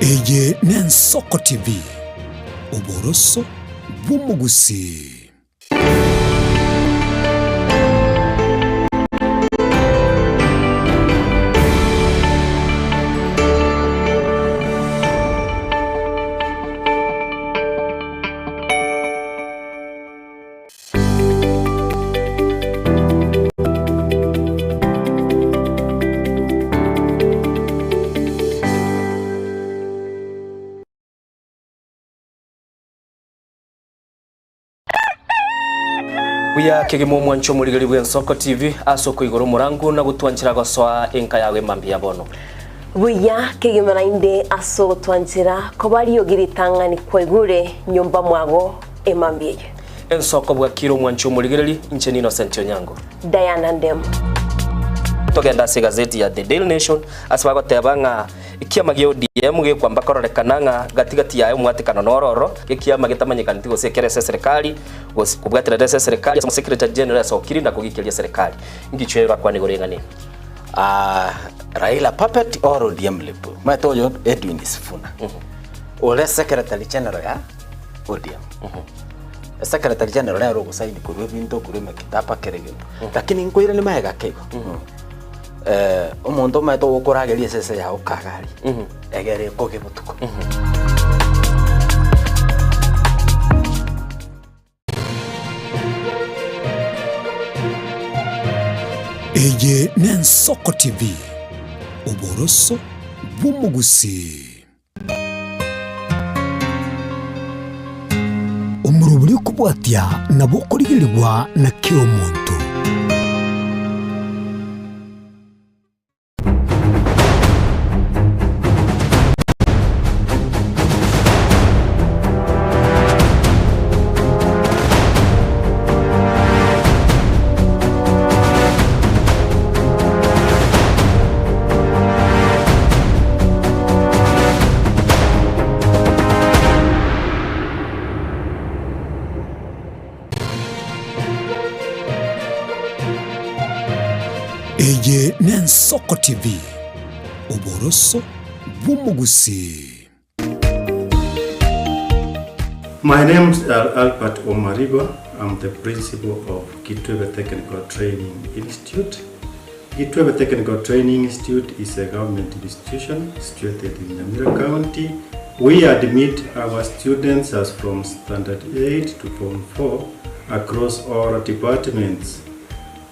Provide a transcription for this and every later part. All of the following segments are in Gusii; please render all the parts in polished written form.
Eye n'Ensoko TV, oboroso bw'omogusii. Buya kegima omwancho omorigeri bw'Ensoko TV ase okoigora omorangu na gotwanchera gosoa enka yago emambia ya bono. Buya kegima naende ase ogotwanchera koba riogi ritang'ani kwaigure nyomba mwago emambia eye. Ensoko bwakire omwancho omorigereri, inche n'Innocent Onyango. Diana Ndemo. Togende ase egazeti ya The Daily Nation ase bagoteba ng'a ekiama gia ODM gekwamba kororekana ng'a gati gati yaye omwatekano noro ororo, ekiama getamanyekaneti gose ekere ase eserekari gose kobwaterera ase eserekari ase Secretary General asokire na kogikeria eserekari. Ngichwe orakwane igoro y'eng'ana eye. Raila puppet or ODM lip? Omanyete oyo Edwin Sifuna ore secretary general ya ODM. Secretary general nere ogosaini korwa ebinto korwa emekitaba kera egento. Lakini nkoiranie magega ake igo, omonto omanyete ogokorageria esese yago kaga aria, egere ekoge botuko. Eye n'Ensoko TV, oboroso bw'omogusii. Omorobori okobwatia nabo okorigerigwa na kera omonto. Eye n'Ensoko TV, oboroso bw'omogusii. My name is Albert Omariba. I'm the principal of Kitwebe Technical Training Institute. Kitwebe Technical Training Institute is a government institution situated in Nyamira County. We admit our students as from Standard 8 to Form 4 across all departments.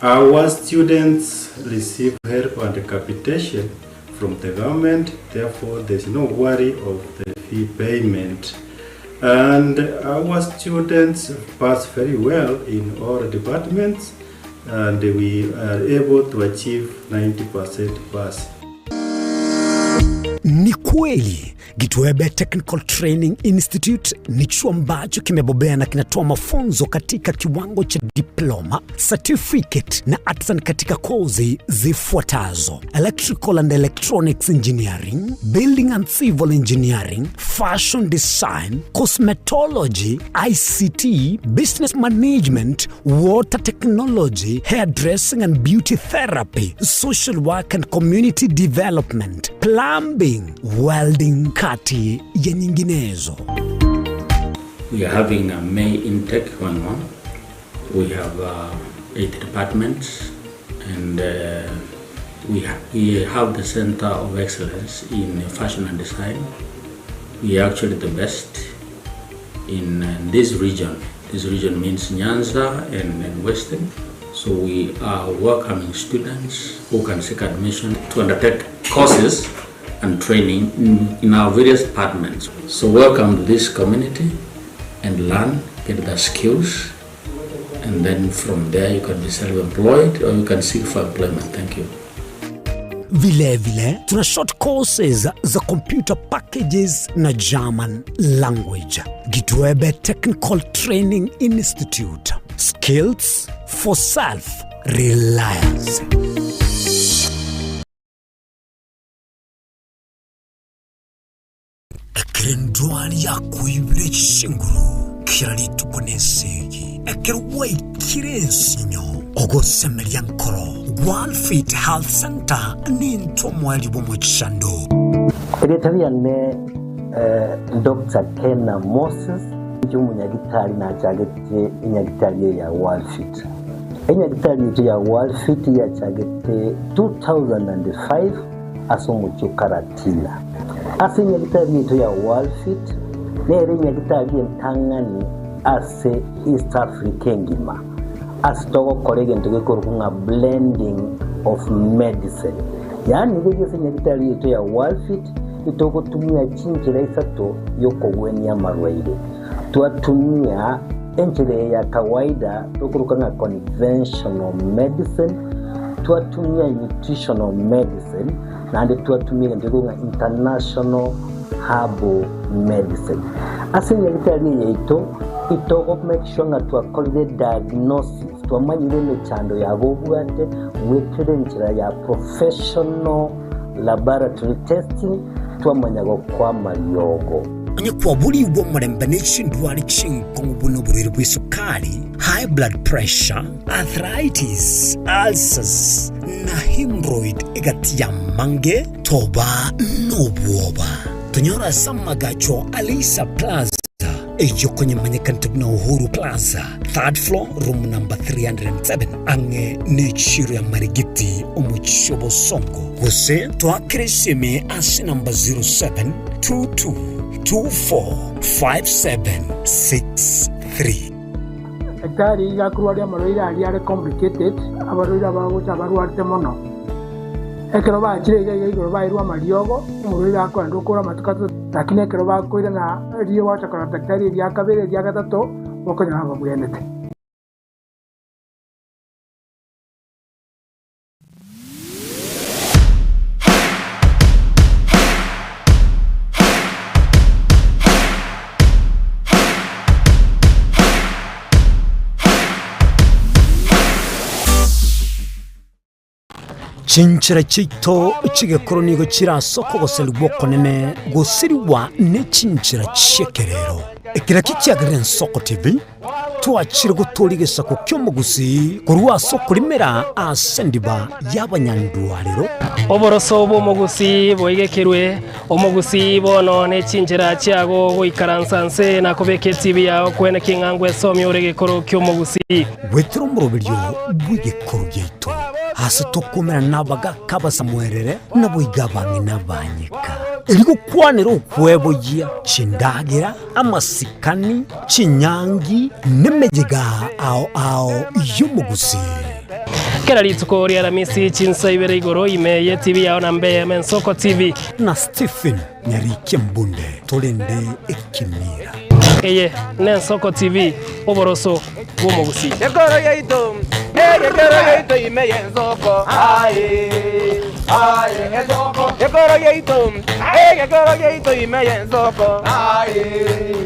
Our students receive help and capitation from the government, therefore there's no worry of the fee payment. And our students pass very well in all departments and we are able to achieve 90% pass. Ni kweli Gitwebe Technical Training Institute ni chuo ambacho kimebobea na kinatoa mafunzo katika kiwango cha diploma, certificate na artisan katika kozi zifuatazo: electrical and electronics engineering, building and civil engineering, fashion design, cosmetology, ICT, business management, water technology, hairdressing and beauty therapy, social work and community development, plumbing, welding, kati ya nyinginezo. We are having a May intake going on. We have uh, eight departments and uh, we, ha we have the Center of Excellence in Fashion and Design. We are actually the best in uh, this region. This region means Nyanza and, and Western. So we are welcoming students who can seek admission to undertake courses and training in, in our various departments. So welcome to this community and learn, get the skills, and then from there you can be self-employed or you can seek for employment. Thank you. Vilevile tuna short courses za computer packages na German language. Gitwebe Technical Training Institute. Skills for self reliance. Ekero endwari yakoibire chinguru kera rituko nesegi, ekero gwaikire ensinyo, ogosemeria nkoro, Gwalfit Health Center nintwe omoerio bw'omochando. Erieta riane Doctor Kena Moses, inche omonyagitari nachagete enyagitari eye ya Worldfit. Enyagitari yaito ya Worldfit yachagete 2005 ase omochie o Karatina. Ase enyagitari yaito ya Worldfit nere enyagitari entang'ani ase East Africa engima ase togokora egento gekorokwa ng'a blending of medicine. Yaani riria ase enyagitari yaito ya Worldfit Itogotumia chinchera isato y'okogwenia amarwaire. Twatumia enchera eye ya kawaida tokoroka ng'a conventional medicine, twatumia nutritional medicine, naende twatumia egento gekorokwa ng'a international herbal medicine. Ase enyagitari eye yaito, itogo make sure ng'a twakorire diagnosis, twamanyire emechando yago obwate goetera enchera ya professional Laboratory testing, twamanya gokwama riogo. Onye kwaborigwe omorembe ne chindwari chinkong'u buna oborwaire bw'esukari, high blood pressure, arthritis, ulcers, na hemorrhoid egati y'amange, toba nobwoba. Tonyore ase amagacho a Lisa Plaza. Eyio konyemanyekanete buna Uhuru Plaza, third floor, room number 307, ang'e nechiiro ya Marigiti, omochie o Bosongo. Gose toakere esimi ase namba 0722245763. Daktari iga akorwaria amarwaire aria are complicated, abarwaire abagocha abarwarete mono. Ekero bachire iga iga igoro bairwe amariogo, omorwaire akoenda okore amatuko atato, lakini ekero bakoirana riria gwacha korora daktari eria kabere, eria gatato, bokonyora babwenerete. Chinchera chiaito chi'egekoro nigo chire ase okogoserigwa okonene gosirigwa ne chinchera chi'ekerero. Ekero ekio kiagerire Ensoko TV, twachire gotooria egesaku ki'omogusii korwa ase okorimera ase endiba y'abanyandwarero. Oboroso bw'omogusii boigekerwe, omogusii bono ne chinchera chiago goikaransa nse na kobeka etibi yao kwene king'a ngwesomia ore egekoro ki'omogusii. Goetera omoroberio bw'egekoro giaito, aase tokomerana nabagaaka abasamuerere, naboigo abang'ina abanyeka, erio gokwanera okweboyia chindagera, amasikani, chinyangi, nemeyega ao ao y'omogusii. Kera rituko ria Aramisi chinsa ibere igoro ime ye TV yao na mbe eyemo Ensoko TV. Na Stephen Nyarikia Mbunde torende ekemira. Eye n'Ensoko TV, oboroso bw'omogusii. Gekoro giaito, egekoro giaito ime y'ensoko, aye, aye, ensoko. Gekoro giaito, egekoro giaito ime y'ensoko, aye,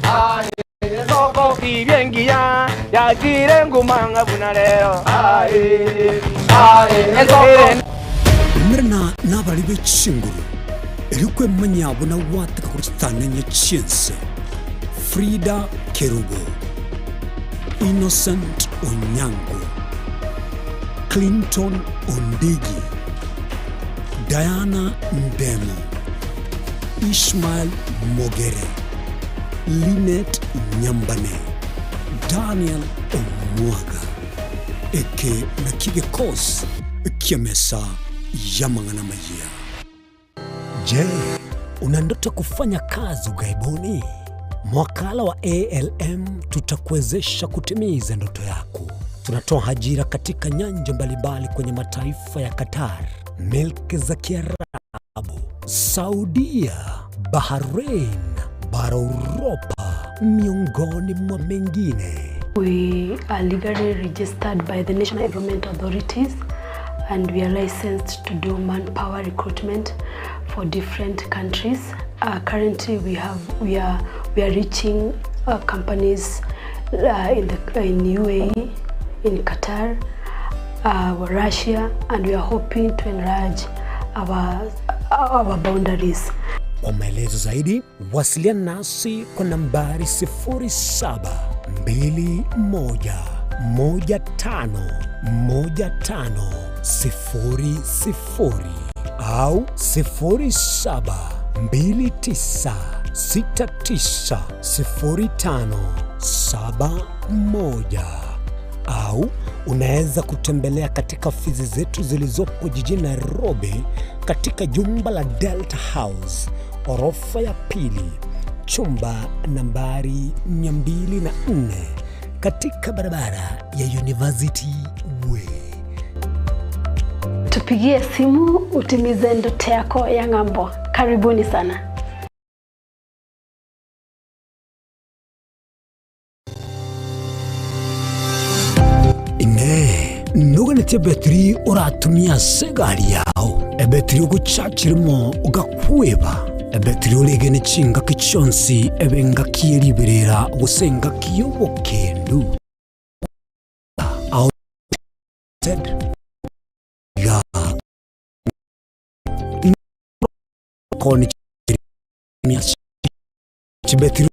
aye, ensoko. Tibia engiya yachire nguma ng'a buna rero, aye, aye, ensoko. Umerana nabari be chinguru, erio kwemanyia buna gwataka korwa chitang'ani chi'ense. Frida Kerubo, Innocent Onyango, Clinton Ondigi, Diana Ndemo, Ishmael Mogere, Linet Nyambane, Daniel Omwaga. Eke nakio gekosi ki'emesa y'amang'ana amayia. Je, una ndoto kufanya kazi ughaibuni? Mwakala wa ALM tutakuwezesha kutimiza ndoto yako. Tunatoa ajira katika nyanja mbalimbali kwenye mataifa ya Qatar, milki za Kiarabu, Saudia, Bahrain, bara Uropa, miongoni mwa mengine. We are legally registered by the National Environment Authorities and we are licensed to do manpower recruitment for different countries. Uh, currently we have we are we are reaching uh, companies uh, in the in UAE, in Qatar, uh, Russia and we are hoping to enlarge our our boundaries. Kwa maelezo zaidi Wasiliana nasi kwa nambari 0721151500 au 690571 au unaweza kutembelea katika ofisi zetu zilizopo jijini Nairobi katika jumba la Delta House orofa ya pili chumba nambari 204 katika barabara ya University Way. Tupigie simu utimize ndoto yako ya ng'ambo. Karibuni sana. Inee! Noganetie ebetiri oratumie ase egari yao, ebetiri ogochachirimo ogakweba, ebetiri oregene chingaki chionsi ebe engaki ye riberera gose engaki y'obokendu? Iga koni chibetiri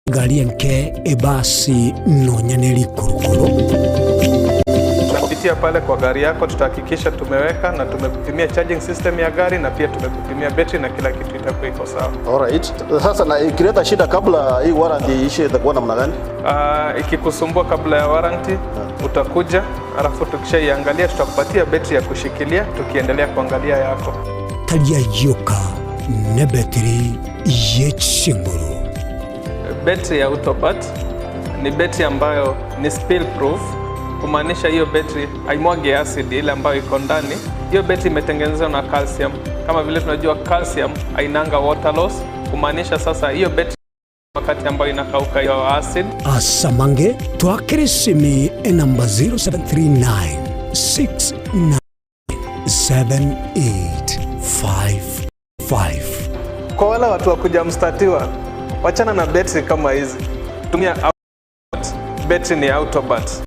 egari enke, ebasi, nonya ne rikurukuru. Tutapitia pale kwa gari yako, tutahakikisha tumeweka na tumekupimia charging system ya gari na pia tumekupimia betri na kila kitu itakuwa iko sawa. Alright. Sasa na ikileta shida kabla hii warranty iishe itakuwa namna gani? Uh, ikikusumbua kabla ya warranty utakuja, alafu tukishaiangalia tutakupatia betri ya kushikilia tukiendelea kuangalia yako. Tari ayioka nebetiri ye chinguru. Betri ya Autobat ni betri ambayo ni spill proof, kumaanisha hiyo betri haimwagi acid ile ambayo iko ndani. Hiyo betri imetengenezwa na calcium. Kama vile tunajua calcium hainanga water loss, kumaanisha sasa hiyo betri wakati ambayo inakauka hiyo acid Asamange twakere esimi enamba 0739 697855. Kwa wale watu wa kuja mstatiwa, wachana na betri kama hizi, tumia Autobat. Betri ni Autobat.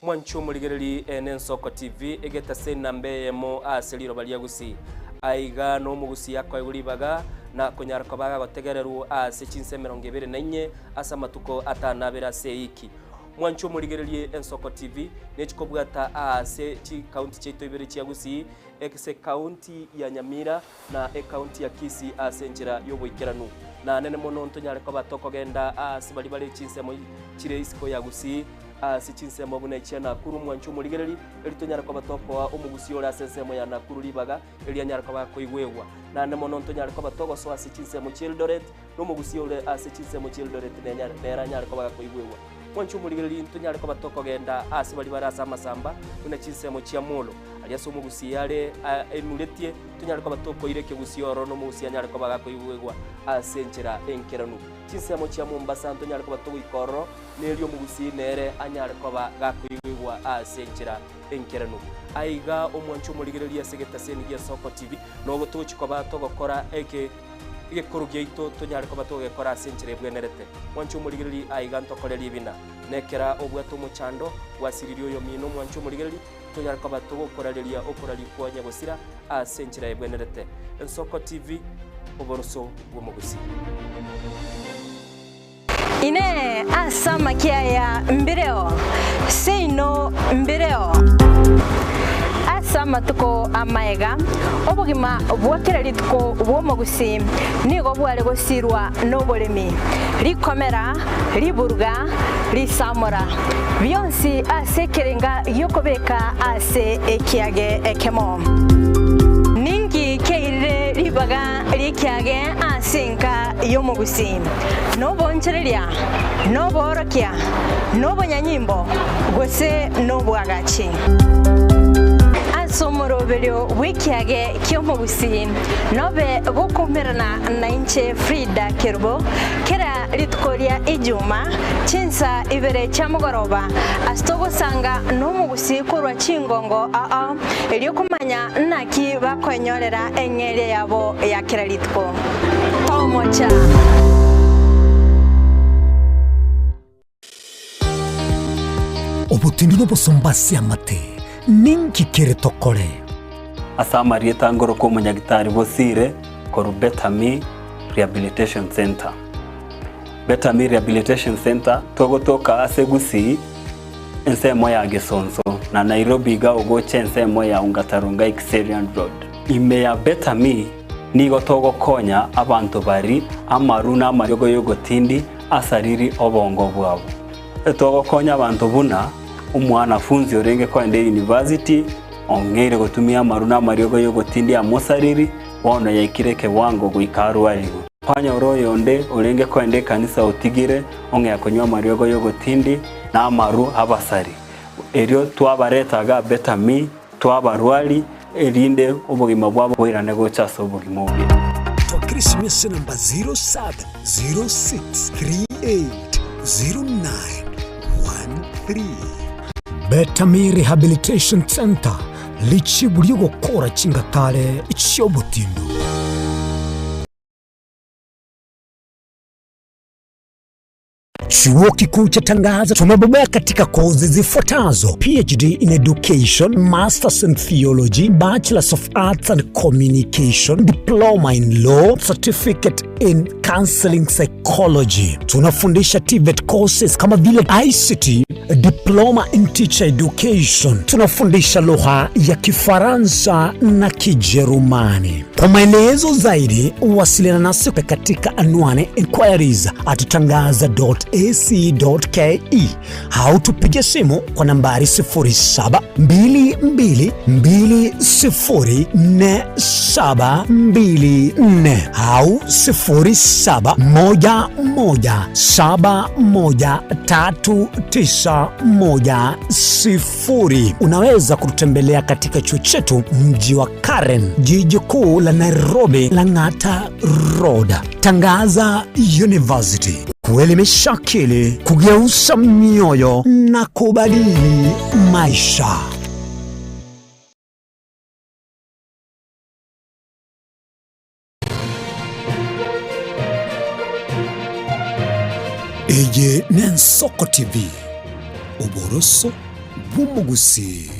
Mwanche omorigereria ene Ensoko TV egetase enamba eyemo ase riroba ria Gusii. Aiga nomogusii akoegwa ribaga na konyara koba agotegererwa ase chinsa emerongo ebere na inye ase amatuko atano abere ase eiki. Mwanche omorigererie Ensoko TV nechikobwata aase chikaunti chiaito ibere chia Gusii, ase ekaunti ya Nyamira na ekaunti ya Kisii ase enchera y'oboikeranu. Na nene mono ntonyare koba tokogenda aase baria bare chinsemo chire isiko ya Gusii ase chinsemo buna echia Nakuru mwanche omorigereri, erio tonyare koba tokoa omogusii ore ase ensemo ya Nakuru ribaga erio anyare koba akoigwegwa. Naende mono ntonyare koba togosoa ase chinsemo chia Eldoret, na omogusii ore ase chinsemo chia Eldoret nenyare nere anyare koba gakoigwegwa. Mwanche omorigereri ntonyare koba tokogenda ase baria bare ase amasamba buna chinsemo chia Molo, aria ase omogusii are aimuretie, tonyare koba tokoira ekegusii ororo na omogusii anyare koba gakoigwegwa ase enchera enkeranu. Chinsemo chia Mombasa ntonyare koba togoika ororo, Nerio omogusii nere anyare koba gakoigwa ase enchera enkeranu. Aiga omwanche omorigereria ase egetaseni gia Soko TV, nogo togochia koba togokora eke egekoro giaito tonyare koba togegekora ase enchera ebwenerete. Mwanche omorigereria aiga ntokore ribina. Nekera obwate omochando gwasiririe oyomino omwanche omorigereria, tonyare koba togokorareria okoraria kwa nyagosira ase enchera ebwenerete. Ensoko TV, oboroso bw'omogusii. Inee! Ase amakia aya mbireo? Seino mbireo. Ase amatuko amaega, obogima bwa kera rituko bw'omogusii nigo bware gosirwa noboremi, rikomera, riburuga, risamora, bionsi ase ekerenga gi'okobeka ase ekiage ekemo. Ninki kiairire ribaga ri'ekiage ase enka y'omogusii? Nobonchereria, noboorokia, nobonyanyimbo, gose nobwagachi. Ase omoroberio bw'ekiage ki'omogusii nobe gokoumerana nainche Frida Kerubo kera rituko ria Ijuma chinsa ibere chia mogoroba ase togosanga nomogusii korwa chingongo ao erio komanya naki bakoenyorera eng'eria yabo ya kera rituko. Tomocha. Obotindu nobosomba ase amate, ninki kere tokore? Ase amarieta ngoroka omonyagitari Bosire korwa Bethamy Rehabilitation Centre. Better Me Rehabilitation Centre togotoka ase Gusii ensemo ya Gesonso na Nairobi iga ogocha ensemo ya Ongata Rongai Kiserian Road. Ime ya Better Me nigo togokonya abanto bari amaru na amariogo y'ogotindi asariri obongo bwabo. Togokonya abanto buna omwanafunzi orenge koenda eyunivasiti ong'eire gotumia amaru na amariogo y'ogotindi amosariri bono yaikire ekewango goika arwarigwe. Kwanyora oyonde orenge koenda ekanisa otigire ong'ea konywa amariogo y'ogotindi na amaru abasari. Erio twabareta iga Better Me, twabarwari, erinde obogima bwabo boirane gocha ase obogima obuya. Twakire esimia ase namba 0706380913. Better Me Rehabilitation Centre, richibu ri'ogokora chingatare chi'obotindu. Chuo Kikuu cha Tangaza tumebobea katika kozi zifuatazo: PhD in Education, Masters in Theology, Bachelors of Arts and Communication, Diploma in Law, Certificate in Counseling Psychology. Tunafundisha TVET courses kama vile ICT, Diploma in Teacher Education. Tunafundisha lugha ya Kifaransa na Kijerumani. Kwa maelezo zaidi, wasiliana nasi katika anwani inquiries at tangaza.ac.ke au tupige simu kwa nambari 0722204724 au 0711713910. Unaweza kututembelea katika chuo chetu mji wa Karen, jiji kuu la Nairobi, Lang'ata Road. Tangaza University, kuelimisha akili, kugeuza mioyo na kubadili maisha. Eye n'Ensoko TV, oboroso bw'omogusii.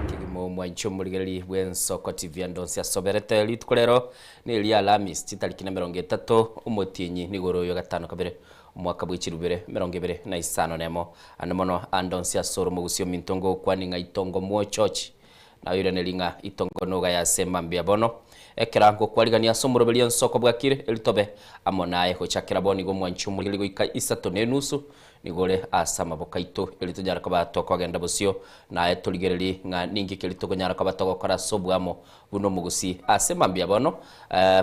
Kegima omwanchi omorigereria bw'Ensoko TV ande onsi asoberete rituko rero neria Alhamisi chitariki na emerongo etato omotienyi nigoro oyo gatano kabere omwaka bwe chirubere emerongo ebere na isano na emo ande mono ande onsi ase ore omogusii ominto ngokwani ng'a itongo mwochochi naoiraneri ng'a itongo noga yase mambia bono ekera ngokwarigania ase omoroberi ensoko bwakire eritobe amo naye gochakera bono igo omwanchi omorigeri goika isato na enusu nigo ore ase amaboko aito eri tonyare koba tokogenda bosio naye torigererie ng'a ninki keri tokonyara koba togokora ase oboamo buna omogusii. Ase mambia bono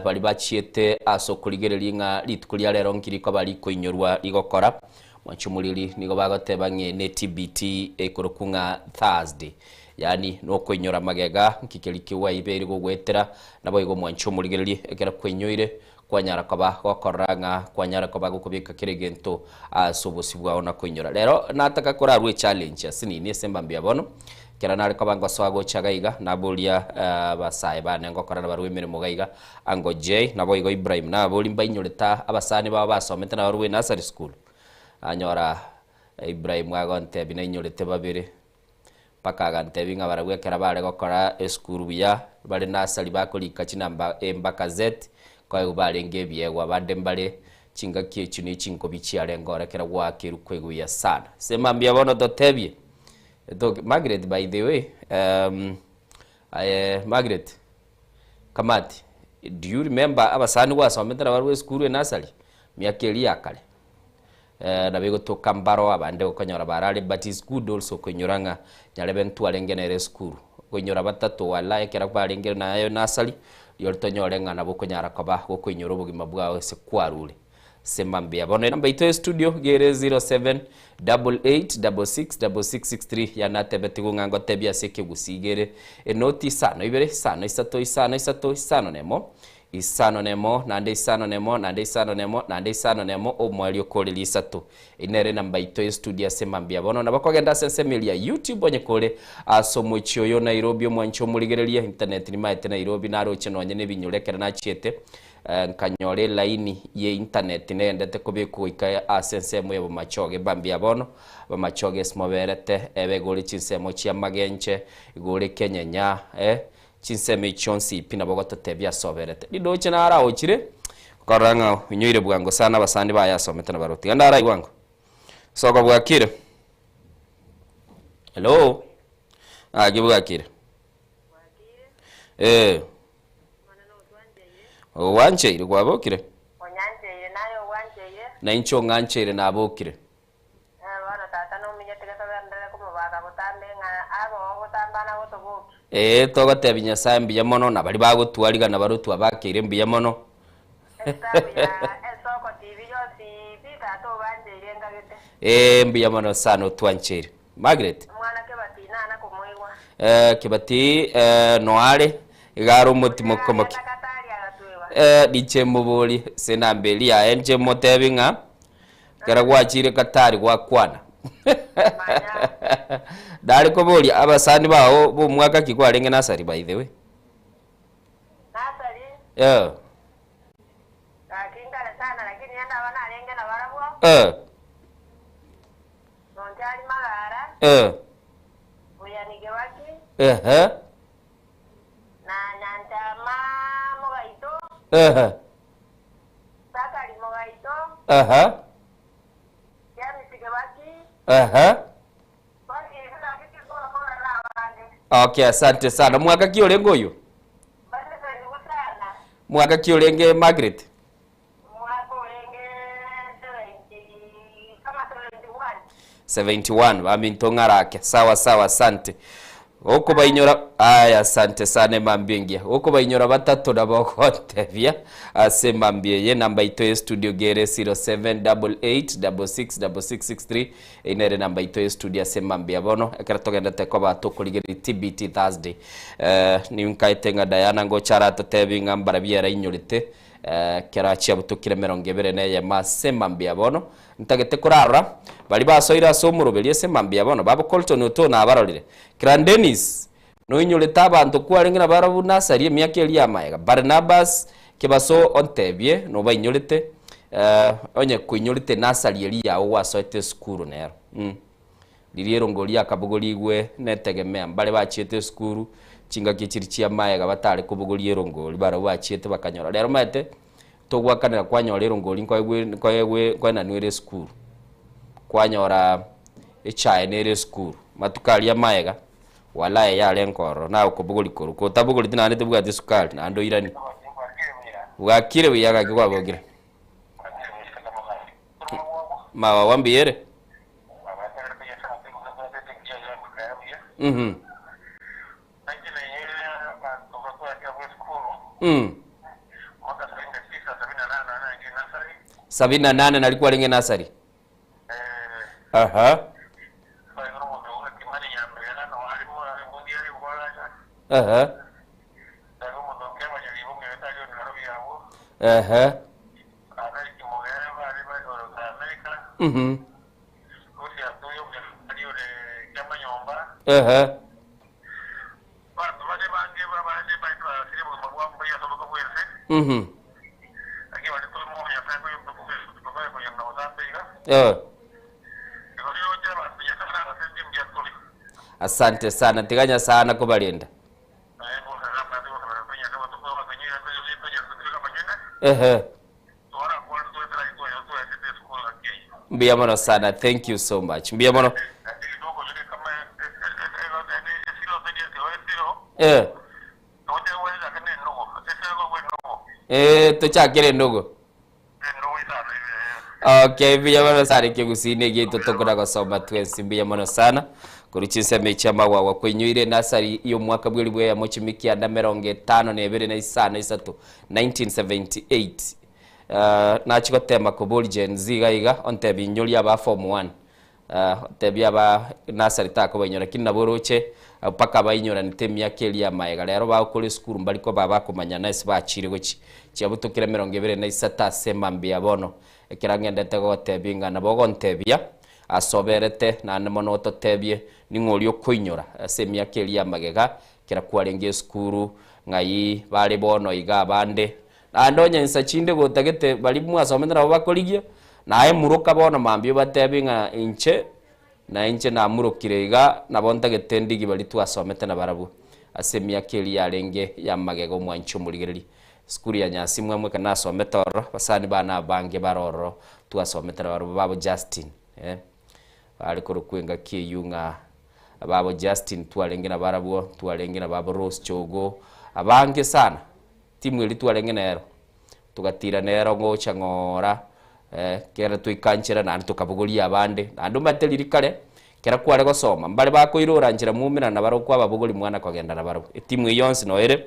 baria bachiete ase okorigereria ng'a rituko ria rero nki rikoba rikoinyorwa rigokora, mwanche omoriri nigo bagoteba ng'e ne TBT ekorokwa ng'a Thursday, yaani nokoinyora magega nki keri kiwaibeire gogoetera, naboigo mwanche omorigererie ekero kwainyoire Kwanyara koba gokorora ng'a kwanyara koba gokobeka kera egento ase obosio bwao na koinyora. Rero nataka korarue echallenge ase nini ase embambe ya bono, ekero nare koba ngosoa gocha iga iga, naboria abasae bane ngokora nabarwa emeremo iga iga, Uncle Jay, naboigo Ibrahim, naboria mbainyorete abasani babo basomete nabarwa enursery school, nanyora Ibrahim agontebia nainyorete babere. Mpaka agantebia ng'a barabwo ekero bare gokora esukuru buya, bare nursery bakorika chinamba A mpaka Z, nkoegwa barenge ebiegwa. Abande mbare chingaki echio ne chinkobi chiarenge oro ekero gwakerwa koigwa buya sana. Sema mbuya bono totebie, etoke Margaret by the way, aye Margaret, Kamati, do you remember abasani gwasomete nabarabwo esukuru enursery, miaka eria ya kare? Nabo egotoka mbaro abande okonyora barare but it's good also koinyora ng'a nyarebe ntwarenge nere esukuru. Okoinyora batato walai ekero barenge naye nursery, rirorio tonyore ng'a nabo okonyara koba gokoinyora obogima bwao ase kwarure. Sema mbuya. Bono enamba yaito ya estudio iga ere 0788666663 yaani natebetigwe ng'a ngotebie ase ekegusii iga ere enoti isano ibere isano isato isano isato isano na emo. Isano nemo, naende isano nemo, naende isano nemo, naende isano nemo, omoerio kore risato. Eye nere enamba yaito ye studio ase mambia bono. Nabo kogenda ase ensemo eria ya YouTube onye kore ase omochie oyo o Nairobi omwanche omorigereria internet nimaete Nairobi naroche nonye na ebinyoro ekero nachiete nkanyora elaini ye internet negendete kobekwa goika ase ensemo ya Bomachoge mambia bono. Bomachoge ase moberete ebe igore chinsemo chia Magenche, igore Kenyenya eh. Chinsemo echi chionsi pi nabo ogototebia ase oberete. Ridoche naraochire, nkarora ng'a onyoire bwango sana abasani baye asomete nabarobwo. Tiga ndarae bwango. Soka bwakire. Hello. Ng'aki bwakire. Eh. Ogwancheire kwabokire? Onyancheire, naye ogwancheire. Na inche ong'ancheire nabokire. Bono tata nominyete getogenderere komobaka botambe ng'a abe oo botambe ana gotobokia. Ee, togotebia Nyasae mbuya mono, na baria bagotwariga na barotwa bakeire mbuya mono. Estabu ya Esoko TV yonsi pi tata obancheire nkagete. Ee, mbuya mono sana otwancheire. Margaret. Omwana Kebati nana komoigwa. Eh, Kebati eh, noare iga are omotimoki omoke. Eh, ninche mobori ase enamba eria yaye nche motebi ng'a Ekero gwachire Katari gwakwana. Nare koboria abasani bao b'omwaka ki kwarenge nasari by the way? Nasari? Eh. Gaki nkare sana lakini endaba narenge nabarabwo. Eh. Nonchari Magara. Eh. Buyani Kibaki. Ehe. Na Nyanchama Mogaito. Ehe. Sakari mogaito, Aha. James Kibaki, Aha. bonsi gaki tikobakora nabande. Okay, asante sana. Mwaka ki orenge oyo? Mbaseseniwe sana. Mwaka ki orenge Margaret? Mwaka orenge 70 kama 71. 71 baminto ng'arake sawa sawa asante Gokobainyora aya asante sana emambia engiya gokobainyora batato nabo ogontebia ase emambia eye enamba yaito ye studio gere 0788666663 eyio nere enamba yaito ye studio ase emambia bono ekero togendete koba tokorigereria TBT Thursday eh, ninkaete ng'a Diana ngocha aratotebi ng'a mbarabio erainyorete eh, kero achia butokire emerongo ebere na eyemo ase emambia bono Ntagete korarora baria basoire ase omoroberi ase mambia bono babo Colton Otoo nabarorire. Clandenis, noinyorete abanto kwarenge nabarabwo Nasari emiaka eria y'amaega. Barnabas, kebaso ontebie nobainyorete eh, onye koinyorete Nasari eria yao gwasoete esukuru nero. Mm. Riria erongo riakabogorigwe netegemea mbare bachiete esukuru chingaki chiria chi'amaega batare kobogoria erongori barabwo bachiete bakanyora. Rero omanyete Togwakanera kwanyora erongori nkoegwe nkoegwe nkoenanwa ere esukuru, kwanyora echae nere esukuru, matuko aria amaega, walai yarenge ororo naye okobogoria korwa, kotabogoreti naende tebwati esukari naende oiranie. Bwakire buya gaki kwabokire? Mawawa mbuya ere? Mhm. Mm. Sabini na nane nari kwarenge nasari. Aha. Aha. Aha. Mhm. Ehe. Mhm. Eh. Asante sana tiga Nyasaye anakobarenda. Ehe. Mbuya mono sana thank you so much mbuya mono eh eh tochakere endugu okay mbuya mono sana ekegusii na egiaito tokona gosoma twensi mbuya mono sana korwa chinsemo echi amagwagwa kwainyoire enasari ya omwaka bweri bweyamo chimikianda emerongo etano na ebere na isano isato 1978 Nachia gotema koboria Gen Z iga iga, ontebie inyoria aba form one, ontebie aba nursery takobainyora lakini nabo oroche Mpaka bainyoranete emiaka eria y'amaega. Rero bagokora esukuru mbari koba bakomanyana ase bachire gochia. Chiabutokire 23 ase mambia bono. Ekero ngendete gogotebia ng'a nabo ogontebia ase oberete, naende mono ototebie ning'o oria okoinyora ase emiaka eria y'amagega ekero kwarenge esukuru, ng'ai bare bono iga abande. Naende onye insa chinde gotagete baria mwasomete nabo bakorigia, naye muroka bono mambia obatebie ng'a inche Na inche namurokire iga, nabo ntagete ndigie baria twasomete nabarabwo ase emiaka eria yarenge ya magega omwanchi omorigereria. Esukuru ya Nyasimwa mweka nasomete ororo, abasani bane abange bare ororo twasomete nabarabwo babo Justin, eh, bare korokwa engaki eyio ng'a babo Justin twarenge nabarabwo, twarenge na babo Rose Chogo, abange sana, timu eria twarenge nero. Togatira nero gocha ng'ora, ekero twaika nchera naende tokabogoria abande, naende omanyete riria kare, ekero kware gosoma, mbare bakoirora nchera mwaumerana nabarobwo kwababogori mwana kogenda nabarobwo. Etimu eyio yonsi noyo ere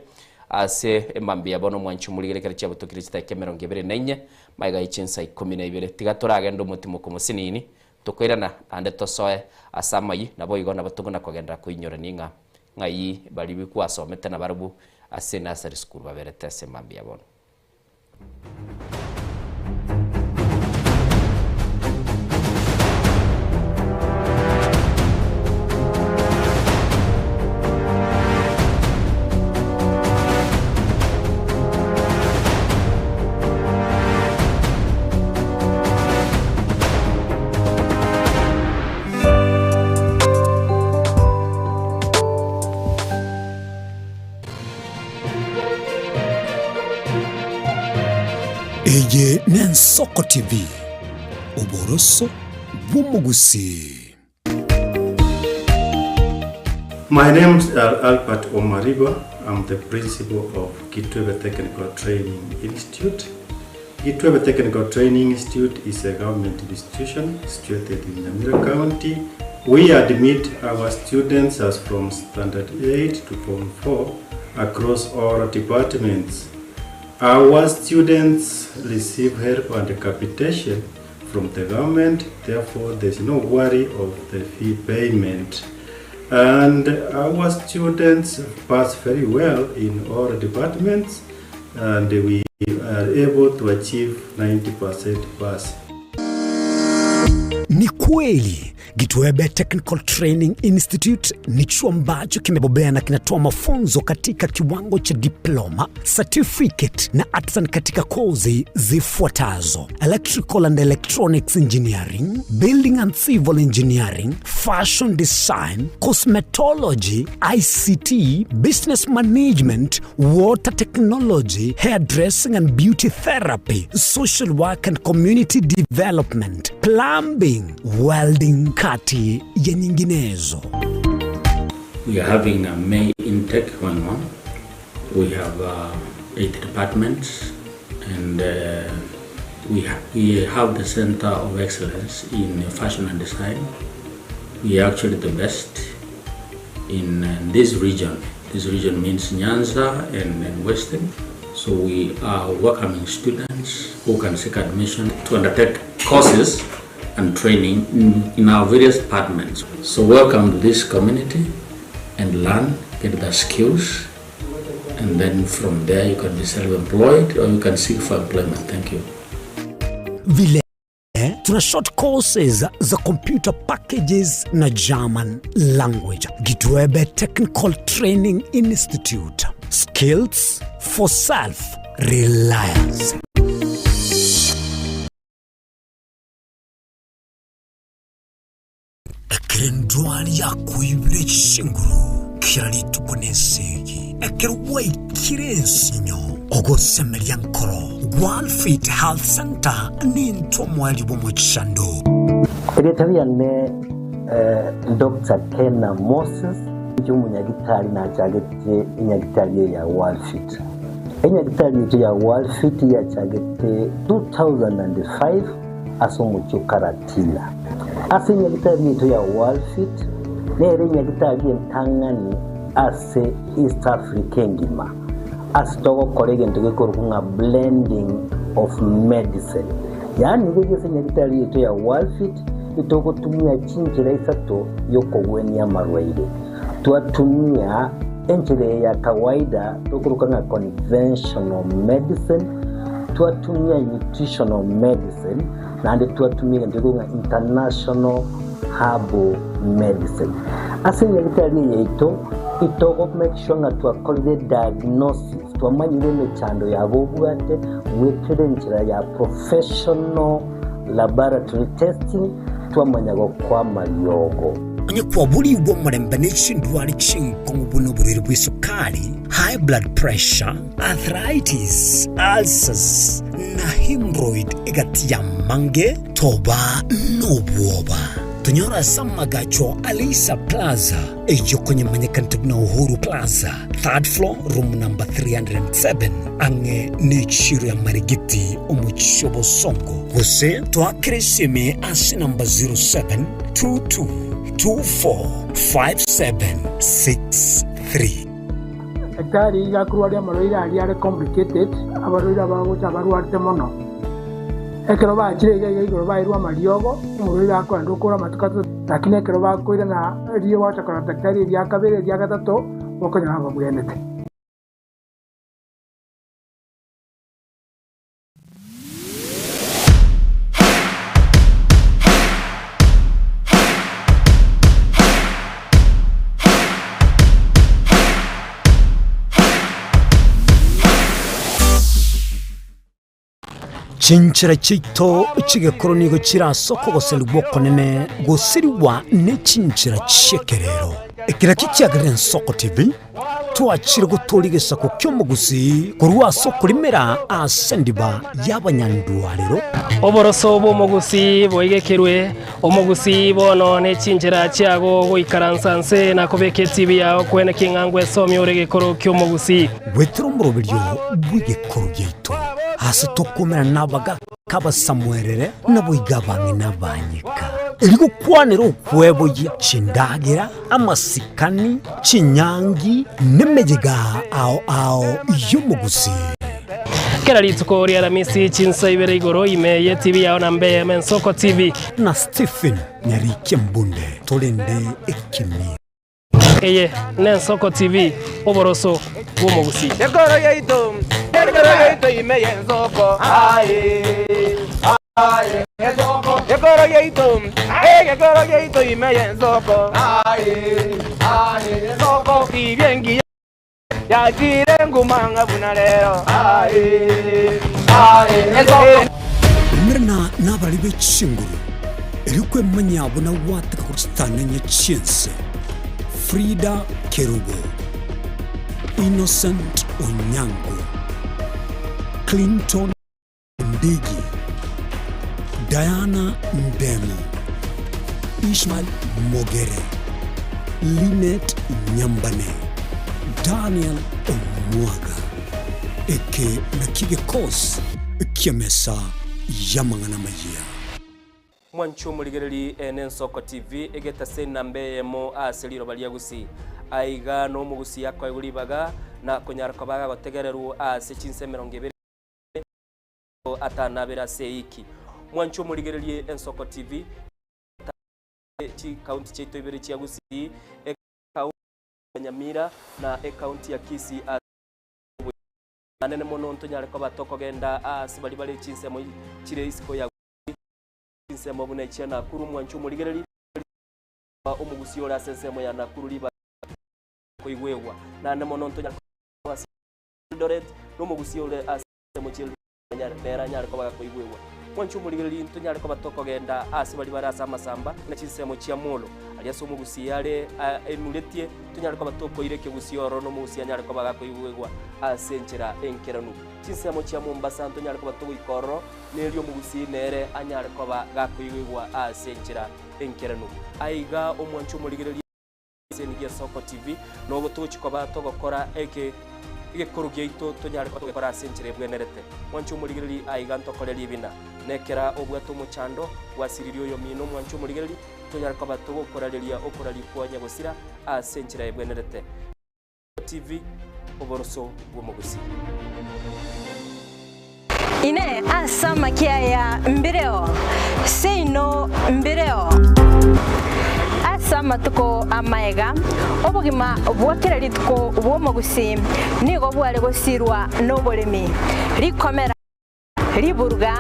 ase emambia bono omwanchi omorigere ekero chiabotokire chidakika 24, magega ye chinsa 12. Tiga toragende omotimoko mosinini, tokoirana naende tosoe ase amayio, naboigo nabo tokona kogenderera koinyorania ng'a Ng'ai baria kwasomete nabarabwo ase enasari sukuru baberete ase mambia bono? Eye n'Ensoko TV, oboroso bw'omogusii. My name is Albert Omariba. I'm the principal of Kitwebe Technical Training Institute. Gitwebe Technical Training Institute is a government institution situated in Nyamira County. We admit our students as from Standard 8 to Form 4 across all departments. Our students receive help and capitation from the government, therefore there's no worry of the fee payment. And our students pass very well in all departments and we are able to achieve 90% pass. Ni kweli Gitwebe Technical Training Institute ni chuo ambacho kimebobea na kinatoa mafunzo katika kiwango cha diploma, certificate na artisan katika kozi zifuatazo: Electrical and Electronics Engineering, Building and Civil Engineering, Fashion Design, Cosmetology, ICT, Business Management, Water Technology, Hairdressing and Beauty Therapy, Social Work and Community Development, Plumbing, Welding, kati ya nyinginezo. We are having a May intake going on. We have 8 departments and we, ha we have the Center of Excellence in Fashion and Design. We are actually the best in this region. This region means Nyanza and, and Western. So we are welcoming students who can seek admission to undertake courses and training in, in our various departments. So welcome to this community and learn, get the skills, and then from there you can be self-employed or you can seek for employment. Thank you. Vile tuna short courses za computer packages na German language. Gitwebe Technical Training Institute. Skills for self reliance. Ekero endwari yakoibire chinguru kera rituko nesegi, ekero gwaikire ensinyo, ogosemeria nkoro, Walfit Health Centre nintwe omoerio bw'omochando. Erieta riane Doctor Kena Moses, inche omonyagitari nachagete enyagitari eye ya Walfit. Enyagitari yaito ya Walfit yachagete 2005 ase omochie o Karatina. Ase enyagitari yaito ya Walfit nere enyagitari entang'ani ase East Africa engima ase togokora egento gekorokwa ng'a blending of medicine. Yaani iga ase enyagitari yaito ya Walfit etogotumia chinchera isato yokogwenia amarwaire. Twatumia enchera eye ya kawaida tokoroka ng'a conventional medicine, twatumia nutritional medicine, naende twatumia egento gekorokwa ng'a international herbal medicine. Ase enyagitari eye yaito, itogo make sure ng'a twakorire diagnosis, twamanyire emechando yabo obwate goetera enchera ya professional laboratory testing, twamanya gokoa amariogo. Onye kwaborigwe omorembe ne chindwari chinkong'u buna oborwaire bw'esukari, high blood pressure, arthritis, ulcers, na hemorrhoid egati y'amange, toba nobwoba. Tonyore ase amagacho a Leisa Plaza, eyio konyemanyekanete buna Uhuru Plaza, third floor, room number 307, ang'e n'echiro ya Marigiti, omochie o Bosongo. Gose toakere esimi ase namba 0722245763. Daktari iga akorwaria amarwaire aria are complicated, abarwaire abagocha barwarete mono. Ekero bachire iga iga igoro bairwe amariogo, omorwaire akoenda okora amatuko atato, lakini ekero bakoirana riria gwacha korora daktari eria kabere eria gatato, bokonyora babwenete. Chinchera chiaito chi'egekoro nigo chire ase okogoserigwa okonene gosirigwa ne chinchera chi'ekerero. Ekero ekio kiagerire Ensoko TV, twachire gotooria egesaku ki'omogusii korwa ase okorimera ase endiba y'abanyandwarero. Oboroso bw'omogusii boigekerwe, omogusii bono ne chinchera chiago goikaransa nse na kobeka etibi yao kwene king'angwa esomi ore egekoro ki'omogusii. Goetera omoroberio bw'egekoro giaito, aase tokomerana nabagaaka abasamuerere, naboigo abang'ina abanyeka, erio gokwanera okweboyia chindagera, amasikani, chinyangi, nemeyega ao ao y'omogusii. Kera rituko ri'Aramisi chinsa ibere igoro ime y'etibi yao na mbe Ensoko TV. Na Stephen Nyarikia Mbunde torende ekemira. Eye n'Ensoko TV, oboroso bw'omogusii. Ekoro yaito, ekoro yaito ime y'ensoko, aye, aye, ensoko. Ekoro yaito, egekoro yaito ime y'ensoko, aye, aye, ensoko. Tibia engiya yachire nguma ng'a buna rero, aye, aye, ensoko. Umerana nabari be chinguru, erio kwemanyia buna gwateka gochitanania chi'ense. Frida Kerubo, Innocent Onyango, Clinton Ndigi, Diana Ndemo, Ishmael Mogere, Linet Nyambane, Daniel Omwaga. Eke nakio gekosi ki'emesa y'amang'ana amayia. Mwanche omorigererie eye n'Ensoko TV, egetase enamba eyemo ase riroba ria Gusii. Aiga nomogusii akoegwa ribaga na konyara koba agagotegererwa ase chinsa emerongo ebere atanabere ase eiki. Mwanche omorigererie Ensoko TV, chikaunti chiaito ibere chia Gusii, ekaunti ya Nyamira na ekaunti ya Kisii ase anene mono ntonyare koba tokogenda ase baria bare chinsemo chire isiko ya Chinsemo buna echia Nakuru mwanche omorigereri omogusi ore ase ensemo ya Nakuru ribaga koigwegwa naende mono ntonya ase Eldoret nomogusi ore ase ensemo chia Eldoret nere anyare koba gakoigwegwa. Mwanche omorigereri ntonyare koba tokogenda ase baria bare ase amasamba na chinsemo chia Molo aria ase omogusi are enuretie tonyare koba tokoira ekegusi ororo nomogusi anyare koba gakoigwegwa ase enchera enkeranu. Chinsemo chia Mombasa ntonyare koba togoika ororo Nerio omogusii nere anyare koba gakoigwigwa ase enchera enkeranu. Aiga omwanche omorigereria eseni gi'Esoko TV, nogo togochia koba togokora eke egekoro giaito tonyare koba togokora ase enchera ebwenerete. Mwanche omorigereria aiga ntokore ribina. Nekera obwate omochando, gwasiririe oyomino omwanche omorigereria, tonyare koba togokorareria okoraria kwa nyagosira ase enchera ebwenerete. TV, oboroso bw'omogusii. Inee! Ase amakia aya mbireo? Seino mbireo. Ase. Ase amatuko amaega, obogima bwa kera rituko bw'omogusii nigo bware gosiirwa noboremi, rikomera, riburuga,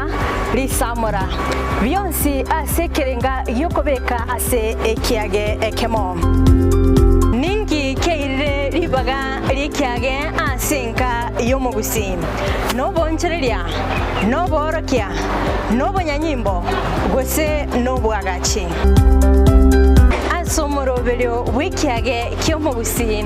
risamora, bionsi ase ekerenga gi'okobeka ase ekiage ekemo. Ninki kiairire ribaga ri'ekiage ase enka y'omogusii? Noboonchoreria, noboorokia, nobonyanyimbo, gose nobwagachi? Ase omoroberio bw'ekiage ki'omogusii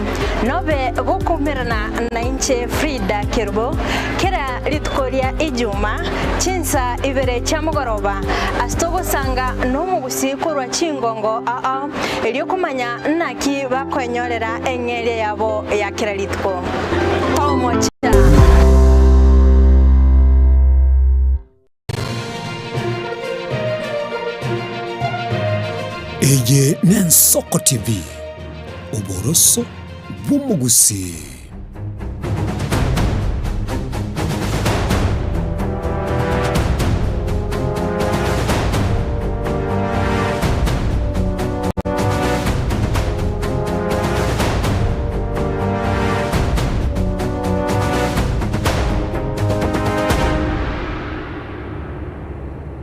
nobe gokoumerana nainche Frida Kerubo kera rituko ria Ijuma chinsa ibere chia mogoroba ase togosanga nomogusii korwa chingongo ao erio komanya naki bakoenyorera eng'eria yabo ya kera rituko. Tomocha. Eye n'Ensoko TV, oboroso bw'omogusii.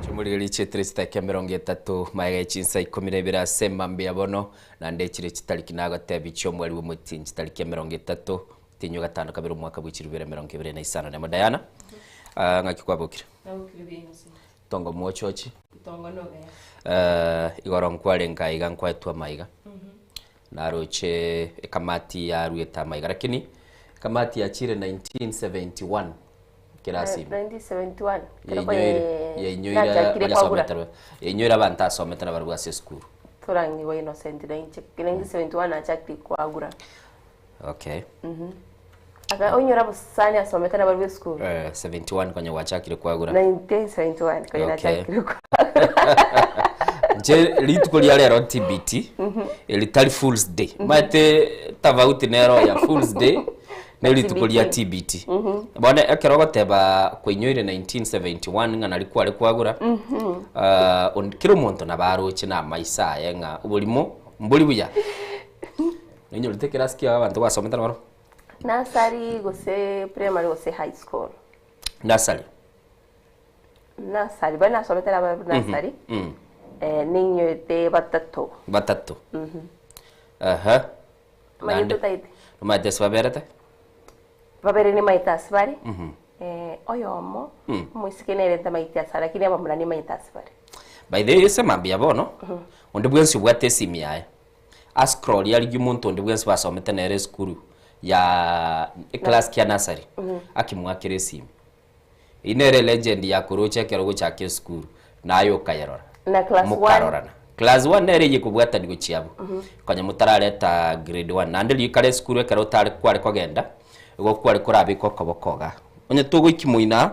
Chimorigeri chietire chitaki emerongo etato magega ye chinsa ikomi na ibere ase emambia bono, naende chire chitariki nagotebi chi'omweri bw'omotienyi chitariki emerongo etato, omotienyi o gatano kabere omwaka bwe chilifu ibere emerongo ebere na isano nemo. Diana, ah, ng'aki kwabokire? Nabokire buya Innocent. Tongo mochochi. Tongo nobeya. Eh, igoro nkwarenge aiga nkwaetwe amaiga. Naroche ekamati yaruete amaiga lakini ekamati yachire 1971 kirasi ime. 1971 kero Yainyoire koye yainyoire nachakire baria kwagura asomete yainyoire abanto asomete nabarabwo ase esukuru. torang'igwa Innocent na inche 1971 nachakire kwagura Okay. Mhm. Aka onyora busani asomete nabarabwo esukuru Eh, 71 konya gwachakire kwagura. 1971 konya Okay. nachakire kwagura Inche rituko ria rero TBT ritari fools day maete tofauti nero ya fools day ne rituko ria TBT bono ekero ogoteba kwainyoire 1971 ng'a nari kware kwagura ah, on- kera omonto nabo aroche na amaiso aye ng'a oborimo mbori buya Noinyorete ekerasi kiao abanto gwasomete nabarabwo? Nursery gose primary gose high school. Nursery. Nursery bari nasomete nabo nursery eh, ninywete batato. Batato. Aha. Omanyete Naende? otaete? Omanyete ase baberete? Babere nimaete ase bare, eh, oyomo omoiseke nere ntamaeti ase are lakini abamura nimaete ase bare. By the way, ase mambia bono, onde bwensi obwate esimi yaye, ascroll arigie omonto onde bwensi basomete nere esukuru ya eclass kia nursery, akimwakere esimi. Eyio nere elegend ya korocha ekero ogochaka esukuru, naye okayerora, Na class one? mokarorana. Class one nere eye ekobwatani gochia abwo, konya motarareta grade one. Naende riria kare esukuru ekero otare kware kogenda, igo kware korabekwa okoboko igaa. Onye togoikia moino aa,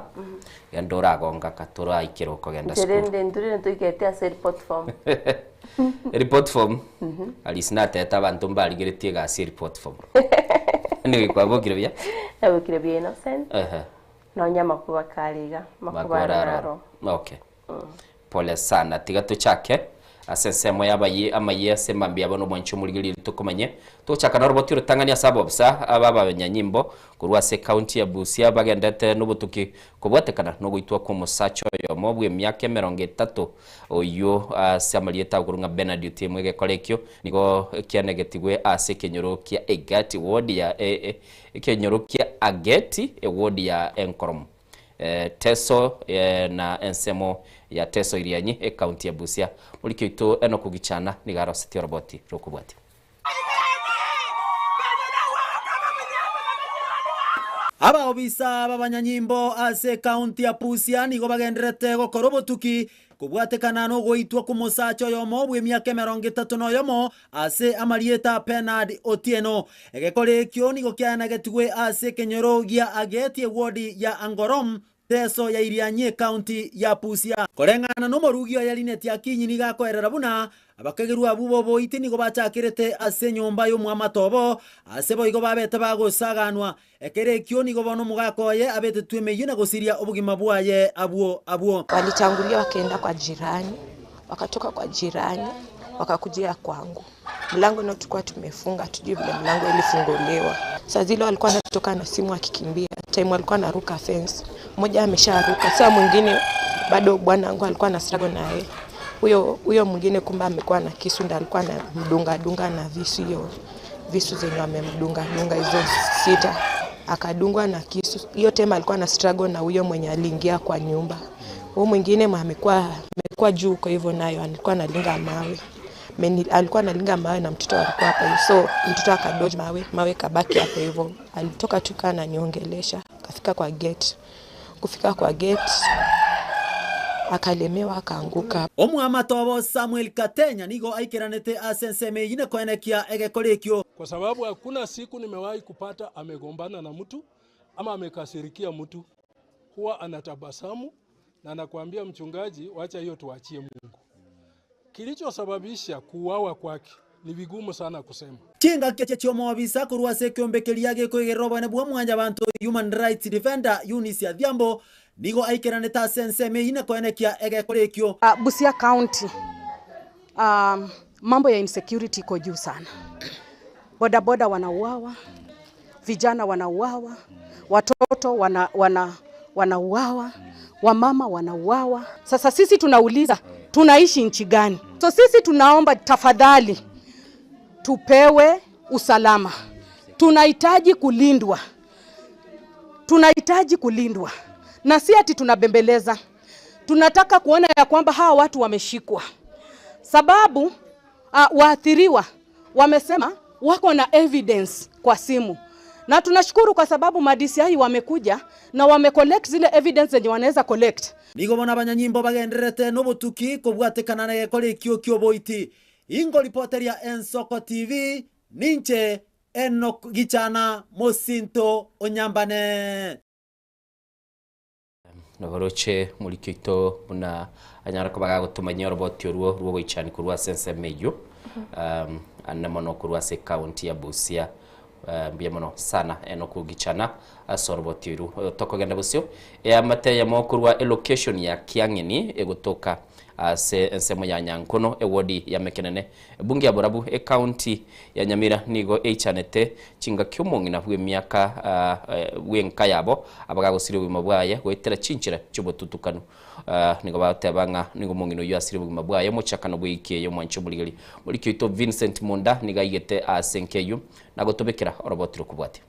genda oragonga aka toraikera okogenda Inche sukuru. rende intwe rende toigete ase report form. Report form, Alice natebete abanto mbarigeretie egasi ereport form. Nigo kwabokire buya? Nabokire buya Innocent. Ehe. Nonya amakuba kare iga, amakuba Amakuba aro araro. naro. Okay. Pole sana. Tiga tochake ase ensemo y'abayi amayia ase mambia bono omwanchi omorigereria tokomanye. Togochaka noroboti orotang'ani ase abobisa aba abanyanyimbo korwa ase ekaunti ya Busia bagendete nobotuki kobwatekana nogoitwa kw'omosacha oyomo bw'emiaka emerongo etato oyio ase amarieta agokorwa ng'a Bernard Otieno egekora ekio nigo kianegetigwe ase ekenyoro kia Egati ward ya ekenyoro kia Ageti eward ya Enkoromo Teso na ensemo ya Teso Irianyi ekaunti ya Busia. Moriki oito Enock Gichana nigo arosetie oroboti rokobwatia. Abaobisa b'abanyanyimbo ase ekaunti ya Busia nigo bagendererete gokora obotuki kobwatekana nogoitwa kw'omosacha oyomo bw'emiaka emerongo etato na oyomo ase amarieta Bernard Otieno. Egekore ekio nigo kiaenegetigwe ase ekenyoro gia Ageti ewodi ya Angorom, Teso ya Irianyi ekaunti ya Busia. Koreng'ana nomorugi oye Linet Akinyi nigo akoerera buna abakegerwa abwo b'oboiti nigo bachakerete ase enyomba y'omwamate obo, ase boigo babete bagosaganwa. Ekero ekio nigo bono omogaka oye abetetwe emeyio na gosiria obogima bwaye abwo abwo. Walitangulia wakaenda kwa jirani, wakatoka kwa jirani wakakujia kwangu. Mlango nao tulikuwa tumefunga, hatujui vile mlango ilifunguliwa. Saa zile walikuwa wanatoka na simu akikimbia, time walikuwa anaruka fence, mmoja amesharuka, saa mwingine bado bwanangu alikuwa na struggle na yeye huyo huyo mwingine kumbe amekuwa na kisu ndo alikuwa anamdunga dunga na visu hiyo visu zenye amemdunga dunga hizo sita akadungwa na kisu hiyo time alikuwa na struggle na huyo mwenye aliingia kwa nyumba huyo mwingine mwa amekuwa amekuwa juu kwa hivyo nayo alikuwa analinga mawe Meni, alikuwa analinga mawe na mtoto alikuwa hapo hivyo so mtoto akadoji mawe mawe kabaki hapo hivyo alitoka tu kaa ananiongelesha akafika kwa gate kufika kwa gate akalemewa akaanguka. Omwamate obo Samuel Katenya nigo aikeranete ase ensemo eyio na koenekia egekora ekio. Kwa sababu hakuna siku nimewahi kupata amegombana na mtu ama amekasirikia mtu. Huwa anatabasamu na anakuambia mchungaji, wacha hiyo tuachie Mungu. Kilichosababisha kuuawa kwake ni vigumu sana kusema. Chingaki echi chi'omobisa korwa ase ekeombe keria gekoigerera obonene bwa mwanyabanto Human Rights Defender Eunice Adhiambo nigo aikeranete ase ensemo eyio na koenekia egekora ekio. Busia County, mambo ya insecurity iko juu sana. Bodaboda wanauawa, vijana wanauawa, watoto wana, wana, wanauawa, wamama wanauawa. Sasa sisi tunauliza tunaishi nchi gani? So sisi tunaomba tafadhali tupewe usalama. Tunahitaji kulindwa, tunahitaji kulindwa, na si ati tunabembeleza. Tunataka kuona ya kwamba hawa watu wameshikwa, sababu waathiriwa wamesema wako na evidence kwa simu, na tunashukuru kwa sababu ma DCI wamekuja na wamecollect zile evidence zenye wanaweza collect. Nigo bono abanyanyimbo bagendererete nobotuki kobwatekana na egekora ekio kia oboiti. Ingo ripoteria Ensoko TV, ninche Enock Gichana Mosinto Onyambane. Noboroche morikio oito buna anyara koba gagotomanyia oroboti orwo rwogoichani korwa ase ensemo eyio ande mono korwa ase ekaunti ya Busia mbuya mono sana Enock Gichana ase oroboti oru tokogenda bosio eamate eyemo korwa elocation ya Kiang'eni egotoka ase ensemo ya Nyankono ewodi ya Mekenene ebunge ya Borabu ekaunti ya Nyamira nigo eichanete chingaki omong'ina bwa emiaka bwa enka yabo abagagosira obogima bwaye goetera chinchera chiobotutukanu nigo bagoteba ng'a nigo omong'ina oyio asire obogima bwaye omochakano bwa ewiki eye omwancho omorigeri morikio oito Vincent Munda nigo aigete ase enka eyio nagotobekera oroboti rokobwatia.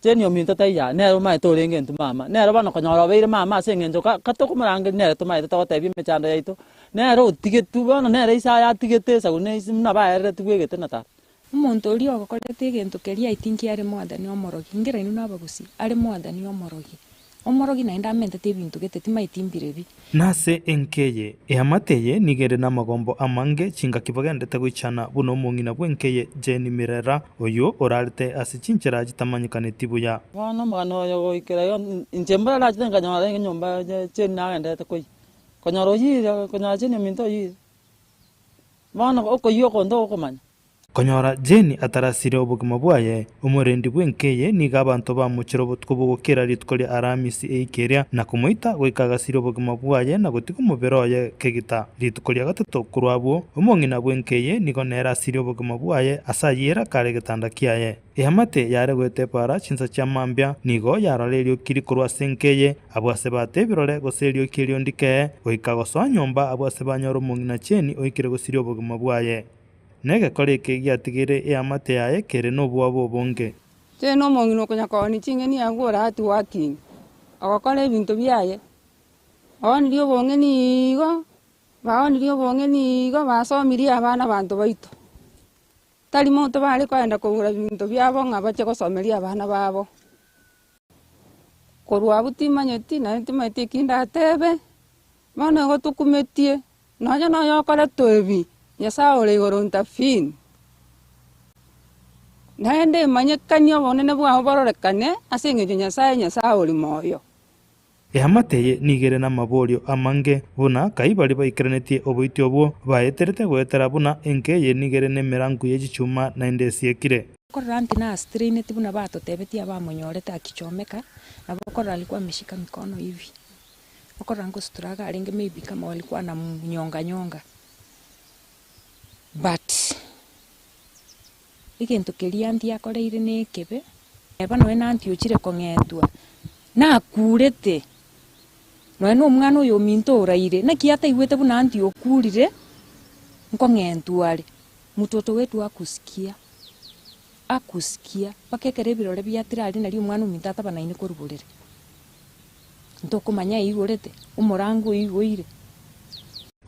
Jane ominto taiya, nere omaete orenge intwe mama, nere bono konyora obeire mama ase eng'encho ka katokomorangeria nere tomaete togotebia emechando yaito, nere otigetwe bono nere ise aye atigete esabu na ise buna baereretigwe egete na tata. Omonto oria ogokorete egento keria I think are mwathani omorogi, nkera inwe nabagusii, are mwathani omorogi, omorogi naende amentete ebinto gete timaeti mbirebi. Nase enka eye, eamate eye nigo ere namagombo amange, chingaki bagendete goichana buna omong'ina bw'enka eye Jane Mirera, oyio orarete ase chinchera chitamanyekaneti buya. Bono omogano oyo goikera igo, inche mbora nachete nkanyora enyomba Jane nagenderete koyia, konyora oyire, konyora Jane ominto oyire. Bono okoyia oko ntogokomanya. Konyora Jane atarasire obogima bwaye, omorendi bw'enka eye nigo abanto bamochera obotuko bogokera rituko ria Aramisi eika eria, na komoita goika agasire obogima bwaye na gotiga omobere oye kegita. Rituko ria gatato korwa abwo, omong'ina bw'enka eye nigo nere asirie obogima bwaye ase ayio ere akare egetanda kiaye. Eamate yare goeta epaara chinsa chia mambia, nigo yarora erioki rikorwa ase enka eye, abwo ase baata ebirore, gose erioki erio ndikee, goika gosoa nyomba abwo ase banyora omong'ina Jane oikire gosiria obogima bwaye. Negekora eke giatigeire eamate yaye kere nobwoba obonge. Tari nomong'ina okonya koonia ching'eni abwo orati working, ogokora ebinto biaye, oonirie obong'eni igo, baonirie obong'eni igo, basomirie abana abanto baito. Tari monto bare koenda kogora binto biabo ng'a bache gosomeria abana babo. Korwa abwo timanyeti, naende timanyeti eki ndatebe, bono igo tokumetie, nonya noyo okoretwa ebi, Nyasaye ore igoro intervene. Naende emanyekanie obonene bwao bororekane ase eng'encho Nyasaye Nyasaye ore moyo. Eamate eye nigo ere namaborio amange, buna kai baria baikeranetie oboiti obwo baeterete goetera buna enka eye nigo ere nemerangu ye chichuma naende esiekire. Okorora nti nastraineti buna batotebetie abamonyorete akichomeka, nabo okorora alikuwa ameshika mikono hivi, okorora ngostruggle arenge maybe kama walikuwa wanamnyonga nyonga but. Egento keria aunty akoreire na ekebe, neba nonya na aunty ochire kong'entwa, nakurete, nonya na omwana oyo ominto oraire, naki ataigwete buna aunty okurire, nkong'entwa are. Mtoto wetu hakusikia, hakusikia, mpaka ekero ebirore biatire aria nario omwana ominto atabanaine korwa borere. Ntokomanya aigorete, omorango oigoire.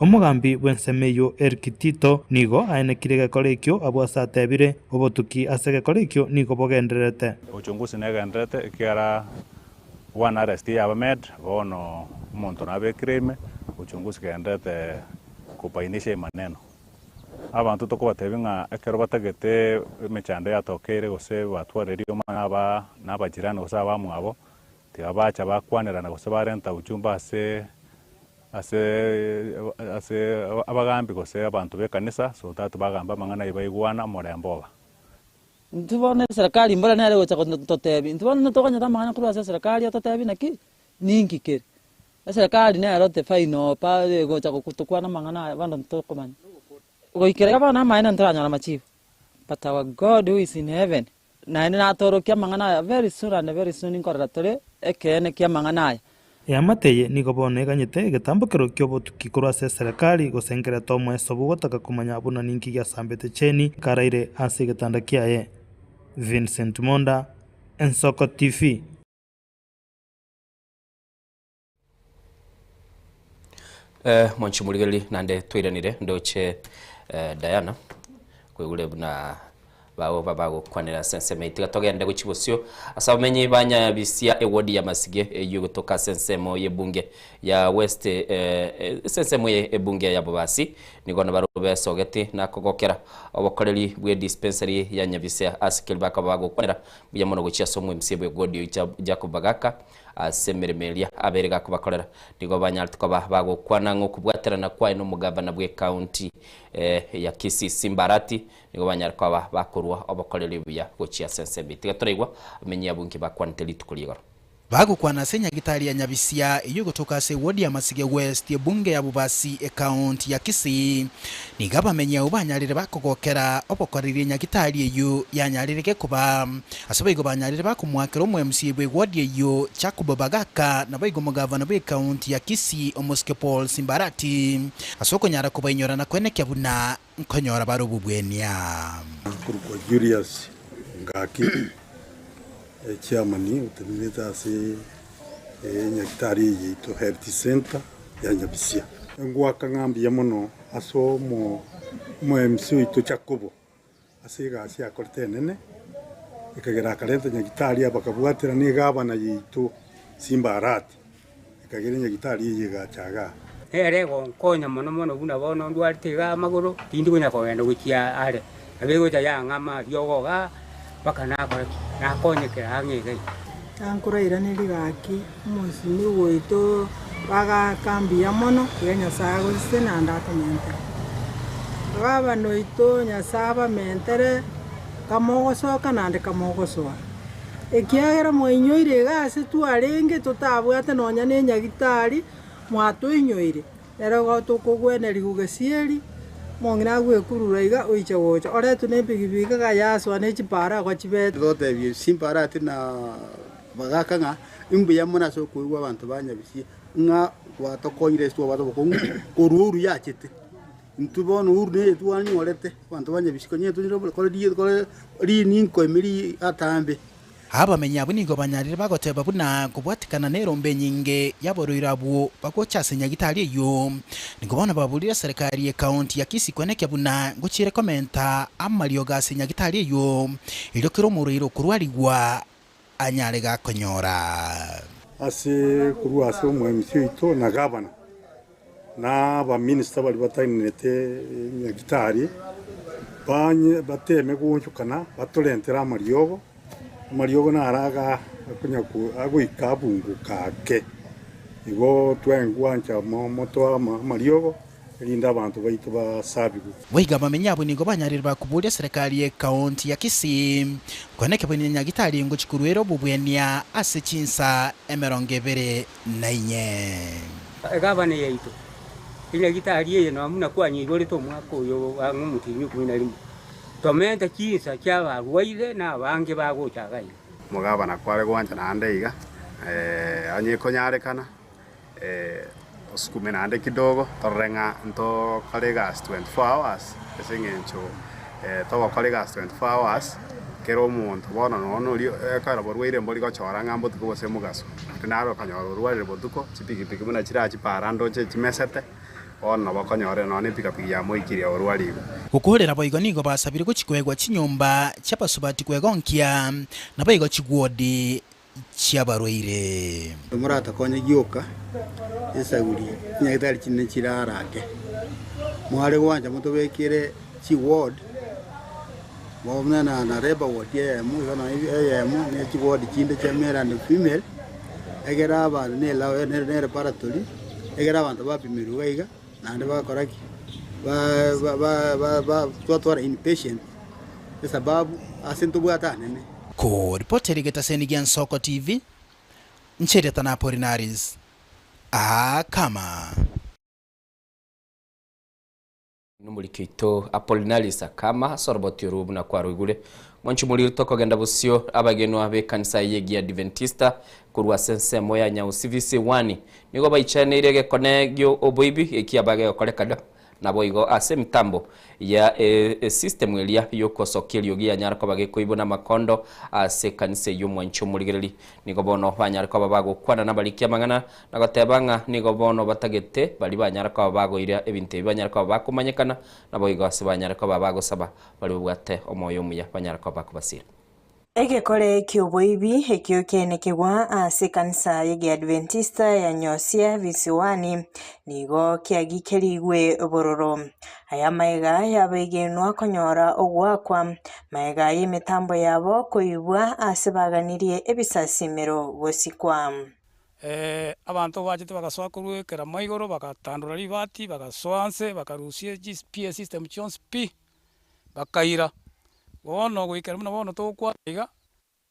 Omogambi bw'ensemo eyio Eric Tito nigo aenekire egekora ekio abwo ase atebire, Obotuki ase egekora ekio nigo bogendererete. Uchunguzi negendererete ekiagera one arrest yaba made bono omonto nabekire ime, uchunguzi egendererete kobainisha emaneno. Abanto tokobatebia ng'a ekero batagete emechando yatokeire gose batwarire rioma naba nabajirani gose abamwabo, tiga bacha bakwanerana gose barenta ujumbe ase ase ase abagambi gose abanto b'ekanisa so that bagambe amang'ana ayio baigwana omorembe oba. Intwe bono eserekari mbora nere egocha gototebia, intwe bono tokonyete amang'ana korwa ase eserekari ototebie naki, ninki kere. Eserekari nero the final pa egocha gotokwana amang'ana aya bono ntokomanya. Goikera iga bono amaene ntoranyora amachibu, but our God who is in heaven, naende natorokie amang'ana aya very soon and very soon nkorora tore ekeene kia amang'ana aya. Eamate eye nigo bono eganyete egetambokero ki'obotuki korwa ase eserekari gose nkereta omoeso bw'ogotaka komanya buna ninki giasambete Cheni karaire ase egetanda kiaye. Vincent Monda, Ensoko TV. Eh, mwanchi morigereria naende twairanire ndoche eh, Diana koigure buna bago babagokwanera ase ensemo eye. Tiga togende gochia bosio ase abamenyi ba Nyabisia eward ya Masige eyio egotoka ase ensemo y'ebunge ya West eh, ase ensemo ye ebunge ya Bobasi nigo nabarobwo besogeti na kogokera obokoreri bwe dispensary ya Nyabisia ase keri bakaba bagokwanera mbuya mono gochia ase omo-MCA bwe ward oyio Jacob Bagaka Ase emeremo eria abeire gakobakorera, nigo banyarete koba bagokwana ng'a okobwaterana kwaye nomogavana bw'ekaunti ya Kisii Simba Arati nigo banyare koba bakorua obokoreri obuya gochia ase ensemo eye. Tiga toraigwa amenyi abwo inki bakwanete rituko ria igoro. Bagokwana ase enyagitari ya Nyabisia eyio egotoka ase ewodi ya Masige West ebunge ya Bobasi ekaunti ya Kisii. Nigo abamenyi abwo banyarire bakogokera obokoreri enyagitari eyio yanyarire gekoba. Ase boigo banyarire bakomoakera omo-MCA bw'ewodi eyio Jacob Bagaka naboigo omogavana bw'ekaunti ya Kisii omosike Paul Simbarati ase okonyara kobainyora na koenekia buna nkonyora bare obobwenia. Nkorokwa Julius Ngaki, echairman otenenerete ase enyagitari eye yaito Health Centre ya Nyabisia. Ngoaka ng'a mbuya mono ase omo MC oito Jacobo ase egasi akorete enene, ekagera akarenta nyagitari abakabwatera na egavana yaito Simba Arati, ekagera enyagitari eye egacha igaa. Nere egonkonya mono mono buna bono ndwarete iga amagoro, tindi konya kogenda gochia are, nabo egocha yang'ama riogo igaa, mpaka nakora ki? Nakonyekera ang'e iga iga. Nkorairanerie gaki omosimi oito bagaaka mbuya mono, tiga Nyasae agosese naende akomentere. Gavana oito Nyasae abamentere kamogosoka naende kamogosoa, ekiagera mwainyoire iga ase twarenge totabwate nonya na enyagitari, mwatoinyoire. Ere igo tokogwenerigwa gesieri, omong'ina agwekurura iga oiche gocha, oretwe ne epigipigi iga yasoa ne chipara agwo chibete. Totebie Simbarati na Bagaka ng'a imbuya mono ase okoigwa abanto ba Nyabisie ng'a gwatokonyire ase twabwate obokong'u korwa ouru yachete. Intwe bono ouru neye twanyorete abanto ba Nyabisie konya kore rininko ime ri atambe. Abamenyi abwo nigo banyarire bagoteba buna kobwatikana nerombe enyinge y'aborwaire abwo bagocha ase nyagitari eyio. Nigo bono baburire eserekari y'ekaunti ya Kisii koenekia buna ngochiere komenta amariogo ase nyagitari eyio erio kera omorwaire okorwarigwa anyare gakonyora. Ase korwa ase omo-MC oito na gavana, na abaminista baria batainete nyagitari, banye bateme goonchokana batorentere amariogo, amariogo naro aga akonya agoika abunguka ake. Igo twengwancha motoe amariogo erinde abanto baito basabigwe. Boigo abamenyi abwo nigo banyarire bakoboria serikali y'ekaunti ya Kisii koeneka buna nyagitari ngochia koruera obobwenia ase chinsa 24. Egavana yaito, enyagitari eye nonya buna kwanyeigorete omwaka oyo ang'e omotienyi o ikomi na rimo. Tomenta chinsa chi'abarwaire na abange bagocha iga iga. Omogabana kware gwancha naende iga, onye ekonyarekana, osukume naende kidogo torore ng'a ntokore egasi 24 hours ase eng'encho togokora egasi 24 hours, kera omonto bono nonya oria ekero borwaire mbori gochora ng'a mbotuko gose mogaso, naende naro okonyora orwarire botuko, chipikipiki buna chirachi para ndoche chimesete. Bono nabo okonyora nonya nepikapiki yamoikirie orwarigwe. Gokoorera boigo nigo basabire gochia koegwa chinyomba chi'abasubati kwegonkia, naboigo chigwodi chi'abarwaire. Moratakonye gioka esaguri chinyagitari chinene chire arake. Mware gwancha motobekere chiward buna na labour ward eyemo iga nonya eyemo ne chiward chinde chia male and female, egere abanto ne ne laboratory, egere abanto bapimerwe iga iga naende bakora ki? Ba ba ba twatwara inpatient esababu ase ntobwate anene. Koripoteri getaseni gia Nsoko TV, inche erieta na Apolinaris Akama. Nomoriki oito Apollinaris akama ase oroboti orwo buna kwaroigure. Mwanche omoriri tokogenda bosio abagenwa b'ekanisa eye y'Egiadventista korwa ase ensemo ya Nyausi VC1 nigo baichaneire egekone gi'oboibi ekiaba gegokorekana Naboigo ase emitambo ya esystem eria y'ogosokia eriogi yanyara koba gekoibwa namakondo ase ekanisa eyio omwanchi omorigereri. Nigo bono banyare koba bagokwana nabariki amang'ana na goteba ng'a nigo bono batagete baria banyare koba bagoira ebinto ebi banyare koba bakomanyekana, naboigo ase banyare koba bagosaba baria babwate omoyo omuya banyare koba bakobasira. Egekore ki'oboibi ekio kiainekigwa ase ekanisa y'Egeadventista ya Nyosia Visiwani nigo kiagikerigwe bororo. Aya amaiga y'abegenwa konyora ogoakwa, magega y'emetambo yabo koibwa ase baganirie ebisasimero gosikwa. Abanto bachete bagasoa korwa ekerama igoro, bagatandora ribati, bagasoa nse, bakarusia PA system chionsi pi, bakaira. Bono goikera buna bono togokwana iga,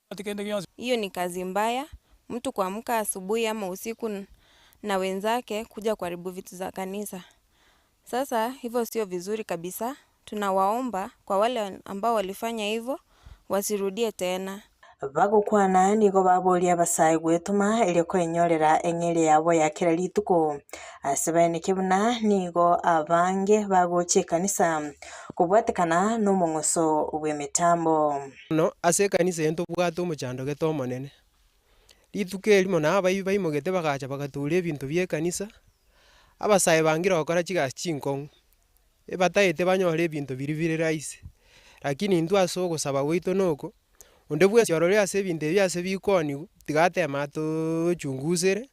tobwati kende gionsi. Hiyo ni kazi mbaya, mtu kuamka asubuhi ama usiku na wenzake kuja kuharibu vitu za kanisa. Sasa hivyo sio vizuri kabisa, tunawaomba kwa wale ambao walifanya hivyo wasirudie tena. Bagokwana nigo baboria abasae gwetoma erio koenyorera eng'eria yabo ya kera rituko. Ase baeneke buna nigo abange bagocha ekanisa kobwatekana nomong'uso bw'emetambo. Bono ase ekanisa eye ntobwate omochando gete omonene. Rituko erimo na abaibi baimogete bagacha bagaturia ebinto bi'ekanisa, abasae bangire gokora chigasi chinkong'u, ebataete banyore ebinto biria bire rahisi. Lakini intwe ase ogosaba gwaito noko, onde bwensi orore ase ebinto ebi ase bikooniwa, tiga ateme atoochungusere,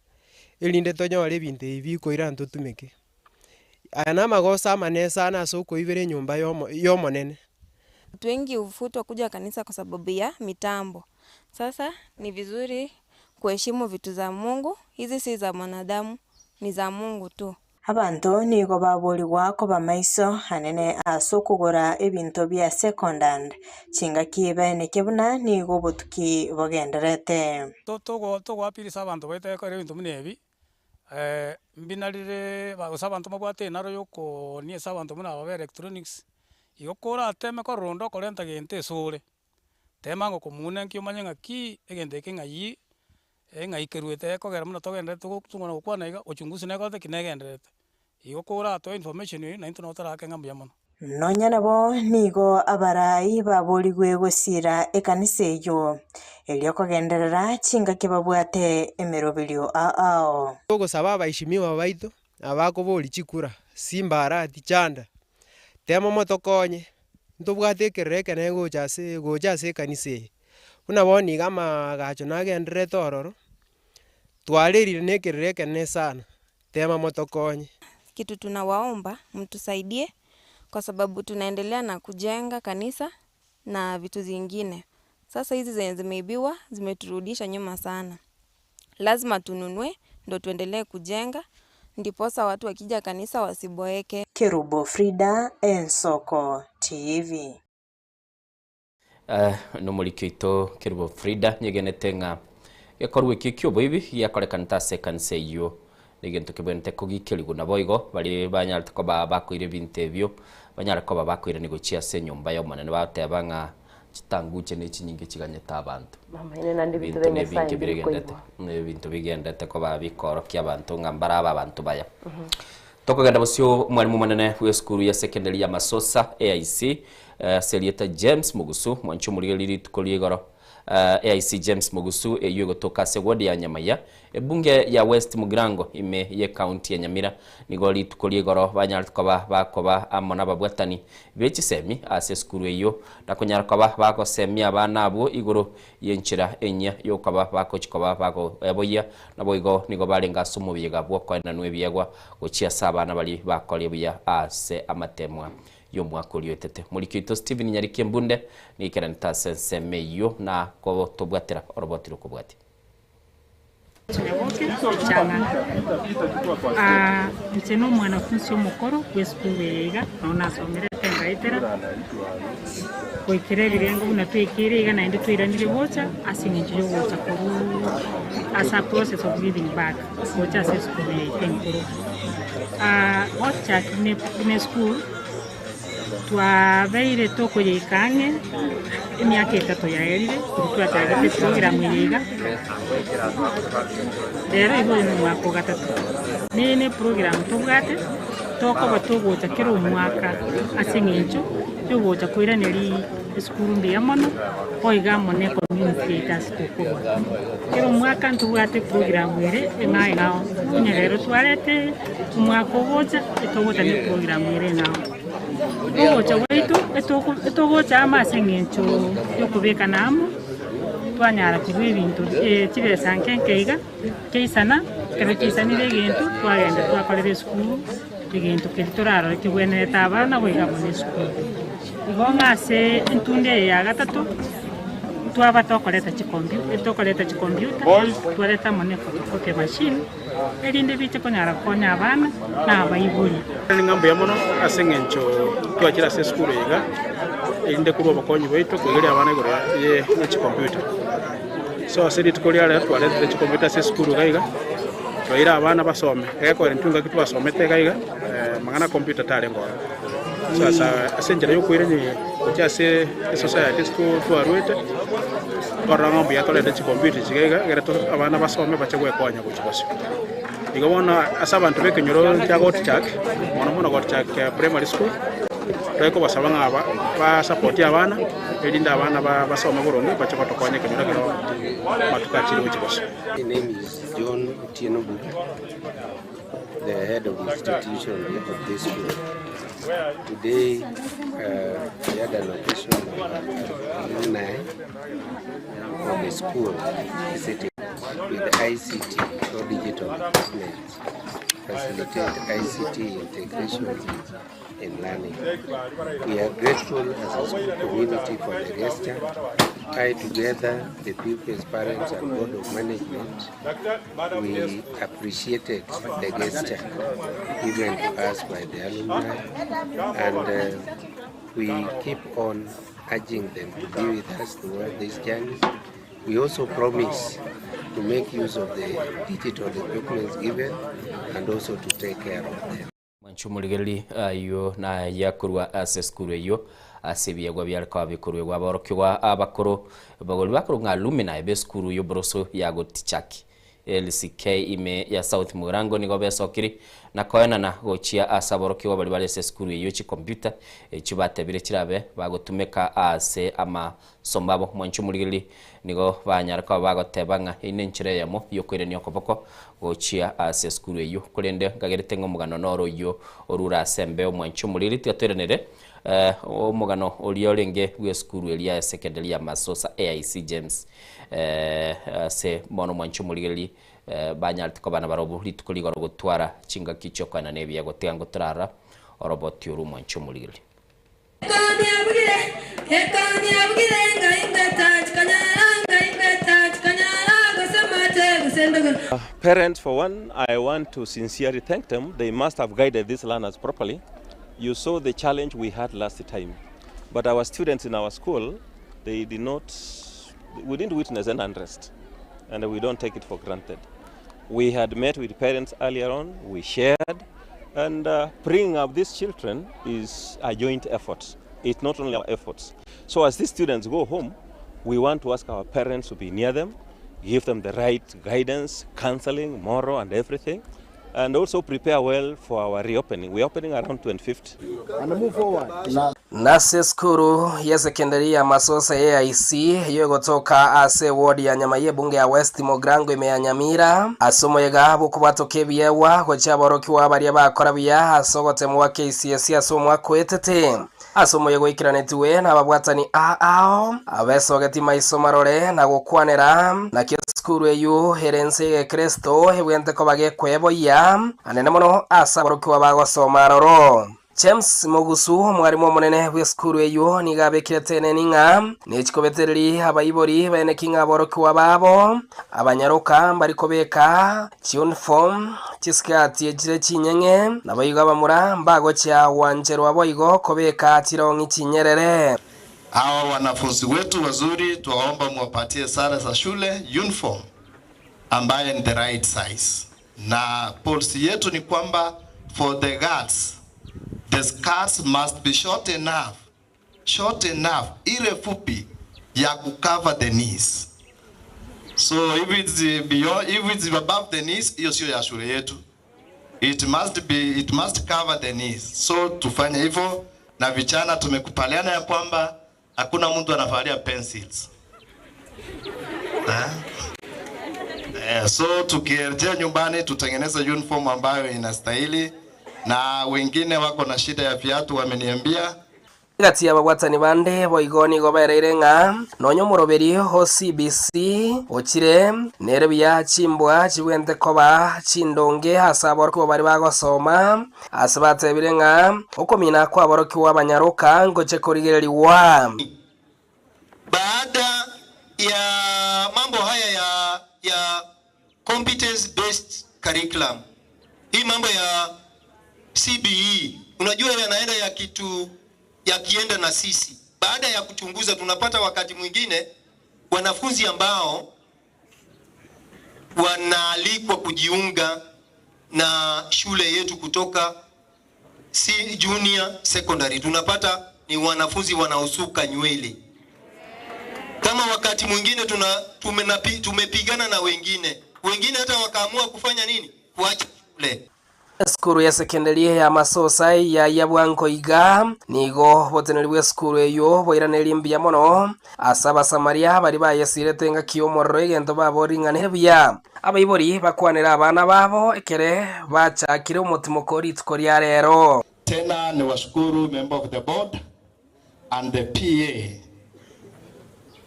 erinde tonyore ebinto ebi bikoirana totumeke. Aya namagoso amanene sana ase okoibera enyomba yomo y'Omonene. Watu wengi hufutwa kuja kanisa kwa sababu ya mitambo. Sasa ni vizuri kuheshimu vitu za Mungu, hizi si za mwanadamu, ni za Mungu tu. Abanto nigo baborigwa koba maiso anene ase okogora ebinto bia second-hand, chingaki baeneke buna nigo obotuki bogendererete. Togoapirisa abanto baito ekero ebinto buna ebi, mbinarire gose abanto mbabwate enaro ya okoonia ase abanto buna aba ba electronics, igo korateme korora onde okorenta gento esore, tema ng'a okomuna nki omanye ng'aki egento eke ng'ai Eng'ai keruete ekogera buna togenderete gotung'ana gokwana iga, uchunguzi nekorete ki? Negendererete. Igo koratoe information eyio naintwe nabo torake ng'a mbuya mono. Nonya nabo nigo abarai baborigwe gosiira ekanisa eyio, erio kogenderera chingaki babwate emeroberio ao ao. Togosaba abaishimiwa baito abakoboria chikura, Simba Arati, Chanda, tema motokonye, ntobwate ekerero ekenene gocha ase gocha ase ekanisa eye. Buna bono iga amaagacho nagendererete ororo, twarerire na ekerero ekenene sana, tema motokonye. Kitu tunawaomba mtusaidie kwa sababu tunaendelea na kujenga kanisa na vitu zingine. Sasa hizi zenye zimeibiwa zimeturudisha nyuma sana. Lazima tununue ndo tuendelee kujenga ndiposa watu wakija kanisa wasiboeke. Kerubo Frida, Ensoko TV. Nomoriki oito Kerubo Frida nyegenete ng'a gekorwa ekio ki'oboibi giakorekanete ase ekanisa eyio negento kebwenerete kogikerigwa. Naboigo baria banyarete koba bakoira ebinto ebio. Banyare koba bakoirania gochia ase enyomba y'Omonene, bagoteba ng'a chitanguche ne chinyinge chiganyete abanto. Bamaene naende ebinto Ebinto bia ne Nyasaye ebinge mbiri biregendete, koigwa. ebinto bigendete koba bikoorokia abanto ng'a mbarabe abanto baya. Tokogenda bosio omwalimu omonene bw'esukuru ya secondary ya Masosa AIC ase erieta James Mugusu, mwanche omorigereria rituko ria igoro. AIC James Mugusu eyio egotoka ase ward ya Nyamaiya, ebunge ya West Mugirango ime y'ecounty ya Nyamira. Nigo rituko ria igoro banyarete koba bakoba amo nababwatani be chisemi ase esukuru eyio na konyara koba bagosemia abana abwo igoro y'enchera enyia y'okoba bagochia koba bagoeboyia. Naboigo nigo barenge ase omoyega bw'okoenanwa ebiegwa gochia ase abana baria bakoria buya ase amatemwa y'omwaka oria oetete. Moriki oito Stephen Nyariki Embunde nigo ase ensemo eyio na gotobwatera oroboti rokobwatia. Nyaboke Chang'ana. Ah, inche na omwanafunsi omokoro bw'esukuru eye iga, nabo nasomerete ngaetera goikera ebirengo buna twaikeire iga naende twairanire gocha ase eng'encho yogocha korwa ase a process of giving back gocha ase esukuru yaito enkoro. Ah, gochaki buna buna esukuru. Twabeire tokoyeika ang'e emiaka etato yaerire korwa twachagete eprogram eye iga, rero iga oyo nomwaka o gatato. Neye ne eprogram tobwate, tokoba togocha kera omwaka ase eng'encho yogocha koiraneria esukuru mbuya mono, boigo amo ne ecommunity yaito ase tokorwa. Kera omwaka ntobwate eprogram ere eng'ao eng'ao, onye rero twarete. Omwaka ogocha etogocha ne program ere nao. Ogocha gwaito etoko etogocha amo ase eng'encho yokobekana amo, twanyara korwa ebinto chibesa nke nke iga, kiaisana, ekero kiaisanire egento twagenda twakorera esukuru, egento keria torarore kebwenerete abana goika amo na esukuru. Igo ng'a ase entunda eye ya gatato, twaba tokoreta chikompu tokoreta chicomputer, twareta amo ne photocopy machine. erinde biche konyara gokonya abana na abaibori. Ng'a mbuya mono ase eng'encho twachire ase esukuru eye iga, erinde korwa obokonyi bwaito koigeria abana igoro ye chicomputer. So ase rituko ria rero twaretire chicomputer ase esukuru iga iga, twaira abana basome, egekogera intwe engaki twasomete iga iga amang'ana a computer tarenge ororo. So ase ase enchera ya okoirania gochia ase esociety ase twarwete, twarora ng'a mbuya torente chicomputer echi iga iga egere abana basome bache gwekonya gochia bosio. Igo bono ase abanto ba ekenyoro kia Gotichak, mono mono Gotichak primary school, tore kobasaba ng'a ba support abana, erinde abana basome boronge bache gotokonya ekenyoro ekero amatuko achire gochia bosio. My name is John Otieno Buga, the head of institution of this school. Today uh, we had an occasion of alumni of the school visiting with ICT or digital equipment, facilitate ICT integration in learning. We are grateful as a school community for the gesture. I together, the pupils, parents and board of management, we appreciated the gesture given to us by the alumni and uh, we keep on urging them to be with us throughout this journey. We also promise to make use of the digital equipment given and also to take care of them. Mwanche omorigereria ayio naya korwa ase esukuru eyio ase ebiegwa biare koba bikoruegwa aborokigwa abakoro bagori bakorwa ng'a alumni b'esukuru y'oboroso ya Gotichaki LCK ime ya South Mugirango nigo besokiri na koenana gochia ase aborokigwa baria bare ase esukuru eyio chicomputer echio batebire chirabe bagotumeka ase amasomo abo. Mwanche omorigereria nigo banyare koba bagoteba ng'a eyio nenchera eyemo yokoirania okoboko gochia ase esukuru eyio. Korende nkagerete ng'a omogano noro oyio orure ase embeo omwanche omoriri tiga toiranere omogano oria orenge bw'esukuru eria ya secondary ya Masosa AIC James ase bono omwanche omorigereria banyarete koba nabarobwo rituko rigoro gotwara chingaki chiokoenana ebiegwa tiga ngotorara oroboti orwo omwanche omorigereria. Parents, for one, I want to sincerely thank them. They must have guided these learners properly. You saw the challenge we had last time. But our students in our school, they did not, we didn't witness an unrest. And we don't take it for granted. We had met with parents earlier on, we shared, And uh, bringing up these children is a joint effort. It's not only our efforts. So as these students go home, we want to ask our parents to be near them, give them the right guidance, counseling, moral, and everything, and also prepare well for our reopening. We're opening around 25th. And move forward. Nase esukuru y'esekendari ya Masosa AIC eyio egotoka ase eward ya Nyamai ebunge ya West Mogrango ime ya Nyamira ase omoyega bw'okobwatoka ebiegwa gochia aborokigwa baria bakora buya ase ogotemwa KCSE ase omwaka oetete. Ase omoyega oikeranetigwe nababwatani ao abesogetie maiso marore na gokwanera naki esukuru eyio ere ense y'egekristo ebwente koba gekweboyia anene mono ase aborokigwa bagosoma aroro. James Mogusu, omwarimu omonene bw'esukuru eyio, nigo abekire teneni ng'a nechikobetereri abaibori baeneki ng'a aborokigwa babo abanyaroka mbari kobeka chiuniform, chisikati echire chinyeng'e, naboigo abamura mbagochia gwancherwa boigo kobeka chirong'i chinyerere. Hawa wanafunzi wetu wazuri twaomba muwapatie sare za shule uniform ambaye ni the right size, na policy yetu ni kwamba for the girls the skirts must be short enough, short enough, ile fupi ya kucover the knees. So if it's beyond, if it's above the knees, hiyo sio ya shule yetu. It must be, it must cover the knees. So tufanye hivyo, na vijana tumekubaliana ya kwamba hakuna mtu anavalia pencils eh? Eh, so tukirejea nyumbani tutengeneze uniform ambayo inastahili, na wengine wako na shida ya viatu wameniambia. Egati y'ababwatani bande boigo nigo baereire ng'a nonya omoroberi o CBC ochire nere buya chimbwa chibwente koba chindonge ase aborokigwa baria bagosoma ase batebire ng'a okomina kwa aborokigwa abanyaroka ngoche korigereriwa. Baada ya mambo haya ya, ya competence based curriculum, hii mambo ya CBE unajua yanaenda ya kitu yakienda na sisi. Baada ya kuchunguza, tunapata wakati mwingine wanafunzi ambao wanaalikwa kujiunga na shule yetu kutoka si junior secondary, tunapata ni wanafunzi wanaosuka nywele. Kama wakati mwingine tuna tumenapi, tumepigana na wengine wengine hata wakaamua kufanya nini, kuacha shule. Esukuru ya secondary ya Masosa ya yabwanko iga nigo boteneri bwa esukuru eyo boiranerie mbuya mono ase abasamaria bari bayesirete engaki ya omorero egento baboring'anire buya abaibori bakwanera abana babo ekere bachakire omotimoko rituko ria rero. Tena ni washukuru member of the board and the PA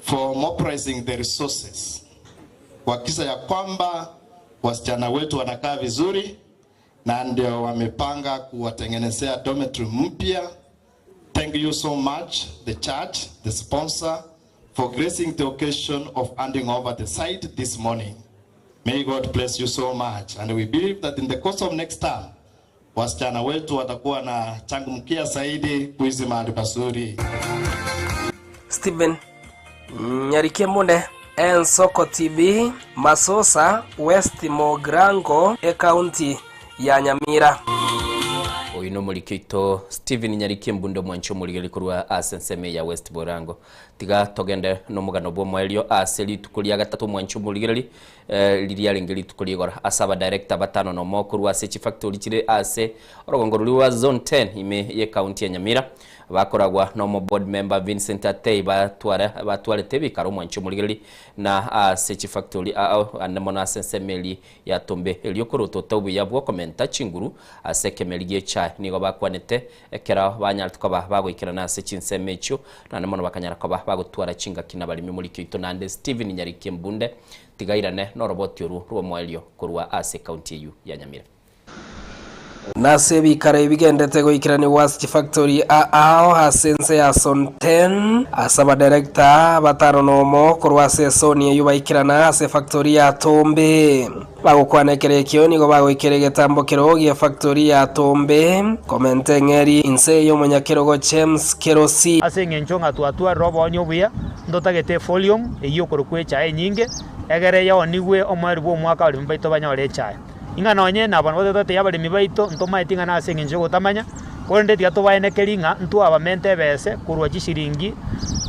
for mobilizing the resources kuhakikisha ya kwamba wasichana wetu wanakaa vizuri na ndio wamepanga kuwatengenezea dormitory mpya. Thank you so much the church, the sponsor for gracing the occasion of handing over the site this morning. May God bless you so much and we believe that in the course of next term wasichana wetu watakuwa na changamkia zaidi kuishi mahali pazuri. Stephen Nyarikie Munde, Ensoko TV, Masosa, West Mogrango, ekaunti ya Nyamira. Oyo nomoriki oito Stephen Nyarikie Mbunde omwanchi omorigeri korwa ase ensemo ya West Borango. Tiga togende nomogano bwa omoerio ase rituko ria gatato omwanchi omorigereri eh, riria renge rituko rigora ase abadirector batano nomo korwa ase chifactory chire ase orogongo rori rwa zone 10 ime ye county ya Nyamira bakoragwa nomo board member Vincent Atei batware batwarete ebikaro omwanchi omorigereri na ase chifactory ao ande mono ase ensemo eri ya Tombe erio korotota obuya bwa okomenta chinguru ase ekemeri gia echae nigo bakwanete ekero banyarete koba bagoikerana ase chinsemo echio naende mono bakanyara koba bagotwara chingaki na abaremi omoriki oito naende Stephen Nyarikie Mbunde tigairane noroboti orwo rwa omoerio korwa ase ekaunti eyio ya Nyamira. Nase ebikaro ebi bigendete goikeranigwa ase chifactori ao ase ense ya Zone 10 ase abadirector batano nomo korwa ase esoni eyio baikerana ase efactori ya Tombe. Bagokwana ekero ekio nigo bagoikera egetambo kero gi'efactori ya Tombe komenta eng'eri inse y'omonyakerogo James Kerosi. Ase engencho ng'a twatwarire oboonia obuya, ntotagete efolium eyio okorokwa echae enyinge, egere yaonigwe omoerio bw'omwaka abaremi baito banyore echae. Ing'a nonye nabo nabo tototebia abaremi baito ntomaeti ng'a nase eng'encho yogotamanya, korende tiga tobaenekerie ng'a ntwabamente ebese korwa chishiringi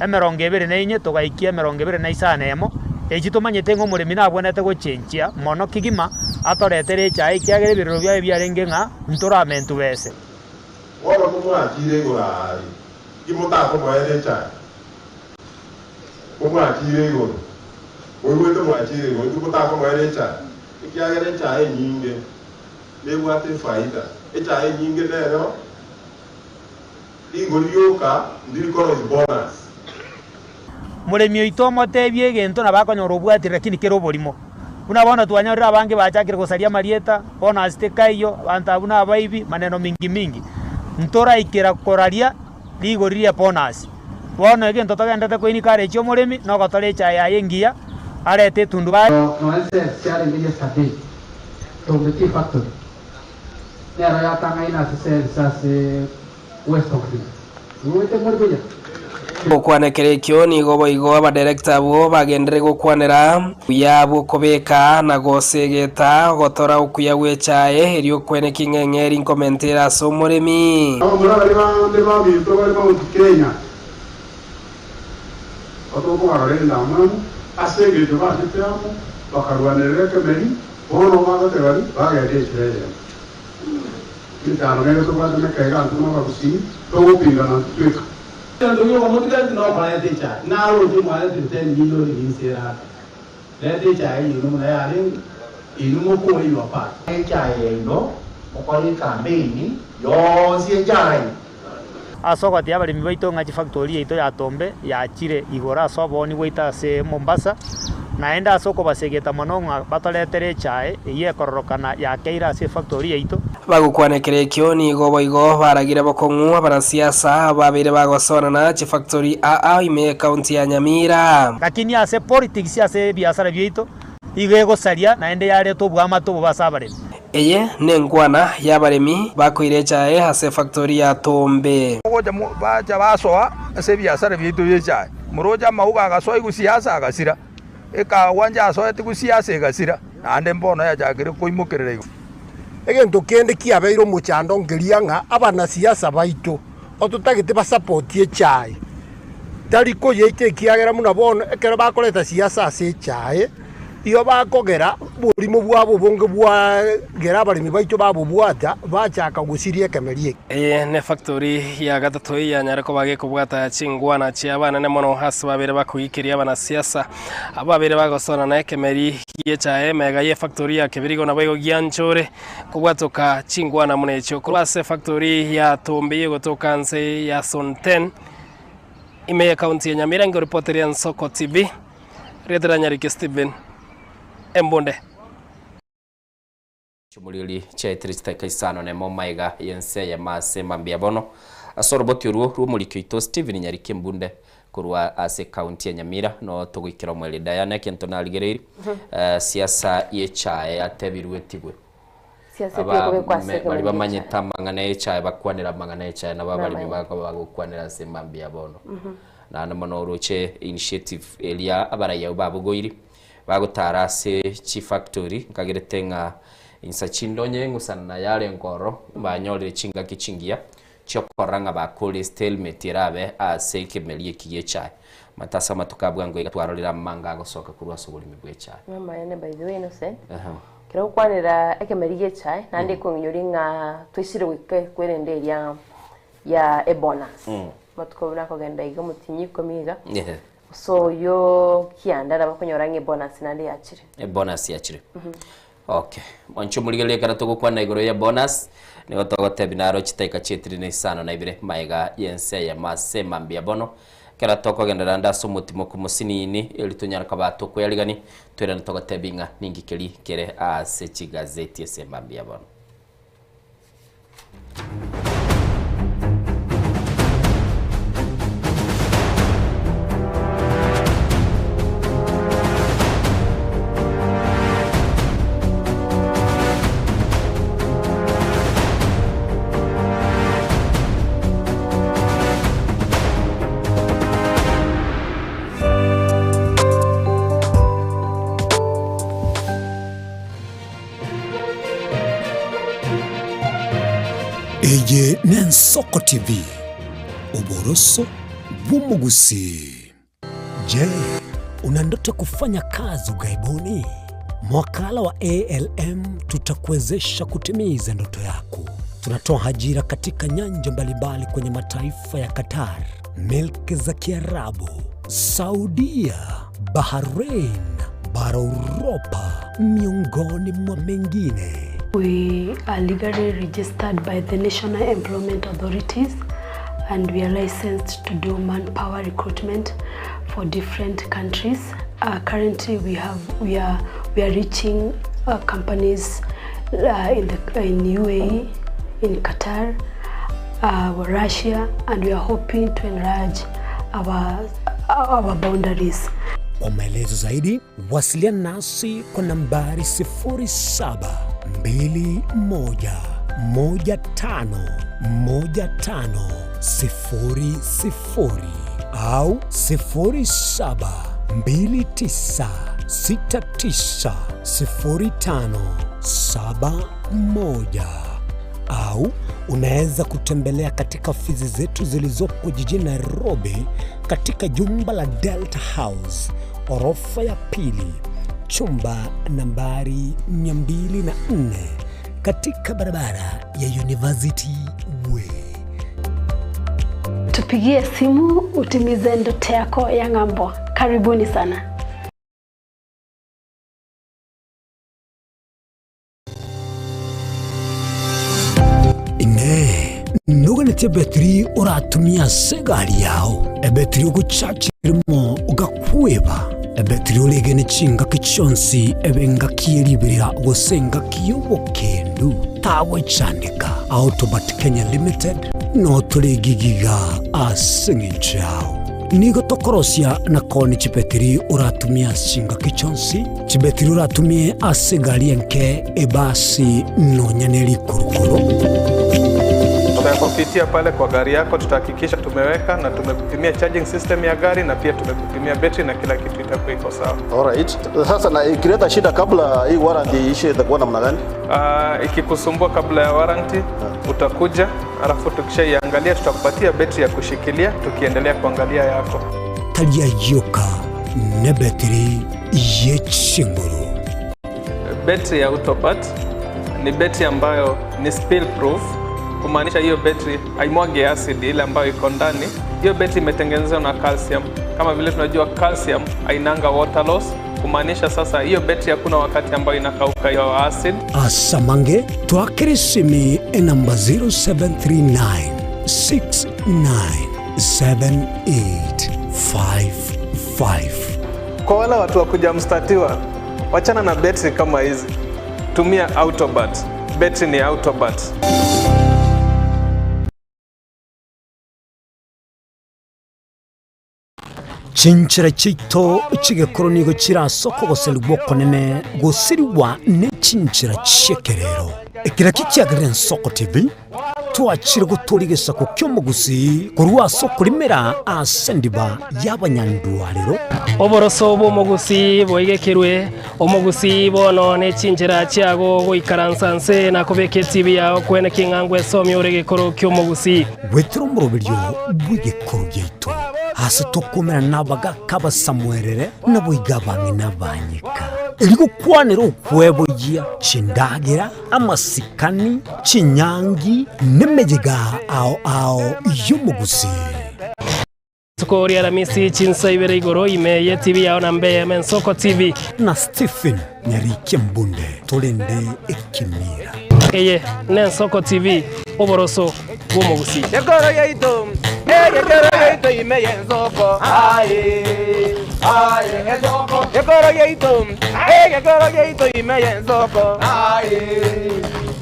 emerongo ebere na inye togaikia emerongo ebere na isano emo, echi tomanyete ng'a omoremi nabwenerete gochenchia mono kegima atoretere echae ekiagera ebirero biaye biarenge ng'a ntoramentwe bese. Bono komwachire igoro aaria, timotakomoera echae? Komwachire igoro, moigwete mwachire igoro, timotakomoera echae? Ekiagera echae enyinge nebwate efaida, echae enyinge nero rigori rioka ndiri koroisia bonus. Moremi oito omotebie egento nabo akonyora obwatire lakini kere oborimo. Buna bono twanyorire abange bachakire gosaria amarieta, bono ase tikaiyo, abanto abwo nabaibi, maneno mingi mingi. Ntoraikera koraria rigori rie bonus. Bono egento togenderete koinika are echio omoremi nogotora echae yaye engiya, arete etundubari. Nonya cells chiarenge yesterday, Tombe Tea Factory nero yatang'aine ase cells ase West of Rift. Igwete more buya? Gokwana ekero ekio nigo boigo abadirector abwo bagenderere gokwanera buya bw'okobeka na gosegeta ogotora okuya gw'echae erio okwene king'eng'eri nkomentere ase omoremi. Abamura baria bande baminto bare Mount Kenya batokobarora endamwamu ase engencho bachete amo bakarwanerera ekemeri, bono bagotebani bagende enchera eyemo. Emechando nere tobwate meka iga intwe nabagusii togopingana intwe tweka. Egento giokomotiga nokoreta echae, naroche mwaretire ten million inse ere ake. Reta echae yaino buna yarenge, inwe mokore your part. Echae yaino mokore ekampeini yonsi echae. Ase ogoteebia abaremi baito ng'a chifactori yaito ya Tombe yachire igoro ase obooni bwaito ase Mombasa, naende ase okobasegeta mono ng'a batoretere echae eyio ekororokana yakeire ase efactori yaito. Bagokwana ekero ekio nigo boigo baragire bokong'u abanasiasa ababeire bagosoanana chifactori aa ime y'ecounty ya Nyamira. Lakini ase politics ase ebiasara biaito igo egosaria naende yareta oboamate obobe ase abaremi. Eye nenkwana y'abaremi bakoira echae ase efactori ya Tombe. Gocha bacha basoa ase ebiasara biaito bi'echae. Moroche amauga agasoa igusiasa agasira, ekagwa nchasoete gusiasa egasira, naende mbono yachakire koimokerera igoro. Egento kende kiabeire omochando nkeria ng'a abanasiasa baito ototagete basapotie echae, tari koyeita ekiagera buna bono ekero bakoreta siasa ase echae, Igo bakogera oborimo bwabo obonge bwagera abaremi baito babobwata, bachaka gosiria ekemeri eke. Eye nefactori ya gatato eyanyare koba gekobwata chingwana chi'abanene mono ase babere bakogikiria abanasiasa abwo babere bagosona na ekemeri gi'echae emega y'efactori ya Kebirigo naboigo gianchore kobwatoka chingwana buna echio korwa ase efactori ya Tombe egotoka nse ya Zone 10 ime y'ecounty ya Nyamira nkoripoteria Nsoko TV. Rieta ria Nyariki Stephen Embunde. Chimoriri chiaetire chidakika isano nemo maiga y'ense eyemo ase mambia bono ase oroboti orwo rw'omoriki oito Stephen Nyariki Embunde korwa ase ekaunti ya Nyamira no togoikera omweri Diana ekento narigereiri siasa y'echae yatebirwe etigwe Siasa etigwe kobekwa ase Aba ekemoni baria gi'echae. bamanyete amang'ana y'echae bakwanera amang'ana y'echae nabo abaremi Namanyete. bakoba bagokwanera ase mambia bono. Naende mono oroche initiative eria abarai abwo babogoiri, bagotara ase chifactory, nkagerete ng'a insa chinde onye eng'usana naye arenge ororo, banyorire chingaki chingiya chiokorora ng'a bakorire stalemate erabe ase ekemeri eki gia echae. Omanyete ase amatuko a bwango iga twarorire amanga agosoka korwa ase oboremi bwa echae. Amaene by the way Innocent, Aha. ekero ogokwanera ekemeri gia echae, naende ekong'inyori ng'a toisire goika ekwerende eria ya ebonus. Amatuko buna akogenda iga omotienyi ikomi iga, Ehe. gose oyio kianda nabo okonyora ng'a ebonus naende yachire. Ebonus yachire. Okay. Mwanche omorigereria ekero togokwana igoro ye bonus, nigo togotebia naro chidakika chietiri na isano na ibere magega y'ense eyemo ase mambia bono, ekero tokogenderera ande ase omotimoku mosinini, eri tonyare koba tokoyarigani, toirane togotebia ng'a ninki keria kere ase chigazeti ase mambia bono. Eye n'Ensoko TV, oboroso bw'omogusii. Je, una ndoto ya kufanya kazi ughaibuni? Mwakala wa ALM tutakuwezesha kutimiza ndoto yako. Tunatoa ajira katika nyanja mbalimbali kwenye mataifa ya Qatar, milki za Kiarabu, Saudia, Bahrain, bara Uropa, miongoni mwa mengine. We are legally registered by the National Employment Authorities and we are licensed to do manpower recruitment for different countries. Uh, currently we have we are we are reaching uh, companies uh, in the in UAE, in Qatar, uh, Russia and we are hoping to enlarge our our boundaries. Kwa maelezo zaidi wasiliana nasi kwa nambari 0721151500 au 0729690571 au unaweza kutembelea katika ofisi zetu zilizopo jijini Nairobi katika jumba la Delta House orofa ya pili chumba nambari 204 katika barabara ya University Way. Tupigie simu utimize ndoto yako ya ng'ambo. Karibuni sana. Inee, noganetie ebetiri oratumie ase egari yao, ebetiri ogochachi rimo ogakweba, ebetiri oregene chingaki chionsi ebe engaki ye riberera gose engaki y'obokendu? Tagwechandeka, Autobat Kenya Limited notore gigiga ase eng'encho yao. Nigo tokorosia na koonia chibetiri oratumie ase chingaki chionsi, chibetiri oratumie ase egari enke, ebasi, nonya ne rikurukuru. Tutakupitia pale kwa gari yako, tutahakikisha tumeweka na tumekupimia charging system ya gari na pia tumekupimia betri na kila kitu itakuwa iko sawa. Alright. Sasa na ikileta shida kabla hii warranty iishe itakuwa namna gani? Uh, ikikusumbua kabla ya warranty utakuja, alafu tukishaiangalia tutakupatia betri ya kushikilia tukiendelea kuangalia yako. Tari ayio ka nebetiri ye chinguru. Betri ya Autopat ni betri ambayo ni spill proof, kumaanisha hiyo betri haimwagi acid ile ambayo iko ndani. Hiyo betri imetengenezwa na calcium. Kama vile tunajua calcium hainanga water loss, kumaanisha sasa hiyo betri hakuna wakati ambayo inakauka hiyo acid. Asamange twakere esimi enamba 0739 697855. Kwa wale watu wa kuja mstatiwa, wachana na betri kama hizi, tumia Autobat. Betri ni Autobat. Chinchera chiaito chi'egekoro nigo chire ase okogoserigwa okonene gosirigwa ne chinchera chi'ekerero. Ekero ekio kiagerire Ensoko TV, twachire gotoria egesaku ki'omogusii korwa ase okorimera ase endiba y'abanyandwarero. Oboroso bw'omogusii boigekerwe, omogusii bono ne chinchera chiago goikaransa nse na kobeka etibi yao kwene king'a ngwesomia ore egekoro ki'omogusii. Goetera omoroberio bw'egekoro giaito, aase tokomerana nabagaaka abasamuerere, naboigo abang'ina abanyeka, erio gokwanera okweboyia chindagera, amasikani, chinyangi, nemeyega ao ao y'omogusii. Rituko ria Aramisi chinsa ibere igoro ime ye TV yao na mbe eyemo Ensoko TV. Na Stephen Nyarikia Mbunde torende ekemira. Eye n'Ensoko TV, oboroso bw'omogusii. Ekoro yaito, egekero yaito ime y'ensoko, aye, aye, ensoko. Ekoro yaito, egekero yaito ime y'ensoko, aye,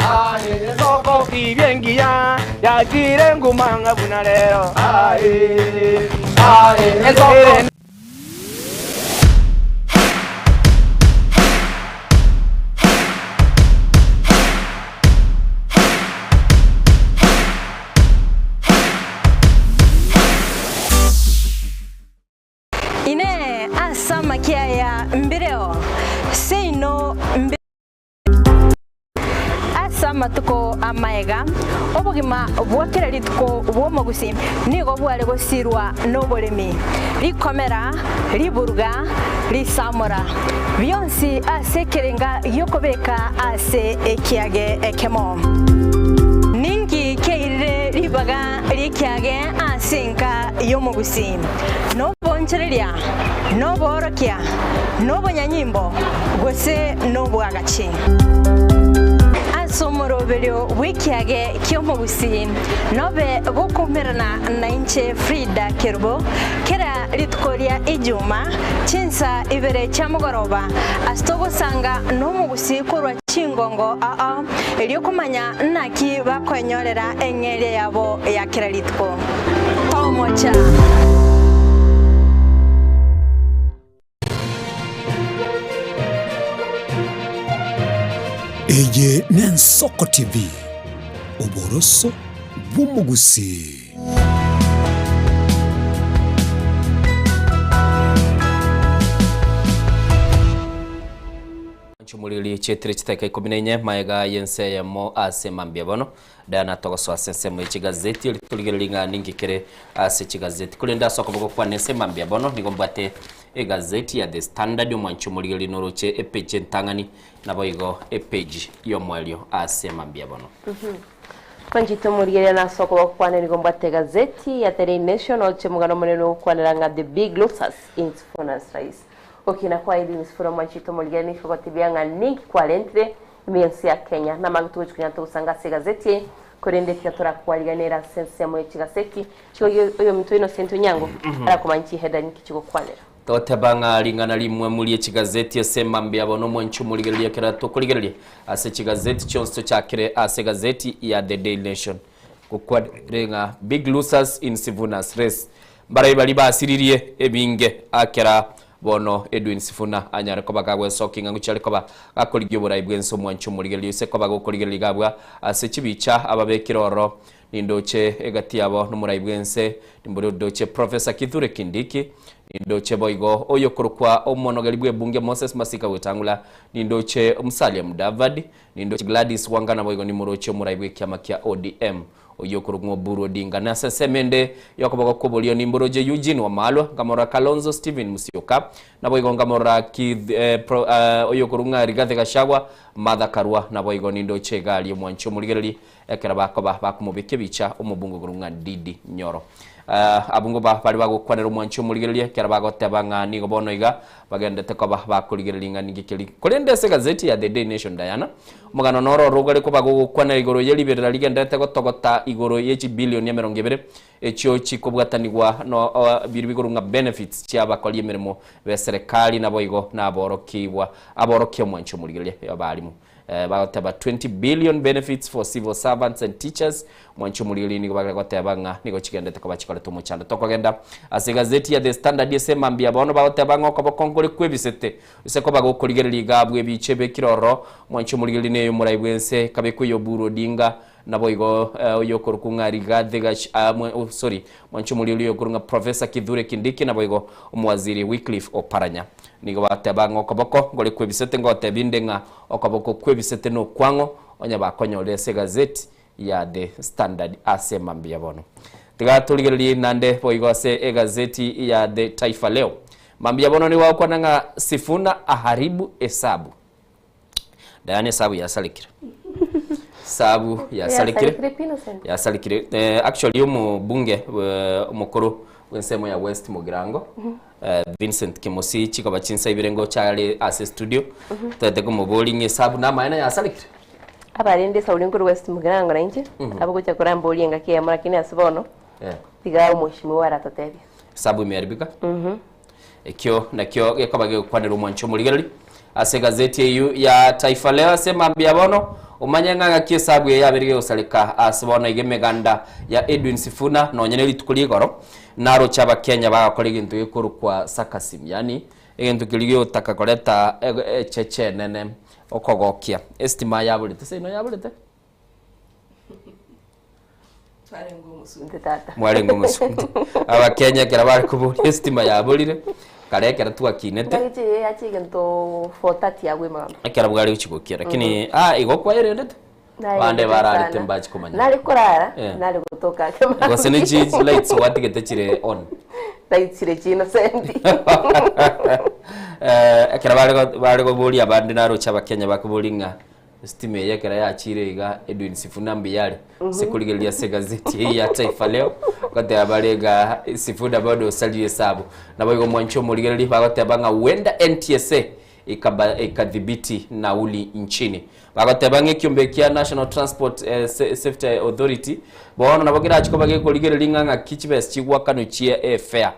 aye, ensoko. Tibia engiya yachire nguma ng'a buna rero, aye, aye, ensoko. Inee! Ase amakia aya mbireo? Seino mbi. Ase. amatuko amaega, obogima bwa kera rituko bw'omogusii nigo bware gosirwa noboremi, rikomera, riburuga, risamora, bionsi ase ekerenga gi'okobeka ase ekiage ekemo. Ninki kiairire ribaga ri'ekiage ase enka y'omogusii? Nobonchereria, noboorokia, nobonyanyimbo, gose nobwagachi? Ase omoroberio bw'ekiage ki'omogusii nobe gokoumerana nainche Frida Kerubo kera rituko ria Ijuma chinsa ibere chia mogoroba ase togosanga nomogusii korwa chingongo ao erio komanya naki bakoenyorera eng'eria yabo ya kera rituko. Tomocha! Eye n'Ensoko TV, oboroso bw'omogusii. Chimuriri chietire chiteka ikomi na inye maega y'ense eyemo ase mambia bono Diana togosoa ase ensemo ye chigazeti eri torigereria ng'a ninki kere ase chigazeti korende ase okoba gokwana ense mambia bono nigo mbwate egazeti ya The Standard omwanchi omorigereria noroche epeji entang'ani naboigo epeji y'omoerio ase mambia bono. Mwanchete omorigereria nase okoba gokwana nigo mbwate egazeti ya The Daily Nation oche omogano omonene ogokwanera ng'a The Big Losers in Sifuna's Race. Gokina kwa Edwin Sifuna omwanchete omorigereria nigo gotebia ng'a ninki kwarentire Ime y'ense ya Kenya, namang'ana togochia konyara togosanga ase egazeti eye, korende tiga torakwariganera ase ensemo ye chigaseti chigoyia oyominto Innocent Onyango arakomanye chiheadline nki chigokwanera. Toteba ng'a ring'ana rimwemu rie chigazeti ase mambia bono omwanchi omorigereria ekero tokorigereria ase chigazeti chionsi tochakere ase egazeti ya The Daily Nation gokwanere ng'a big losers in Sifuna's race mbarai baria basiririe ebinge akera Bono Edwin Sifuna anyare koba kagwesokia ng'a ngochia are koba gakorigia oborai bw'ense omwanche omorigereria ase koba gokorigereria iga abwo ase chibicha ababekire ororo. Nindoche egati yabo nomorai bw'ense, nimbodoche Professor Kithure Kindiki, nindoche boigo oyokorokwa omonogeri bw'ebunge Moses Masika Wetangula, nindoche Musalia Mudavadi, nindoche Gladys Wanga naboigo nimoroche omorai bw'ekiama kia ODM. Oyio okorokwa ng'a Oburu Odinga. Nase ensemo ende y'okoboko kw'oborio nimboroche Eugene Wamalwa, nkamorora Kalonzo Stephen Musyoka, naboigo nkamorora Keith eh, pro, eh, oyo okorokwa ng'a Rigathi Gachagua, Martha Karua, naboigo nindoche egari omwanchi omorigereria ekero bakoba bakomobekia ebicha omobunge okorokwa ng'a Ndindi Nyoro. Eh, abwo ngoba bare bagokwanera omwanchi omorigereria ekero bagoteba ng'a nigo bono iga bagendete koba bakorigereria ng'a ninki keri. Korende ase egazeti ya The Daily Nation Diana, omogano noro orogare koba gogokwanera igoro ye riberera rigenderete gotogota igoro ye chibilioni emerongo ebere echio chikobwatanigwa no biria bigoro ng'a benefits chia abakori emeremo be serikali naboigo naborokigwa aborokia omwancho omorigereria abarimu. Bagoteba 20 billion benefits for civil servants and teachers mwanche omorigereria nigo bagere goteba ng'a nigo chigendete koba chikorete omochando. Tokogenda ase egazeti ya The Standard ase mambia bono bagoteba ng'a okoboko nkore kwebisete ase koba gokorigereria iga abwo ebicha ebekire ororo mwanche omorigereria neye omorai bwense kabekwe oyo Oburu Odinga naboigo oyo okorokwa ng'a Rigathi Gach oh sorry mwanche omorigereria oyo okorokwa ng'a Professor Kithure Kindiki naboigo omowaziri Wycliffe Oparanya. Nigo bateba ng'a okoboko nkore kwebisete, ngotebia inde ng'a okoboko kwebisete nokwang'o, onye bakonyorire ase egazeti ya The Standard ase mambia bono. Tiga torigererie naende boigo ase egazeti ya The Taifa Leo. Mambia bono nigo bagokwana ng'a Sifuna aharibu esabu. Diana esabu yasarekire. Esabu yasarekire. Yasarekire pi Innocent? Yasarekire. Eh, actually omobunge eh, omokoro bw'ensemo ya West Mugirango eh, Vincent Kimosi chikoba chinsa ibere ngocha are ase studio tete komobori ng'a esabu namaene yasarekire. Abarende esauri nkorwa West Mugirango nainche abagocha koramboria engaki eyemo lakini ase bono tiga omweshimiwa aratotebia. Esabu imeharibika. Ekio nakio gekoba gegokwanera omwancho omorigereria ase egazeti eyio ya Taifa Leo ase mambia bono omanye ng'a gaki esabu eye yabeire gegosareka ase bono iga emeganda ya Edwin Sifuna nonye ne rituko ria igoro naroche abakenya bagakora egento gekorokwa sarcasm yaani egento keria gegotaka koreta echeche enene okogokia estima yaborete seino yaborete? Twarenge omosunte tata. Mwarenge omosunte. Abakenya ekero bare koboria estima yaborire, kare ekero twakinete. Ngaki chiye yacha egento 4:30 agwo emambia. Ekero bware gochi gokia lakini ah igo kwaerendete. Bande bararete mbachi komanya. Nare korara, Eh. nare gotoka ake Gose ne chi lights gwatigete chire on. Lights chire chi innocent. Eh, ekero bare go- bare koboria abande naroche abakenya bakoboria ng'a estima eye ekero yachire iga Edwin Sifuna mbuya are ase korigereria ase egazeti eye ya Taifa Leo goteba bare ng'a Sifuna bado osarie esabu. Naboigo mwanche omorigereria bagoteba ng'a huenda NTSA ikaba ikathibiti nauli nchini. Bagoteba ng'a ekiombe kia National Transport eh, Safety Authority bono nabo kerachi koba gekorigereria ng'a ng'aki chibesa chigwakanwa chie efare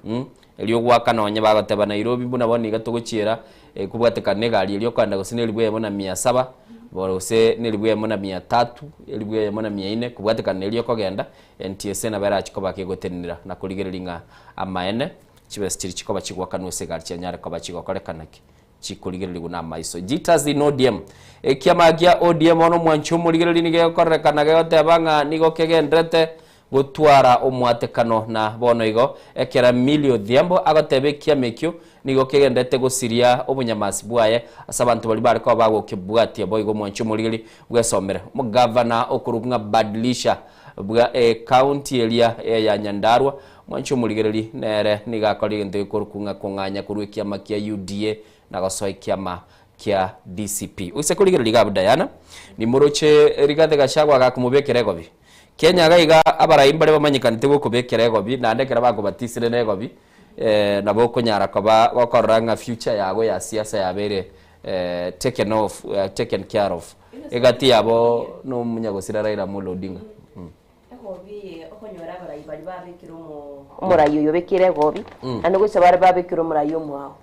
mm? Erio ogwakana onye bagoteba Nairobi buna bono iga togochiera eh, kobwatekana na egari eria okoenda gose na elibu eyemo na mia saba gose na elibu eyemo na mia tatu, elibu eyemo na mia ine kobwatekana na eria okogenda, NTSA nabo erachi koba kegotenenera na korigereria ng'a amaene Chibesa chiria chikoba chigwakanwa ase egari chianyare koba chigokorekana ki? Chikorigererigwa namaiso. Jitters in ODM. Ekiama gia ODM bono omwanchi omorigereri nigo egokorerekana gegoteba ng'a nigo kegendererete gotwara omwatekano na bono igo ekero Millie Odhiambo agoteba ekiama ekio nigo kegendererete gosiria obonyamasi bwaye ase abanto baria bare koba bagokebwatia boigo omwanchi omorigereri bwesomere. Omogavana okorokwa ng'a Badilisha bwa ecounty eria ya Nyandarua Mwanche omorigereri nere nigo akora egento gekorokwa ng'a kong'anya korwa ekiama kia UDA na gosoa ekiama kia DCP. Oise korigereria iga abwo Diana, nimoroche Rigathi Gachagua agakomobekera egobi. Kenya iga iga abarai mbare bamanyekanete gokobekera egobi naende ekero bakobatisire na egobi nabo okonyara koba gokorora ng'a future yago ya siasa yabeire taken off taken care of. Egati yabo na omonyagosira Raila Amolo Odinga. Egobi eye okonyora abarai baria babekire omo omorai oyo obekire egobi, naende gocha bare babekire omorai omoao.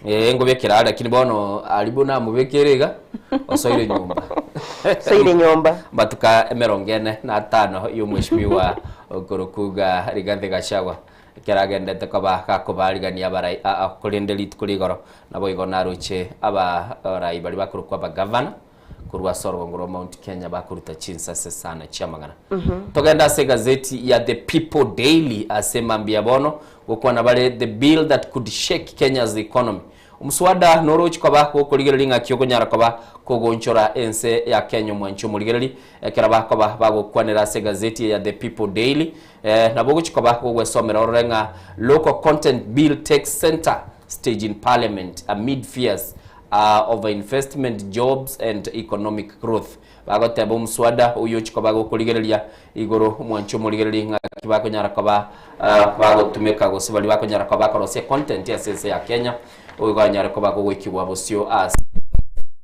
Ee, ngobekera are, lakini bono aria buna amobekere iga, osoire nyomba. Osoire nyomba. Amatuko emerongo ene na atano ya omweshimiwa okorokuga Rigathi Gachagua ekero agendete koba gakobarigania abarai aa korende rituko rigoro naboigo naroche abarai baria bakorokwa abagavana korwa ase orogongo rwa Mount Kenya bakoruta chinsase sana chi'amang'ana. Togende ase egazeti ya The People Daily ase mambia bono gokwana bare the bill that could shake Kenya's economy. Omoswada norochi koba gokorigereria ng'aki okonyara koba kogonchora ense ya Kenya omwanchi omorigereri ekero bakoba bagokwanera ase egazeti ya The People Daily eh, nabo ogochi koba gogwesomera orore ng'a local content bill takes center stage in parliament amid fears over investment, jobs and economic growth. Bagoteba omswada oyio ochia koba gokorigereria igoro omwanchi omorigereri ng'aki bakonyara koba bagotumeka gose baria bakonyara koba bakorosia content ase ense ya Kenya oigo anyare koba gogoikigwa bosio ase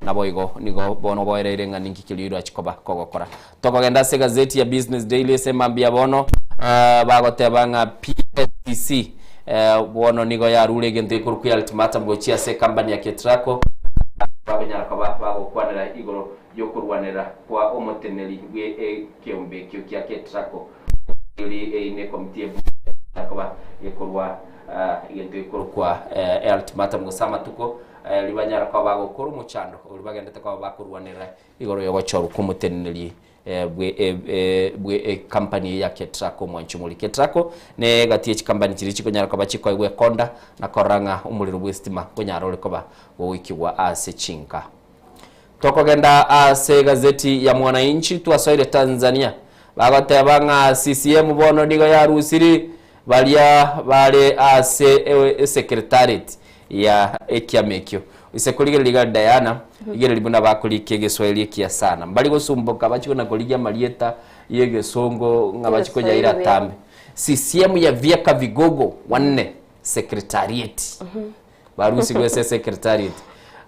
Naboigo nigo bono oboereire ng'a ninki keria oirachie koba kogokora. Tokogenda ase egazeti ya Business Daily ase mambia bono bagoteba ng'a PSC bono nigo yarure egento gekorokwa ultimatum gochia ase ecompany ya Ketraco bakonyara koba bagokwanera igoro yokorwanera kwa omoteneneri bwe ekeombe ekio kia Ketraco eri eye ne ekomiti ebunge ekonyara koba gekorwa egento gekorokwa ultimatum gose amatuko ribanyara koba bagokora omochando oria bagendete koba bakorwanera Igoro y'ogochorwa kw'omoteneneri bwe ekampani eye ya Ketraco omwanchi omori. Ketraco ne egati ye chikampani chiria chikonyara koba chikoegwa ekonda na korora ng'a omorero bw'esitima nkonyara ore koba gogoikigwa ase chinka. Tokogenda ase egazeti ya Mwananchi twasoire Tanzania bagoteba ng'a CCM bono nigo yarusiri baria bare ase esekretariat ya ekiama ekio. Ise korigereria iga Diana, rigereria buna bakorika egeswahili ekiya sana. Mbari gosumboka bachie kona korigia amarieta ya egesongo ng'a bachie konyaira atambe. CCM ya viaka vigogo wanne secretariat. Barusigwe ase secretariat.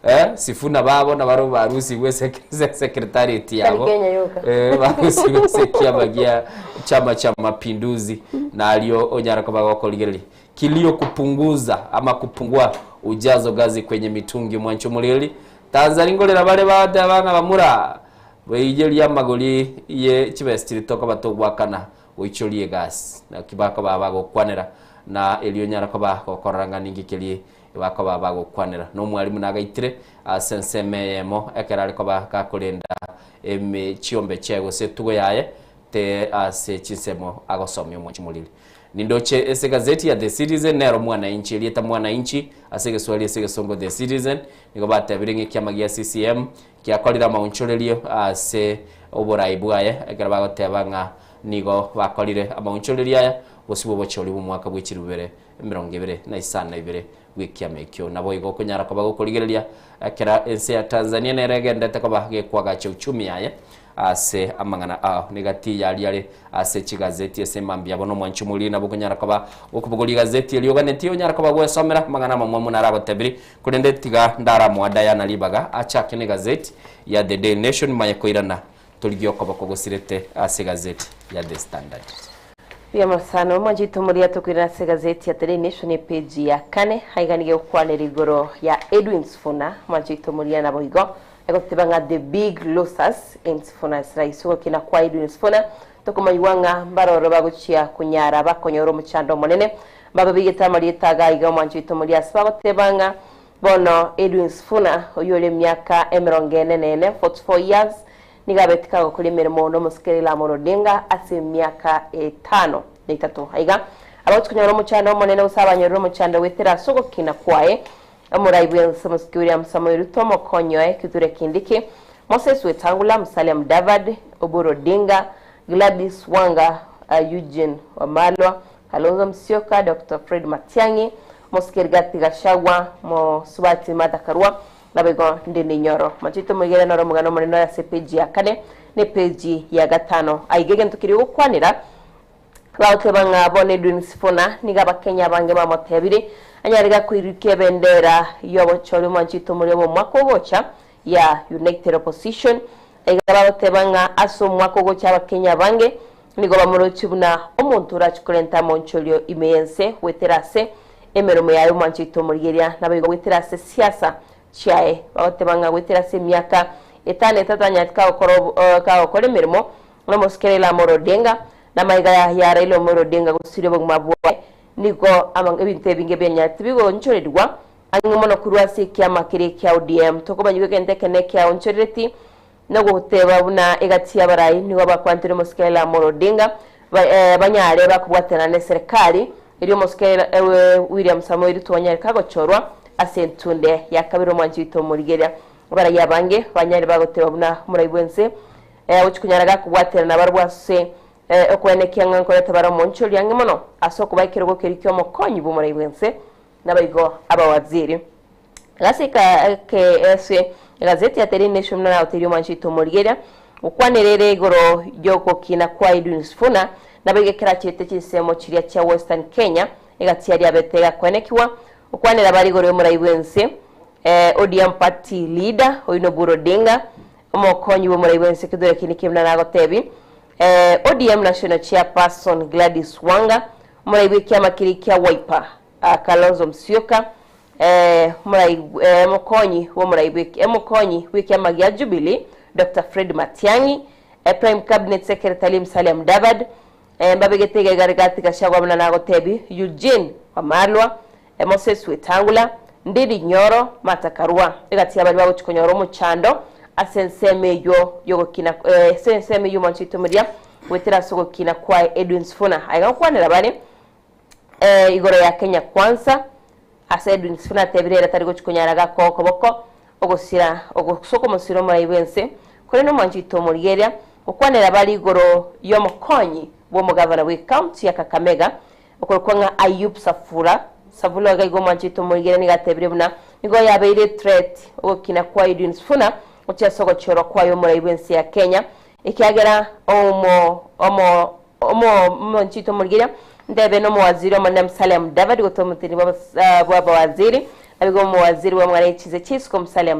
Eh, Sifuna babo nabarobwo barusigwe ase secretariat yabo. Tari Kenya yoka. Eh, barusigwe ase ekiama gia Chama cha Mapinduzi nario onyara koba gokorigereria. Kilio kupunguza ama kupungua ujazo gazi kwenye mitungi omwancho omoreri Tanzania ngorera bare bateba ng'a bamura baiyerie amagori ye chibesa chiria tokoba togwakana goichoria egasi naki bakoba bagokwanera na erio onyara koba gokorora ng'a ninki keria bakoba bagokwanera na omwalimu nagaitire ase ensemo eyemo ekero are koba gakorenda eme chiombe chiaye gose etugo yaye te ase chinsemo agosomia omwancho omoreri. Nindoche ase egazeti ya The Citizen nero Mwananchi, erieta Mwananchi ase egeswahili ase egesongo The Citizen, nigo batebire ng'a ekiama gia CCM Giakorire amaunchorerio ase oborai bwaye, ekero bagoteba ng'a nigo bakorire amaunchorerio aya bosio bw'obochori bw'omwaka bwe chirubere 25 bw'ekiama ekio. Naboigo okonyara koba gokorigereria ekero ense ya Tanzania nere egenderete koba gekwagacha uchumi yaye ase amang'ana ao. Negati yaria are ase chigazeti ase mambia bono omwanchi omoriri nabo okonyara koba gokobogoria egazeti eria oganetie onyare koba gwesomera amang'ana amamwamu naragotebiri korende tiga ndaramoa Diana ribaga achake negazeti ya The Daily Nation manye koirana torigie okoboko gosirete ase egazeti ya The Standard. Buya mono sana omwanchi oito moria tokoirana ase egazeti ya The Daily Nation epeji ya kane aiga nigo egokwanera igoro ya Edwin Sifuna omwanchi oito moria naboigo Egoteba ng'a the big losers in Sifuna's rise. Ogokina kwa Edwin Sifuna tokomanyigwa ng'a mbaroro bagochia konyara bakonyora omochando omonene. Mbababegete amarieta aga iga omwancho oito moria ase bagoteba ng'a bono Edwin Sifuna oyio ore emiaka emerongo ene na ene, 44 years, nigo abete kagokora emeremo nomosike Raila Amolo Odinga ase emiaka etano na etato. Aiga abagochi konyora omochando omonene gose abanyorire omochando goetera ase ogokina kwaye Omorai bw'ense Omosike William Samoei Ruto, Omokonyoe Kithure Kindiki, Moses Wetangula, Musalia Mudavadi, Oburu Odinga, Gladys Wanga, Eugene Wamalwa, Kalonzo Musyoka, Doctor Fred Matiang'i, Omosike Rigathi Gachagua, Mosubati Martha Karua, naboigo Ndindi Nyoro. Machete omoigere noro omogano omonene ore ase epeji ya kane na epeji ya gatano. Aiga egento keria ogokwanera Bagoteba ng'a bono Edwin Sifuna nigo Abakenya abange bamotebirie anyare gakoirukia ebendera y'obochori omwanchete omoria bw'omwaka ogocha ya United Opposition. Iga bagoteba ng'a ase omwaka ogocha Abakenya abange nigo bamorochie buna omonto orache korenta amonchorio ime y'ense goetera ase emeremo yaye omwanchete omorigeria naboigo goetera ase siasa chiaye. Bagoteba ng'a goetera ase emiaka etano etato anyarete kagokora kagokora emeremo Nomosike Raila Amolo Odinga, na amaiga ya Raila Omolo Odinga gosiria obogima bwaye, nigo ebinto ebinge bianyarete bigoonchorerigwa ang'e mono korwa ase ekiama keria kia ODM. Tokomanyigwa egento ekenene kiaonchorereti nogoteba buna egati y'abarai nigo bakwantere omosike Raila Amolo Odinga banyare bakobwatana neserikali erio omosike William Samoei Ruto anyare kagochorwa ase entunde ya kabere omwanchi oito omorigeria. Abarai abange banyare bagoteba buna omorai bwense Gochia konyara gakobwatera nabarabwo ase okwenekia ng'a nkoreta bare omonchori ang'e mono ase okobaa ekerogo keria ki'omokonyi bw'omorai bw'ense, naboigo abawaziri. Gase ase egazeti ya Daily Nation buna nagotebirie omwanchi oito omorigereria, gokwanera ere igoro y'ogokina kwa Edwin Sifuna, naboigo ekero achete chinsemo chiria chia Western Kenya, egati aria abete egakwenekigwa, gokwanera bare igoro y'omorai bw'ense, ODM party leader, oyio n'Oburu Odinga, Omokonyi bw'omorai bw'ense Kithure Kindiki buna nagotebi, ODM National Chairperson Gladys Wanga, omorai bw'ekiama keria kia Wiper Kalonzo Musyoka, omorai omokonyi bw'omorai bw'e omokonyi bw'ekiama gia Jubilee Doctor Fred Matiang'i, Prime Cabinet Secretary Musalia Mudavadi, mbabegete iga iga Rigathi Gachagua buna nagotebi, Eugene Wamalwa, Moses Wetangula, Ndindi Nyoro, Martha Karua, egati y'abaria bagochia konyora omochando ase ensemo eyio y'ogokina ase ensemo eyio omwancho oito omoria goetera ase ogokina kwaye Edwin Sifuna. Aiga gokwanera bare igoro ya Kenya Kwanza ase Edwin Sifuna atebire ere tari gochia konyara gakoa okoboko ogosira gose okomosira omorai bw'ense korende omwancho oito omorigereria gokwanera bare igoro y'omokonyi bw'omogavana bw'ecounty ya Kakamega Okorokwa ng'a Ayub Safura, Savula iga igo omwanchete omoigere nigo atebire buna nigo yabeire ethreat ogokina kwa Edwin Sifuna gochia ase ogochorwa kwaye omorai bw'ense ya Kenya ekiagera omo omo omo omonchete omorigeria ntebe nomowaziri omonene Musalia Mudavadi gose omoteni bwa bw'abawaziri naboigo omowaziri bw'amang'ana ye chinse chi'isiko Musalia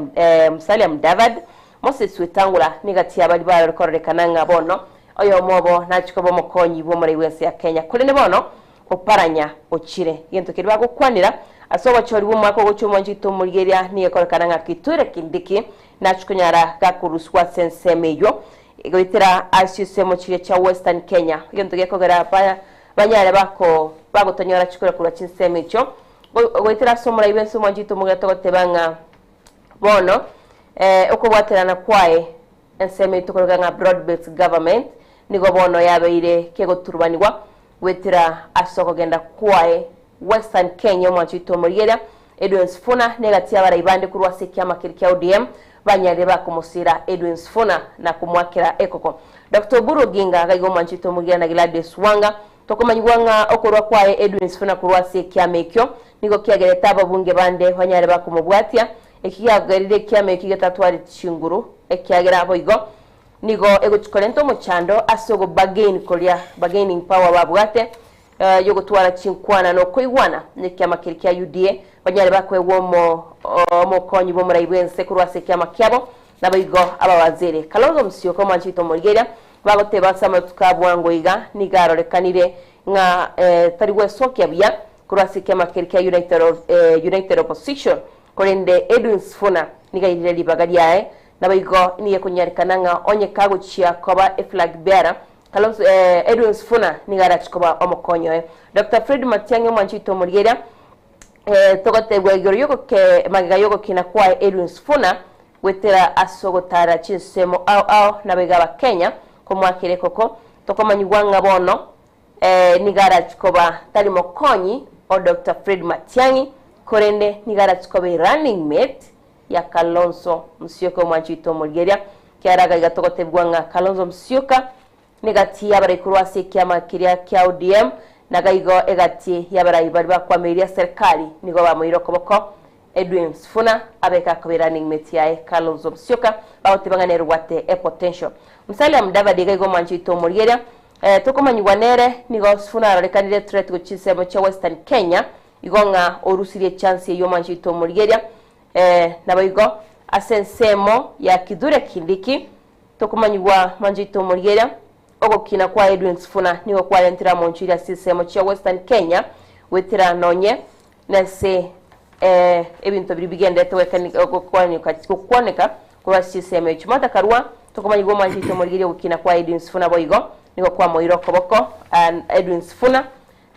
Musalia Mudavadi Moses Wetangula nigo atia baria barore kororekana ng'a bono Oyomo obo nachie koba omokonyi bw'omorai bw'ense ya Kenya. Korende bono oparanya ochire. Egento keria bagokwanera ase obochori bw'omwaka ogochia omwancho oito omorigereria nigo ekorekana ng'a Kithure Kindiki nachie konyara gakorusigwa ase ensemo eyio goetera ase chinsemo chiria chia Western Kenya. Egento gekogera banyare bako bagotonyora chikura korwa chinsemo echio goetera ase omorai bw'ense omwancho oito omorigereria togoteba ng'a bono okobwaterana kwaye Ensemo eye tokoroka ng'a Broad Based Government nigo bono yabeire kegoturubanigwa goetera ase okogenda kwaye Western Kenya omwancho oito omorigereria Edwin Sifuna na egati y'abarai bande korwa ase ekiama keria kia ODM banyarire bakomosira Edwin Sifuna na komoakera ekoko. Doctor Oburu Oginga gaiga omwanchete omugira na Gladys Wanga tokomanyigwa ng'a okorwa kwaye Edwin Sifuna korwa ase ekiama ekio nigo kiagerete ababunge bande banyare bakomobwatia eki giagerire ekiama ekio getatwareti chinguru ekiagera boigo nigo egochi korenta omochando ase ogo bargain koria bargaining power babwate yogotwara chinkwana na okoigwana nekiama keria kia UDA, banyare bakoegwa omo omokonyi bw'omorai bw'ense korwa ase ekiama kiabo, naboigo abawaziri. Kalonzo Musyoka omwanchi oito omorigereria, bagoteba ase amatuko a bwango iga nigo arorekanire ng'a tari gwesokia buya korwa ase ekiama keria kia United United Opposition, korende Edwin Sifuna nigo airire ribaga riaye, naboigo nigo ekonyarekana ng'a onye kagochia koba eflag bearer Kalonzo Edwin Sifuna nigo arache koba omokonyi oye. Doctor Fred Matiang'i omwanchi oito omorigereria togotebwa igoro yogoke magega yogokina kwaye Edwin Sifuna goetera ase ogotara chinsemo ao ao nabaiga abakenya komoakera ekoko tokomanyigwa ng'a bono nigo arache koba tari mokonyi o Doctor Fred Matiang'i korende nigo arache koba erunning mate ya Kalonzo Musyoka omwanchi oito omorigereria Kiara gaiga togotebigwa ng'a Kalonzo Musyoka negati y'abarai korwa ase ekiama keria kia ODM, na gaigo egati y'abarai baria bakwameirie serikali nigo bamoire okoboko Edwin Sifuna abeke akobe running mate yaye Kalonzo Musyoka bagoteba ng'a nere obwate epotential. Musalia Mudavadi gaigo omwanchi oito omorigereria tokomanyigwa nere nigo Sifuna arorekanire threat gochia chinsemo chia Western Kenya igo ng'a orusirie echance eyio omwanchi oito omorigereria Naboigo ase ensemo ya Kithure Kindiki tokomanyigwa manchoito omorigereria, ogokina kwa Edwin Sifuna nigo kwarentire amonchoiri ase ensemo chia Western Kenya goetera nonye nase ebinto biria bigenderete gokwaneka korwa ase chinsemo echio. Martha Karua tokomanyigwa omwanchoito omorigereria ogokina kwa Edwin Sifuna boigo nigo kwamoire okoboko Edwin Sifuna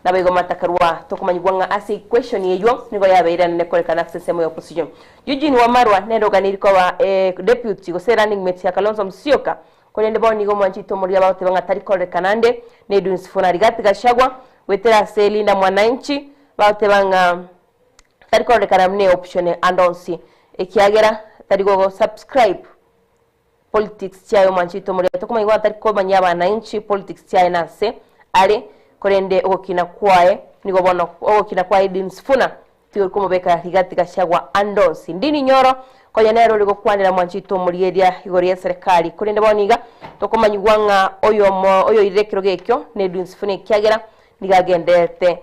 Naboigo matakarua tokomanyigwa ng'a ase equation eyio nigo yabeire enene korekana ase ensemo ya opposition. Eugene Wamalwa nere oganeiri koba deputy gose running mate ya Kalonzo Musyoka korende bono nigo omwanchete omoria bagoteba ng'a tari korekana ande na Edwin Sifuna Rigathi Gachagua goetera ase Linda Mwananchi bagoteba ng'a tari kororekana buna eoption ande onsi ekiagera tari go subscribe Politics chiaye omwanchete omoria tokomanya igo atari komanyia abanainchi politics chiaye nase are korende ogokina kwaye nigo bono ogokina kwaye Edwin Sifuna tigori komobeka Rigathi Gachagua ande onsi Ndini Nyoro konya nere ore gokwanera mwanchete omoria eria igoro ye serikali korende bono iga tokomanyigwa ng'a oyomo oyoirire ekerogo ekio ne Edwin Sifuna ekiagera nigo agendererete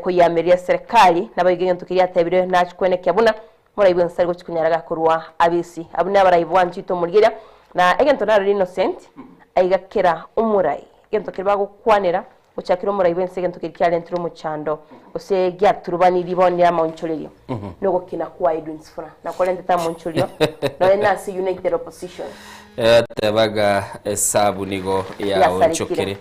koyiameria serikali naboigo egento keria atebire nachi kwenekia buna Moraibwe nse tari gochia konyara gakorwa abisi. Abwo nabarai bwanchete omorigereria, na egento narore Innocent aiga kera omorai. Egento keria bagokwanera gochakera omorai bwense egento keria kiarentire omochando gose giaturubanirie bono nere amaonchorerio nogokina kwa Edwin Sifuna nakorentete amonchorio nonye nase United Opposition. Tebaga esabu nigo yaonchokire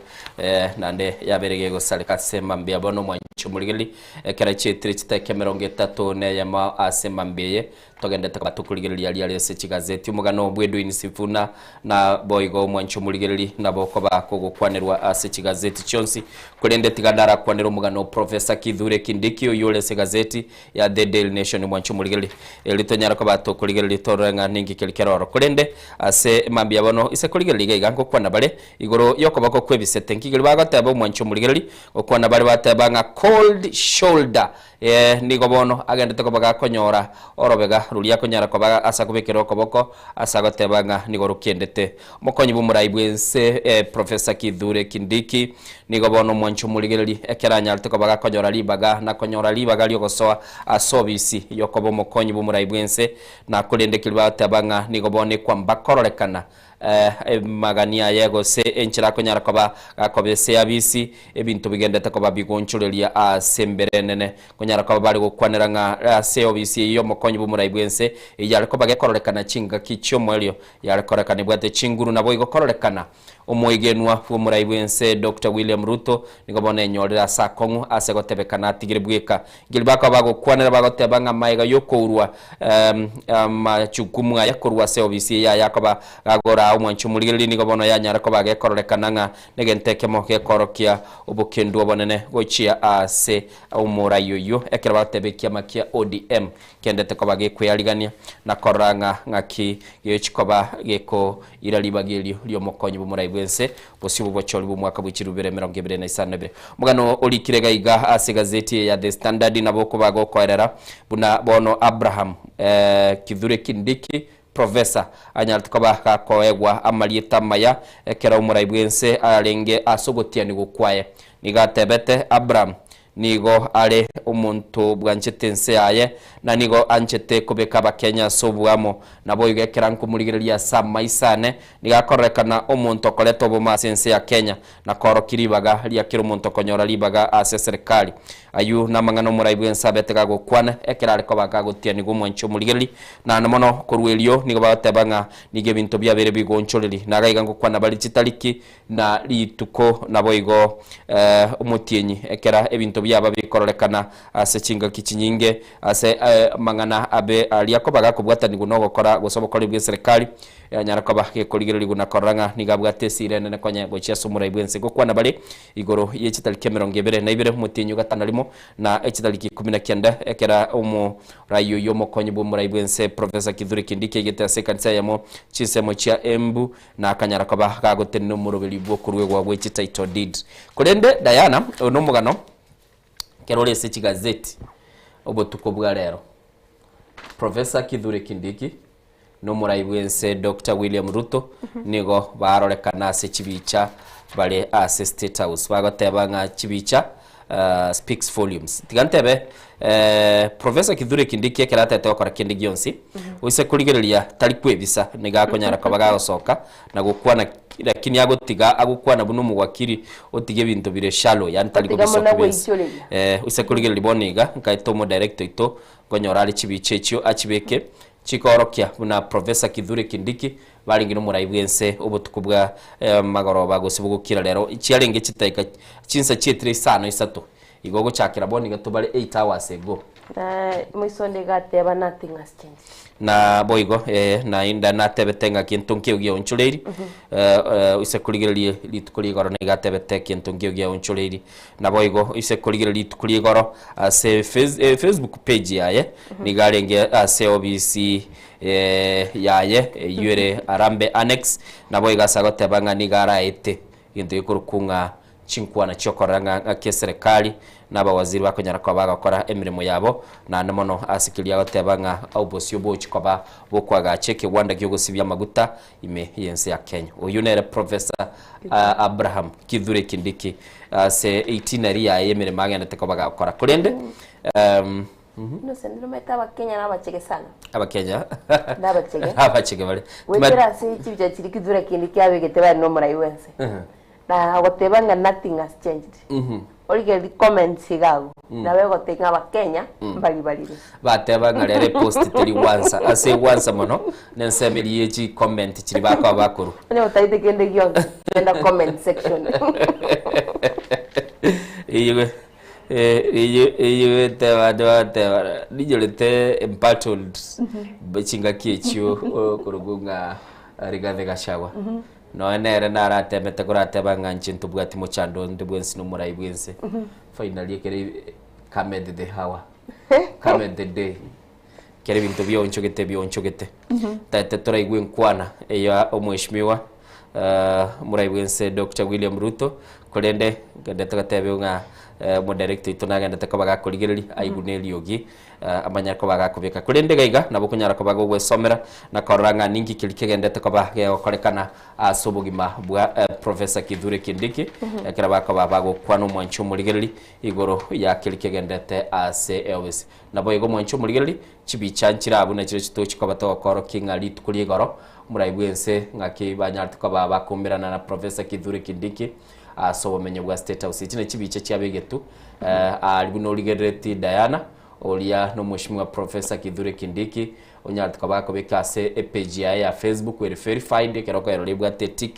naende yabeire gegosareka ase mambia bono omwanchi omorigereria Ekero chietire chitaika emerongo etato na eyemo ase mambia eye, togendete koba tokorigereria aria are ase chigazeti. Omogano bw'Edwin Sifuna na boigo omwanchi omorigereri nabo okoba kogokwanerwa ase chigazeti chionsi. Korende tiga ndarakwanere omogano o Professor Kithure Kindiki oyio ore ase egazeti ya The Daily Nation omwanchi omorigereri. Erio tonyare koba tokorigereria torore ng'a ninki keria kere ororo. Korende ase mambia bono ise korigereria iga iga ngokwana bare igoro y'okoboko kw'ebisete. Nki keria bagoteba omwanchi omorigereri? Gokwana bare bateba ng'a cold shoulder, ee, nigo bono agendete koba gakonyora orobega roria akonyara koba ase akobekera okoboko ase agoteba ng'a nigo rokendete. Omokonyi bw'omorai bw'ense eh, Professor Kithure Kindiki nigo bono omwanchi omorigereri ekero anyarete koba gakonyora ribaga na konyora ribaga riogosoa ase obisi yokoba omokonyi bw'omorai bw'ense na korende keria bagoteba ng'a nigo bono ekwamba kororekana Emagani aye gose enchera akonyara koba gakoba ase abisi, ebinto bigendete koba bigonchoreria ase embere enene. Konyara koba bare gokwanera ng'a ase obisi eyio y'omokonyi bw'omorai bw'ense, eyio yare koba gekororekana chingaki chi'omoerio, yare korekana ebwate chinguru naboigo kororekana. Omoegenwa bw'omorai bw'ense Doctor William Ruto nigo bono enyorire ase akong'u ase gotebekana atigire bweka. Nkeri bakoba bagokwanera bagoteba ng'a magega y'okourwa amachukumu aya korwa ase obisi eye aya akoba gagoraa omwanchi omorigereria nigo bono yanyara koba gekororekana ng'a negento ekemo gekorokia obokendu obonene gochia ase omorai oyio. Ayio ekero bagoteba ekiama kia ODM kendete koba gekwearigania na korora ng'a ng'aki geochi koba gekoira ribaga erio ri'omokonyi bw'omorai bw'ense bosio bw'obochori bw'omwaka bwe chirubere 2052. Omogano orikire iga iga ase egazeti eye ya The Standard nabo okoba gokoerera buna bono Abraham Kithure Kindiki Professor anyarete koba gakoegwa amarieta amaya ekero omorai bw'ense arenge ase ogotianigwa kwaye. Nigo atebete, Abraham nigo are omonto bwanchete ense yaye, na nigo anchete kobeka Abakenya ase oboamo. Naboigo ekero nkomorigereria ase amaiso ane, nigo akororekana omonto okoreta obomo ase ense ya Kenya, na koorokia ribaga ria kera omonto okonyora ribaga ase eserekari. Ayio namang'ana omorai bw'ense abete gagokwana, ekero are koba gagotianigwa omwanchi omorigereria. Naende mono korwa erio nigo bagoteba ng'a nigo ebinto biabeire bigonchoreri. Na iga ngokwana bare chitariki na rituko naboigo omotienyi, ekero ebinto biaba bikororekana ase chingaki chinyinge ase amang'ana abe aria akoba gakobwatanigwa nogokora gose obokoreri bw'eserekari. Yanyara koba gekorigererigwa na korora ng'a nigo abwate esira enene konya gochia ase omorai bw'ense. Gokwana bare igoro ye chitariki emerongo ebere na ibere omotienyi o gatano rimo na echitariki ikomi na kianda ekero omorai oyio omokonyi bw'omorai bw'ense Professor Kithure Kindiki aigete ase ekanisa eyemo chinsemo chia Embu na akanyara koba gagotenena omoroberi bw'okoruegwa gwe chititle deed. Korende Diana oyo nomogano ekero ore ase chigazeti obotuko bwa rero Professor Kithure Kindiki Nomorai bw'ense Doctor William Ruto nigo barorekana ase chibicha bare ase State House bagoteba ng'a chibicha speaks volumes. Tiga ntebe Professor Kithure Kindiki ekero atete gokora kende gionsi oise korigereria tari kwebisa nigo akonyara koba gagosoka na gokwana lakini agotiga agokwana buna omowakiri otiga ebinto bire shallow yaani tari Otiga kobisa buna okobisa. goichoreria. Oise korigereria bono iga nkaete omodirector oito nkonyora are chibicha echio achibeke Chikoorokia buna Professor Kithure Kindiki barenge nomorai bw'ense obotuko bwa magoroba gose bogokira rero chiarenge chitaika chinsa chietire isano isato igo gochakera bono iga tobare 8 hours ago. Na moisonde iga ateba nothing has changed. Na boigo eh, nainda natebete ng'a gento nkeiyo giaonchoreiri ise korigereria rituko ria igoro nigo atebete gento nkeiyo giaonchoreiri Naboigo ise korigereria rituko ria igoro ase Facebook page yaye nigo arenge ase obisi yaye eyio ere Harambee Annex naboigo ase agoteba ng'a nigo araete egento gekorokwa ng'a chinkwana chiokorora ng'a ng'aki eserekari na abawaziri bakonyara koba bagokora emeremo yabo naende mono ase keria agoteba ng'a obosio bochi koba bokoagacha ekegwanda giogosibia amaguta ime y'ense ya Kenya. Oyio nere Professor Abraham Kithure Kindiki ase itinerary yaye y'emeremo agendete koba gakora. Korende Innocent nomanyete abakenya nabachege sana. Abakenya Nabachege. Nabachege bare. Goetera ase chibicha chiria Kithure Kindiki abegete bare nomorai bwense. Na agoteba ng'a nothing has changed. Origererie comments iga agwo, nabo egotebia ng'a abakenya mbari barire. Bateba ng'a rero epost teri gwansa, ase egwansa mono nensemo eria ye chicomment chiria bakoba bakorwa. Onye otaete kende gionsi, genda comment section. Eyio eyio eyio eteba abande bagoteba ninyorete embattled chingaki echio okorokwa ng'a Rigathi Gachagua. Nonya nere naratemete korateba ng'a inche ntobwati mochando onde bwensi na omorai bwense. Finally ekero cometh the hour, cometh the day, ekero ebinto bionchogete bionchogete. Tete toraigwe enkwana eya omweshimiwa omorai bwense Doctor William Ruto, korende ngendete gotebigwa ng'a omodirector oito nagendete koba gakorigereria aigwe na eriogi. amanyare koba agakobeka. Korende iga iga nabo okonyara koba gogwesomera na korora ng'a ninki keria kegendete koba gegokorekana ase obogima bwa Professor Kithure Kindiki ekero bakoba bagokwana omwanchi omorigereri igoro ya keria kegendete ase eofisi. Naboigo omwanchi omorigereri chibicha nchire abwo nachire chitochi koba togokorokia ng'a rituko ria igoro omorai bwense ng'aki banyarete koba bakoumerana na Professor Kithure Kindiki ase obomenyo bwa State House. Echi nechibicha chiabegetwe aria buna origerereti Diana, oria nomweshimiwa Professor Kithure Kindiki, onyarete koba akobeka ase epage yaye ya Facebook ere verified, ekero okoerora ebwate etick,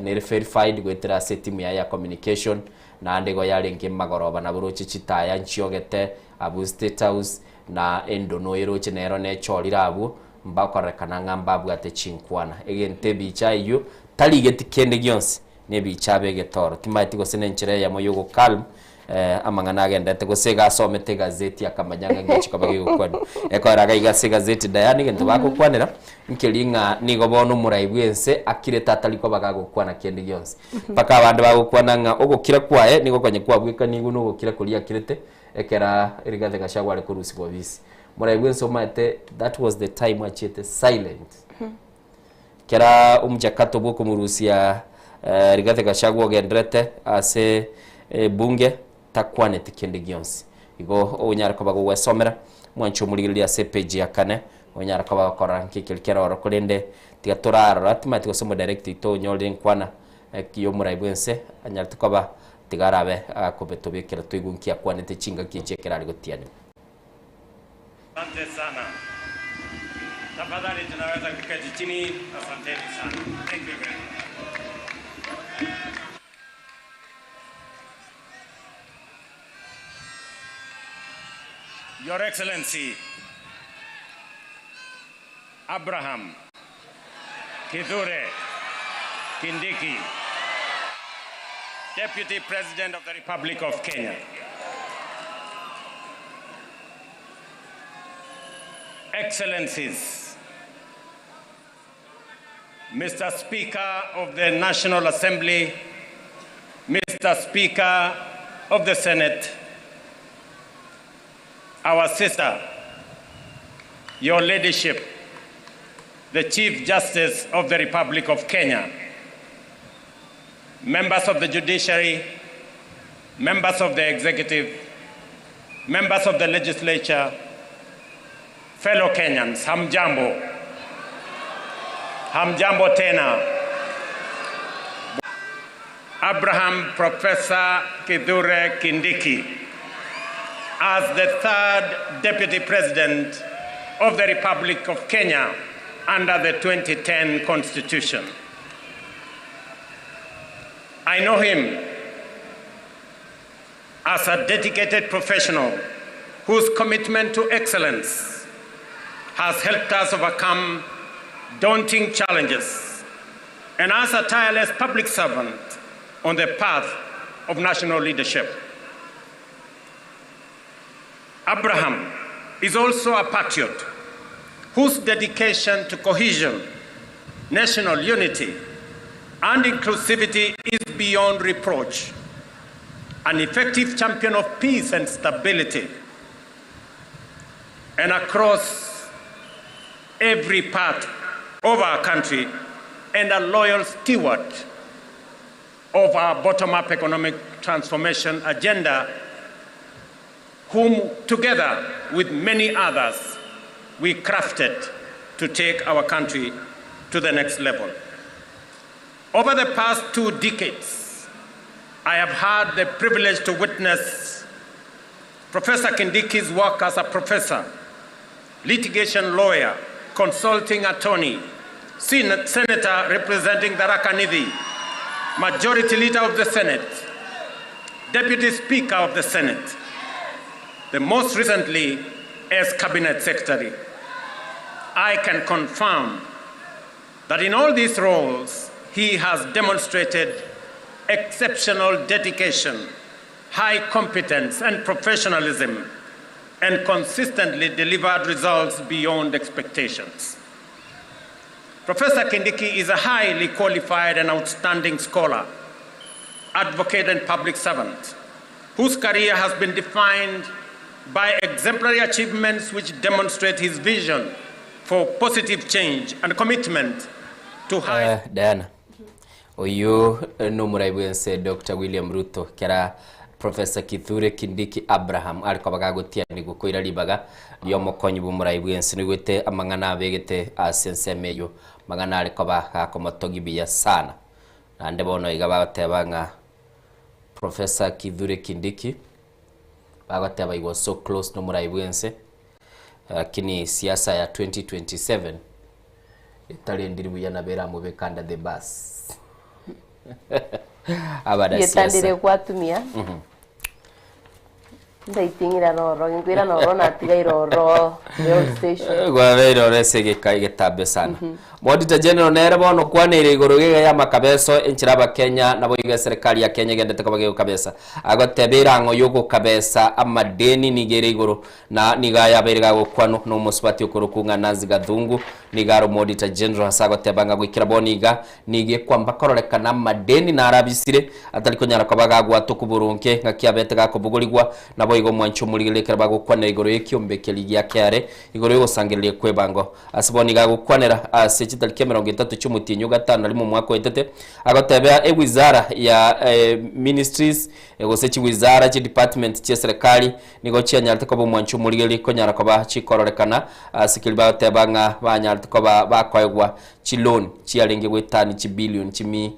nere verified goetera ase etimu yaye ya communication, naende igo yarenge magoroba nabo roche chitaya nchiogete abwo State House, na endono eroche nero nechorire abwo, mbakorekana ng'a mbabwate chinkwana. Egento ebicha eyio tarigeti kende gionsi, nebicha abe egetoro. Timaeti gose nenchera eyemo y'ogocalm Eh, amang'ana agenderete gose iga asomete egazeti akamanya ng'a ngechi koba gegokwanwa. Ekoera iga iga ase egazeti Diana egento bagokwanera, nkeri ng'a nigo bono omorai bw'ense akirete atari koba gagokwana kende gionsi. Mpaka abande bagokwana ng'a ogokira kwaye nigo konya kwabwekanigwe na ogokira koria akirete ekera Rigathi Gachagua are korusigwa obisi. Morai bw'ense omanyete that was the time achiete silent. Kera omochakato bw'okomorusia Rigathi Gachagua ogenderete ase ebunge takwaneti kende gionsi. Igo onyare koba gogwesomera mwanche omorigererie ase epage ya kane onyare koba gokorora nki ekeri kere ororo korende tiga torarora timanyeti gose omodirect oito onyorire enkwana y'omorai bwense anyarete koba tiga arabe akobetobekera toigwe nki akwanete chingaki echi ekero are gotianigwa. Asante sana. Tafadhali tunaweza kuketi chini. Asanteni sana. Thank you very much. Your Excellency Abraham Kithure Kindiki, Deputy President of the Republic of Kenya. Excellencies, Mr. Speaker of the National Assembly, Mr. Speaker of the Senate, our sister, Your Ladyship, the Chief Justice of the Republic of Kenya, members of the judiciary, members of the executive, members of the legislature, fellow Kenyans, hamjambo. Hamjambo tena. Abraham Professor Kithure Kindiki as the third Deputy President of the Republic of Kenya under the 2010 Constitution. I know him as a dedicated professional whose commitment to excellence has helped us overcome daunting challenges, and as a tireless public servant on the path of national leadership. Abraham is also a patriot whose dedication to cohesion, national unity, and inclusivity is beyond reproach. An effective champion of peace and stability, and across every part of our country, and a loyal steward of our bottom-up economic transformation agenda, whom together with many others we crafted to take our country to the next level. Over the past two decades, I have had the privilege to witness Professor Kindiki's work as a professor, litigation lawyer, consulting attorney, senator representing Tharaka Nithi, majority leader of the Senate, deputy speaker of the Senate, the most recently as cabinet secretary. I can confirm that in all these roles, he has demonstrated exceptional dedication, high competence, and professionalism, and consistently delivered results beyond expectations. Professor Kindiki is a highly qualified and outstanding scholar, advocate, and public servant, whose career has been defined by exemplary achievements which demonstrate his vision for positive change and commitment to high Eh, Diana oyo nomorai bwense Dr. William Ruto kera Professor Kithure Kindiki Abraham are koba gagotianigwa koira ribaga riomokonyi bw'omorai bwense nigoete amang'ana abegete ase ensemo eyio mang'ana are koba gakomotogia buya sana naende bono iga bagoteba ng'a Professor Kithure Kindiki bagoteba he was so close nomorai bwense lakini siasa ya 2027 etarendiri buya nabo eramobeke under the bus Getandire abanasiasa gwatumia. Mhm. Ndaiting'ira roro, nkoirana ororo natigaire ororo the old station. Gwabeire ore ase egeka egetambe sana. Auditor General nere bono okwaneire igoro iga y'amakabeso enchera abakenya naboigo eserekari ya Kenya egendete koba gegokabesa. Agoteba erang'o y'ogokabesa amadeni nigo ere igoro na nigo ayabeire gagokwanwa na omosubati okorokwa ng'a Nancy Gathungu nigo are omoauditor General ase agoteba ng'a goikera bono iga Nigo ekwamba kororekana amadeni narabisire, atari konyara koba gagwatokwa boronge, ng'aki abete gakobogorigwa. Naboigo omwanche omorigereria ekero bagokwanera igoro y'ekiombe keria gia kiare, igoro y'ogosangereria kw'ebango. Ase bono nigo agokwanera ase chitariki emerongo etato chi'omotienyi o gatano na rimo omwaka oetete, agotebea ewizara ya ministries, gose chiwizara, chidepartment chi'eserekari, nigo chianyarete koba omwanche omorigereria konyara koba chikororekana ase keria bagoteba ng'a banyarete koba bakoegwa Chiloan chiarenge goetania chibilioni chimi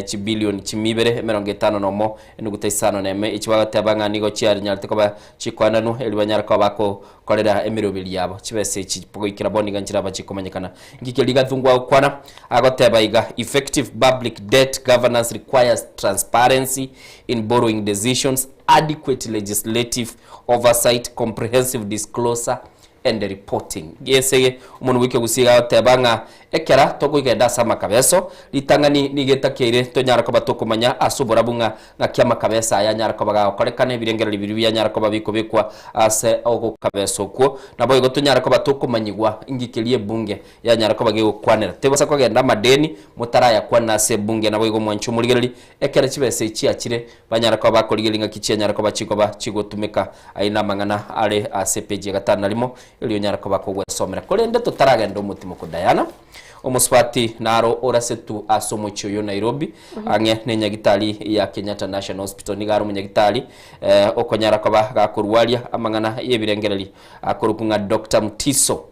chibilioni chimibere emerongo etano nomo enuguta isano nemo, echi bagoteba ng'a nigo chianyarete koba chikoenanwa erio banyare koba bakokorera emeroberi yabo. Chibesa echi goikera bono iga nchiraba chikomanyekana. Inki keria Gathungu agokwana? Agoteba iga, Effective public debt governance requires transparency in borrowing decisions, adequate legislative oversight, comprehensive disclosure and reporting. Gese omonwe bw'ekegusii iga agoteba ng'a ekera tokogenda ase amakabeso, ritang'ani nigo etakeire tonyare koba tokomanya ase oborabu ng'a ng'aki amakabeso aya anyare koba gagokorekana, ebirengererio biria bianyare koba bikobekwa ase ogokabesa okwo. Naboigo tonyare koba tokomanyigwa inki keria ebunge yanyare koba gegokwanera. Tebasa kogenda amadeni motarayakwanera ase ebunge. Naboigo mwanche omorigereria ekero chibesa echi chiachire Banyare koba bakorigereria ng'aki chianyare koba chikoba chigotumeka. Ayio namang'ana are ase epeji ya gatano na rimo, erio onyare koba kogwesomera. Korende totaragenda omotimo Diana, omosubati naro orasetwe ase omochie oyo Nairobi, ang'e nenyagitari ya Kenyatta National Hospital. Nigo are omonyagitari eh, okonyara koba gakorwaria amang'ana y'ebirengererio akorokwa ng'a Doctor Mutiso.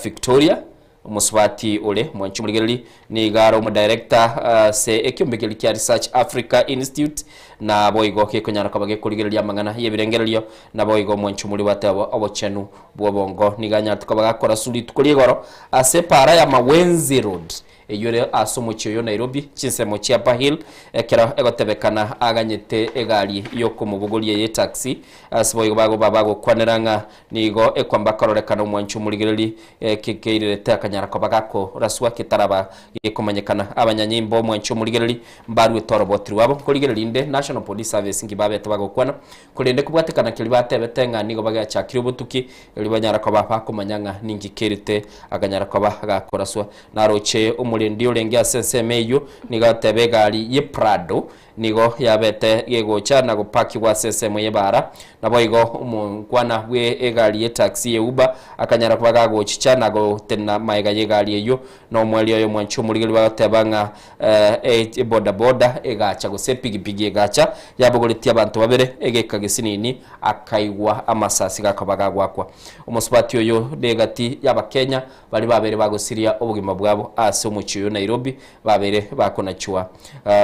Victoria, omosubati ore mwanchi omorigereria, nigo are omodirector ase ekiombe keria kia Research Africa Institute, na boigo gekonyara koba gekorigereria amang'ana y'ebirengererio, naboigo omwanchi omori bateba obochenu bw'obongo. Nigo anyarete koba gakora su rituko ria igoro ase epaara ya Mawenzi Road Eyio ere ase omochie oyo Nairobi, chinsemo chia Upper Hill, ekero egotebekana aganyete egari y'okomobogoria ye taxi. Ase boigo bagoba bagokwanera ng'a nigo ekwamba kororekana omwanchi omorigereri kekeirerete akanyara koba gakoraswa ketaraba gekomanyekana. Abanyanyimbo omwanchi omorigereri mbaruete oroboti rwabo nkorigereria inde National Police Service nki babete bagokwana korende kobwatekana keria batebete ng'a nigo bagachakire obotuki erio banyara koba bakomanya ng'a ninki kerete akanyara koba gakoraswa. Naroche omorendi orenge ase ensemo eyio, nigo ateba egari ye Prado nigo yabete gegocha na gopakigwa ase ensemo y'ebaara. Naboigo omongwana bwe egari ye taxi ye Uber akanyara koba gagochicha na gotenena magega y'egari eyio. Na omoerio oyo omwanchi omorigereria bagoteba ng'a ebodaboda egacha gose epigipigi egacha yabogoretie abanto babere egeka gesinini akaigwa amasasi gakoba gagwakwa. Omosubati oyo negati y'abakenya Baria babere bagosiria obogima bwabo ase omochie oyo Nairobi babere bakonachwa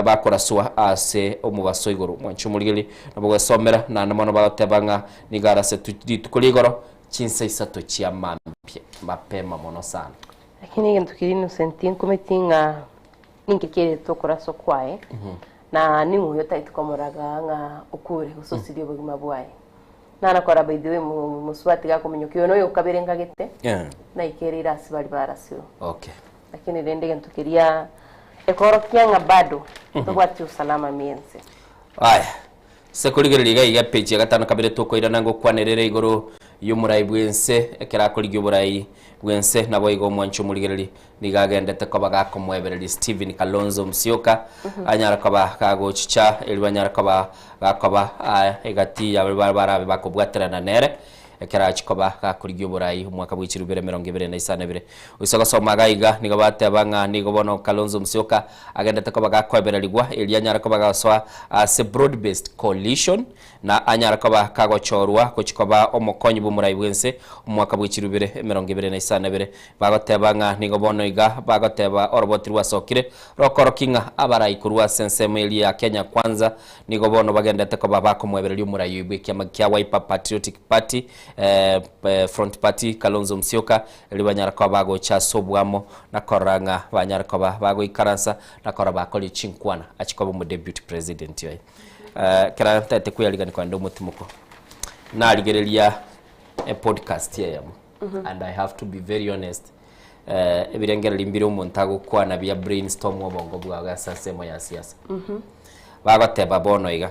bakoraswa ase omobaso igoro. Mwanche omorigereria nabo gwesomera naende mono bagoteba ng'a nigo arase rituko ria igoro chinsa isato chia mambia mapema mono sana. Lakini egento keria Innocent tinkumeti ng'a ninki kerete okoraswa kwaye na ning'o oyo otagete komoraga ng'a okure gose osirie obogima bwaye. Nana kora by the way mosubati gakominyokia oyo noyo okabere nkagete Yeah. naikereire ase baria barasirwe Okay. lakini rende egento keria ekorokia ng'a bado tobwati usalama miense. Aya, ase korigereria iga iga epeji ya gatano kabere tokoirana ngokwanerere igoro y'omorai bw'ense ekero akorigia oborai bw'ense naboigo omwanchi omorigereria Nigo agendete koba gakomoebereria Stephen Kalonzo Musyoka anyare koba gagochicha erio anyare koba gakoba egati ya baria barabe bakobwaterana nere ekero achia koba gakorigia oborai omwaka bwe chirubere emerongo ebere na isano ebere. Oise gosoma iga iga nigo bateba ng'a nigo bono Kalonzo Musyoka agendete koba gakoebererigwa erio anyare koba gagosoa ase broad based coalition Na anyare koba kagochorwa gochia koba omokonyi bw'omorai bw'ense omwaka bwe chirubere 25. Bagoteba ng'a nigo bono iga bagoteba oroboti rwasokire rokorokia ng'a abarai korwa ase ensemo eria ya Kenya Kwanza nigo bono bagendete koba bakomoebereria omorai oyo bw'ekiama kia Wiper Patriotic Party Front Party Kalonzo Musyoka erio banyare koba bagocha ase oboamo na korora ng'a banyare koba bagoikaransa na korora bakoria chinkwana achie koba omodeputy president oye. Eh, kera ntete kweyarigani kwande omotimoko narigereria epodcast eyemo and I have to be very honest eh, ebirengererio mbire omonto agokwana bia brainstorm obongo bwago ase ensemo ya siasa bagoteba bono iga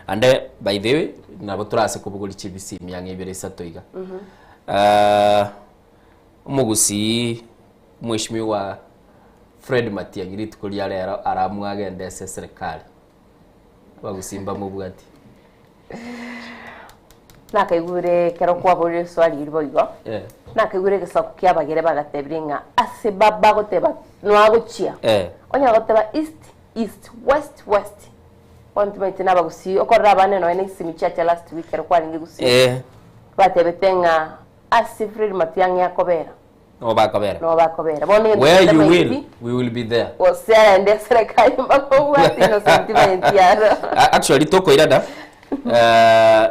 ande by the way nabo torase kobogoria chibisi emiang'e ibere isato iga Eh, omogusii Mheshimiwa Fred Matiang'i rituko ria rero aramue agende ase eserekari abagusii mbamobwatie. Nakaigure ekero kwaborire eswali eria boigo, Eh. nakaigure egesaku kia abagere bagatebire ng'a ase baba agoteba noagochia. Eh. Onye agoteba east, east, west, west. Bono timanyeti nabagusii, okorora abana nonya na esimi chiacha last week ekero kwarenge gusii. Eh. Batebete ng'a ase Fred Matiang'i akobera. Noo bakobera. Noo bakobera. Bono egento Where you will, timanyeti, we will be there. gose arende eserekari mbakobwati Innocent timanyeti aro. A- Actually tokoirana eh,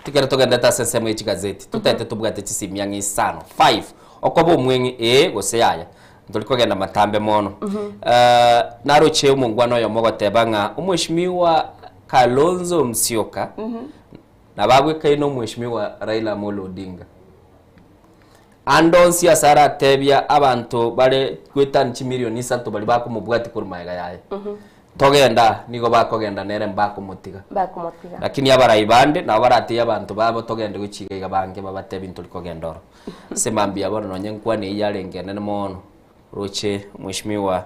tikere togendete ase ensemo ye chigazeti totete tobwate chisimi ang'e isano five okoba omweng'e ee gose yaya ntori kogenda matambe mono Eh, naroche omongwana oyomo ogoteba ng'a omweshimiwa Kalonzo Musyoka nabagwekaine omweshimiwa Raila Amolo Odinga Ande onsi ase aratebia abanto bare goetania chimilioni isato baria bakomobwatia korwa magega yaye, Togenda, nigo bakogenda nere mbakomotiga. Mbakomotiga. Lakini abarai bande nabo baratebie abanto babo, Togende gochia iga iga bange babatebie ntori kogenda oro. Ase mambia bono nonye enkwana eyio yarenge enene mono, roche Mheshimiwa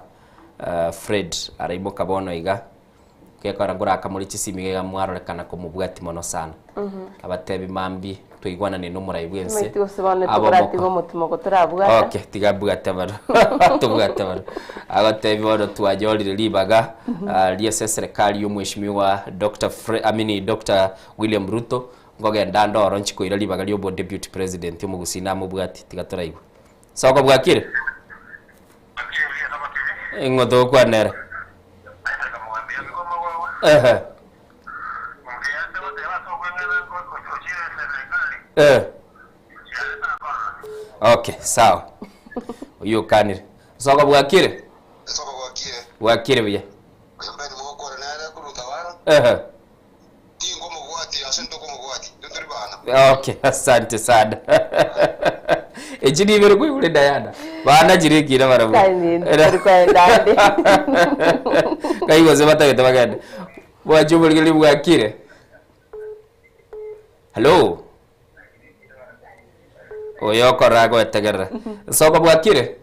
Fred araimoka bono iga, Gekogera nkorakamore chisimi iga mwarorekana komobwati mono sana. Abatebi mambi twaigwanane nomorai bwense. Timanyeti gose bono Abe tokoratiga omoko. omotimo torabwata. Okay, tiga mbwate bono. Tobwate bono. Agotebi bono twanyorire ribaga ah, riase eserekari y'omweshimiwa Dr. Fre, I mean, Dr. William Ruto nkogenda ande oro nchikoira ribaga ria obo deputy president omogusii namobwati tiga toraigwe. Soko bwakire? Ing'o togokwanera? Ehe. Eh. Okay, sawa. Oyio okanire. Soko bwakire? Bwakire buya. Ehe. Okay, asante sana. Echi nibere koigure Diana. Bana chirikire barabwo. Kai gose batagete bagende. Bwache oborigeri bwakire. Hello. Oyo okorora agoetegerera. Soko bwakire?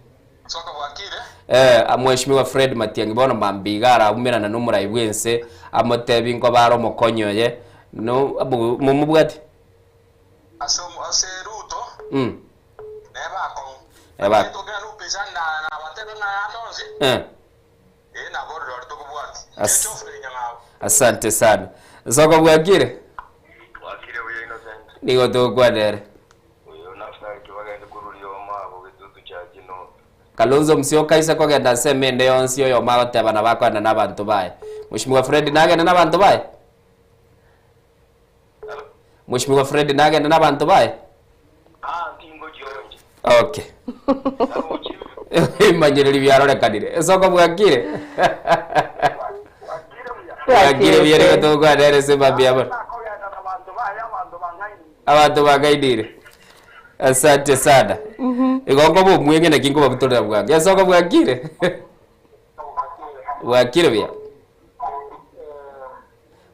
Eh, Mheshimiwa Fred Matiang'i bono mambia iga araumerana nomorai bwense amotebi nkoba are omokonyi oye no momobwati? Mm. Eba. Eh. As- Asante sana. Soko bwakire? Nigo togokwanere. Kalonzo Musyoka aise kogenda ensemo ende yonsi oyomo agoteba nabo akoenda na abanto baye. Mweshimiwa Fred nagende na abanto baye? Mweshimiwa Fred nagende na abanto baye? Okay. Ebimanyereri biarorekanire. Esoko bwakire? Bwakire buya nigo togokwana ere ase mambia bono. Abanto bang'ainire. Asante sana. Igo nkoba omweng'e naki nkobabutorera bwango. Esoko bwakire? Bwakire buya.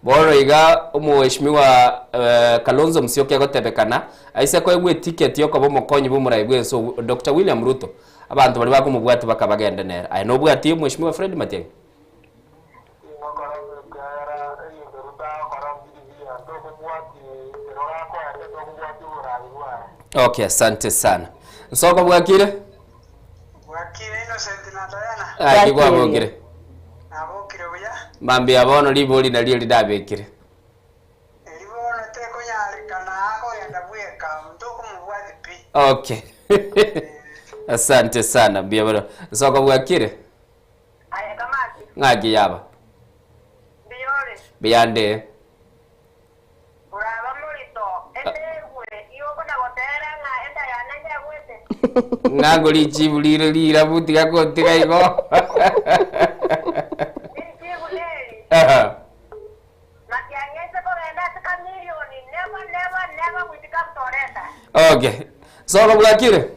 Bono iga omweshimiwa eh, Kalonzo Musyoka egotebekana aise koegwa eticket yokoba omokonyi bw'omorai bw'ense Dr. William Ruto abanto baria bakomobwatia bakabagende nere. Aye nobwatie omweshimiwa Fred Matiang'i? Okay, asante sana. Nsoko bwakire? Aki kwabokire? Mambia bono ribori nario rinabekire. Okay. Asante sana mbuya mono. Nsoko bwakire? Ng'aki yaba? Mbuyande. Ng'ango richibu rire rirabu tiga kontiga igo. Aha. Soka bwakire?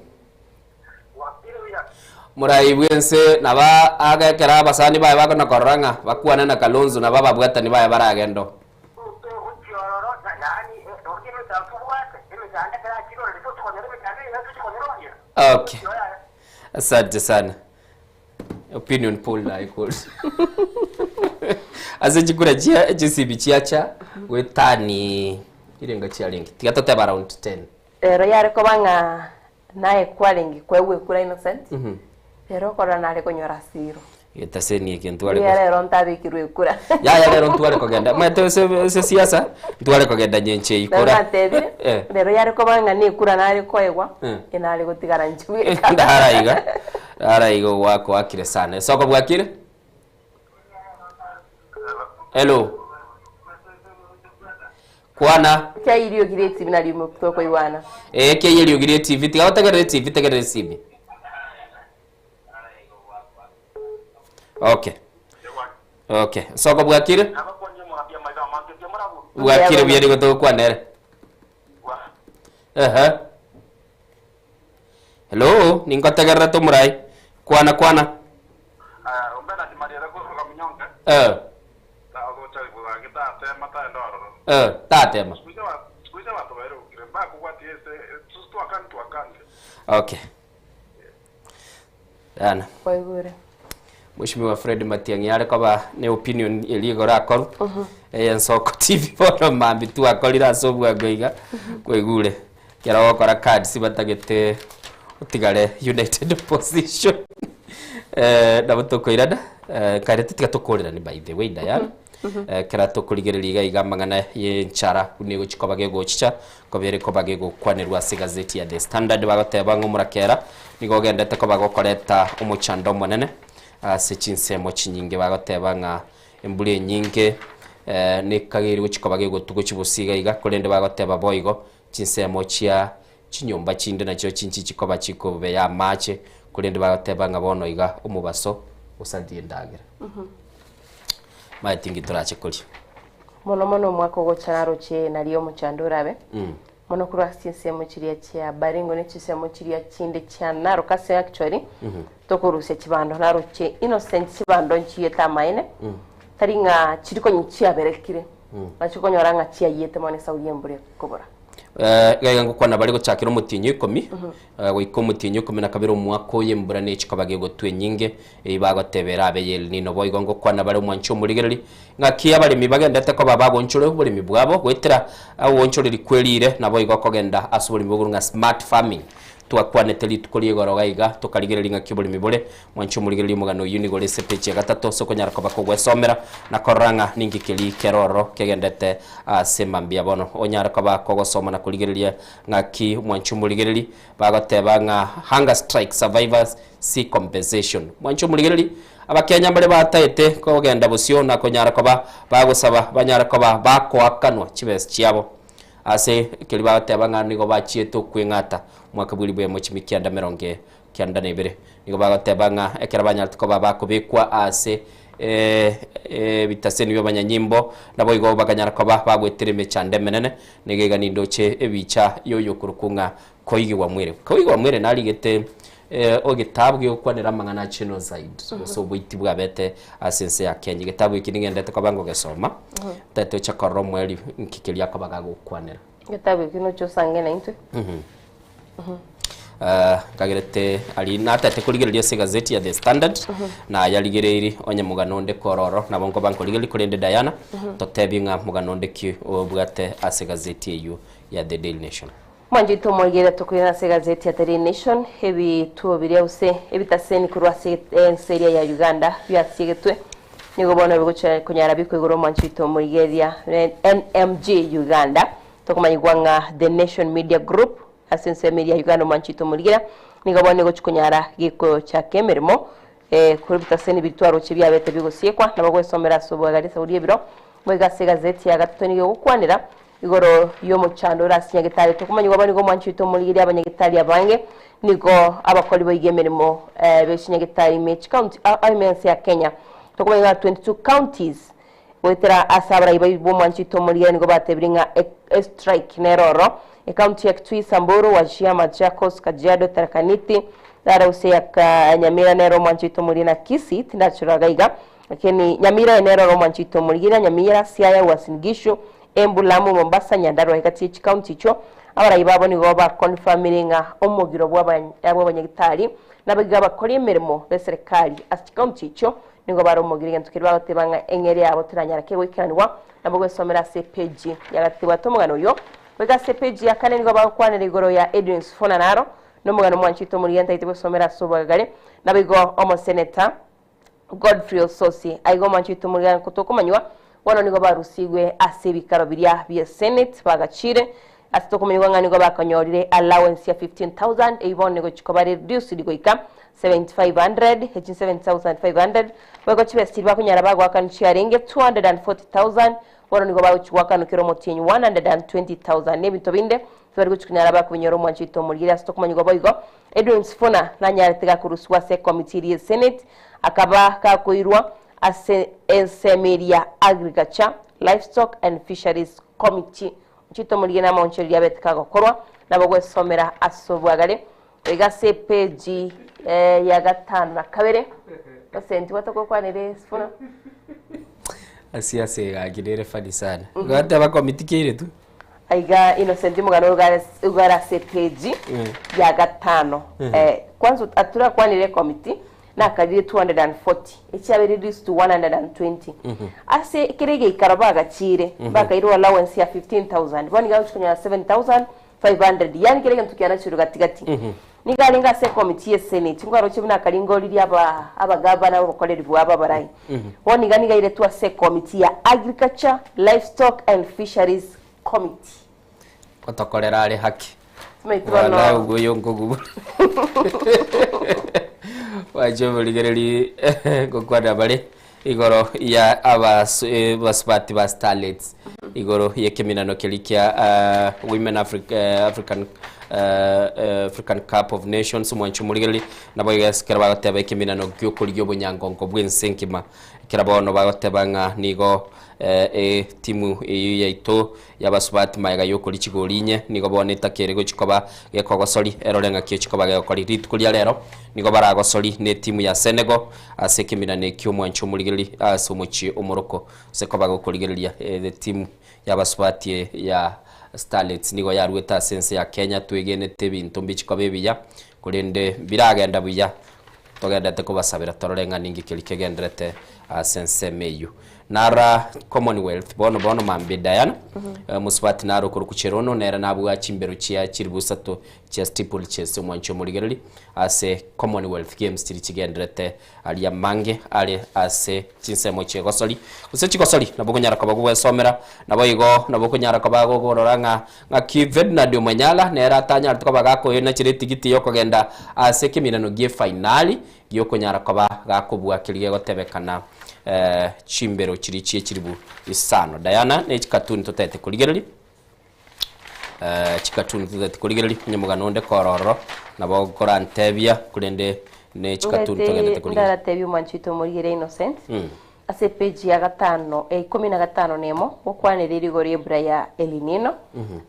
Morai bwense naba agekera abasani baye bakona korora ng'a bakwane na Kalonzo nabo ababwatani baye baragende oo. Okay. Asante sana. Opinion poll naye Ase chikura chia chisibi chiacha gwetani irenga chiarenge. Tiga totebe around 10. Rero yare koba ng'a naye kwarenge koegwa ekura Innocent, rero okorora nare konyora zero. Getaseni eke ntware Mbuya rero ntabekirwe ekura. Yaya rero ntware kogenda omanyete ase ase siasa ntware kogenda nyenche Nabo ikora. natebire, Eh. rero yare koba ng'a na ekura nare koegwa, Eh. enare gotigara inche bweka. Ndara iga, ndara iga ogwakoakire sana. Esoko bwakire? Hello. Kwana. Kia eriogi ria etibi nario ime tokoigwana. Ee kia eriogi ria etibi tiga gotegerera etibi tegerera esimi. Okay. Okay. Soko bwakire? Bwakire buya nigo togokwana ere. Ehe. Hello, ningotegererete omorai. Kwana kwana. Eh. Eh, tatema. Okay. Yana. Kwaigure. Mheshimiwa Fred Matiang'i are koba ne opinion eria igoro akorwa eye Ensoko TV bono mambi twakorire ase obwango iga kwaigure ekero ogokora cards batagete otigare united opposition nabo tokoirana nkairete tiga tokorerani by the way Diana ekero tokorigereria iga iga amang'ana ya enchara buna egochi koba gegochicha Kobere koba gegokwanerwa ase egazeti ya The Standard bagoteba ng'a omorakera nigo ogendete koba gokoreta omochando omonene ase chinsemo chinyinge bagoteba ng'a embura enyinge nekageire gochia koba gegotugwa chibosi iga iga korende bagoteba boigo chinsemo chia chinyomba chinde nachio chinchi chikoba chikobeya amache korende bagoteba ng'a bono iga omobaso osaririe endagera. Maeti inki torache koria? Mono mono omwaka ogocha naroche nario omochando orabe, mono korwa ase chinsemo chiria chia Baringo ne chinsemo chiria chinde chia Narok ase actually tokorusia chibando naroche Innocent chibando nchiete amaene tari ng'a chiri konya chiaberekire nachi okonyora ng'a chiayiete mono esauri y'embura ekobora. Iga iga ngokwana bare gochakera omotienyi o ikomi goika omotienyi o ikomi na kabere omwaka oyo embura nechi koba gegotwa enyinge, eyio bagoteba erabe ye El Nino. Boigo ngokwana bare omwanchi omorigereri, ng'aki abaremi bagendete koba bagonchore oboremi bwabo goetera ogoonchoreria kwe riire, naboigo okogenda ase oboremi bogoro ng'a smart farming. Twakwanete rituko ria igoro iga iga, tokarigereria ng'aki oboremi bore. Mwanche omorigererie omogano oyio nigo ore ase epeji ya gatato ase okonyara koba kogwesomera na korora ng'a ninki keria kere ororo kegendete ase mambia bono. Onyare koba kogosoma na korigereria ng'aki mwanche omorigereri bagoteba ng'a hunger strike survivors seek compensation. Mwanche omorigereri Abakenya mbare bataete kogenda bosio na konyara koba bagosaba banyare koba bakoakanwa chibesa chiabo. Ase keria bagoteba ng'a nigo bachiete okweng'ata omwaka bw'eribu emo chimi kianda merongo kianda na ibere. Nigo bagoteba ng'a ekero banyarete koba bakobekwa ase ebitaseni bi'abanyanyimbo, naboigo bakanyara koba bagwetera emechando emenene, nigo iga nindoche ebicha y'oyokorokwa ng'a Koigigwa Mwere. Koigigwa Mwere narigete egetabu gegokwanera amang'ana a genocide gose oboiti bwabete ase ense ya Kenya. Egetabu eki nigendete koba ngogesoma, ntagete gocha korora omoerio nki keria akoba gagokwanera. Egetabu ekio noche osange naintwe. Nkagerete aria natete korigereria ase egazeti ya The Standard, nayarigereirie onye mogano onde kore ororo, nabo nkoba nkorigereria korende Diana, totebie ng'a mogano onde ki obwate ase egazeti eyio ya The Daily Nation. Mwanchete omoigereria tokoirana ase egazeti ya The Daily Nation, ebituo biria gose ebitaseni korwa ase ense eria ya Uganda biasiegetwe nigo bono bigocha konyara bikoigorwa omwanchete omoigereria NMG Uganda. Tokomanyigwa ng'a The Nation Media Group ase ensemo eria ya Uganda omwanchete omorigera nigo bono egochi konyara gekochaka emeremo korwa ebitaseni biria twaroche biabete bigosiekwa nabo gwesomera ase obwagare esauri y'ebiro boigo ase egazeti ya gatato nigo egokwanera igoro y'omochando ore ase nyagetari. Tokomanyigwa bono nigo omwanchete omorigereria abanyagetari abange nigo abakori boigo emeremo be chinyagetari ime chicounty ime ense ya Kenya. Tokomanyigwa ng'a 22 counties Goetera ase abarai baibwe omwanchete omorigia nigo batebirie ng'a estrike nere oro. Ekaunti ya Kitui, Samburu, Wajir, Machakos, Kajiado, Tharaka Nithi, naro gose ya ka Nyamira nero omwancho oito omoria na Kisii tindachora iga iga lakini Nyamira eye nero ore omwancho oito omorigia Nyamira, Siaya, Uasin Gishu, Embu, Lamu, Mombasa, Nyandarua egati ye chikaunti echio abarai babo nigo bakonfamire ng'a omogiro bwa bw'abanyagitari nabagiga abakori emeremo b'eserekari ase chikaunti echio nigo bare omogiro egento keria bagoteba ng'a eng'eria yabo teranyara kegoikeranigwa nabo gwesomera ase epeji ya gatato ebwate omogano oyio Goika ase epeji ya kane nigo bagokwanera igoro ya Edwin Sifuna naro nomogano omwanchete omorigia ntaete gwesomera ase obwagare. Naboigo omoseneta Godfrey Osotsi aiga omwanchete omorigia tokomanywa bono nigo barusigwe ase ebikaro biria bie Senate bagachire ase tokomanyigwa ng'a nigo bakonyorire allowance ya 15,000 eyio bono egochi koba reduced goika 7500 echi 7500 boigo chibesa chiria bakonyara bagoakana chiarenge 240,000 Bono nigo bagochia goakanwa kera omotienyi 120,000, na ebinto binde tibari gochia konyara bakobinyora omwancho oito omorigeri ase tokomanyigwa boigo. Edwin Sifuna nanyarete gakorusigwa ase ekomiti eria ye Senate akaba gakoirwa ase ensemo eria Agriculture, Livestock and Fisheries Committee. Omwancho oito omorigeri na amaonchoreria abete kagokorwa nabo gwesomera ase obwagare iga ase epeji ya gatano na kabere. Gose ntibwate gokwanera Sifuna? Ase ase gaki nere funny sana. Gwateba komiti keire tu. Aiga Innocent omogano oyo igare ase page ya gatano. Kwanza aturakwanire ekomiti nakarire 240 echiabeire reduced to 120. Ase kera egeikaro bagachire bakairwa allowance ya 15000 bono iga agochia konyora 7500 yaani kera egento kianachirwe gati gati. Nigo arenge ase ekomiti ye senate, nkwaroche buna akaringoririe aba abagavana b'obokoreri bwabo abarai. Bono iga nigo airetwe ase ekomiti ya Agriculture, Livestock and Fisheries Committee. Gotokorera are haki. Simaeti bono. Walai ogwo oyo nkogubura. Wacha oborigereri ngokwana bare igoro ya abas abasubati ba starlets igoro y'ekeminano keria kia Women Africa African African Cup of Nations omwancho omorigereri nabo iga ase ekero bagoteba ekeminano giokorigia obonyangongo bw'ense engima ekero bono bagoteba ng'a nigo etimu eyio yaito y'abasubati magega y'okoria chigori inye, nigo bono etakere gochia koba gekogosori, erore ng'aki ochia koba gegokori. Rituko ria rero nigo baragosori netimu ya Senegal ase ekeminano ekio omwancho omorigereria ase omochie o Morocco ase koba gokorigereria etimu y'abasubati ya Starlets nigo yaruete ase ense ya Kenya twegenete ebinto mbichi koba ebiya korende mbiragenda buya Togenderete kobasabera torore ng'a ninki keria kegenderete ase ensemo eyio. Nara Commonwealth bono bono mambia Diana, mosubati naro okorokwa Cherono nere nabua chimbero chia chilifu isato chia steeplechase omwanchi omorigereri ase Commonwealth Games chiria chigenderete aria amange are ase chinsemo chi'egosori gose chigosori nabo okonyara koba gogwesomera naboigo nabo okonyara koba gokorora ng'a Ng'aki Ferdinand Omanyala nere atanyarete koba gakoenachera etigiti y'okogenda ase ekeminano gi'efainali gi'okonyara koba gakobua keria gegotebekana chimbero chiria chie chilifu isano. Diana ne chikatuni totaete korigereria chikatuni totaete korigereria onye omogano onde kore ororo nabo okorantebia korende ne chikatuni togendete korigereria. Ndaratebie omwanchi oito omorigereria Innocent Ase epeji ya gatano, ya ikomi na gatano na emo, gokwanera rigoro ri'embura ya El Nino.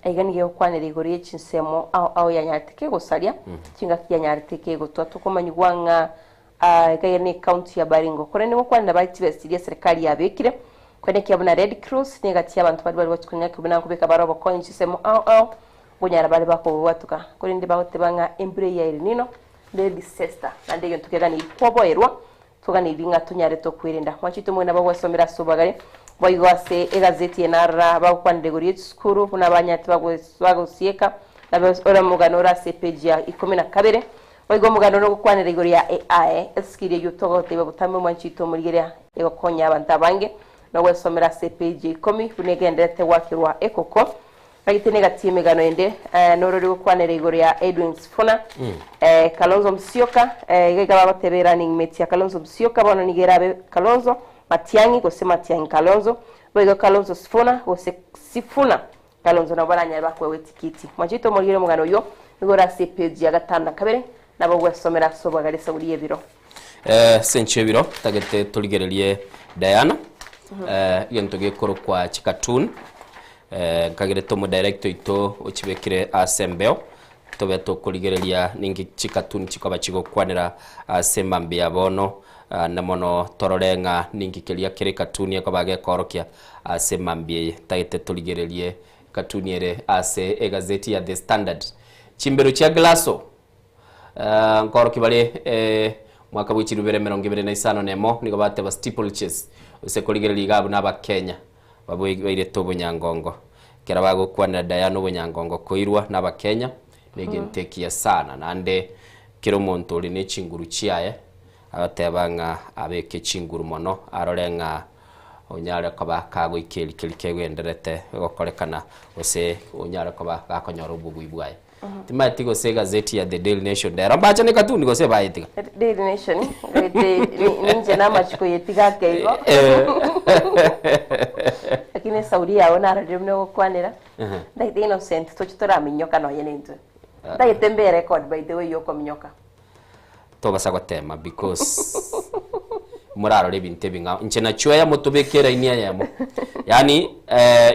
Aiga nigo egokwanera igoro ye chinsemo ao ao yanyarete kegosaria, chingaki yanyarete kegotwa. Tokomanyigwa ng'a ah, iga ere ne county ya Baringo. Korende gokwanera bare chibesa chiria eserekari yabekire, koenekia buna Red Cross negati y'abanto baria bare gochia konya buna nkobeka bare obokonyi chinsemo ao ao, nkonyara bare bakobwatoka. Korende bagoteba ng'a embura eye ya El Nino ne disaster, naende egento keganeirie kwoboerwa Toganeirie ng'a tonyare tokwerenda. Mwanchete omwene abagwesomera ase obwagare, boigo ase egazeti eye narora bagokwanera igoro ye chisukuru buna abanyarete bagosieka, nabe ore omogano ore ase epeji ya ikomi na kabere. Boigo omogano ore ogokwanera igoro ya AI, eskill eyio togoteba botambe mwanchete omorigereria egokonya abanto abange, nogwesomera ase epeji ya ikomi buna egendererete gwakerwa ekoko. Gagete negati y'emegano ende norori gokwanera igoro ya Edwin Sifuna, Kalonzo Musyoka, iga iga bagoteba erunning mate ya Kalonzo Musyoka bono nigo erabe Kalonzo Matiang'i gose Matiang'i Kalonzo, boigo Kalonzo Sifuna gose Sifuna Kalonzo nabo baranyare bakoegwa etikiti. Mwanchete omorigere omogano oyio nigo ore ase epage ya gatano na kabere nabo ogwesomera ase obwagare esauri y'ebiro. Ase enchera y'ebiro tagete torigererie Diana, egento gekorokwa chikatuni. Eh, nkagerete omodirect oito ochibekire ase embeo tobe tokorigereria ninki chikatuni chikoba chigokwanera ase mambia ya bono ah, na mono torore ng'a ninki keria kere ekatuni ekoba gekorokia ase mambia eye tagete torigererie ekatuni ere ase egazeti ya The Standard chimbero chia Glaso eh, nkorokia bare eh, mwaka bwe chirubere 25 nigo bateba steeplechase ase korigereria iga abwo na abakenya Bairete obonyangongo. Ekero bagokwanera Diana obonyangongo koirwa n'Abakenya negento ekiya sana naende kera omonto ore ne chinguru chiaye agoteba ng'a abeke chinguru mono arore ng'a onyare koba kagoika erikeri kegendererete gokorekana gose onyare koba gakonyora obobui bwaye. Timanyeti gose egazeti ya The Daily Nation rero mbache ne cartoon gose bayetiga. Daily Nation goete ninche namachiko yetiga ake igo lakini esauri yao narorire buna ogokwanera ntagete Innocent toche toraminyoka nonya nintwe ntagete mbe erecord by the way yokominyoka. Tobasa gotema because morarore ebinto ebing'ao inche na chweya motobeke elaini eyemo yaani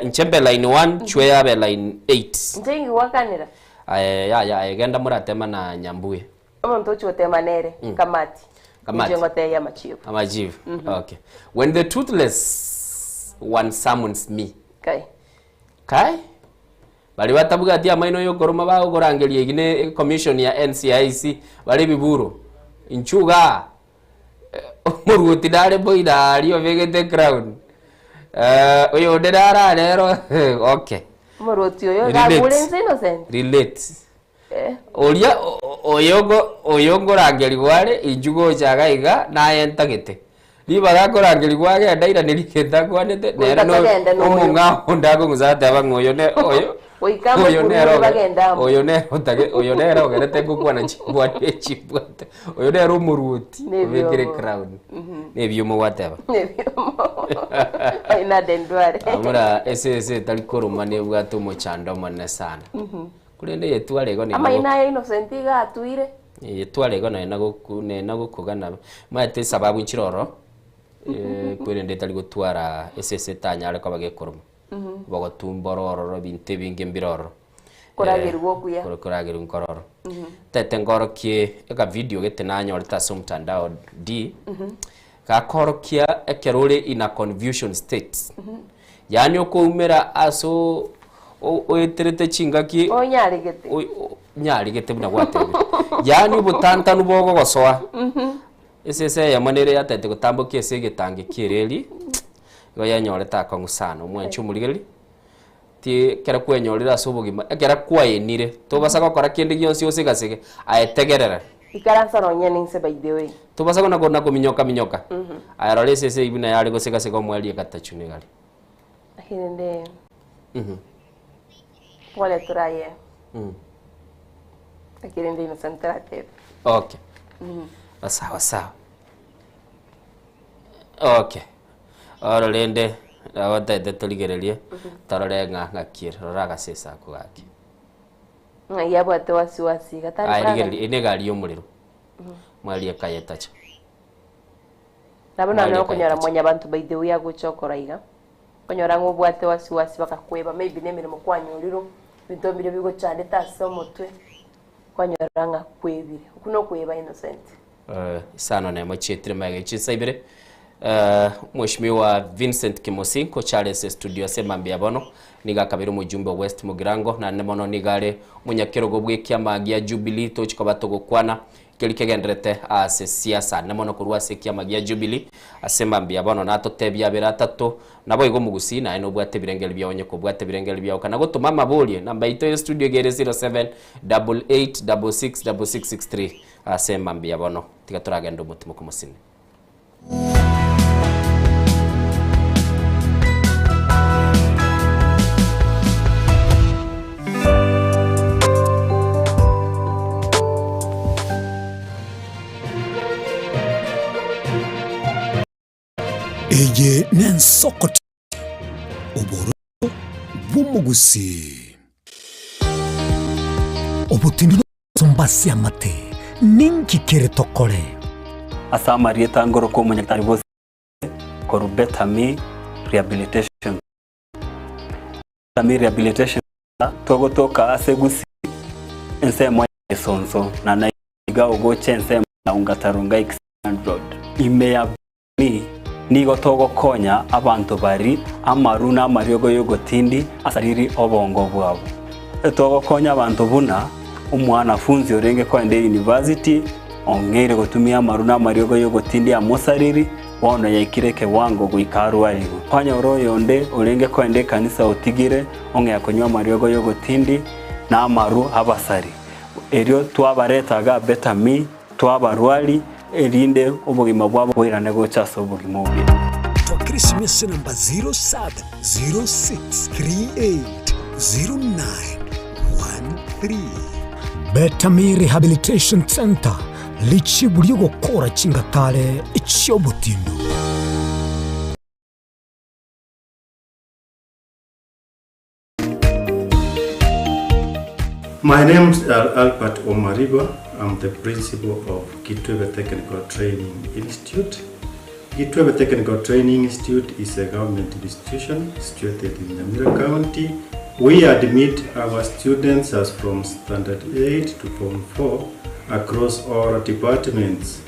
inche mbe line one chweya abe line eight. Inche ingigwakanera. Aye yaya aye genda moratema na Nyambuya. Omonto ochi gotema nere Kamati. Kamati. Inche ngotebia amachibu. Amachibu okay. When the toothless one summons me. Kai. Kai. Baria batabwati amaino y'okoroma bagokorangeria egi ne commission ya NCIC bare ebiburo. Inchuo igaa omoruoti nare boina aria obegete crown oyonde nare aria ero okay. Omoruoti oyo iga agure inse Innocent? Relate. Eh. Oria oyo oyo nkorangerigwa are inchuo gocha iga iga naye ntagete. Ribaga akorangerigwa agende airanerie egento akwanete, Goika nere no togende noyo. omong'ao onde akong'usa ateba ng'a oyo ne oyo Goika oyo amokuru nere oge bagende amo. oyo nere otage oyo nere ogerete ngokwana chimbwana echi mbwate, oyo nere omoruoti obekire Nebiomo. crown. Nebiomo gwateba. Nebiomo. Oina dendware. Abura esese etari koroma nebwate omochando omonene sana. Korende yetware igo nere Amaina aya Innocent iga atuire. Yetware igo nere nagoku nere nagokogana omanyete esababu nchire ororo kwerende etari gotwara esese etanyare koba gekoroma. Obogotu mboro ororo ebinto ebinge mbire ororo. Koragerigwa okuya. Koragerigwa nkoro ororo. Ntete nkorokie eka video gete nanyorete ase omotandao D, gakorokia ekero ore in a confusion state. Yaani okoumera ase o- o- oeterete chingaki Onyaregete. oi- o- onyaregete buna gwatebire. Yaani obotantanu bogogosoa, esese eyemo nere yatete gotambokia ase egetange kia ereri, igo yanyorete akong'u sana. Omwanchi omorigereria, ti ekero kwenyorire ase obogima, ekero kwaenire, tobasa gokora kende gionsi osegasege, aye tegerera. Ikaransa nonye ninse by the way. Tobasa kona kona kominyoka minyoka. Aye rora esese eyio buna yare gosegasega omweri egatachuna egari. Lakini ndi pole turaye. Lakini ndi innocent taratebe. Okay. Sawa sawa. Okay. Oro rende nabo ntaete torigererie torore ng'a ng'aki ere. Rora agasese ako gaki. Ng'ai abwate wasiwasi iga tari Aye koragani? rigereria, eye negari y'omorero. Mwaria ekayetacha. Nabo Mwaria nonye okonyora ekayetacha. mwanyabanto by the way agocha okora iga, okonyora ng'a obwate wasiwasi bakakweba maybe na emeremo kwanyorire, ebinto mbiria bigochandete ase omotwe, kwanyora ng'a kwebire. Okwo nokweba Innocent. Isano nemo chietire magega chinsa ibere Mheshimiwa Vincent Kimosi ngocha are ase estudio ase mambia ya bono nigo akabeire omojumbe o West Mugirango naende mono nigo are omonyakerogo bw'ekiama gia Jubilee tochi koba togokwana keri kegenderete ase siasa naende mono korwa ase ekiama gia Jubilee ase mambia ya bono natotebie abere atato Naboigo omogusii naye nobwate ebirengererio biao onye kobwate ebirengererio biao kana gotoma amaborie namba yaito ye studio iga ere 0788666663 ase mambia bono tiga toragende omotimoko mosini. Eye nensoko obororo bw'omogusii. Obotindi n'obosomba ase amate, ninki kere tokore? Ase amarieta ngorokwa omonyagitari bose korwa Better Me Rehabilitation. Betamil Rehabilitation Centre togotoka ase Gusii ensemo ya Gesonso na naiga ogocha ensemo ya Ongata Rongai Kisii Road. Ime ya Betamil nigo togokonya abanto bari amaru na amariogo y'ogotindi asariri obongo bwabo. Togokonya abanto buna omwanafunzi orenge koenda eyunivasiti ong'eire gotumia amaru na amariogo y'ogotindi amosariri Bono yaikire ekewango goika arwarigwe. Kwanyora oyonde orenge koenda ekanisa otigire ong'ea konywa amariogo y'ogotindi na amaru abasari. Erio twabareta iga Betami, twabarwari, erinde obogima bwabo boirane gocha ase obogima obuya. Twakire esimi ase enamba 0706380913. Betami Rehabilitation Centre Richibu ri'ogokora chingatare chi'obotindu. My name is Albert Omariba. I'm the principal of Kitwebe Technical Training Institute. Kitwebe Technical Training Institute is a government institution situated in Nyamira County. We admit our students as from Standard 8 to Form 4 across all departments.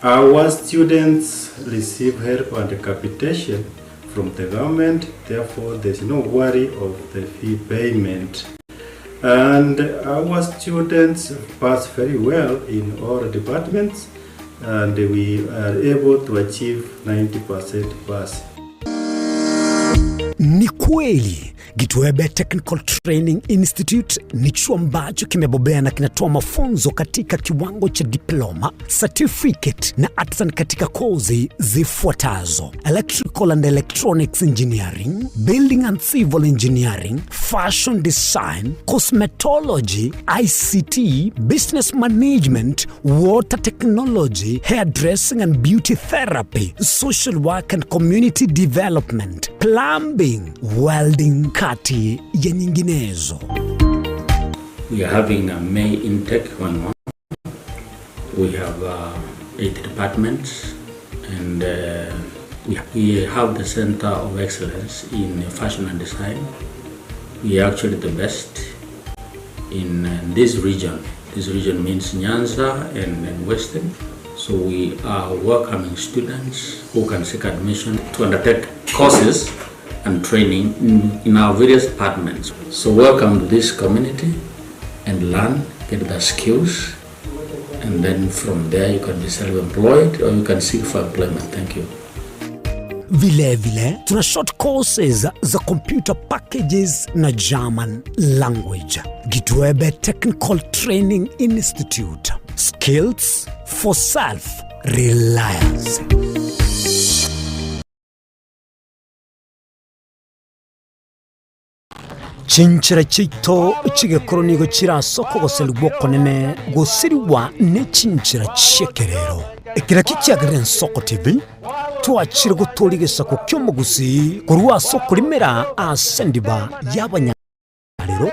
Our students receive help and capitation from the government, therefore there's no worry of the fee payment. And our students pass very well in all departments and we are able to achieve 90% pass. Ni kweli Gitwebe Technical Training Institute ni chuo ambacho kimebobea na kinatoa mafunzo katika kiwango cha diploma, certificate na artisan katika kozi zifuatazo: electrical and electronics engineering, building and civil engineering, fashion design, cosmetology, ICT, business management, water technology, hairdressing and beauty therapy, social work and community development, plumbing, welding, kati ya nyinginezo. We are having a May intake going on. We have uh, eight departments and uh, we, we have the Center of Excellence in Fashion and Design. We are actually the best in uh, this region. This region means Nyanza and, and Western. So we are welcoming students who can seek admission to undertake courses and training in, in our various departments. So welcome to this community and learn, get the skills, and then from there you can be self-employed or you can seek for employment. Thank you. Vilevile tuna short courses za computer packages na German language. Gitwebe Technical Training Institute. Skills for self reliance. Chinchera chiaito chi'egekoro nigo chire ase okogoserigwa okonene gosirigwa ne chinchera chi'ekerero. Eke nakio kiagerire Ensoko TV twachire gotooria egesaku ki'omogusii korwa ase okorimera ase endiba y'abanyarero.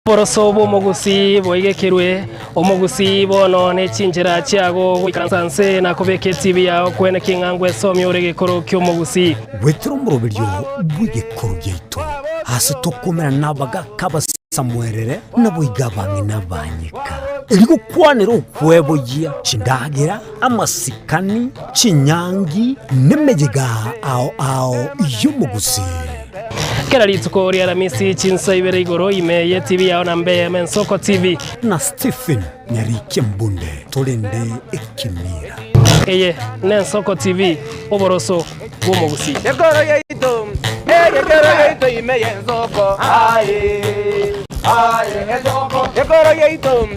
Oboroso bw'omogusii boigekerwe, omogusii bono ne chinchera chiago goikaransa nse na kobeka etibi yao kwene king'a ngwesomia ore egekoro ki'omogusii. Goetera omoroberio bw'egekoro giaito, aase tokomerana nabagaaka abasamuerere, naboigo abang'ina abanyeka, erio gokwanera okweboyia chindagera, amasikani, chinyangi, nemeyega ao ao y'omogusii. Kera rituko ri'Aramisi chinsa ibere igoro ime y'etibi yao na mbe Mensoko TV. Na Stephen Nyarikia Mbunde torende ekemira. Eye n'Ensoko TV, oboroso bw'omogusii. Gekoro giaito, egekoro giaito ime y'ensoko, aye, aye, ensoko. Gekoro giaito,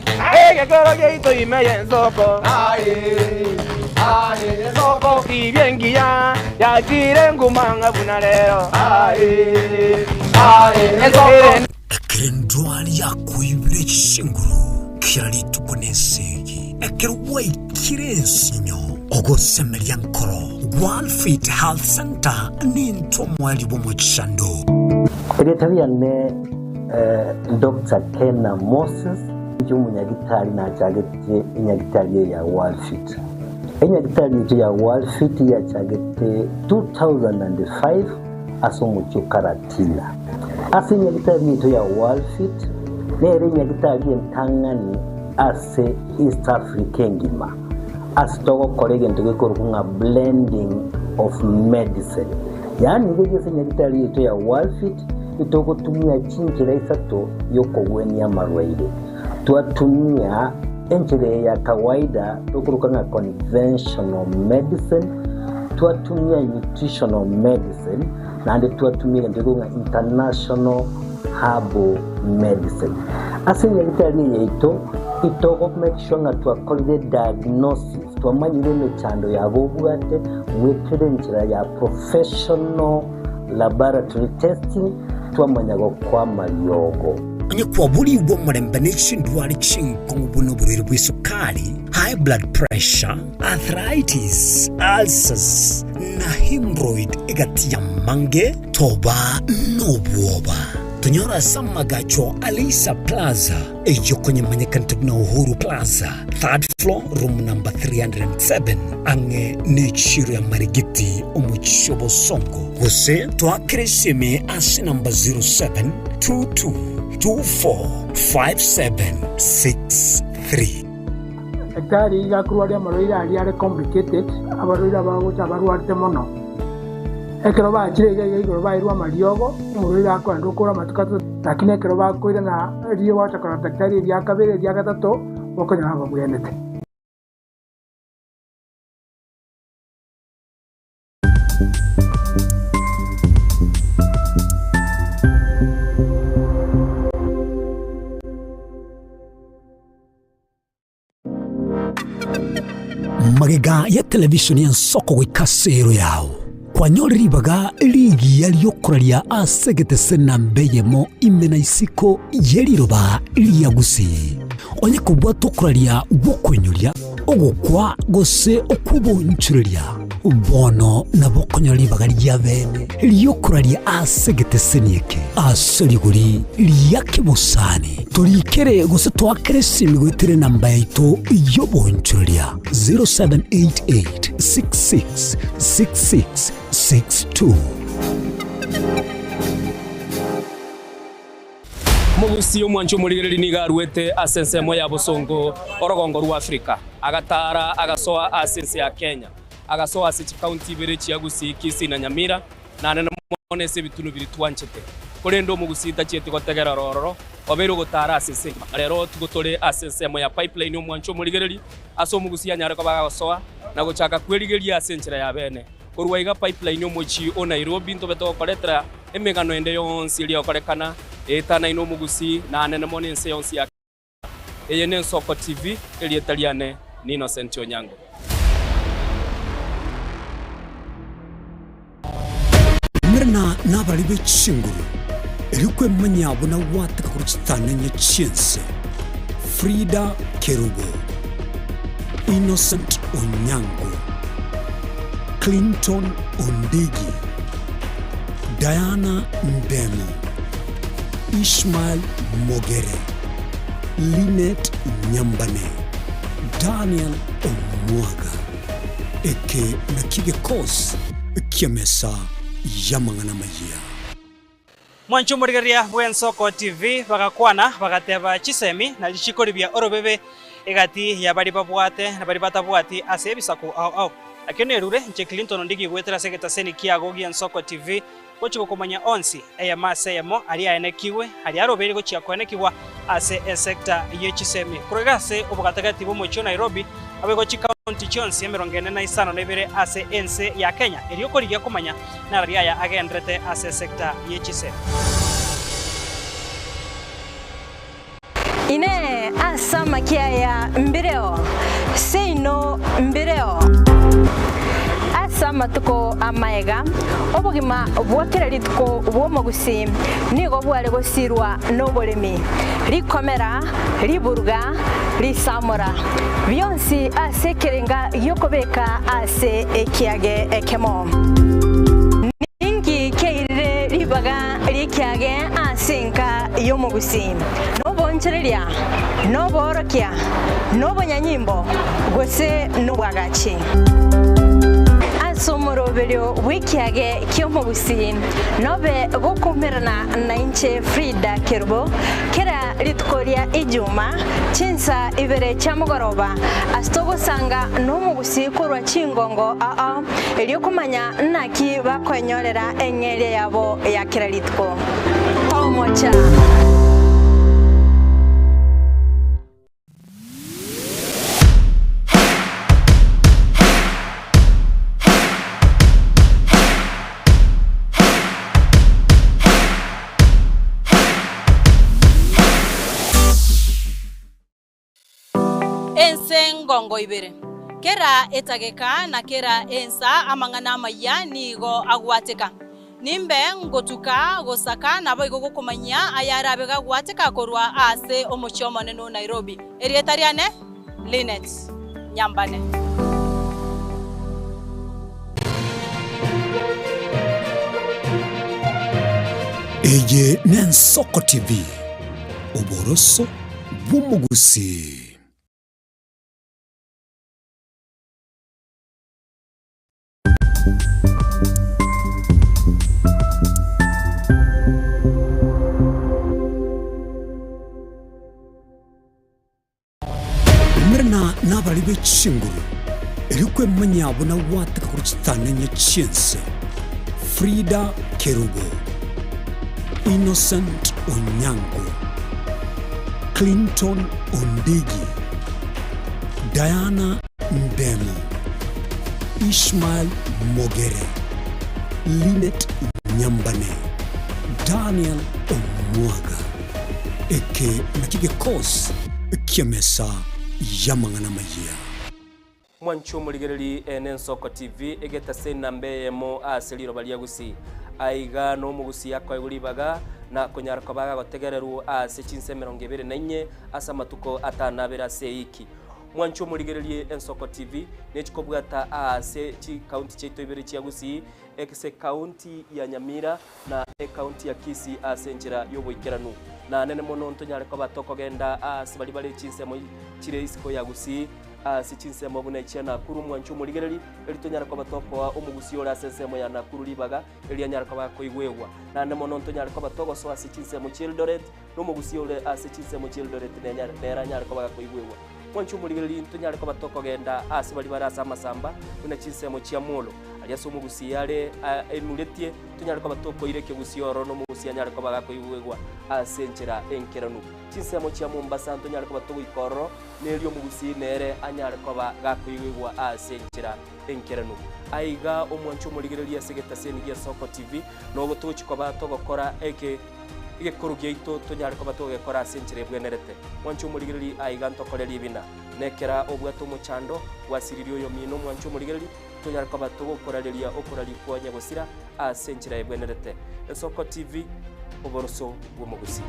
egekoro giaito ime y'ensoko, aye, aye, ensoko. Tibia engiya yachire nguma ng'a buna rero, aye, aye, ensoko. Ekero endwari yakoibire chinguru kera rituko nesegi, ekero gwaikire ensinyo, ogosemeria nkoro, Walfit Health Centre nintwe omoerio bw'omochando. Erieta riane Doctor Kena Moses, inche omonyagitari nachagete enyagitari eye ya Walfit. Enyagitari eye ya Walfit yachagete 2005 ase omochie o Karatina. Ase enyagitari yaito ya Worldfit nere enyagitari entang'ani ase East Africa engima ase togokora egento gekorokwa ng'a blending of medicine. Yaani iga ase enyagitari yaito ya Worldfit etogotumia chinchera isato yokogwenia amarwaire. Twatumia enchera eye ya kawaida tokoroka ng'a conventional medicine, twatumia nutritional medicine, naende twatumia egento gekorokwa ng'a international herbal medicine. Ase enyagitari eye yaito, itogo make sure ng'a twakorire diagnosis, twamanyire emechando yabo obwate, goetera enchera ya professional laboratory testing, twamanya gokoa amariogo. Onye kwaborigwe omorembe ne chindwari chinkong'u buna oborwaire bw'esukari, high blood pressure, arthritis, ulcers, na hemorrhoid egati y'amange, toba nobwoba. Tonyore ase amagacho a Leisa Plaza, eyio konyemanyekanete buna Uhuru Plaza, third floor, room number 307, ang'e n'echiro ya Marigiti, omochie o Bosongo. Gose toakere esimi ase namba 0722245763. Daktari iga akorwaria amarwaire aria are complicated, abarwaire abagocha abarwarete mono. Ekero bachire iga iga igoro bairwe amariogo, omorwaire akoenda okore amatuko atato, lakini ekero bakoirana riria gwacha korora daktari eria kabere eria gatato, okonyora babwenerete. Magega ya televisheni y'ensoko goika ase ero yao, kwanyore ribaga rigiya ri'okoraria ase egetese namba eyemo ime na isiko ye riroba ria Gusii. Onye kobwate okoraria gw'okoinyoria, ogokwa gose okw'obonchoreria, bono nabo okonyora ribaga ria bene ri'okoraria ase egeteseni eke ase rigori ria kebosani. Torikere gose toakere esimi goetera enamba yaito y'obonchoreria 0788 66 66 62. Mogusi omwanchi omorigereria nigo aruete ase ensemo ya bosongo orogongo rwa Afrika, agataara agasoa ase ense ya Kenya, agasoa ase chikaunti ibere chia Gusii, Kisii na Nyamira, naende mono ase ebitunu biria twanchete. Korende omogusii tachieti gotegera ororo, obeire ogotaara ase ense engima. Rero tigo tore ase ensemo ya Pipeline omwanchi omorigereria, ase omogusii anyare koba agagosoa na gochaka kwerigeria ase enchera ya bene. Korwa iga Pipeline omochie o Nairobi ntobe togokoretera Emegano ende yonsi eria egokorekana eetanaine omogusii na anene mono ense yonsi ya Kenya. Eye n'Ensoko TV, erieta riane ni Innocent Onyango. Merana nabari be chinguru, erio kwemanyia buna gwateka korwa chitanenye chi'ense. Frida Kerubo, Innocent Onyango, Clinton Ondigi. Diana Ndemo, Ishmael Mogere, Linet Nyambane, Daniel Omwaga. Eke nakio gekosi ki'emesa y'amang'ana amayia. Mwanche omorigereria bw'Ensoko TV bagakwana bagateba chisemi na richiko ribia orobebe egati ya baria babwate na baria batabwati ase ebisaku ao ao. Nakio nerure inche Clinton Ondigi goetera ase egetaseni kiago gi'Ensoko TV gochia gokomanya onsi eyemo ase eyemo aria aenekigwe aria arobeire gochia koenekigwa ase esecta ye chisemi korwa iga ase obogatagati bw'omochie o Nairobi aboigo chikaunti chionsi 45 ase ense ya Kenya erio korigia komanya Narari aya agenderete ase esecta ye chisemi. Inee! Ase amakia aya mbireo? Seino mbireo. Ase amatuko amaega, obogima bwa kera rituko bw'omogusii nigo bware gosirwa noboremi, rikomera, riburuga, risamora, bionsi ase ekerenga gi'okobeka ase ekiage ekemo. Ninki kiairire ribaga ri'ekiage ase enka y'omogusii? Nobonchereria, noboorokia, nobonyanyimbo, gose nobwagachi? Ase omoroberio. Nomoroberio bw'ekiage ki'omogusii nobe gokoumerana nainche Frida Kerubo kera rituko ria Ijuma chinsa ibere chia mogoroba ase togosanga nomogusii korwa chingongo ao erio komanya naki bakoenyorera eng'eria yabo ya kera rituko. Tomocha! Ense ngongo ibere, kera etageka na kera ensa amang'ana amayia nigo agwateka. Nimbe ngotuka gosaka naboigo gokomanyia ayarabe gagwateka korwa ase omochie omonene o Nairobi. Erieta riane Linet Nyambane. Eye n'Ensoko TV, oboroso bw'omogusii. Umerana nabarari be chinguru, erio kwemanya buna gwateka korwa chitananya chi'ense. Frida Kerubo, Innocent Onyango, Clinton Ondigi, Diana Ndemo, Ishmael Mogere, Linet Nyambane, Daniel Omwaga. Eke nakio gekosi ki'emesa y'amang'ana amayia. Mwanche omorigereri ene Ensoko TV egetase enamba eyemo ase riroba ria Gusii. Aiga nomogusii akoegwa ribaga na konyara koba agagotegererwa ase chinsa 24 ase amatuko atanabere ase eiki. Mwanche omorigererie Ensoko TV nechikobwata aase chikaunti chiaito ibere chia Gusii, ase ekaunti ya Nyamira na ekaunti ya Kisii ase enchera y'oboikeranu. Na nene mono ntonyare koba tokogenda aase baria bare chinsemo chire isiko ya Gusii, ase chinsemo buna echia Nakuru. Mwanche omorigereri, erio tonyare koba tokoa omogusii ore ase ensemo ya Nakuru ribaga, erio anyare koba akoigwegwa. Naende mono ntonyare koba togosoa ase chinsemo chi'Eldoret, na omogusii ore ase chinsemo chi'Eldoret nere anyare koba gakoigwegwa. Mwanche omorigereria ntonyare koba tokogenda aase baria bare ase amasamba, buna chinsemo chia Molo, aria ase omogusii are aimuretie, tonyare koba tokoira ekegusii ororo na omogusii anyare koba gakoigwegwa ase enchera enkeranu. Chinsemo chia Mombasa ntonyare koba togoika ororo, na erio omogusii nere anyare koba gakoigwegwa ase enchera enkeranu. Aiga omwanche omorigereria ase egetaseni gia Soko TV, nogo togochia koba togokora eke. Egekoro giaito tonyare koba togekora ase enchera ebwenerete. Mwanche omorigereria aiga ntokore ribina. Nekera obwate omochando, gwasiririe oyomino mwanche omorigereria, tonyare koba togokorareria okoraria kwa nyagosira ase enchera ebwenerete. Ensoko TV, oboroso bw'omogusii.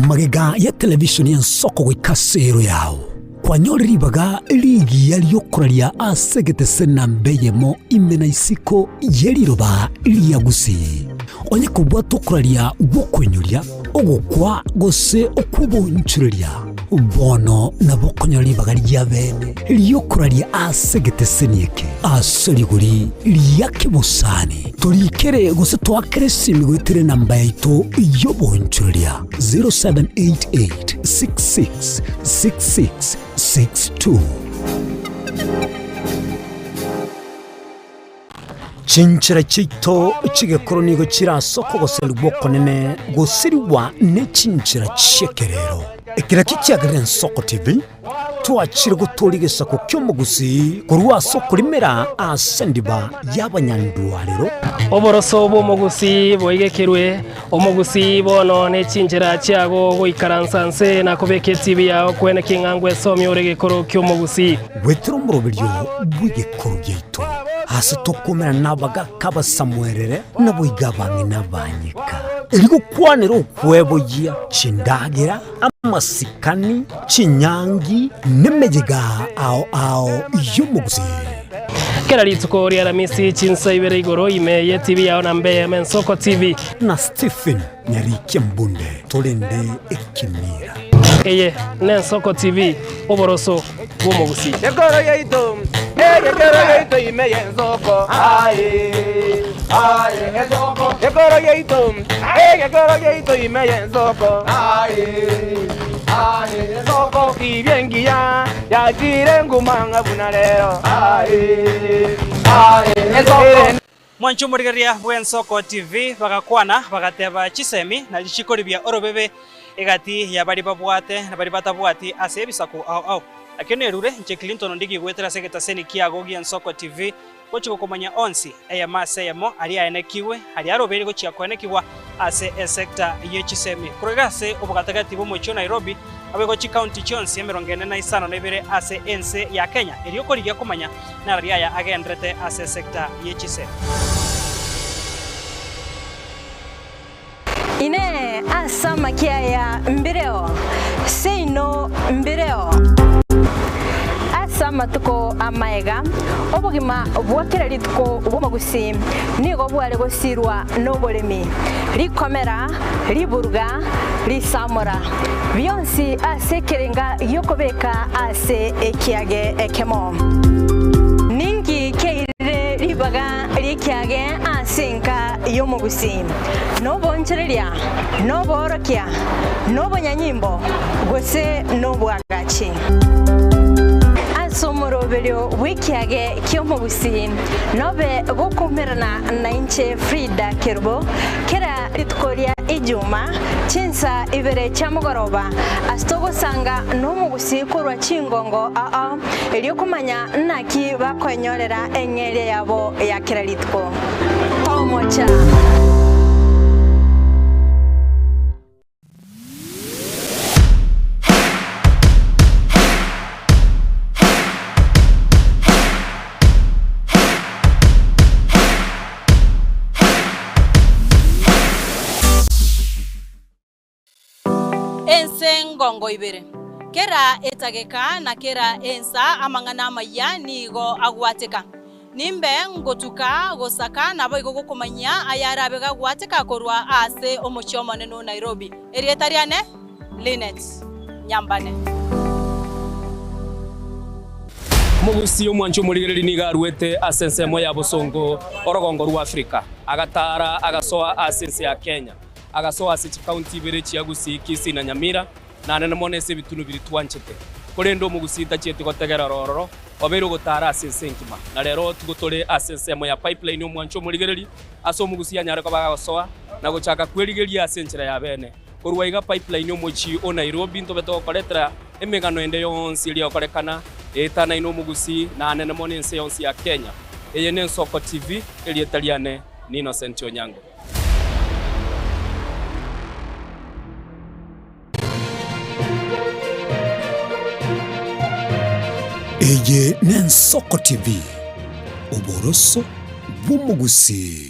Magega ya televishoni y'ensoko goika ase ero yao, kwanyore ribaga rigiya ri'okoraria ase egetese namba eyemo ime na isiko ye riroba ria Gusii. Onye kobwate okoraria gw'okoinyoria, ogokwa gose okw'oboonchoreria, Bono nabo okonyora ribaga ria bene ri'okoraria ase egeteseni eke, ase rigori ria kebosani. Torikere gose toakere esimi goetera enamba yaito y'oboonchoreria 0788 66 66 62. Chinchera chiaito chi'egekoro nigo chire ase okogoserigwa okonene gosirigwa ne chinchera chi'ekerero. Eki nakio kiagerire Ensoko TV twachire gotooria egesaku ki'omogusii korwa ase okorimera ase endiba y'abanyandwarero. Oboroso bw'omogusii boigekerwe, omogusii bono ne chinchera chiago goikaransa nse na kobeka etibi yao kwene king'a ngwesomia ore egekoro ki'omogusii. Goetera omoroberio bw'egekoro giaito. Ase tokomerana nabagaaka abasamuerere, naboigo abang'ina abanyeka, erio gokwanera okweboyia chindagera, amasikani, chinyangi, nemeyega ao ao y'omogusii. Kera rituko ria Aramisi chinsa ibere igoro ime ye TV yao na mbe Mensoko TV. Na Stephen Nyarikia Mbunde, torende ekemira. Eye n'Ensoko TV, oboroso bw'omogusii. Ekoro yaito, egekero yaito ime y'ensoko, aye, aye, ensoko. Ekoro yaito, egekero yaito ime y'ensoko, aye, aye, ensoko. Tibia engiya yachire nguma ng'a buna rero, aye, aye, ensoko. Mwanche omorigereria bw'Ensoko TV bagakwana bagateba chisemi nario chikoribia orobebe egati ya baria babwate na baria batabwati ase ebisaku ao ao. Nakio nerure inche Clinton Ondigi goetera ase egetaseni kiago gi'Ensoko TV gochia gokomanya onsi eyemo ase eyemo aria aenekigwe aria arobeire gochia koenekigwa ase esecta ye chisemi korwa iga ase obogatagati bw'omochie o Nairobi naboigo chikaunti chionsi 42 ase ense ya Kenya erio korigia komanya Narari aya agenderete ase esecta ye chisemi. Inee! Ase amakia aya mbireo? Seino mbireo. Ase amatuko amaega, obogima bwa kera rituko bw'omogusii nigo bware gosirwa noboremi, rikomera, riburuga, risamora, bionsi ase ekerenga gi'okobeka ase ekiage ekemo. Ninki kiairire ribaga ri'ekiage ase enka y'omogusii? Nobonchereria, noboorokia, nobonyanyimbo, gose nobwagachi? Ase omoroberio bw'ekiage ki'omogusii nobe gokoumerana nainche Frida Kerubo kera rituko ria Ijuma chinsa ibere chia mogoroba ase togosanga nomogusii korwa chingongo ao erio komanya naki bakoenyorera eng'eria yabo ya kera rituko. Tomocha! Ense ngongo ibere. Kera etageka na kera ensa amang'ana amayia nigo agwateka. Nimbe ngotuka gosaka naboigo gokomanyia ayarabe gagwateka korwa ase omochie omonene o Nairobi. Erieta riane Linet Nyambane. Omogusii omwanchi omorigereria nigo aruete ase ensemo ya bosongo orogongo rwa Afrika, agataara agasoa ase ense ya Kenya, agasoa ase chikaunti ibere chia Gusii, Kisii na Nyamira, Naende mono ase ebitunu biria twanchete. Korende omogusii tachieti gotegerera ororo, obeire ogotaara ase ense engima. Na rero tigo tore ase ensemo ya pipeline omwancho omorigereria, ase omogusii anyare koba agosoa na gochaka kwerigeria ase enchera ya bene. Korwa iga pipeline omochie o Nairobi ntobe togokoretera emegano ende yonsi eria egokorekana eetanaine omogusii naanene mono ense yonsi ya Kenya. Eye n'Ensoko TV, erieta riane ni Innocent Onyango. Eye n'Ensoko TV, oboroso bw'omogusii.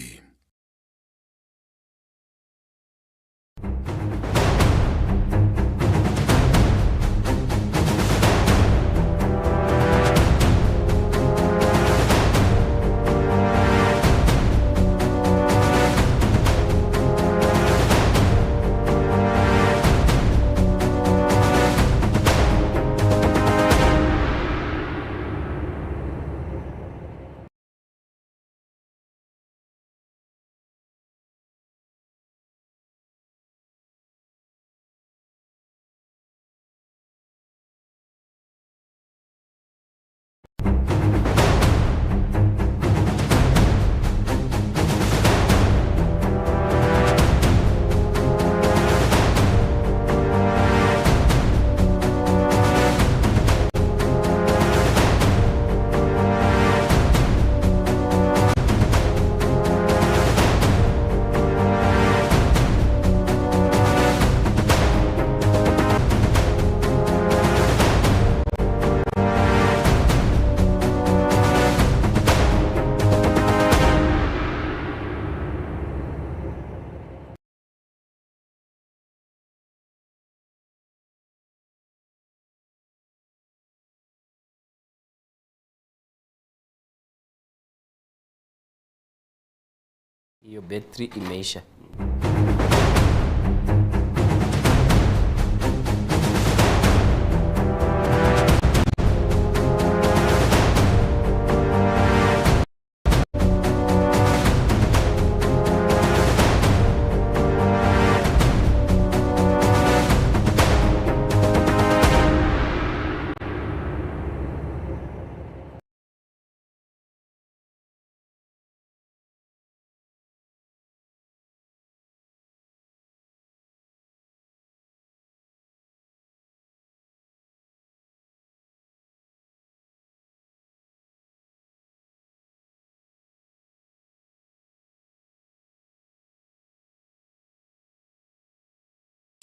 Hiyo betri imeisha.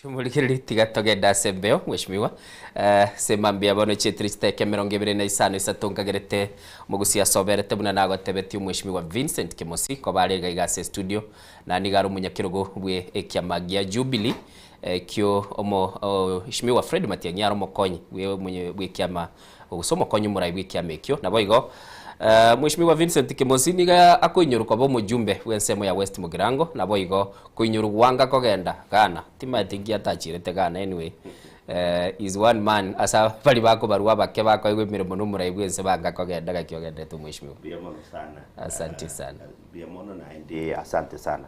Omorigereria tiga togende ase embeo, Mheshimiwa. Ase mambia bono chietire chidakika emerongo ebere na isano isato nkagerete omogusia asoberete buna nagotebetie Omweshimiwa Vincent Kemosi koba are iga iga ase estudio na nigo are omonyakerogo bwe ekiama gia Jubilee ekio omo Mheshimiwa Fred Matiang'i are omokonyi bwe omonye bwe ekiama gose omokonyi omorai bwe ekiama ekio. Naboigo Mheshimiwa Vincent Kemosi nigo akoinyorwa koba omojumbe bwe ensemo ya West Mugirango naboigo Koinyorwa gwanga kogenda Ghana, timaeti nki atachirete Ghana anyway is one man ase baria bakobarwa abake bakoegwa emeremo na omorai bwense banga kogenda gaki ogenderete omweshimiwa. Mbuya mono sana. Asante sana. Mbuya mono naende asante sana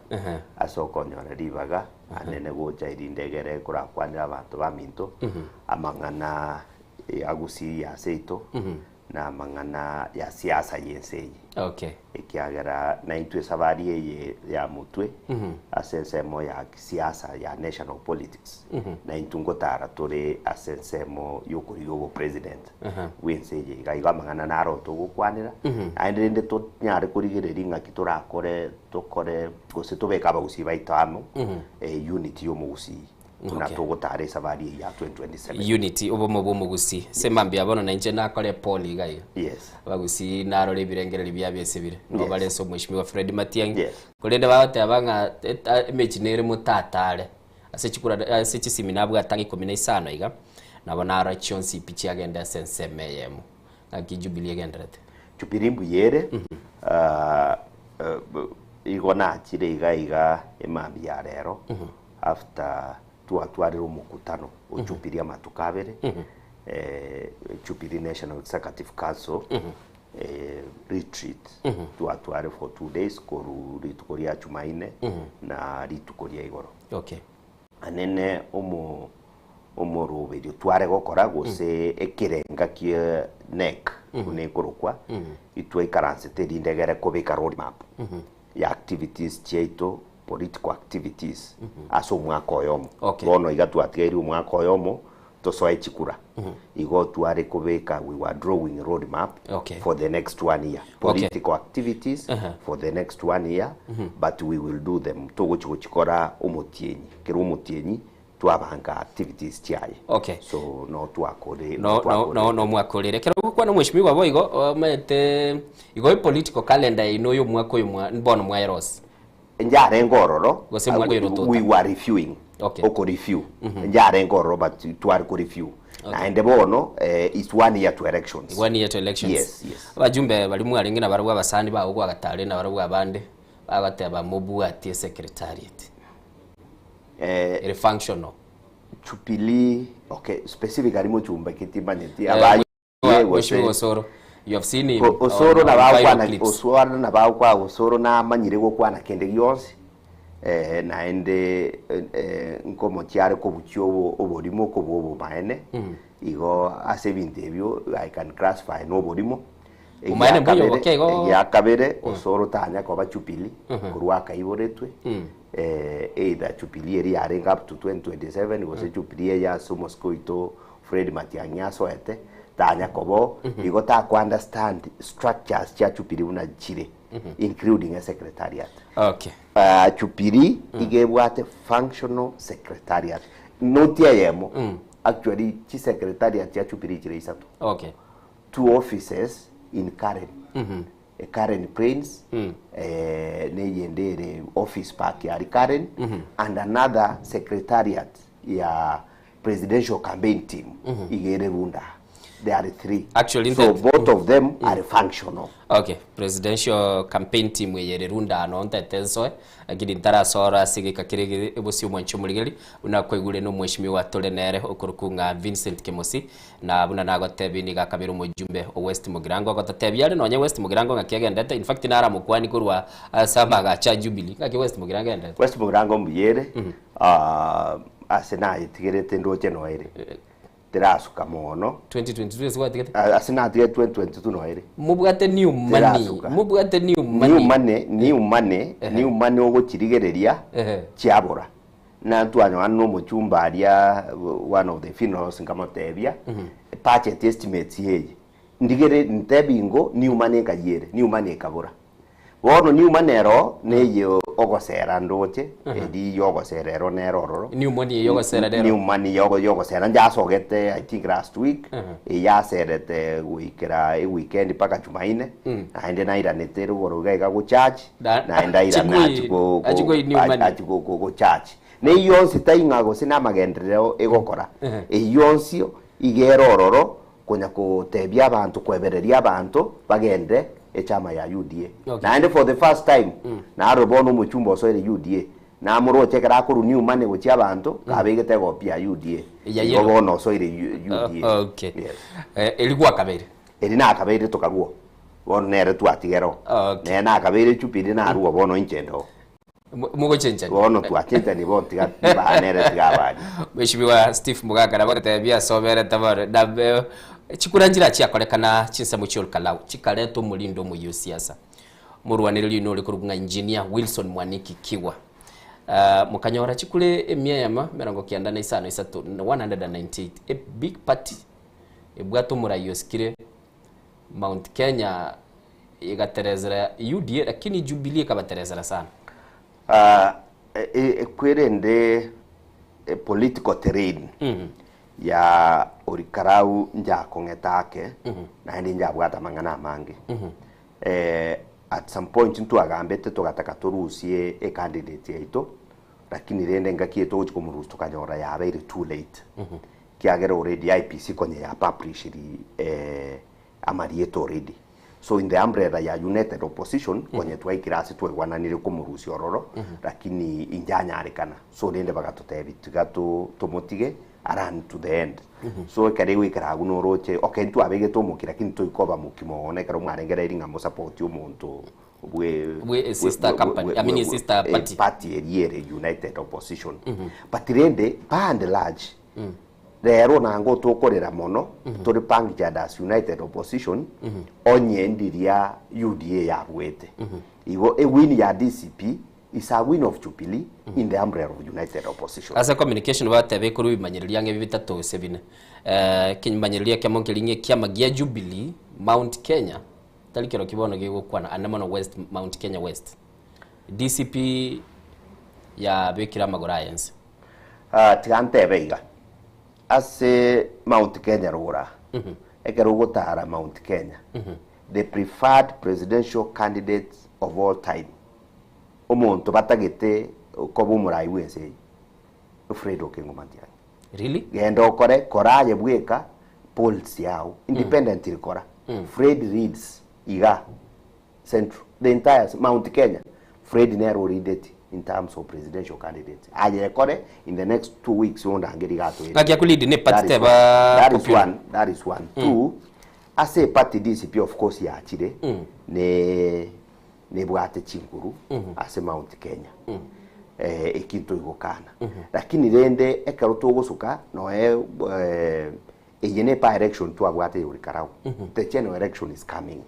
ase okonyora ribaga anene gocha erinde egere korakwanera abanto baminto amang'ana ya gusii ya seito na amang'ana ya siasa y'ense eye. Okay. Ekiagera naintwe esabari eye ya motwe ase ensemo ya kisiasa ya national politics, naintwe ngotara tore ase ensemo y'okorigia obopresident bw'ense eye iga. Igo amang'ana naro togokwanera, naende rende tonyare korigereria ng'aki torakore tokore gose tobeke abagusii baito amo, unity y'omogusii. Buna togotara esabari eye ya 2027. Unity, obomo bw'omogusii. Ase mambia bono nainche nakore epoll iga iga. Abagusii narore ebirengererio biabo ase bire. Nigo bare ase omweshimiwa Fred Matiang'i. Korende bagoteba ng'a emechie nere motatare. Ase chikura ase chisimi nabwate ang'e ikomi na isano iga, nabo narora chionsi pi chiagenda ase ensemo eyemo. Naki Jubilee egenderete? Jubilee mbuya ere, igo nachire iga iga emambia ya rero. After twatwarire omokutano o Jubilee amatuko abere, Jubilee National Executive Council retreat twatware for 2 days korwa rituko ria Jumaine na rituko ria igoro. Anene omo omoroberio tware gokora gose ekerenga kie NEC buna ekorokwa, itwaikaransete erinde egere kobeka road map ya activities chiaito, political activities ase omwaka oyomo. Bono iga twatigaire omwaka oyomo tosoe chikura. Igo tware kobeka, we were drawing road map for the next one year. Political activities for the next one year, but we will do them togochi gochikora omotienyi. Kera omotienyi twabanga activities chiaye. So no twakore No no no no mwakorire. Ekero ogokwana omweshimiwa boigo omanyete igo political calendar yaino oyo omwaka oyo mwa bono mwaerosia. Njarenge ororo. Gose mwakoirotota. We were reviewing. Oko review. Njarenge ororo but tware ko review. Naende bono it's one year to elections. One year to elections. Yes. Abajumbe baria mwarenge nabarabwo abasani bao gwagatare nabarabwo abande bagoteba mobwatie secretariat. Ere functional. Jubilee, okay, specifically mochumba ki timanyeti abaye gose Mheshimiwa Osoro, you have seen him Osoro on nabo viral agokwana clips. Osoro nabo agokwana Osoro namanyire gokwana kende gionsi naende nkomochia are kobuchia oborimo okobua obomaene igo ase ebinto ebio I can classify na oborimo. Omaene mbuya oboke igo. Egia kabere Osoro tanya koba Jubilee korwa akaiboretwe either Jubilee eria yarenge up to 2027 gose Jubilee eye ase omosike oito Fred Matiang'i asoete tanya koba oo igo tako understand structures chia Jubilee buna chire including a secretariat. Jubilee iga ebwate functional secretariat not eyemo actually chisecretariat chia Jubilee chire isato. Two offices in Karen, Karen Plains neyende ere office park yari Karen and another secretariat ya presidential campaign team iga ere Runda. There are three. Actually, so both of them are functional. Okay, presidential campaign team eye ere Runda ano ntete nsoe lakini ntarasora ase egeka kere bosio omwanchi omorigeri buna kwaigure na omweshimiwa tore nere okorokwa ng'a Vincent Kemosi Na buna nagotebia nigo akabera omojumbe o West Mugirango, agototebia are nonye West Mugirango ng'aki agendete, in fact naramokwani korwa ase amagacho a Jubilee, ng'aki West Mugirango egendete? West Mugirango mbuya ere, ase nayetigerete ndoche noyo ere, terasuka mono. 2022 ase gwatigete? Ase natigete 2022 noyo ere. Mobwate new money, Terasuka. mobwate new money. New money, new money, new money ogochirigereria chiabora. Na ntwanyoana na omochumba aria one of the funerals nkamotebia budget estimates eye ndigere ntebi ingo new money nkayia ere new money ekabora. Bono Newman ero neye ogosera ndoche, eri yogosera ero nere ororo. Newman eye yogosera nero. Newman yogo yogosera njasogete I think last week, eyaserete goikera eweekend mpaka Jumaine, naende nairanete rogoro iga iga go church, naende airana achi go Achi koi Newman. achi go go church. Na eyio yonsi tai ng'a gose namagenderero egokora, eyio yonsi iga ere ororo konya gotebia abanto koebereria abanto bagende echama ya UDA. Naende for the first time narore bono omochumba osoire UDA, namoroche ekero akorwa new money gochia abanto kabegete egopi ya UDA. Ya Igo yellow. bono osoire UDA. Okay. Yes. Eri gwakabeire? Eri nakabeire tokarua. Bono nere twatigera oo. Nere nakabeire Jubilee narua bono inche ndo. Mogochenchania. Bono twachenchani bono tiga mbaa nere tiga abani. Mheshimiwa Steve Mugaka nabo agotebia ase oberete bono na chikura nchira chiakorekana chinsemo chia Olkalau chikareta omorindo omoyia o siasa. Omorwanereria oyio nore korokwa ng'a Engineer Wilson Mwaniki Kigwa. Mokanyora chikura emia eyemo emerongo kianda na isano isato 198 a big party ebwate omorai osikire Mount Kenya Igateresera UDA lakini Jubilee ekabateresera sana. Ah, kwerende political terrain ya Olkalau njakong'ete ake naende njabwate amang'ana amange. At some point ntwagambete togataka torusie ecandidate yaito lakini rende engaki eye togochia komorusia tokanyora yabeire too late kiagera already IEBC konya ya publishiri amarieta already. So in the umbrella ya united opposition konye twaikire ase twaigwananire komorusia ororo lakini injanyarekana. So rende bagatotebia tiga tomotige a run to the end. So ekero egoikera agwo noroche okay ntwabegete omokia lakini toikoba mokia mono ekero mwarengereiri ng'a mosupport omonto bwe Bwe sister company, I mean sister party. Party eria ere united opposition. But rende by and large Rero nanga otokorera mono tore punctured as united opposition onye ndiria UDA yabuete. Igo e win ya DCP is a win of Jubilee in the umbrella of united opposition. Ase communication bateba ekorwa ebimanyererio ang'e ebi bitato gose bine. Ekemanyererio ekemo nkeri ng'a ekiama gia Jubilee Mount Kenya tari kerokio bono gegokwana ande mono West Mount Kenya West. DCP yabekire amagoro aye inse. Tiga ntebe iga, ase Mount Kenya rogoro aa, ekero ogotara Mount Kenya, the preferred presidential candidate of all time, omonto batagete koba omorai bw'ense eye, Fred Okengo Matiang'i. Really? Genda okore, kora aye bweka polls yao, independently kora. Fred leads iga. Central, the entire Mount Kenya, Fred nere orideti in terms of presidential candidates. Aye ekore in the next 2 weeks ondange iga atoerie. Ng'aki aku lead ne party That is teba one. That is popular. one. That is one. Two, ase party DCP of course yachire ne nebwate chinguru ase Mount Kenya. Ekinto igokana. Lakini rende ekero togosuka noe eye ne by election twabwate ya Olkalau. The general election is coming.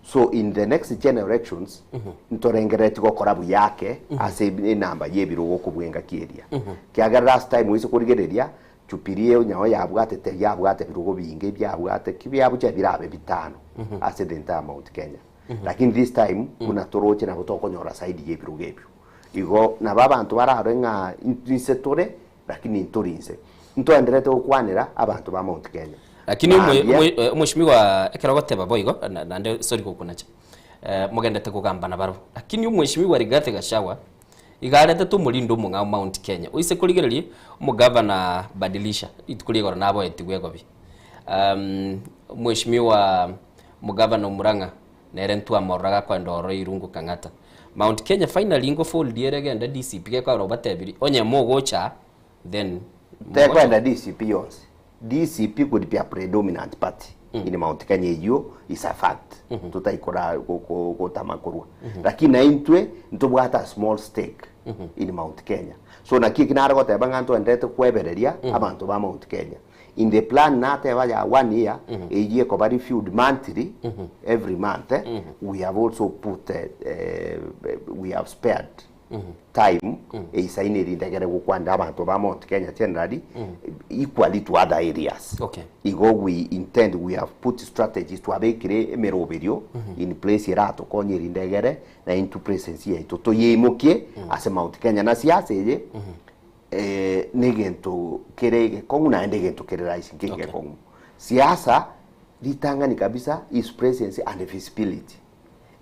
So in the next general elections ntorengereti gokora buyake ase enamba yebirogo kobwenga kieria. Kiagera last time oise korigereria Jubilee onyao yabwate te yabwate birogo binge byabwate kibiabucha birabe bitano ase the entire Mount Kenya. Lakini this time buna toroche nabo tokonyora side yebirogo ebio. Igo nabo abanto bararore ng'a inse tore lakini ntori inse. Ntoenderete gokwanera abanto ba Mount Kenya. Lakini Mambia omweshimiwa ekero ogoteba boigo naende sorry gokonacha mogendete kogamba nabarabwo. Lakini omweshimiwa Rigathi Gachagua iga aretete omorinde omong'ao Mount Kenya. Oise korigereria omogavana Badilisha rituko ria igoro naboetigwe egobi. Omweshimiwa omogavana o Murang'a nere ntwamorora gakoenda ororo Irungu Kang'ata. Mount Kenya finally ngofold ere egende DCP gekogera obatebirie onye mogocha then Tekwenda DCP yonsi. DCP could be a predominant party in Mount Kenya eyio is a fact. Totaikora gotama korwa. Lakini na intwe ntobwate a small stake in Mount Kenya. So naki eki nare goteba ng'a ntwenderete kwebereria abanto ba Mount Kenya. In the plan nateba ya one year eyio ekoba reviewed monthly every month we have also put we have spared Time eisaine erinde ekere gokwanera abanto ba Mount Kenya generally equally to other areas. Okay. Igo we intend we have put strategies twabekire emeroberio in place eratokonye erinde egere na into presence yaito toyeimokie ase Mount Kenya na siasa eye eh, negento kere egekong'u naende egento kere rahisi nkeri gekong'u. Siasa ritang'ani kabisa is presence and visibility.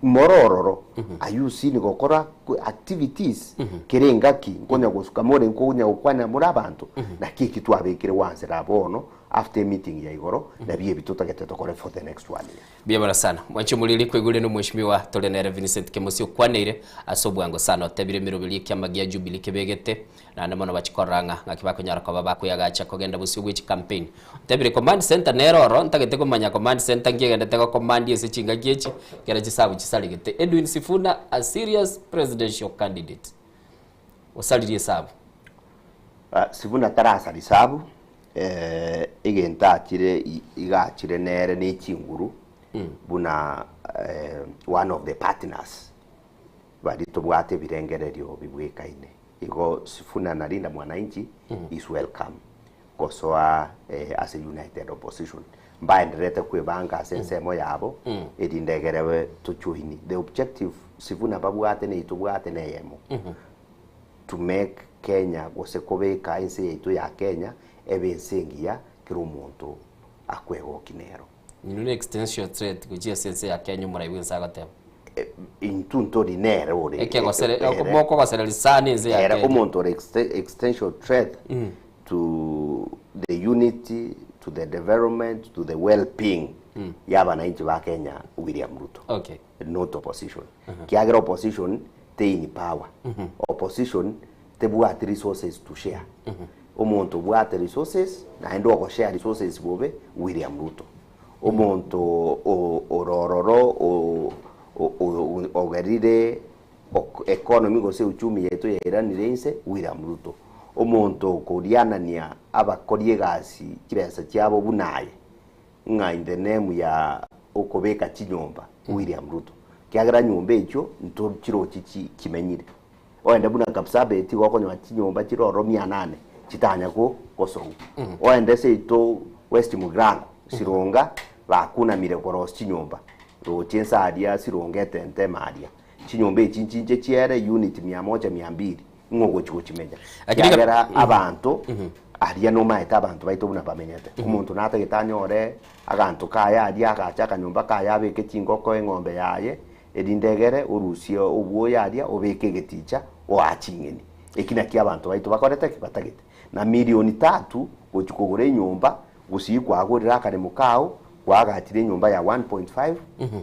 More ororo, ayio sini gokora activities kera engaki nkonya gosuka more nkonya gokwanera more abanto naki eki twabekire gwansera bono after emeeting ya igoro nabio ebi totagete tokore for the next one year. Mbuya mono sana. Mwanche omoriri kwaigure na omweshimiwa tore nere Vincent Kemosi okwaneire ase obwango sana otebire emeroberi ekiama gia Jubilee kebegete naende mono bachie korora ng'a ng'aki bakonyara koba bakoyagacha kogenda bosio bwe chicampaign. Otebire command center nere oro ntagete komanya command center nki egendete gocommand ase chingaki echi ekero chisabu chisaregete. Edwin Sifuna a serious presidential candidate. Osaririe esabu. Sifuna tarasari sabu, egento achire iga achire nere ne chinguru buna one of the partners baria tobwate ebirengererio bibwekaine. Igo Sifuna na Linda Mwananchi is welcome gosoa ase United Opposition. Mbaendererete kwebanga ase ensemo yabo erinde egere tojoini. The objective Sifuna babwate na intwe tobwate neyemo, to make Kenya gose kobeka ense yaito ya Kenya ebe ense engiya kera omonto akwegoki nero. Inwe ne existential threat gochia ase ense ya Kenya omorai bwense agoteba. Intwe ntori nere ore Ekegosere ere- mokogosereria sana ense ya ere Kenya. omonto ore existential threat to the unity, to the development, to the well-being ya abananchi ba Kenya William Ruto. Okay. Not opposition. Kiagera opposition te in power. Opposition tebwati resources to share. Omonto obwate resources naende ogoshare resources bobe William Ruto. Omonto ore ororo ogerire economy gose uchumi yaito yairanire inse William Ruto. Omonto okorianania abakori egasi chibesa chiabo buna aye ng'a in the name ya okobeka chinyomba William Ruto. Kiagera nyomba echio ntochirochi chimenyire. Oende buna Kapsabet igo okonyora chinyomba chire ororo mia nane chitanya gosogwa. Oende seito West Mugirango, Sironga bakunamire korosia chinyomba roche inse aria Sironga etente ime aria. Chinyomba echi nchinche chiere unit mia moja mia mbili ng'o ogochi gochimenya. Ekiagera abanto aria nomaete abanto baito buna bamenyete. Omonto natagete anyore aganto kaye aria agache akanyomba kaye abeke chingoko eng'ombe yaye Erinde egere orusie obwoyo aria obeke egeticha oa ching'eni. Eki nakio abanto baito bakorete ki? Batagete. Na milioni tatu gochia kogora enyomba gusii kwagorire akaremo kao kwaagachire enyomba ya 1.5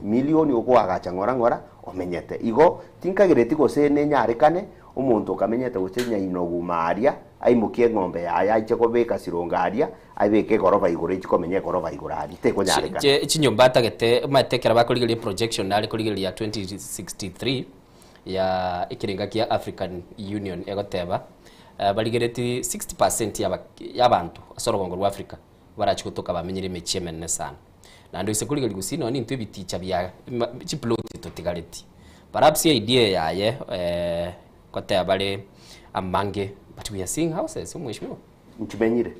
milioni okoagacha ng'ora ng'ora omenyete. Igo tinkagereti gose nenyarekane omonto okamenyete gose nyainogu maaria aimokie eng'ombe yaye aiche kobeka sironga aria Abeke egoroba igoro echi komenya egoroba igoro aria, tekonyarekana. Chi chinyomba atagete omanyete ekero bakorigereria eprojection nare korigereria 2063 ya ekerenga kia African Union egoteba barigereti 60% yaba yabanto ase orogongo rwa Africa barachi gotoka bamenyire emechie emenene sana. Naende oise korigereria gusii nonye nintwe ebiticha bia chiploti totigareti. Perhaps idea yaye goteba bare amange but we are seeing houses omweshimiwa. Nchimenyire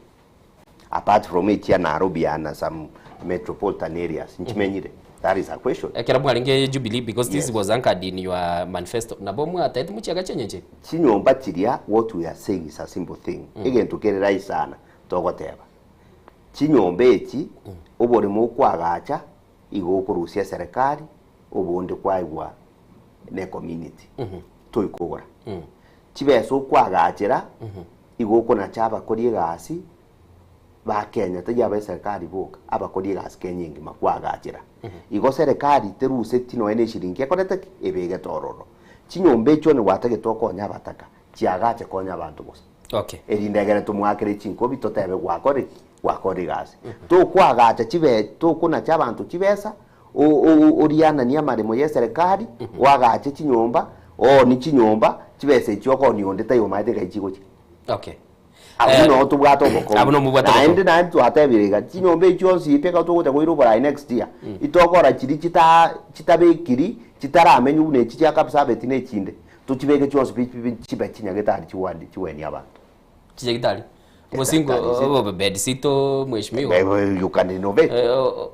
apart from echia Nairobi and some metropolitan areas nchimenyire that is a question. Ekero mwarenge Jubilee because this was anchored in your manifesto nabo mwataete mochiagache enyenche? Chinyomba chiria what we are saying is a simple thing egento kere rahisi sana togoteba chinyomba echi oboremo okoagacha igo okorusia eserekari obonde kwaigwa ne community toikogora chibesa okoagachera Igo okonacha abakori egasi ba Kenya, tari aba eserekari boka, abakori egasi Kenya engima kwagachera. Igo serekari teruseti nonya ne eshiringi ekorete ki? Ebegete ororo. Chinyomba echio onye gwatagete okonye abataka, chiagache konya abanto bosa. Okay. Erinde egere tomoakere chinkobi totebe gwakore ki? Gwakora egasi. Tokoagacha chibe tokonacha abanto chibesa, oriananie amaremo y'eserekari, oagache chinyomba, oonie chinyomba, chibesa echio okoonia onde taiyo omaete ngai chigochia. Okay. Abwo Eh, noo tobwate obokong'u. abwo noo mobwate obokong'u. Naende naende twatebire iga, chinyomba echio chionsi pi ekero togocha koira oborai next year, itokora chiria chita chitabekiri, chitaramenywa buna echi chia Kapsabet na echinde. Tochibeke chionsi pi pi chibe chinyagetari chiwani chiweni abanto. Chinyagitari? Omosingo obo bed sito mheshimiwa. You can renovate.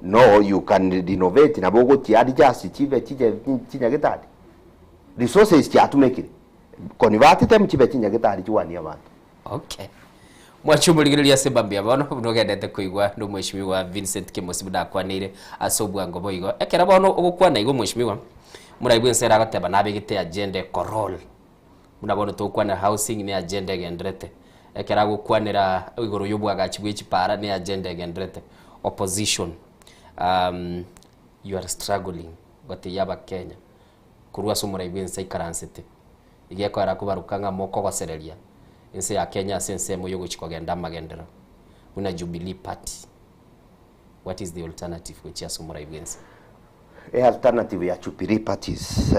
No, you can renovate nabo ogochi adjust chibe chije chinyagetari. Resources chiatumekire. Convert them chibe chinyagetari chiwanie abanto. Okay. Mwanche omorigereria ase mambia bono buna ogendete koigwa na omweshimiwa Vincent Kemosi buna akwaneire ase obwango boigo. Ekero bono ogokwana igo omweshimiwa, morai bwense ere agoteba nabegete agenda ekorol buna bono togokwanera housing ne agenda egenderete, ekero agokwanera igoro ya obwagachi bwe chipara ne agenda egenderete. Opposition you are struggling gotebia abakenya korwa ase omorai bwense aikaransete. Iga ekoera kobaruka ng'a mokogosereria ense ya Kenya ase ensemo y'ogochia kogenda amagenderero buna Jubilee Party. What is the alternative gochia ase omorai bwense? E alternative ya Jubilee Parties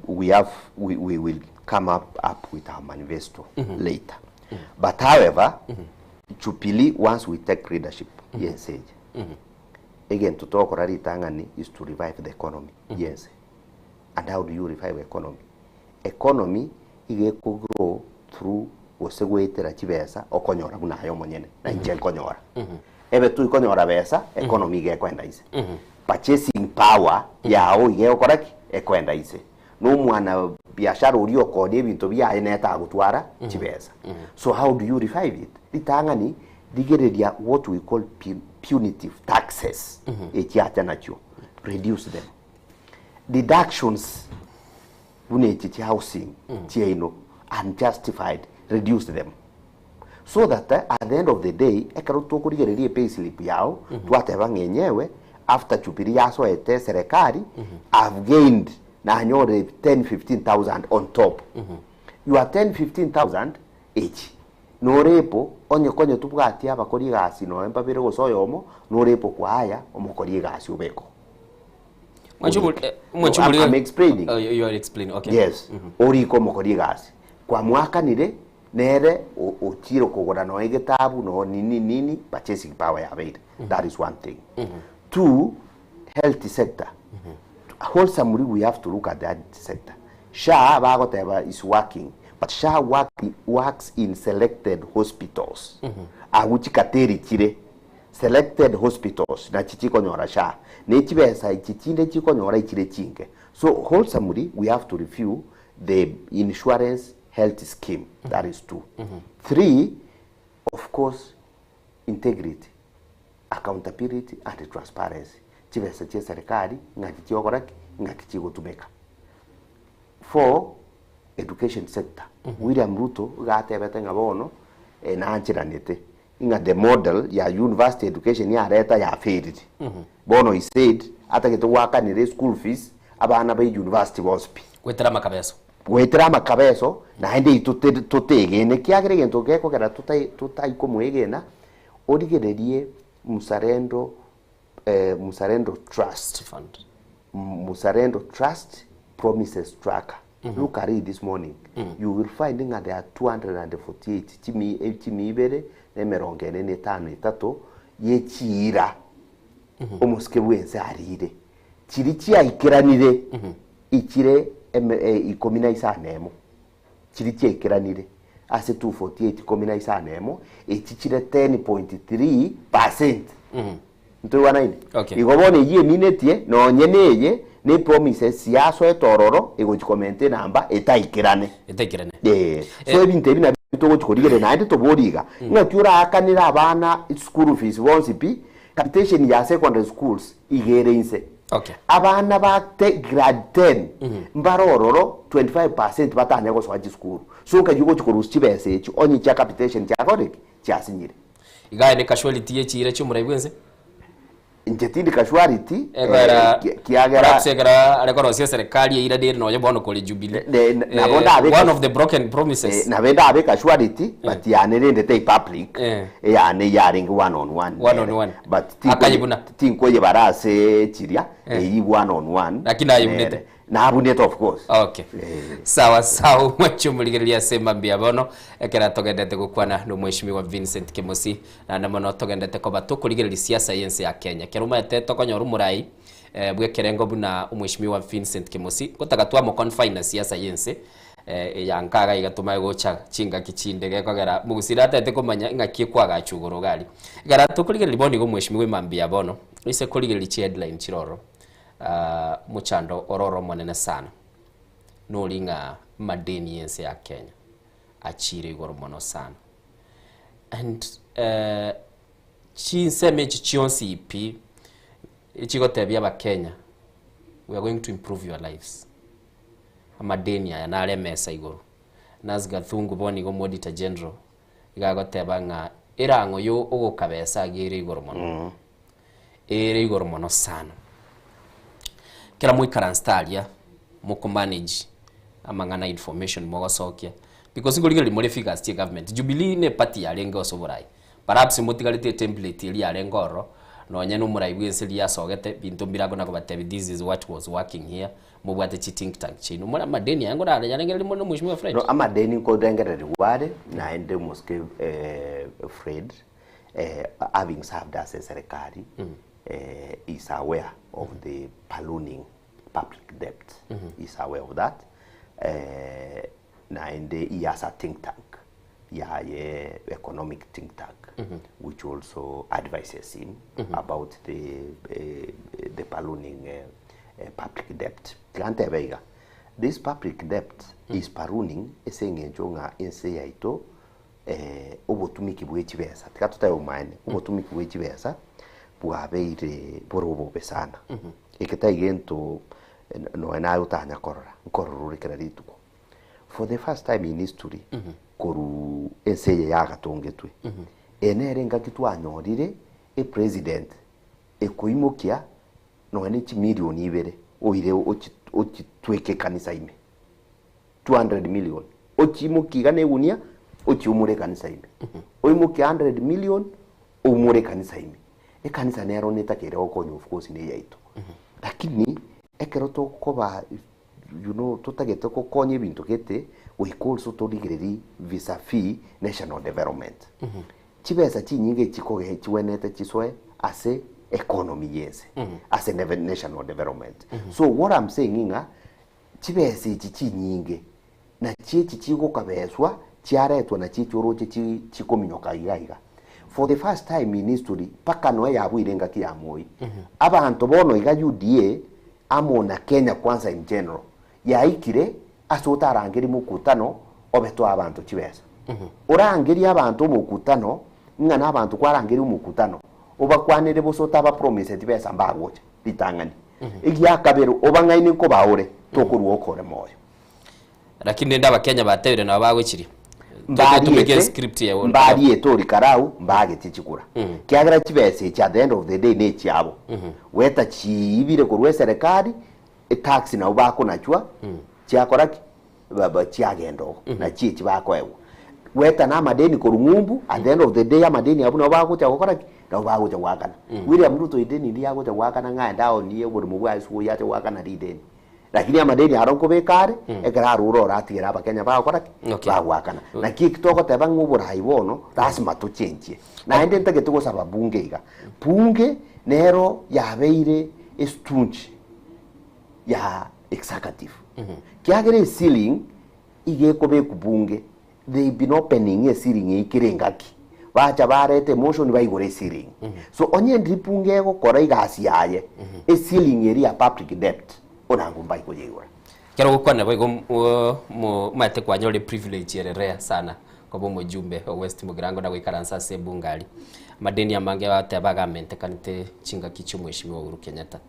we have we, we will come up, up with our manifesto later but however Jubilee once we take leadership yense eye egento togokora ritang'ani is to revive the economy yense And how do you revive economy? Economy iga eko grow through gose goetera chibesa okonyora buna aye omonyene na inche nkonyora. Ebe toikonyora besa, economy iga ekoenda inse. Purchasing power yao iga egokora ki? Ekoenda inse. Na omwana biashara oria okoonia ebinto biaye nere tagotwara chibesa. So how do you revive it? Ritang'ani rigereria what we call punitive taxes echiacha nachio, reduce them. Deductions buna echi chia housing chiaino unjustified reduce them so that at the end of the day ekero tokorigereria epayslip yao twateba ng'a enyewe after Jubilee yasoete eserekari I've gained nanyore 10 15000 on top your 10 15000 echi norepo onye konye tobwati abakori egasi nonya mbabere gose oyomo norepo kwaya omokori egasi obeko No, I'm, I'm explaining. Oh, you are explaining. Okay. Yes. Orike omokori egasi. Kwamwakanire nere ochire kogora noe egetabu no nini nini purchasing power yabeire. That is one thing. Two, health sector. Wholesomely we have to look at that sector. SHA bagoteba is working but SHA work, works in selected hospitals. Agwo chikateri chire Selected hospitals nachi chikonyora SHA, ne chibesa echi chinde chikonyora echire chinke. So wholesomely we have to review the insurance health scheme, that is two. Three, of course integrity, accountability and transparency. Chibesa chia eserekari ng'aki chiogora ki, ng'aki chigotumeka. Four, education sector. William Ruto iga atebete ng'a bono nancheranete Ng'a the model ya university education yareta ya failed. Bono he said atagete goakanera eschool fees abana ba university bonsi pi. Goetera amakabeso. Goetera amakabeso naende intwe totegene ekiagera egento gekogera totai komoegena origererie Mzalendo Mzalendo Trust Fund. Mzalendo Trust Promises Tracker. Look at it this morning. You will find ng'a there are 248 chimi eh, chimi ibere na emerongo ene na etano etato ye chiira omosike bwense arire chiri chiaikeranire ichire eme, eh, ikomi na isano emo chiri chiaikeranire ase 248 ikomi na isano emo echi chire 10.3 percent Ntoigwanaine? Okay. Igo bono eyio eminetie, nonye neye, ne promises yasoete ororo, egochi komenta enamba etaikerane. Etaikerane. Eh. So ebinto ebi nabio togochi korigereria naende tobori iga, ng'aki oraakanere abana school fees bonsi pi, capitation ya secondary schools iga ere inse. Okay. Abana ba te grade 10 mbare ororo 25% batanya gosoa chisukuru. So nkai ogochi korusia chibesa echio onye chia capitation chiakorire ki? Chiasinyire. Iga aye ne casualty ye chiira chi'omorai bw'ense. Inche tindi casualty, Egoera kiagera perhaps ekero are korosia eserekari eira nere nonya bono kore Jubilee. Nabo ndabe One of the broken promises. Nabe ndabe casualty but yane rende tei public, eyane yarenge one on one. One on one. But Akayebuna. tinkoyebara ase chiria, eyio one on one. Lakini ayebunete. Nabunete of course. Okay. Sawa sawa omwanchi omorigereria ase mambia bono ekero togendete gokwana na omweshimiwa Vincent Kemosi naende mono togendete koba tokorigereria siasa y'ense ya Kenya. Ekero omanyete tokonyora omorai eh, bw'ekerengo buna omweshimiwa Vincent Kemosi gotaka twamo confine na siasa y'ense eh, eya nka iga iga tomanye gocha chingaki chinde gekogera mogusii natagete komanya ng'aki ekwagachwa igoro iga aria. Ekero tokorigereria bono iga omweshimiwa emambia bono, oise korigereria chiheadline chire ororo. Mochando ore ore omonene sana nori ng'a amadeni y'ense ya Kenya achiire igoro mono sana and chinsemo echi chionsi pi echigotebia abakenya we are going to improve your lives amadeni aya nare emesa igoro Nancy Gathungu bono iga omo auditor general iga agoteba ng'a erang'o yo ogokabesa iga ere igoro mono. Ere igoro mono sana. Kera moikaransete aria, moko manage amang'ana information mogosokia, because nkorigereria more figures chia egovernment, Jubilee ne eparty yarenge ase oborai, perhaps motigareti etemplate eria yarenge ororo, nonye na omorai bwa ense riria asogete, binto mbire akona kobatebia this is what was working here, mobwate chi think tank chiaino, more amadeni aya nkorara yarengereria more na omweshimiwa Fred? No, amadeni nkorengererigwa are, naende omosike Fred having served ase eserekari is aware of the ballooning public debt, is aware of that naende he has a think tank yaye economic think tank which also advises him about the the ballooning public debt. Tiga ntebe iga, this public debt is ballooning ase eng'encho ng'a ense yaito obotumiki bwe chibesa, tiga totebe obomaene, obotumiki bwe chibesa bwabeire bore obobe sana. Eke tari gento nonya naye otanya korora, nkorora ore kera rituko. For the first time in history, korwa ense eye yagatongetwe, eye nere engaki twanyorire epresident ekoimokia nonya ne chimilion ibere oire ochitweke ekanisa ime. 200 million ochiimokie iga na egunia ochiumore ekanisa ime oimokie 100 million oumore ekanisa ime ekanisa nero netakeire gokonya of course ne eyaito lakini ekero tokoba you know totagete gokonya ebinto gete goika also torigererie vis a vis national development chibesa chinyinge chikoge chiwenete chisoe ase economy yense ase national development so what I'm saying ng'a Chibesa echi chinyinge, nachio echi chigokabeswa chiaretwa nachio echi oroche chi chikominyoka iga iga. For the first time in history mpaka noe yabuire engaki ya Moi, abanto bono iga UDA amo na Kenya Kwanza in general yaikire ase otarangerie mokutano obe toe abanto chibesa. Orangerie abanto omokutano ng'a na abanto kwarangeria omokutano obakwanere bosa otaba promiseti besa mbagocha. ritang'ani. Egiakabere, obang'aini nkobaa ore, tokorua okore moyo. Lakini rende abakenya batebire nabo bagochiria. Togotumeka escript eye bono. Mbariete ori karau mbagetie chikura. Kiagera chibesa echi at the end of the day nechiabo. Gweta chiibire korwa eserekari, etax nabo bakonachwa, chiakora ki? Chiagenda oo, nachi echi bakoegwa. Gweta na amadeni korwa ng'umbu, at the end of the day amadeni abwo nabo bagocha gokora ki? Nabo bagocha goakana. William Ruto ideni riria agocha goakana ng'a aende aonie oboremo bwaye suguya ache goakana rideni. Lakini amadeni aro nkobeka are, ekero arure oro atigere abakenya bagokora ki? Bagoakana. Naki eki togoteba ng'a oborai bono, lasima tochenchie. Naende ntagete gosaba bunge iga, bunge nero yabeire estunch ya executive. Kiagera eceiling iga ekobekwa bunge, they been opening eceiling eyio kera engaki. Bacha bareta emotion baigora eceiling. So onye ndiri bunge egokora egasi yaye, eceiling eria ya public debt onango mbaikoyeigora. Ekero ogokwana boigo omanyete kwanyorire privilege ere rare sana koba omojumbe o West Mugirango na goikaransa ase ebunge aria. Amadeni amange bagoteba agamentekanete chingaki chia omweshimiwa Uhuru Kenyatta.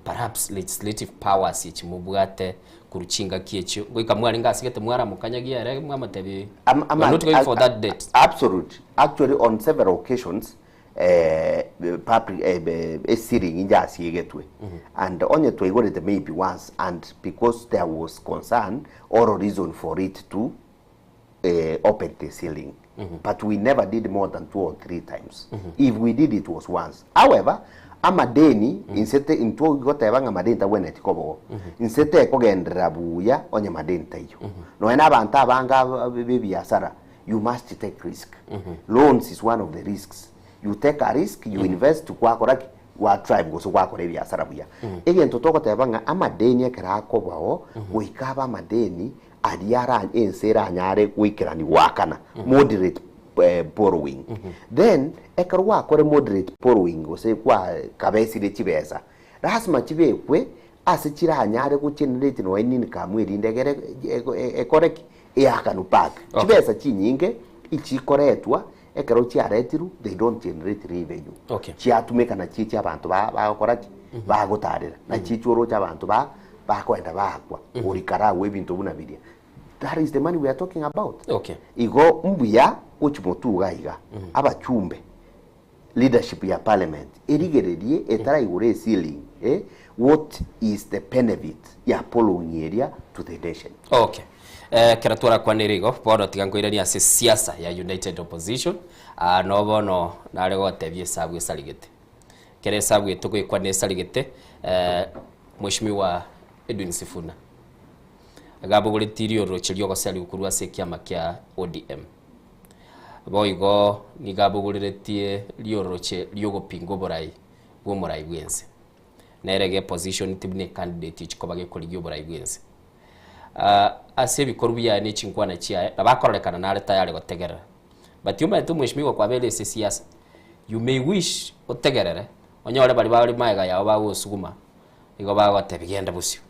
Perhaps legislative powers echi mobwate korwa chingaki echio, goika mwarenge asegete mwaramokanyagia ere mwamotebi we are not going for that debt. Absolute. Actually on several occasions eh, public eh, eceiling injasiegetwe and onye twaigorete maybe once and because there was concern or reason for it to eh, open the ceiling but we never did more than two or three times if we did it was once however Amadeni, inse te intwe goteba ng'a madeni tagwenereti koba oo, inse tekogenderera buya onye madeni taiyo. Nonya na abanto abange aba be ebiasara, you must take risk. Loans is one of the risks. You take a risk, you invest, gwakora ki? Gwa thrive gose gwakora ebiasara buya. Egento togoteba ng'a amadeni ekero akoba oo, goika abe amadeni aria ara ense eranyare goikerania goakana, moderate borrowing. Then ekero gwakore moderate borrowing gose gwakabesire chibesa, lasima chibekwe ase chiranyare go generate nonya income erinde egere ekore ki? Eakanwe back. Chibesa chinyinge ichikoretwa ekero chiaretirwe they don't generate revenue. Chiatumeka nachio echi abanto bagokora ki? Bagotarera. Nachio echi oroche abanto ba bakoenda baakwa orikare agwo ebinto buna biria. That is the money we are talking about. Igo mbuya gochia motuga iga abachumbe leadership ya parliament erigererie etaraigora eceiling eh, what is the benefit ya following eria to the nation. Okay. Eh, kera twarakwanire igo bono tiga nkoiranie ase siasa ya United Opposition ah, no bono nare gotebia esabu esarigete kera esabu etogoikwana esarigete eh, Mheshimiwa Edwin Sifuna iga abogoretie rioroche ri'ogoserigwa korwa ase ekiama kia ODM. Boigo nigo abogoreretie rioroche ri'ogopinga oborai bw'omorai bw'ense. Nere iga epositioneti buna ecandidate ochia koba gekorigia oborai bw'ense. Ase ebikorwa biaye ne chinkwana chiaye, nabo akororekana nare tayari gotegerera. But omanyete omweshimiwa kwabere ase esiasa, you may wish otegerere, onyore baria bare magega yao bagosuguma, igo bagotebia genda bosio.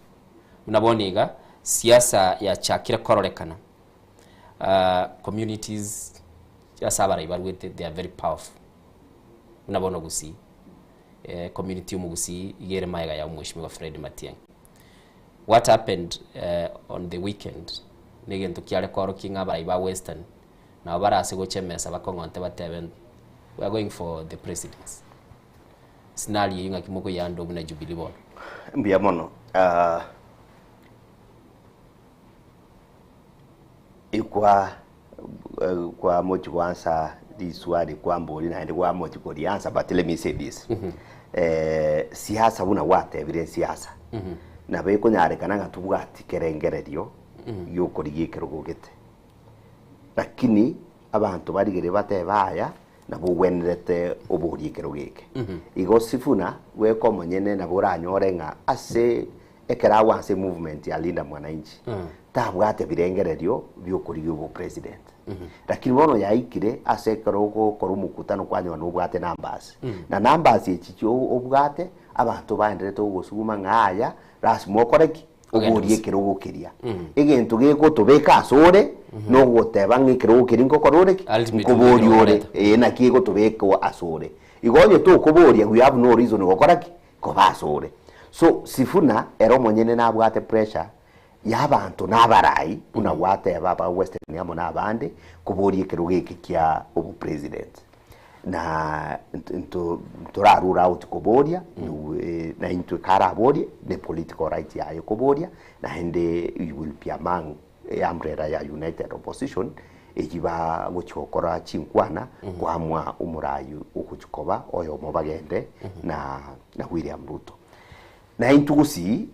Buna bono iga, siasa yachakire kororekana, communities ase abarai barwete they are very powerful. Buna bono Gusii, community ya omogusii iga ere magega ya omweshimiwa Fred Matiang'i. What happened on the weekend, na egento kiare koorokia ng'a abarai ba Western nabo bare ase gocha emesa bakong'onte batebe we are going for the presidency. Scenario eyio ng'aki mokoyehandle buna Jubilee bono? Mbuya mono. Ikwa kwamochi goansa riswali kwambori naende kwamochi koriansa but let me say this. Siasa buna gwatebire siasa nabo ekonyarekana ng'a tobwati kerengererio giokorigia ekerogo gete lakini abanto barigereria batebe aya nabo ogwenerete oborie ekerogo eke. Igo Sifuna bweka omonyene nabo oranyore ng'a ase ekero agwansa emovement ya Linda Mwananchi tabwate birengererio biokorigia obopresident. Lakini bono yaikire ase ekero ogokora omokutano kwanyora nobwate numbers. Na numbers echi chio obwate abanto baenderete gogosuguma ng'a aya lasima okore ki? Oborie ekerogo keria. Egento gegotobeka asore nogoteba ng'a ekerogo keria nkokora ore ki? Nkoboria ore. Ee naki egotobeka asore. Igo onye tokoboria we have no reason gokora ki? Koba asore. So Sifuna ere omonyene nabwate pressure ya abanto na abarai buna gwateba aba Western amo na abande koboria ekerogo eke kia obopresident. Na ntora rule out koboria na intwe karaborie ne political right yaye koboria naende he will be among umbrella ya United Opposition eyio bagochia gokora chinkwana koamua omorai ogochia koba oyomo bagende na na William Ruto. Na intwe gusii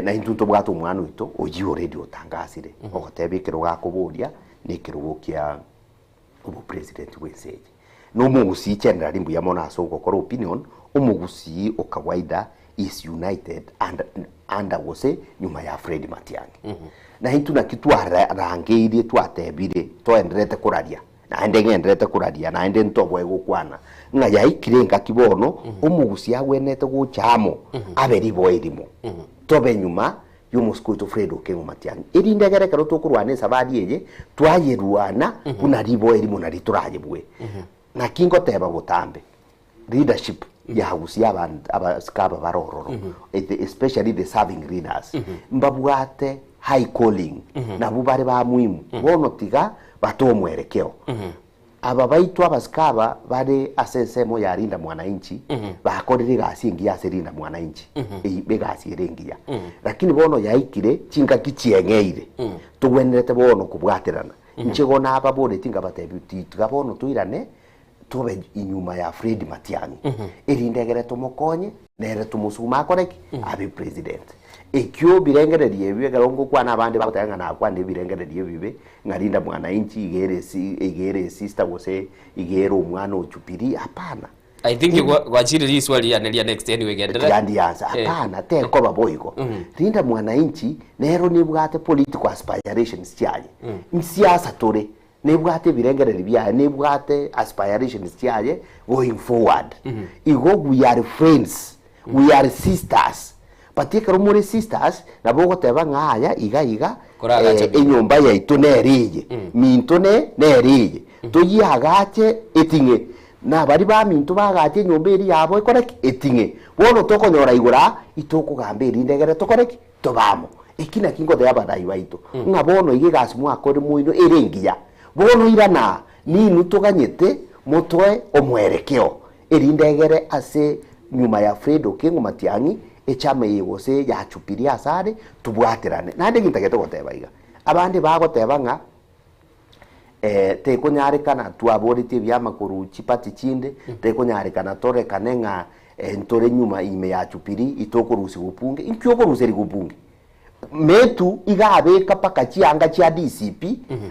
na intwe ntobwate omwana oito oyio already otangasire ogoteba ekerogo akoboria na ekerogo kia obopresident bwense eye. Na omogusii generally mbuya mono ase ogokora opinion, omogusii o kawaida is united under, under gose nyuma ya Fred Matiang'i. Na intwe naki twarangeirie twatebire toenderete koraria naende ng'enderete koraria naende ntoboe gokwana ng'a yaikire engaki bono omogusii agwenerete gocha amo abe riboa erimo tobe nyuma y'omosike oito Fred Okengo Matiang'i, erinde egere ekero tokorwana esabari eye, twayerwana buna riboa erimo nario torayebue. Naki ngoteba botambe, leadership ya gusii aban abasike aba bare ororo, especially the serving leaders, mbabwate high calling, nabwo bare ba muhimu, bono tiga batoe omwerekeo. Aba baito abasike aba bare ase ensemo ya Linda Mwananchi bakorire egasi engiya ase Linda Mwananchi, egasi ere engiya. Lakini bono yaikire chingaki chieng'eire, togwenerete bono kobwaterana. Inche igo nababoretie nkabatebia tiga bono toirane. Tobe inyuma ya Fred Matiang'i erinde egere tomokonye nere tomosume akore ki? Abe president. Ekio birengererio ebio ekero ngokwana abande bagoteba ng'a nakwanire ebirengererio ebibe ng'a Linda Mwananchi iga ere esi iga ere esister gose iga ere omwana o Jubilee hapana. I think gwa- gwachire riswali riane ria next anyway genderera. Tiga ndiansa, Eh. hapana tekoba boigo. Linda Mwananchi nero nebwate political aspirations chiaye. Nsiasa tore, Nebwate ebirengererio biaye, nebwate aspirations chiaye going forward. Igo we are friends, we are sisters. But ekero more sisters, nabo ogoteba ng'a aya iga iga, Koragacha eh, enyomba yaito nere eye, minto ne nere eye, toyiagache eting'e. Na baria baminto bagache enyomba eria yabo ekore ki? Eting'e. Bono tokonyora igoro aa, itokogamba erinde egere tokore ki? Tobe amo. Eki nakio ngotebia abadahi baito, ng'a bono iga egasi mwakorire moino ere engiya. Bono irana aa, ninwe toganyete motoe omwerekeo, erinde egere ase nyuma ya Fred Okengo Matiang'i, echama eye gose ya Jubilee asare, tobwaterane. Naende egento goteba iga, abande bagoteba ng'a tekonyarekana twaboretie ebiama korwa chiparty chinde, tekonyarekana torekane ng'a ntore nyuma ime ya Jubilee itokorusigwa bunge, inki okoruserigwa bunge? Metu iga abeka mpaka chianga chia DCP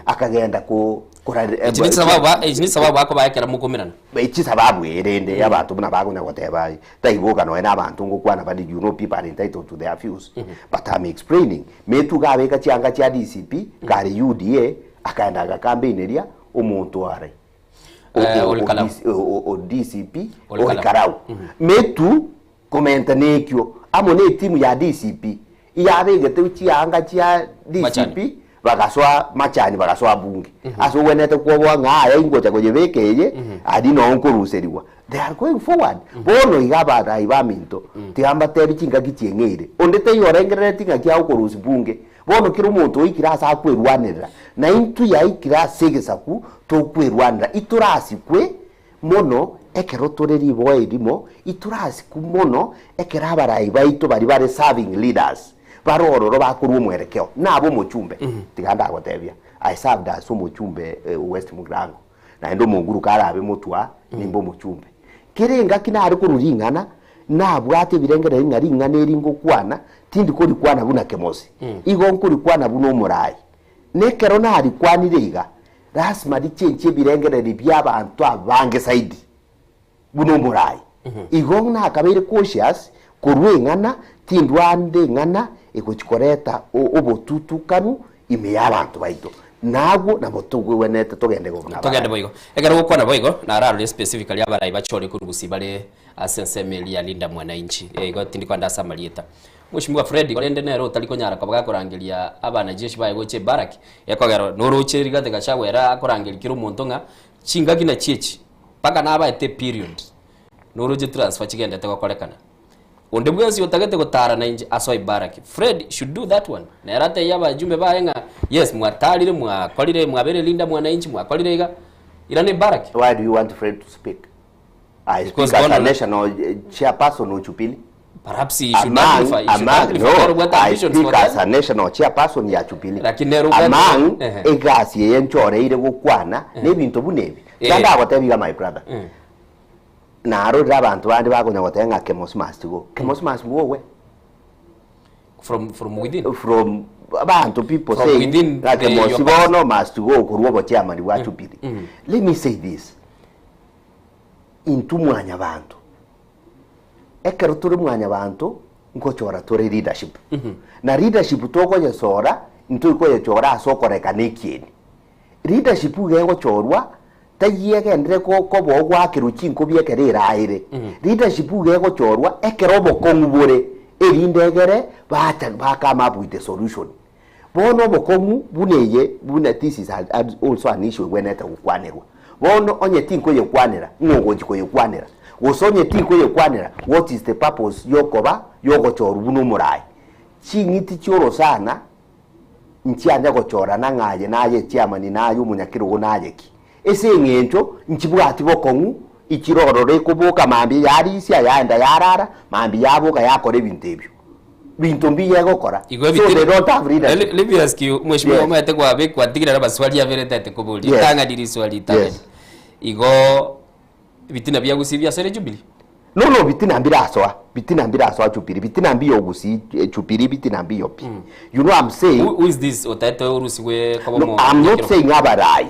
akagenda ko kora Echi ni chisababu ba- echi ni chisababu bakoba ekero mokomerana. Chisababu erende abanto buna bakonya goteba aye taiboka nonya na abanto ngokwana bari you know people are entitled to their views but I'm explaining Metu iga abeka chianga chia DCP kare UDA akaenda agacampaineria omonto are o- Eh, o- Ole o- Kalau. DC o- o- o DCP Ole Ole Kalau. Karau Metu komenta nekio amo ne etimu ya DCP iyabegete chianga chia DCP Machani. bagasoa machani bagasoa bunge ase ogwenerete kwoboa ng'a aya ingocha koyebeka eye aria noo nkoruserigwa they are going forward bono iga abarai baminto tiga mbatebi chingaki chieng'eire onde taiyo orengerereti ng'aki agokorusia bunge bono kera omonto oikire ase akwerwanerera na intwe yaikire ase egesaku tokwerwanera itorasikwe mono ekero tore riboa erimo itorasikwe mono ekero abarai baito baria bare serving leaders bare ororo bakorwa omwerekeo nabe omochumbe tiga ndagotebia I served as omochumbe West Mugirango naende omonguru karabe motwa nimbe omochumbe. Kera engaki nare korwa ring'ana nabwate ebirengererio ng'a ring'ana eri ngokwana tindi korikwana buna kemosi igo nkorikwana buna omorai. Na ekero narikwanire iga lasima richenchie ebirengererio bia abanto abange zaidi. Buna omorai. Igo nakabeire cautious korwa eng'ana, tindwande eng'ana egochi koreta obotutukanu ime y'abanto baito. Nabwo nabo togwenerete togende igo buna Togende abarai. boigo. Ekero ogokwana boigo, nararore specifically abarai bachore korwa gusii bare ase ensemo eria ya Linda Mwananchi. Eh, igo tindi kogenda ase amarieta. Mweshimiwa Fred korende nere otari konyara koba gakorangeria abanajeshi baye gocha ebaraki, ekogera noroche Rigathi Gachagua ere akorangeria kera omonto ng'a chingaki nachi echi. Mpaka nabaete eperiod, noroche transfer chigendete gokorekana. Onde bwensi otagete gotara nainche asoe baraki. Fred should do that one. Nere atebie abajumbe baye ng'a yes mwatarire mwakorire mwabeire linda mwananchi mwakorire iga, irana ebaraki. Why do you want Fred to speak? I speak Because as a bono- national eh, chairperson of Jubilee. Perhaps he should Among, amplify, he should among, amplify no, nere obwate I ambitions speak for as that. a national chairperson ya Jubilee. Lakini nere obwate- Among, Ehe. egasi eye nchoreire gokwana, nebinto buna ebi. Eh. Tiga ndagotebi iga my brother. Narorire abanto bande bakonya goteba ng'a Kemosi must go. Kemosi must go where? From, from within. From abantu people From saying within ng'a the- Kemosi your party. bono must go korwa obochairman bwa Jubilee. Let me say this. Intwe mwanyabanto, ekero tore mwanyabanto nkochora tore leadership. Na leadership tokoyesora, intwe ikoyechora ase okorekana ekieni. Leadership iga egochorwa, taiyo egenderere ko- koba ogoakerwa chinkobi ekero eraere. Leadership iga egochorwa ekero obokong'u bore, erinde egere bacha ba come up with a solution. Bono obokong'u buna eye, buna this is also an issue egwenerete gokwanerwa. Bono onye tinkoyekwanera, ng'o ogochi koyekwanera? Gose onye tinkoyekwanera, what is the purpose yokoba yogochorwa buna omorai? Ching'iti chi'orosana nchianya gochorana ng'a aye naye echiamani naye omonyakerogo naye ki. Ase eng'encho nchibwati bokong'u, ichire ororo ekoboka mambia yarisia yaenda yarara, mambia yaboka yakora ebinto ebio. Binto mbiya egokora. Igo So they don't have leadership. Let, let me ask you, mheshimiwa Yes. omanyete kwabe kwatigire na amaswali abere ntagete koboria. Yes. Ritang'ani riswali ritang'ani. Yes. Igo. Ebitina bia Gusii biasoire Jubilee? No no bitina mbirasoa, bitina mbirasoa Jubilee, bitina mbiyo Gusii Jubilee bitina mbiyo pi. You know I'm saying Who, who is this otaete orusigwe koba No, omo I'm not nyakero? saying abarai.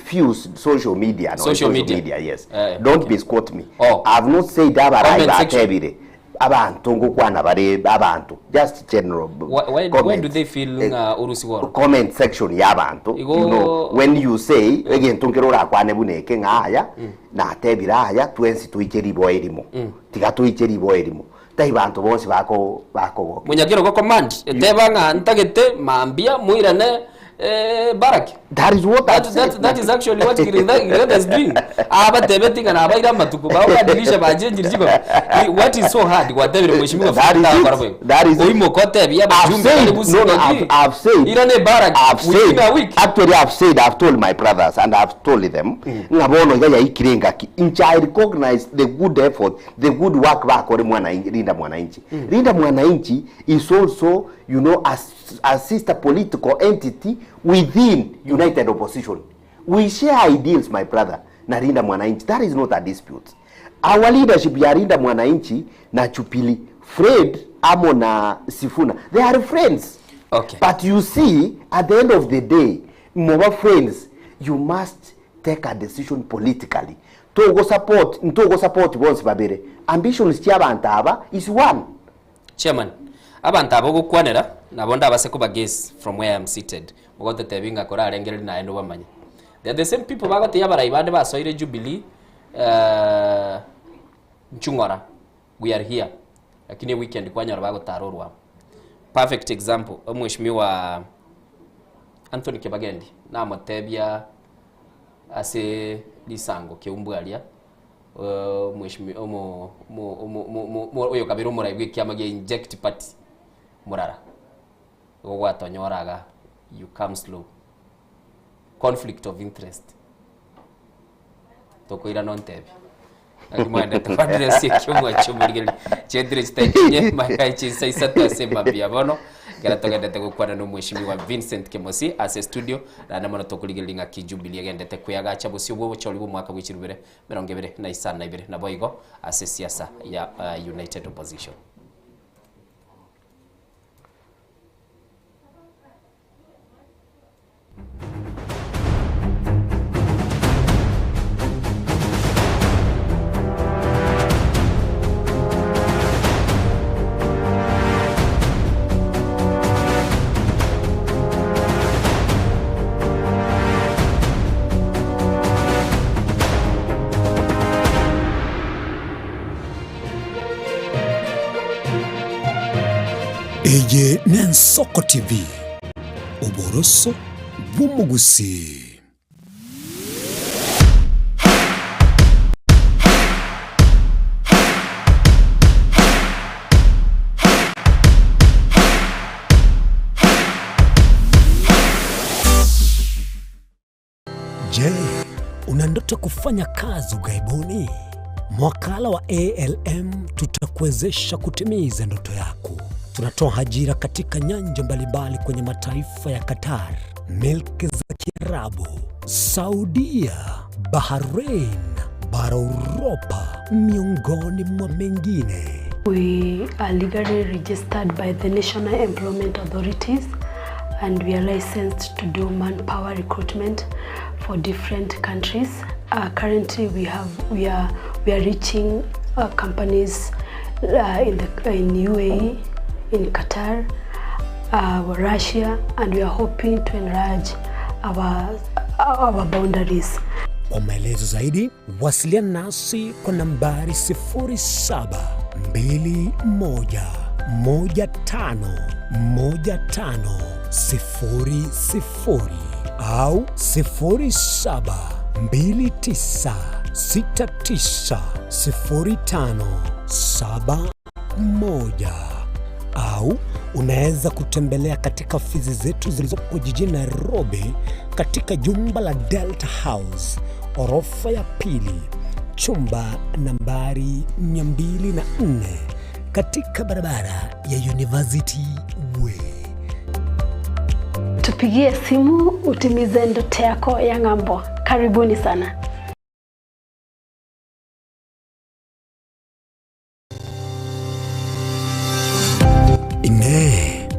Few social media, no, Social social media. media, yes. Eh, Don't okay. misquote me. Oh. I've not said abarai Comment section. batebire. Abanto ngokwana bare abanto. Just general b- Why, why, why do comments. they feel ng'a orusigwe oro? Comment section y'abanto. Igo- You know, when you say egento nkero orakwane buna eke ng'a aya natebire aya twensi toiche riboa erimo. Tiga toiche riboa erimo. Tai banto bonsi bako bakogokia. Monyakero go command eteba ng'a ntagete mambia moirane eh, baraki. That is what that, I've that, said. that is actually what Kirinda is doing. Abatebeti ng'a nabaire amatuko babadilisha bachenjiri chiko. What is so hard gwatebire mheshimiwa That is Fred it. Akora boigo. That is it. Oimoka otebie I've abajumbe said, bari no, no, I've, Busia I've said, Irane baraki I've within said, a week. actually I've said, I've told my brothers and I've told them, ng'a bono iga yaikire engaki, inche I recognize the good effort, the good work bakore mwananchi, Linda Mwananchi. Linda Mwananchi is also, you know, a, a sister political entity within United Opposition. We share ideals, my brother, na Linda Mwananchi. That is not a dispute. Our leadership ya Linda Mwananchi na Jubilee, Fred amo na Sifuna, they are friends. Okay. But you see, at the end of the day, more friends, you must take a decision politically. Togo support, ntogo support bonsi babere. Ambitions chia abantu aba is one. Chairman, abanto abo ogokwanera nabo ndabase koba guess from where I am seated. Mogototebi ng'a korarengereri naye nobamanye. They are the same people bagotebia abarai bande basoire Jubilee eh, nchung'ora we are here lakini weekend kwanyora bagotara orwabo. Perfect example omweshimiwa Anthony Kibagendi namotebia ase risango keumbu aria eh, omweshimi omo omo omo omo omo oyo kabere omorai bwa ekiama gia inject party murara igo gwatonyoraga you come slow conflict of interest tokoira nontebi naki mwaendete kwadress ekio mwachio morigereria chietire chitaikinye maka chinsa isato ase mambia bono ekero togendete gokwana na omweshimiwa Vincent Kemosi ase studio naende mono tokorigereria ng'aki Jubilee egendete kweagacha bosio bwa obochori bwa omwaka bwa chirubere emerongo ebere na isano na ibere nabo igo ase siasa ya United Opposition. Eye n'Ensoko TV, oboroso bw'omogusii. Je, una ndoto kufanya kazi ughaibuni? Mwakala wa ALM tutakuwezesha kutimiza ndoto yako. Tunatoa ajira katika nyanja mbalimbali kwenye mataifa ya Qatar, milki za Kiarabu, Saudia, Bahrain, bara Uropa, miongoni mwa mengine. We are legally registered by the National Employment Authorities and we are licensed to do manpower recruitment for different countries. Currently we have we are we are reaching companies in the in UAE, in Qatar, Russia, and we are hoping to enlarge our our boundaries. Kwa maelezo zaidi wasiliana nasi kwa nambari 0721151500 au 0729690571 au unaweza kutembelea katika ofisi zetu zilizopo jijini Nairobi katika jumba la Delta House orofa ya pili chumba nambari 204 katika barabara ya University Way. Tupigie simu utimize ndoto yako ya ng'ambo. Karibuni sana.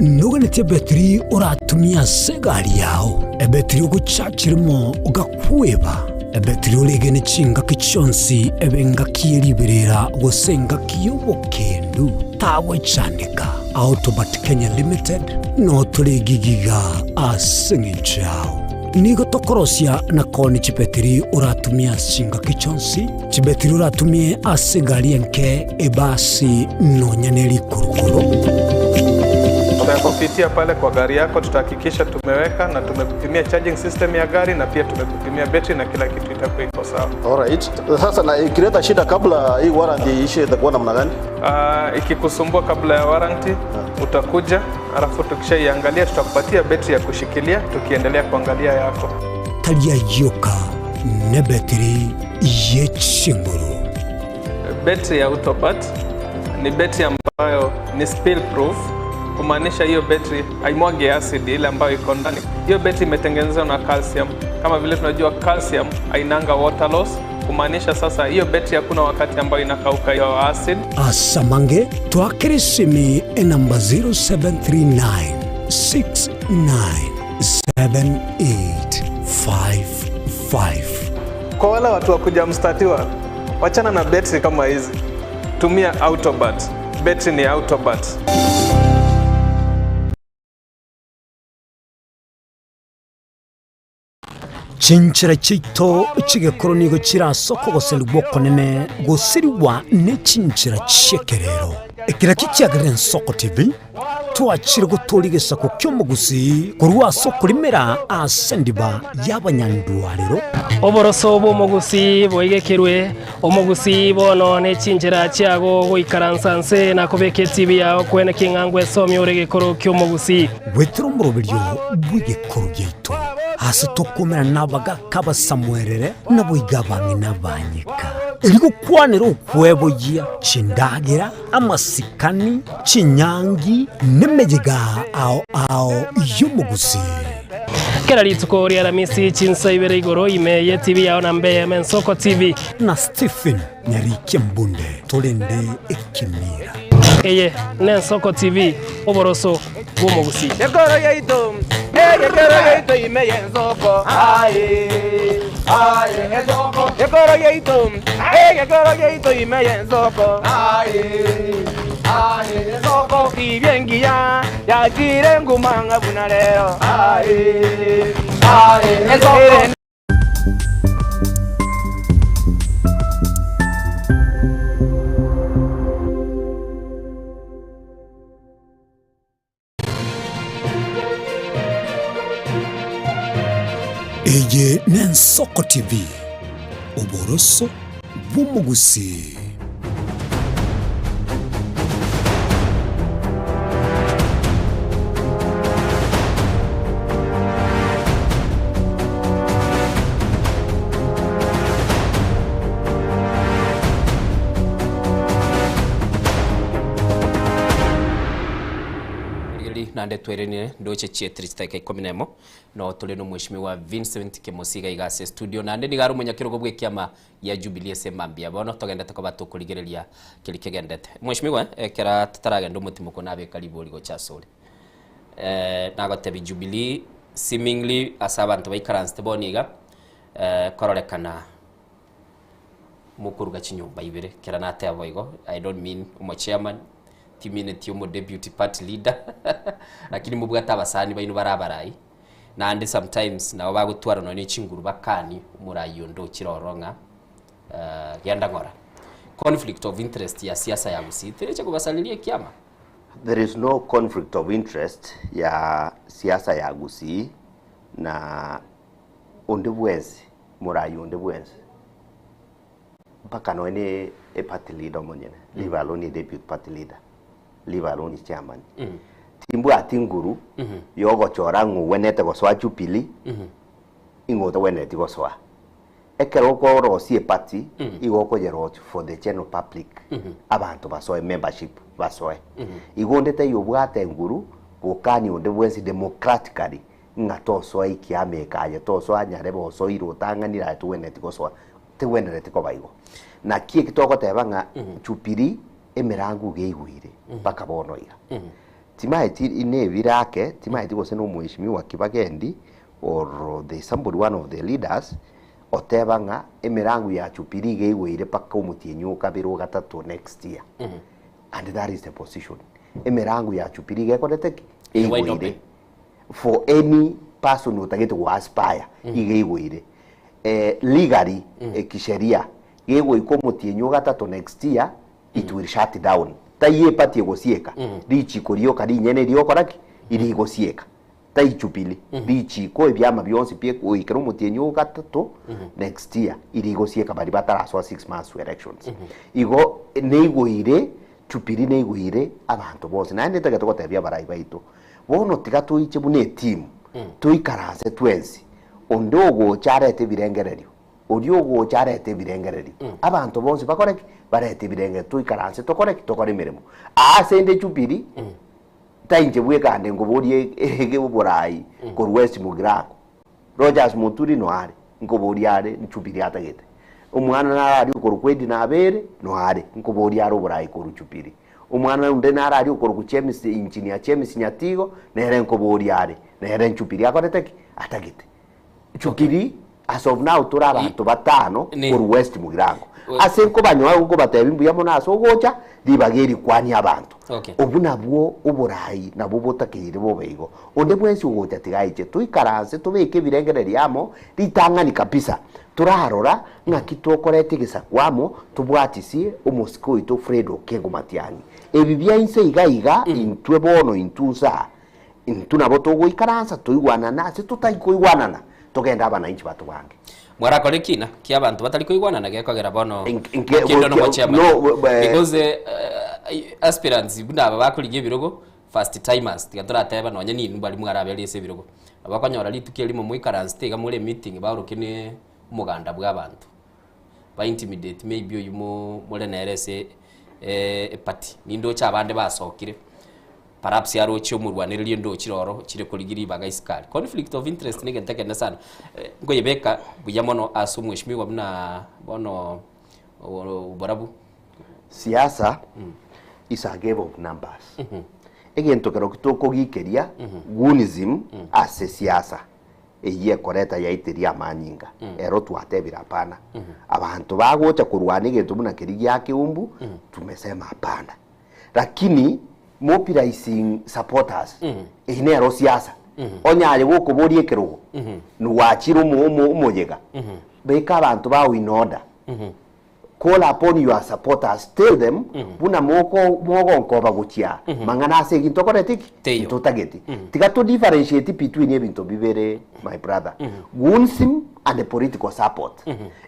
Noganetie ebetiri oratumie ase egari yao, ebetiri ogochachirimo ogakweba, ebetiri oregene chingaki chionsi ebe engaki ye riberera gose engaki y'obokendu, tagwechandeka. Autobat Kenya Limited notore gigiga ase eng'encho yao. Nigo tokorosia na koonia chibetiri oratumie ase chingaki chionsi, chibetiri oratumie ase egari enke, ebasi, nonya ne rikurukuru. Tutakupitia pale kwa gari yako, tutahakikisha tumeweka na tumekupimia charging system ya gari na pia tumekupimia betri na kila kitu itakuwa iko sawa. Alright. Sasa na ikileta shida kabla hii warranty iishe itakuwa namna gani? Ah, ikikusumbua kabla ya warranty utakuja, alafu tukishaiangalia tutakupatia betri ya kushikilia tukiendelea kuangalia yako. Tari ayio oka, nebetiri ye chinguru. Betri ya Autobat ni betri ambayo ni spill proof, kumaanisha hiyo betri haimwagi acid ile ambayo iko ndani. Hiyo betri imetengenezwa na calcium. Kama vile tunajua calcium hainanga water loss, kumaanisha sasa hiyo betri hakuna wakati ambayo inakauka hiyo acid. Asamange twakere esimi enamba 0739 697855. Kwa wale watu wa kuja mstatiwa, wachana na betri kama hizi, tumia Autobat. Betri ni Autobat. Chinchera chiaito chi'egekoro nigo chire ase okogoserigwa okonene gosirigwa ne chinchera chi'ekerero. Ekero ekio kiagerire Ensoko TV, twachire gotooria egesaku ki'omogusii korwa ase okorimera ase endiba y'abanyandwarero. Oboroso bw'omogusii boigekerwe, omogusii bono ne chinchera chiago goikaransa nse na kobeka etibi yao kwene king'angwa esomia ore egekoro ki'omogusii. Goetera omoroberio bw'egekoro giaito, aase tokomerana nabagaaka abasamuerere, naboigo abang'ina abanyeka, erio gokwanera okweboyia chindagera, amasikani, chinyangi, nemeyega ao ao y'omogusii. Kera rituko ri'Aramisi chinsa ibere igoro ime y'etibi yao na mbe eyemo Ensoko TV. Na Stephen Nyarikia Mbunde torende ekemira. Eye n'Ensoko TV, oboroso bw'omogusii. Ekoro yaito, egekero yaito ime y'ensoko, aye, aye, ensoko. Ekoro yaito, egekero yaito ime y'ensoko, aye, aye, ensoko. Tibia engiya yachire nguma ng'a buna rero, aye, aye, ensoko. Eye n'Ensoko TV, oboroso bw'omogusii. Rigeri naende twerenire ndoche chietire chidakika ikomi na emo no tore na omweshimiwa Vincent Kemosiga iga ase studio naende nigo are omonyakerogo bw'ekiama gia Jubilee ase mambia bono togendete koba tokorigereria keria kegendete. Mweshimiwa ekera totaragenda omotimo nabeka ribori gocha asore nagotebia Jubilee seemingly ase abanto baikaransete bono iga kororekana mokoruga chinyomba ibere kera nateba boigo I don't mean omo chairman timineti omo deputy party leader lakini mobwate abasani baino bare abarai naende sometimes nabo bagotwara nonye chinguru bakanie omorai onde ochire ororo ng'a genda ng'ora. Conflict of interest ya siasa ya Gusii tereche kobasareria ekiama? There is no conflict of interest ya siasa ya Gusii na onde bwensi, morai onde bwensi mpaka nonya ne eparty leader omonyene, leave alone deputy party leader, leave alone chairman. Timbwati nguru yogochora ng'a ogwenerete gosoa Jubilee, ing'o otagwenereti gosoa. Ekero okorosia eparty, igo okoyerosia for the general public, abanto basoe membership basoe. Igo onde taiyo obwate nguru gokania onde bwensi democratically ng'a tosoa ekiama eke aye tosoa nyarebe osoire otang'anire aye togwenereti gosoa, tegwenereti koba igo. Naki eki togoteba ng'a Jubilee emerango iga eigwire mpaka bono iga. Timaeti nebire ake, timaeti gose na omweshimiwa Kibagendi or there is somebody one of the leaders oteba ng'a emirango ya Jubilee iga eigoire mpaka omotienyi o kabere o gatato next year. And that is the position. Emirango ya Jubilee iga ekorete ki? Ere wide Eigoire. open. For any person otagete go aspire iga eigoire. Eh, legally, kisheria, gegoika omotienyi o gatato next year, it will shut down. Taiyo eparty egosieka, richiko rioka rinyene riokora ki? Rigosieka. Tai Jubilee, richiko ebiama bionsi pi goikera omotienyi o gatato next year irigosieka baria batarasoa 6 months to elections. Igo neigoire Jubilee neigoire abanto bonsi. Naende ntagete gotebia abarai baito, bono tiga toiche buna etimu, toikaranse twensi, onde ogocha arete ebirengererio, Oria ogocha arete ebirengererio. Abanto bonsi bakore ki? Barete ebirengererio. Toikaranse tokore ki? Tokore emeremo. Aa ase inde Jubilee, tainche bweka ande nkoborie ege oborai korwa West Mugirango. Rogers Muturi no are, nkoboria are Jubilee atagete. Omwana nare aria okorokwa Edna Abere, no are, nkoboria are oborai korwa Jubilee. Omwana onde nare aria okorokwa James, Engineer James Nyatigo, nere nkoboria are, nere Jubilee akorete ki? Atagete. Jubilee as of now tore abanto batano korwa West Mugirango. Ase nkobanyoa nkobatebia mbuya mono ase ogocha ribaga eri kwania abanto. Obwo nabwo oborai nabwo botakeire bobe igo. Onde bwensi ogocha tiga aiche toikaranse tobeke ebirengererio amo ritang'ani kabisa torarora ng'aki tokoreta egesaku amo tobwatisie omosike oito Fred Okengo Matiang'i. Ebi bia inse iga iga intwe bono intwe nsaa Intwe nabo togoikaransa toigwanane ase totari koigwanana, togende abananchi batobange. Mwarakora ekina kia abanto batari koigwanana gekogera bono Nke- okendo bo- nomochie no, amaya. bo- bo- Because eh, aspirants buna aba bakorigia ebirogo first timers tiga torateba nonye ninwe baria mwaraberia ase ebirogo. Nabo okonyora rituko erimo moikaransete iga more emeeting baorokie ne omoganda bwa abanto. Ba intimidate maybe oywo mo more nere ase eparty. Nindoche abande basokire. Perhaps aroche omorwanereria onde ochire oro ochire korigia ribaga isiko aria. Conflict of interest na egento ekenene sana. Nkoyebeka buya mono ase omweshimiwa buna bono oborabu. Siasa is a game of numbers. Egento kerokio tokogikeria goonism ase siasa eyio ekoreta yaiteria amanyinga ero twatebire hapana. Abanto bagocha korwana egento buna keria gia keumbu tumesema hapana. Lakini mobilizing supporters eyio nero siasa. Onye aye gokoboria ekerogo nogwachire omo omo omoyega beka abanto bao in order. Call upon your supporters tell them buna moko mogonkoba gochia mang'ana ase eki ntokoreti ki? Teiyo. Ntotageti. Tiga to differentiate between ebinto bibere my brother. Goonsm and political support.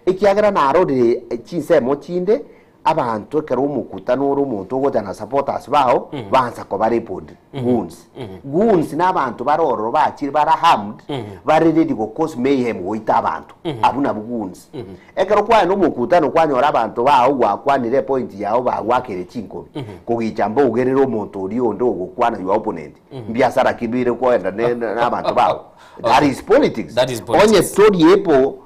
Ekiagera narorire chinsemo chinde Abanto ekero omokutano ore omonto ogocha na supporters bao bansa koba report goons. Goons na abanto bare ororo bachire bare armed bare ready go cause mayhem goita abanto. Abwo nabwo goons. Ekero kwaenda omokutano kwanyora abanto bao gwakwanire epoint yao bagwakire chinkobi kogicha mbougerere omonto oria onde ogokwana your opponent mbiasara ki bire koenda ne na abanto bao. That is politics. That is politics. Onye tori able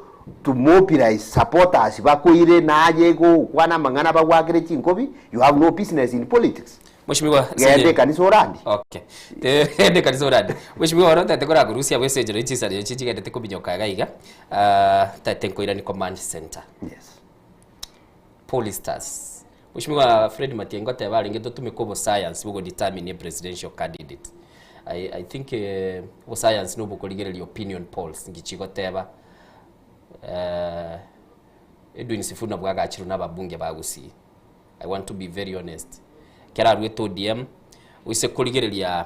to mobilize supporters bakoire naye gokwana amang'ana bagwakere chinkobi, you have no business in politics. Mweshimiwa Genda ekanisa orandi. Okay. Genda ekanisa orandi. Mweshimiwa oro tete korakorusia bwe enchera chisare echi chigendete kominyoka iga iga. Ah, tete nkoirani command center. Yes. Pollsters. Mweshimiwa Fred Matiang'i ngoteba arenge totumeke obosayansi bogo determine a presidential candidate. I, I think eh, obosayansi nobokorigereria opinion polls ngichigoteba Edwin Sifuna bwagachirwe na ababunge ba Gusii. I want to be very honest. Ekero aruete ODM, oise korigereria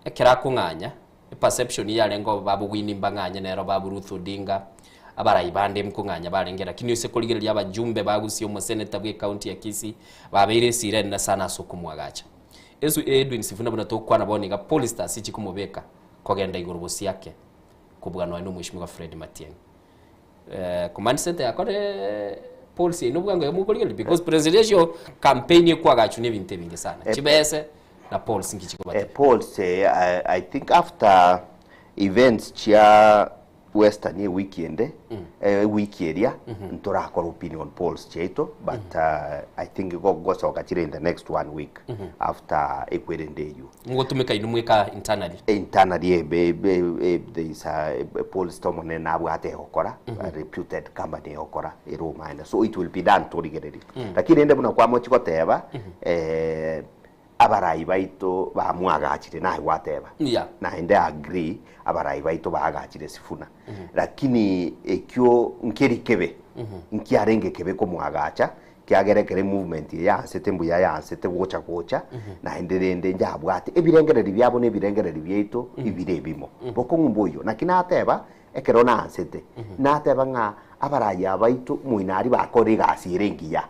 ekero akong'anya, eperception yarenge obo babu Winnie mbang'anye nero babu Ruth Odinga, abarai bande mkong'anya barenge lakini oise korigereria abajumbe ba Gusii omoseneta bwe county ya Kisii, babeire esira enene sana ase okomwagacha. Esu Edwin Sifuna buna togokwana bono iga, pollsters chikomobeka kogenda igoro bosiake. kobua nonya nomweshimiwa Fred Matiang'i. Eh, command center yakore polls yaino bwango iga mokorigereria because presidential campaign ekwagachwa na ebinto ebinge sana. Eh, Chibese na polls nki chikobatebia. Eh, polls eh, I, I think after events chia Western ewiki ende, ewiki eria, ntorakore opinion polls chiaito, but I think igo gosoka chire in the next one week after ekwerende eywo. Ngotumeka inwe mweka internally? Internally there is a pollster omonene nabwate egokora, a reputed company egokora ere omaene, so it will be done torigererie. Lakini rende buna kwamochi goteba, Abarai baito bamwagachire naye gwateba. Yeah. Naende agree abarai baito baagachire Sifuna. Lakini ekio nkeri kebe. Nkiarenge kebe komwagacha kiagera ekero emovement eye yaansete mbuya yaansete gocha gocha naende rende njabwate ebirengereri biabo na ebirengereri biaito ibire ebimo. Bokong'u mboiyo. Naki nateba ekero naansete nateba ng'a abarai aba baito moino aria bakore egasi ere engiya.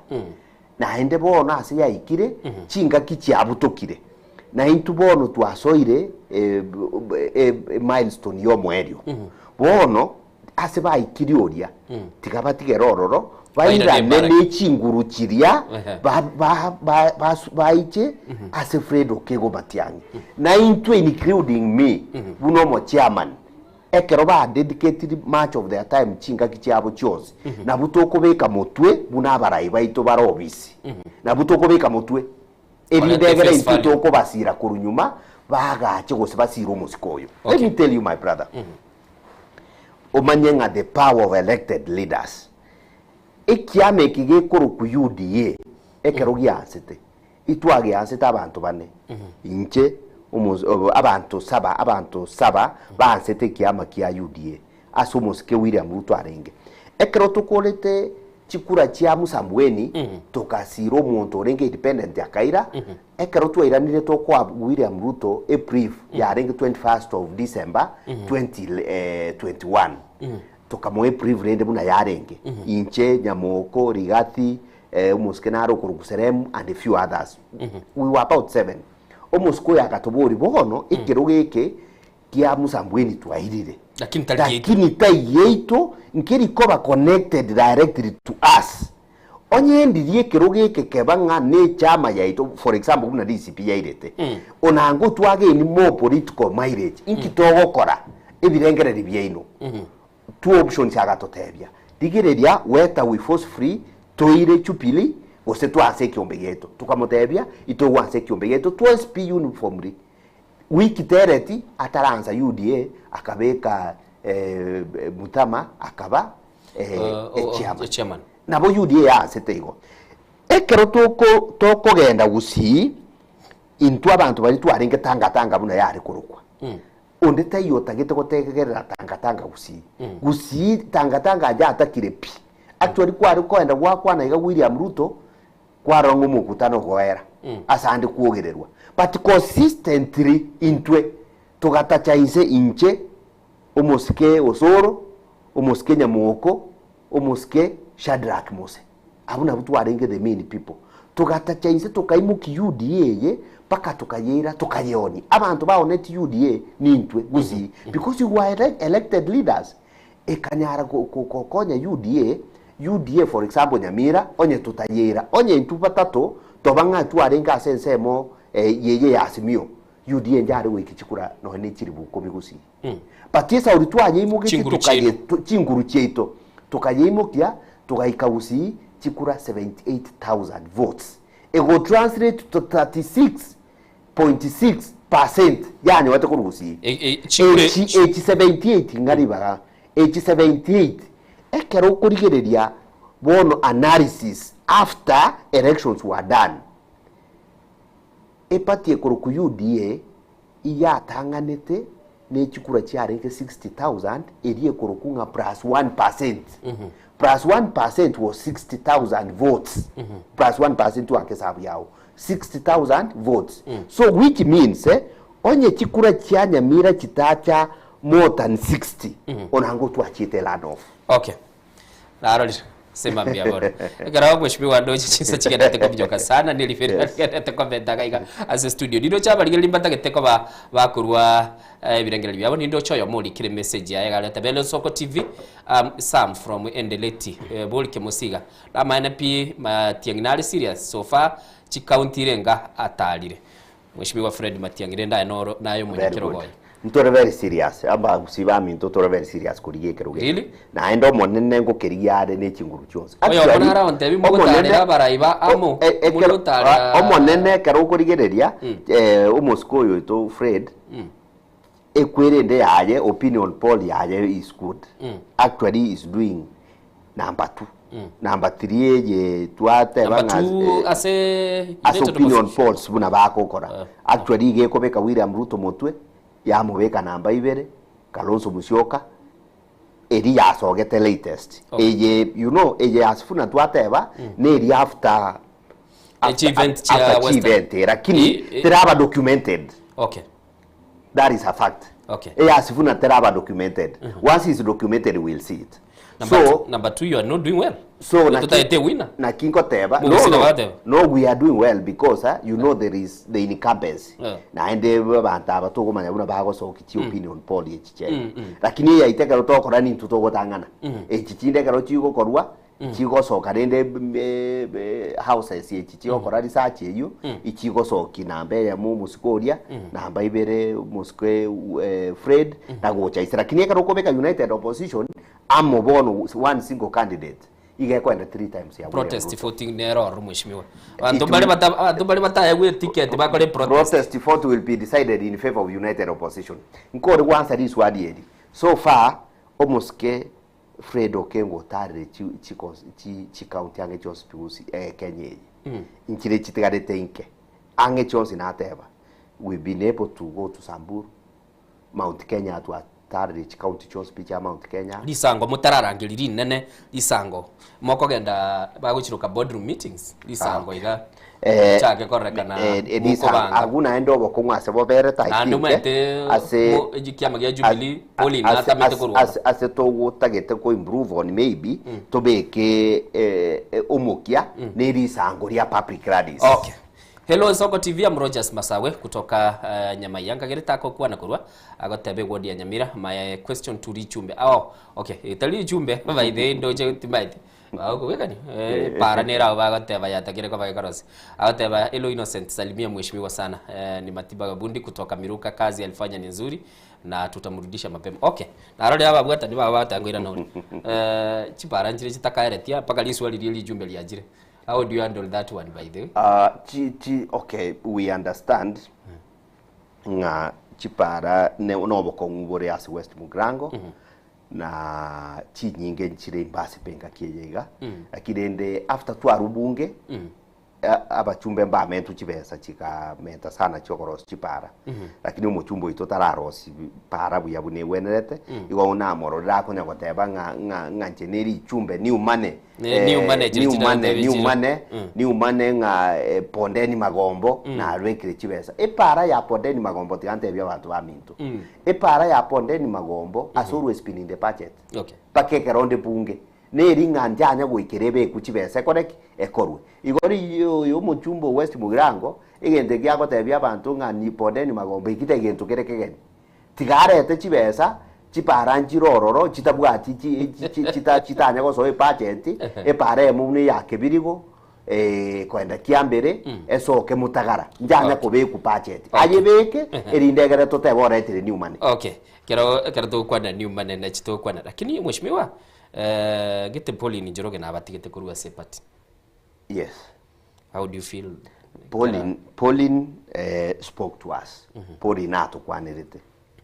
Naende bono ase yaikire, chingaki chiabutokire, na intwe bono twasoire emilestone y'omoerio. Bono ase baikire oria, tiga batigere ororo, Bairane bairane ne chinguru chiria baiche ase Fred Okego Matiang'i. Na intwe including me buna omochairman, Ekero ba dedicated much of their time chingaki chiabo chionsi, nabwo tokobeka motwe buna abarai baito bare obisi. Nabwo tokobeka motwe, erinde Koreta egere face intwe value. tokobasira korwa nyuma, bagache gose basire omosiko oyo. Let me tell you my brother, omanye ng'a the power of elected leaders, ekiama eke gekorokwa UDA ekero giansete, Itwageansete abanto bane, inche, omos abanto saba, abanto saba baansete ekiama kia UDA ase omosike William Ruto arenge. Ekero tokorete chikura chia Musambweni, tokasira omonto orenge independent akaira, ekero twairanire tokoa William Ruto e brief yarenge 21st of December 2021, tokamoa e brief rende buna yarenge, inche, Nyamoko, Rigathi, Omosike nare okorokwa Seremu and a few others. We were about seven. Omosike oyo akatoboria, Bono ekerogo eke kia Musambweni twairire, Lakini tari giaito. lakini tai giaito, nkeri koba connected directly to us. Onye ndiria ekerogo eke keba ng'a nechama yaito, for example buna DCP yairete, onango twageni more political mileage, inki togokora ebirengererio biaino? Two options agatotebia, rigereria whether we force free toire Jubilee gose twanse ekiombe giaito. Tokamotebia itogwansa ekiombe giaito twensi pi uniformly. Wiki tereti ataransa UDA akabeka Muthama akaba echairman. Chairman. Nabo UDA yaansete igo. Ekero toko tokogenda Gusii, intwe abanto baria twarenge Tanga Tanga buna yare korokwa. Onde taiyo otagete gotegerera Tanga Tanga Gusii. Gusii Tanga Tanga aye atakire pi. Actually kware koenda gwakwana iga William Ruto kwarora ng'a omokutano ogoera ase ande kwogererwa. But consistently intwe togatacha inse inche, omosike Osoro, omosike Nyamoko, omosike Shadrack Mose. Abwo nabwo twarenge the main people. Togatacha inse tokaimokia UDA eye mpaka tokayeira tokayeonia. Abanto baonetie UDA nintwe gusii because we were elected leaders. Ekanyara gokonya UDA, UDA for example Nyamira onye totayeira, onye intwe batato toba ng'a twarenge ase ensemo yeye ya Azimio, UDA njare goikia chikura nonya ne chilifu ikomi gusii. But esauri twayeimogetie Chinguru tokaye chiaino. chinguru chiaito tokayeimokia togaika gusii chikura 78,000 votes ego translate to 36.6% yanyorete korwa gusii. E- e, chikura- Echi echi 78 ng'a ribaga echi 78 ekero okorigereria bono analysis after elections were done eparty ekorokwa UDA iyatang'anete ne chikura chiarenge 60,000 eria ekorokwa ng'a plus 1%. Plus 1% was 60,000 votes. Plus 1% oake esabu yago. 60,000 votes. So which means eh, onye chikura chia Nyamira chitacha more than 60, onango twachiete run off. Okay. Narorire. Ase mambia bono. Ekero mheshimiwa ndoche chinsa chigenderete kominyoka sana ne ribera Yes. rigenderete komenta iga iga ase studio. Nindoche abarigereria mbatagete koba bakorwa eh, ebirengererio biabo nindoche oyomo orikire message yaye iga arete Belo Nsoko TV um, Sam from Endeleti eh, Borike Mosiga. Namaene pi Matiang'i nare serious so far chicounty irenga atarire. Mheshimiwa Fred Matiang'i rende aye noro naye Very omonyakerogo good. oye. Ntore very serious, abagusii baminto tore very serious korigia ekerogo eke. Really? Naende Omonene ngokerigia are ne chinguru chionsi. Oyomo Actually, nare ontebi mogotarera abarai ba amo, e- ekero- muri gotarera- ah, Omonene ekero okorigereria eh, omosike oyo oito Fred, ekwerende yaye, opinion poll yaye is good. Actually is doing number two. Number three eye twateba Number ng'a two eh, ase ase United opinion Opposition. polls buna bagokora. Actually iga ekobeka William Ruto motwe, yamobeka namba ibere, Kalonzo Musyoka, eri yasogete latest. Eye you know eye ya Sifuna twateba neri after Echi event chia after chi Western. event eh, lakini teraba documented. That is a fact. Eya Sifuna teraba documented. Once it's documented we'll see it. Number So two, number two you are not doing well. So Tutaete winner. naki nkoteba no, Mugusira no, bateba. no we are doing well because eh, you know there is the incumbency Yeah. naende abanto aba tokomanya buna bagosoki chi opinion poll echi chene lakini eyaito ekero tokora nintwe togotang'ana echi chinde ekero chigokorwa chigosoka rende mm, eh, eh, houses echi chigokora research eywo ichigosoki namba eyemo omosike oria namba ibere omosike eh, Fred na gocha ise lakini ekero okobeka united opposition amo bono one single candidate iga ekoenda three times ya William Protest Ruto. voting nero oro mheshimiwa. Bantu It bari will- bata bantu bari batayagwe ticket bakore protest. Protest vote will be decided in favor of united opposition. Nkore gwansa riswali eri. So far omosike Fred Okengo otarire chi chi chi chi county ange chionsi pi gusii eh, Kenya eye. Nchire chitigarete inke. Ang'e chionsi nateba. We've been able to go to Samburu, Mount Kenya twatarire chi county chionsi pi chia Mount Kenya. Risango motararangeria rinene risango mokogenda bagochiroka boardroom meetings risango iga Eh, chake korekana eh, eh, risango mokobanga agwo naende obokong'u ase boberete I naende think, omanyete eh, ase mo- ekiama gia Jubilee Pauline ase- atamete ase- korwa ase- ase togotagete ko improve on maybe tobeke eh, eh, omokia ne risango ria public rallies. Okay. Hello Soko TV, I'm Rogers Masawe kutoka Nyamaiya ngagere takokwana korwa agoteba eward ya Nyamira my question to Richumbe oh okay etari Richumbe by the way ndoche timaeti bagokobekani eh, para nera abo bagoteba yatakire koba gekorosi agoteba hello Innocent salimia mheshimiwa sana eh, ni Matiba Gabundi kutoka Miruka kazi alifanya ni nzuri na tutamrudisha mapema okay narore ababwata ni baba batangoira nore eh chipara nchire chitakaeretia mpaka liswali riria rijumbe riachire How do you handle that one by the way? Chi, chi, okay, we understand ng'a chipara ne nobokong'u bore ase West Mugirango na chinyinge nchire imbasi pe engaki eye iga lakini rende after twarwa bunge a- abachumbe mbamentwe chibesa chikamenta sana chiokorosia chipara lakini omochumbe oito tararosi para buya buna egwenerete igo namororire akonya goteba ng'a ng'a ng'a inche ne richumbe new money Ne- new money chiri new chiri money chiri new chiri. money new money ng'a eh, pondeni magombo narwekire chibesa epara ya pondeni magombo tiga ntebie abanto baminto epara ya pondeni magombo ase always been in the budget mpaka ekero onde bunge neri ng'a njanya goikera ebekwe chibesa ekore ki? Ekorwe. Igo riiyo oyo omochumba o West Mugirango, egento eki agotebia abanto ng'a ni pondeni magombo eki tegento kere kegeni. Tiga arete chibesa, chipara nchire ororo chitabwati chi chi chi chita chitanya gosoa ebudget, epara eyemo buna eya Kebirigo, koenda Kiambere, esoke Mutagara, njanya kobekwa budget. Ayebeke, erinde egere totebe oretire new money. Okay. Ekero ekero togokwana new money nachi togokwana lakini mheshimiwa eh, gete Pauline Njoroge nabatigete korwa ase eparty. Yes. How do you feel? Pauline, Pauline eh, spoke to us. Pauline atokwanerete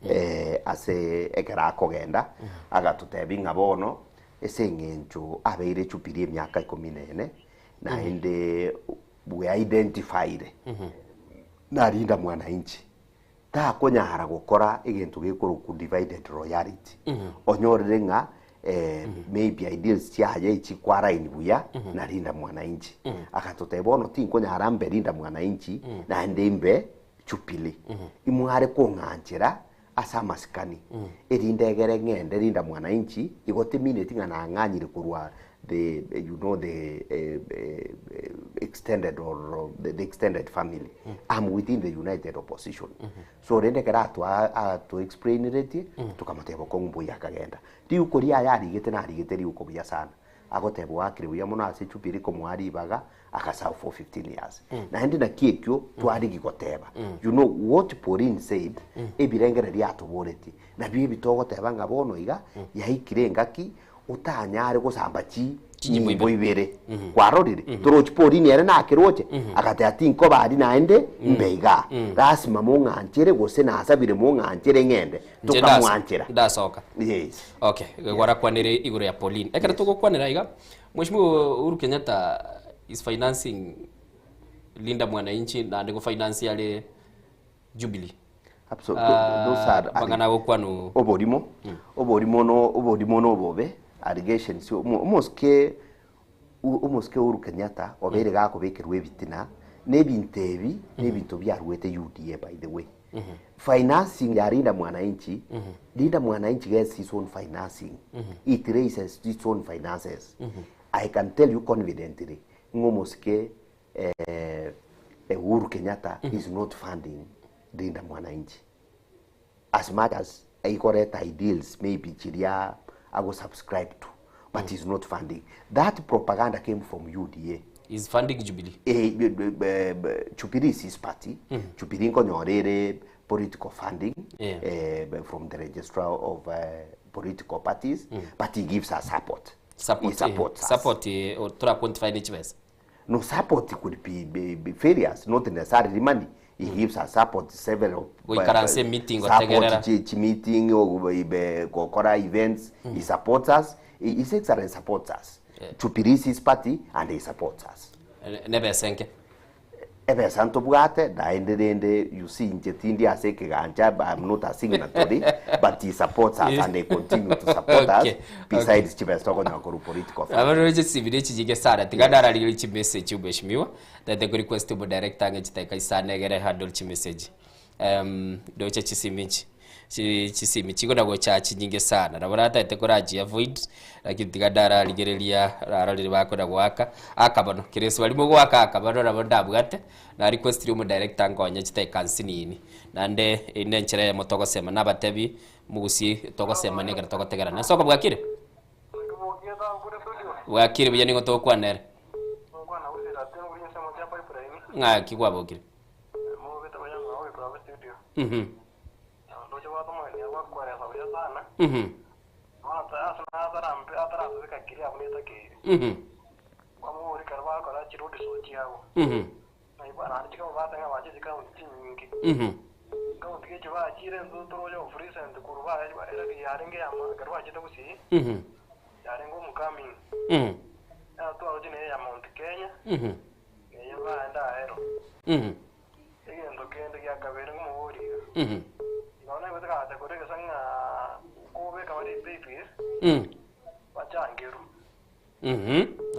eh, ase ekero akogenda agatotebia ng'a bono ase eng'encho abeire Jubilee emiaka ikomi na ene naende we identified narinda mwananchi Takonyara gokora egento gekorokwa divided loyalty. Onyorire ng'a maybe ideals chiaye echi kwa align buya na Linda Mwananchi. Agatotebia bono tinkonyara mbe Linda Mwananchi naende mbe Jubilee. Imware kong'anchera ase amasikani erinde egere ng'ende Linda Mwananchi igo timineti ng'a nang'anyire korwa the you know the extended or the, the extended family mm. I'm within the united opposition mm -hmm. so rende kera atwa atwa explain reti mm. tukamoteba kong'u mbuya akagenda riuko riaye arigete narigete riuko buya sana Agoteba oakire buya mono ase Jubilee komoa ribaga agaserve for 15 years. Naende naki ekio twarigi goteba. You know what Pauline said, ebirengererio atoboretie, nabio ebi togoteba ng'a bono iga, yaikire engaki otanyare gosamba chi nyimbo ibere. Kwarorire? Torochi Pauline ere nakeroche, agateba tinkoba aria naende mbe igaa. Lasima mong'anchere gose nasabire mong'anchere ng'ende. Inche Tokamwanchera. Ndasoka. Yes. Okay, gwarakwanire igoro ya Pauline. Ekero togokwanera iga, Mheshimiwa Uhuru Kenyatta is financing Linda Mwananchi naende go finance are Jubilee. Absolutely. Those are Amang'ana agokwanwa oborimo oborimo no oborimo no obobe allegations omosike omosike Uhuru Kenyatta obeire gakobekerwa ebitina na ebinto ebi na ebinto biaruete UDA by the way. Financing ya Linda Mwananchi Linda Mwananchi gets its own financing it raises its own finances I can tell you confidently ng'a omosike Uhuru Kenyatta is not funding Linda Mwananchi as much as aikoreta ideals maybe chiria ago subscribe to but he's not funding that propaganda came from UDA Is funding Jubilee. Eh, Jubilee is his party. Jubilee nkonyora ere political funding Yeah. from the registrar of political parties but he gives us support. Support, He supports us. Support tora quantify ne chibesa. No support could be various, not necessarily money. He gives us support several Goikaransa emeeting support gotegerera. chi meeting gokora events. He supports us. His Excellency supports us. Jubilee is his party and he supports us. Nebesa enke. Ebesa ntobwate naende rende you see inche tindi ase ekegancha I'm not a signatory but he supports us and he continue to support us besides chibesa tokonyora korwa political fund. Abaroche chisibiri echi sana tiga nararigereria chimessage mheshimiwa tete ko request omo director ang'e chidakika isano egere handle chimessage ndoche chisimi echi chi chisimi chikona gocha chinyinge sana nabo natagete korachi avoid lakini tiga ndararigereria narorire bakona goaka aka bono kere swali mogoaka aka bono nabo ndabwate na requestire omo director nkonye chidakika nsinini naende eywo na enchera eyemo togosema nabatebi mogusie togosemania ekero togotegerana. Ase okobwakire? Bwakire buya nigo togokwana ere. Ng'aki kwabokire?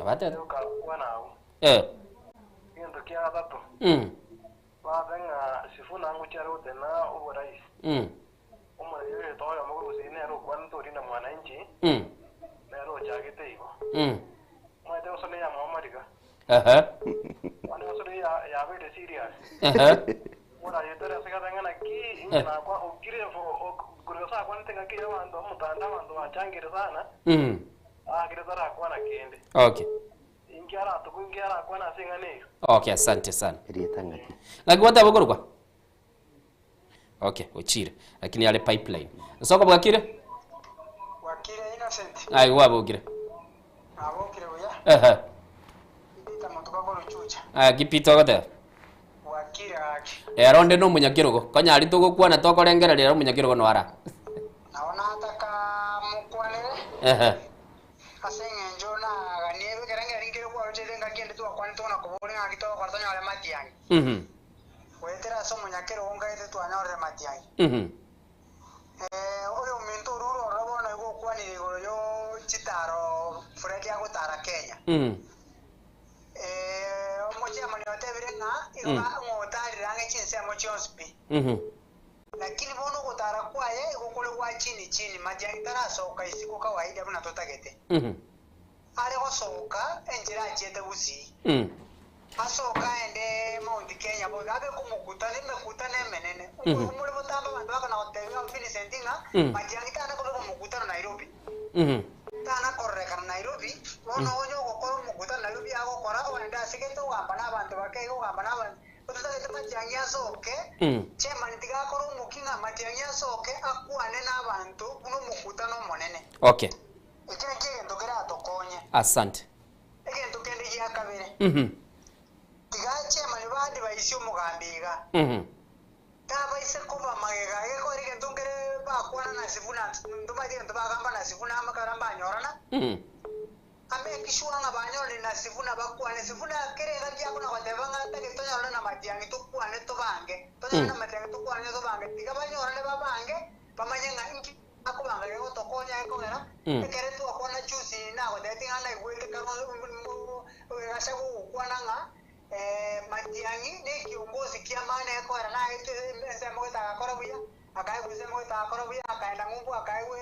Abatete. Eh. Aha. Aha. Okay. Okay, asante sana. Ng'aki gwateba okorokwa? Okay, ochire. Lakini are pipeline. Nsoko bwakire? Aye gwabokire. Ehe. Aya ki Peter ogoteba? Ero onde na omonyakerogo, konya aria togokwana tokorengereria ere omonyakerogo noyo ara. Ehe. Chairman tiga akore omokia ng'a Matiang'i asoke akwane nabanto buna omokutano omonene. Okay. Ekio nakio egento keratokonye. Asante. Egento kende gia kabere, tiga chairman ba advise omogambi iga, tabaise koba magega egekogera egento nkere bakwana na Sifuna ntomaeti egento bagamba na Sifuna amakara mbanyorana, Ameki sure ng'a banyorane na Sifuna bakwane. Sifuna kera engaki akona goteba ng'a tagete tonyorane na Matiang'i tokwane tobange, tonyorane na Matiang'i tokwane tobange, tiga banyorane babange bamanye ng'a inki akobanga gegotokonya gekogera ekere twakwana juzi nagotebeti ng'a naigwete Gachagua ogokwana ng'a Matiang'i nekiongozi ki'amani gekogera naetwe ensemo gete agakora buya. Akaegwa ensemo gete agakora buya, akaenda ng'umbu akaegwa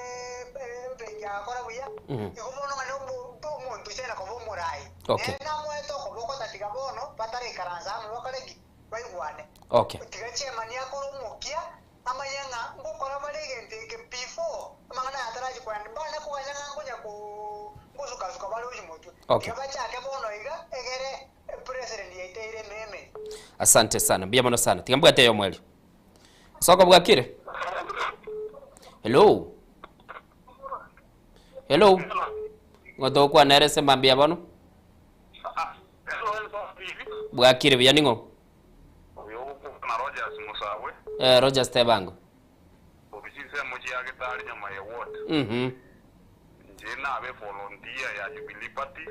ebenki agakora buya. Igo bono ng'a nomonto ochaine koba omorai. Okay. Nere namoete okoboko tatiga bono bataraikaransa amo bakore ki? Baigwane. Okay. Tiga chairman akore omokia amanye ng'a ngokora bare egento eke before amang'ana aya atarachia koenda. Mbana koganya ng'a nkonya ngosuka-suka bare gochia motwe. Okay. Tiga bachake bono iga egere epresident yaito eire ememe. Asante sana, mbuya mono sana. Tiga mbwate eyomo erio. Soko bwakire? Hello? Hello? Ng'o togokwana ere ase mambia bono? Bwakire buya ning'o? Na Rogers Musawe, Eh, Rogers tebango. korwa chinsemo chia Getari nyuma ye ward. Inche nabe volunteer ya Jubilee Party,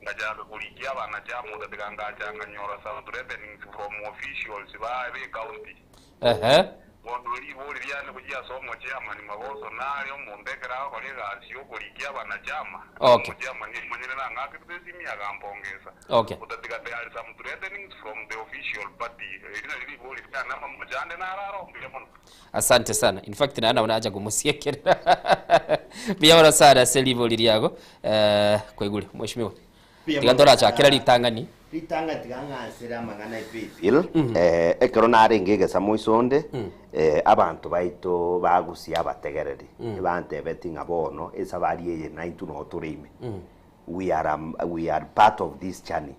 Ngachaka korigia abanachamu otatiga ngacha nganyora some threatenings from officials ba be county. Ehe. Bono ribori riane gochia ase omochairman Magoso nare omonto ekero agokora egasi yokorigia abanachama, Okay. omochairman omonyene nang'akerete esimi agampongesa. Okay. Otatiga there are some threatenings from the official party. Eri nario ribori riane amamocho ande nararo mbuya mono. Asante sana. In fact naye nabo nacha komosiekerera. Mbuya mono sana ase ribori riago. Eh, kwaigure mheshimiwa. Mbuya Tiga mono. torachakera ritang'ani. Ritang'ani tiga ng'ansere amang'ana e paybill. Eh, ekero narenge egesamo isonde, eh, abanto baito bagusia abategereri, ebantebeti ng'a bono esabari eye naintwe noo tore ime. We are, um, we are part of this journey.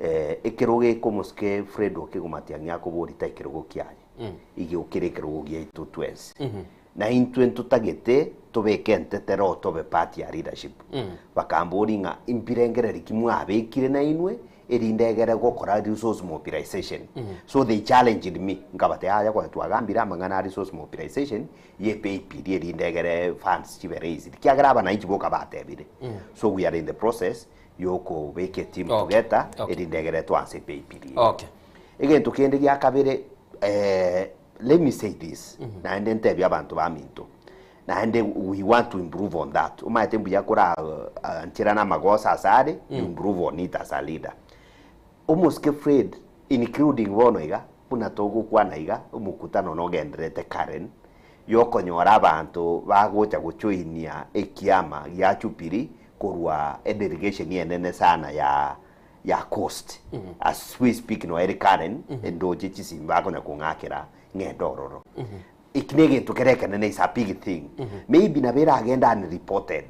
Eh, ekerogo eke omosike Fred Okigo Matiang'i akobori tai kerogo kiaye. Igo kere ekerogo giaito twensi. Na intwe ntotagete tobeke entetero tobe part ya leadership. Bakamboria ng'a imbirengereri ki mwabekire nainwe erinde egere gokora resource mobilization. So they challenged me, nkabatebia yaya konya twagambire amang'ana a resource mobilization ye paybill erinde egere funds chibe raised ekiagera abananchi boka batebire. So we are in the process yokobeka eteam together erinde egere twanse paybill eye. Egento kende gia kabere eh, let me say this naende ntebie abanto baminto naende we want to improve on that omanyete mbuya kora uh, nchera na amagoso ase are you improve on it as a leader omosike Fred including bono iga buna togokwana iga omokutano nogendererete Karen yokonyora abanto bagocha gojoinia ekiama gia Jubilee korwa edelegation enene sana ya ya coast as we speak noe ere Karen ndoche chisimba akonya kong'akera ng'ende ororo eki na egento kere ekenene is a big thing maybe nabo eragende unreported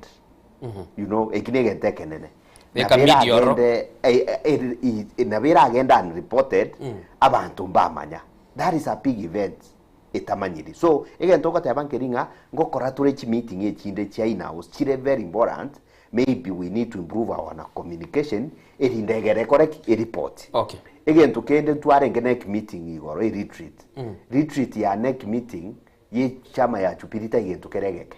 you know eki na egento ekenene Beka Nabo media ororo. eragende eh, eh, eh, i- nabo eragende unreported abanto mbamanya that is a big event etamanyiri so egento ogoteba nkeri ng'a ngokora tore chimeeting echinde chia in house chire very important Maybe we need to improve our na communication erinde egere ekore ki? Ereport. Okay. Egento kende ntwarenge nec meeting igoro e retreat. Retreat ya nec meeting ye chama ya Jubilee tari gento kere egeke.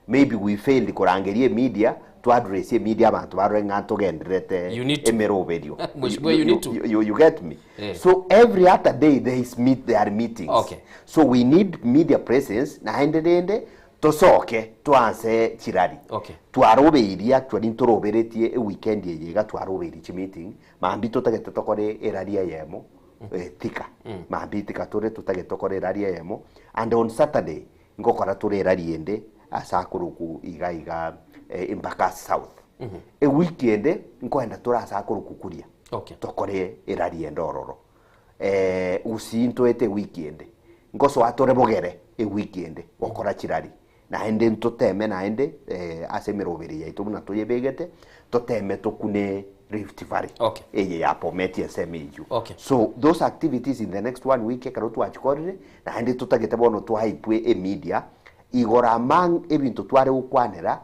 Maybe we failed korangeria emedia to address emedia abanto barore ng'a ntogendererete You need to. emeroberio. Mheshimiwa, you need to. You, you, you get me? Eh. So every other day there is meet, there are meetings. Okay. So we need media presence naende rende Tosoke twanse chirari. Okay. Twarobeirie actually ntoroberetie eweekend eye iga twarobeirie chimeeting, mambia totagete tokore erari eyemo eh, Thika. Mambia Thika tore totagete tokore erari eyemo and on Saturday ngokora tore erari ende ase akorokwa iga iga eh, Embakasi South. Ewiki ende nkoenda tore ase akorokwa Kuria Okay. tokore erari ende ororo. Eh, gusii ntoete ewiki ende, ngosoa tore bogere ewiki ende gokora chirari, naende ntoteme naende eh, ase emeroberi yaito buna toyebegete, toteme tokune Rift Valley eye ya Bomet ensemo eyio. So those activities in the next one week ekero twachikorire naende totagete bono twaipwe emedia igoro among ebinto tware gokwanera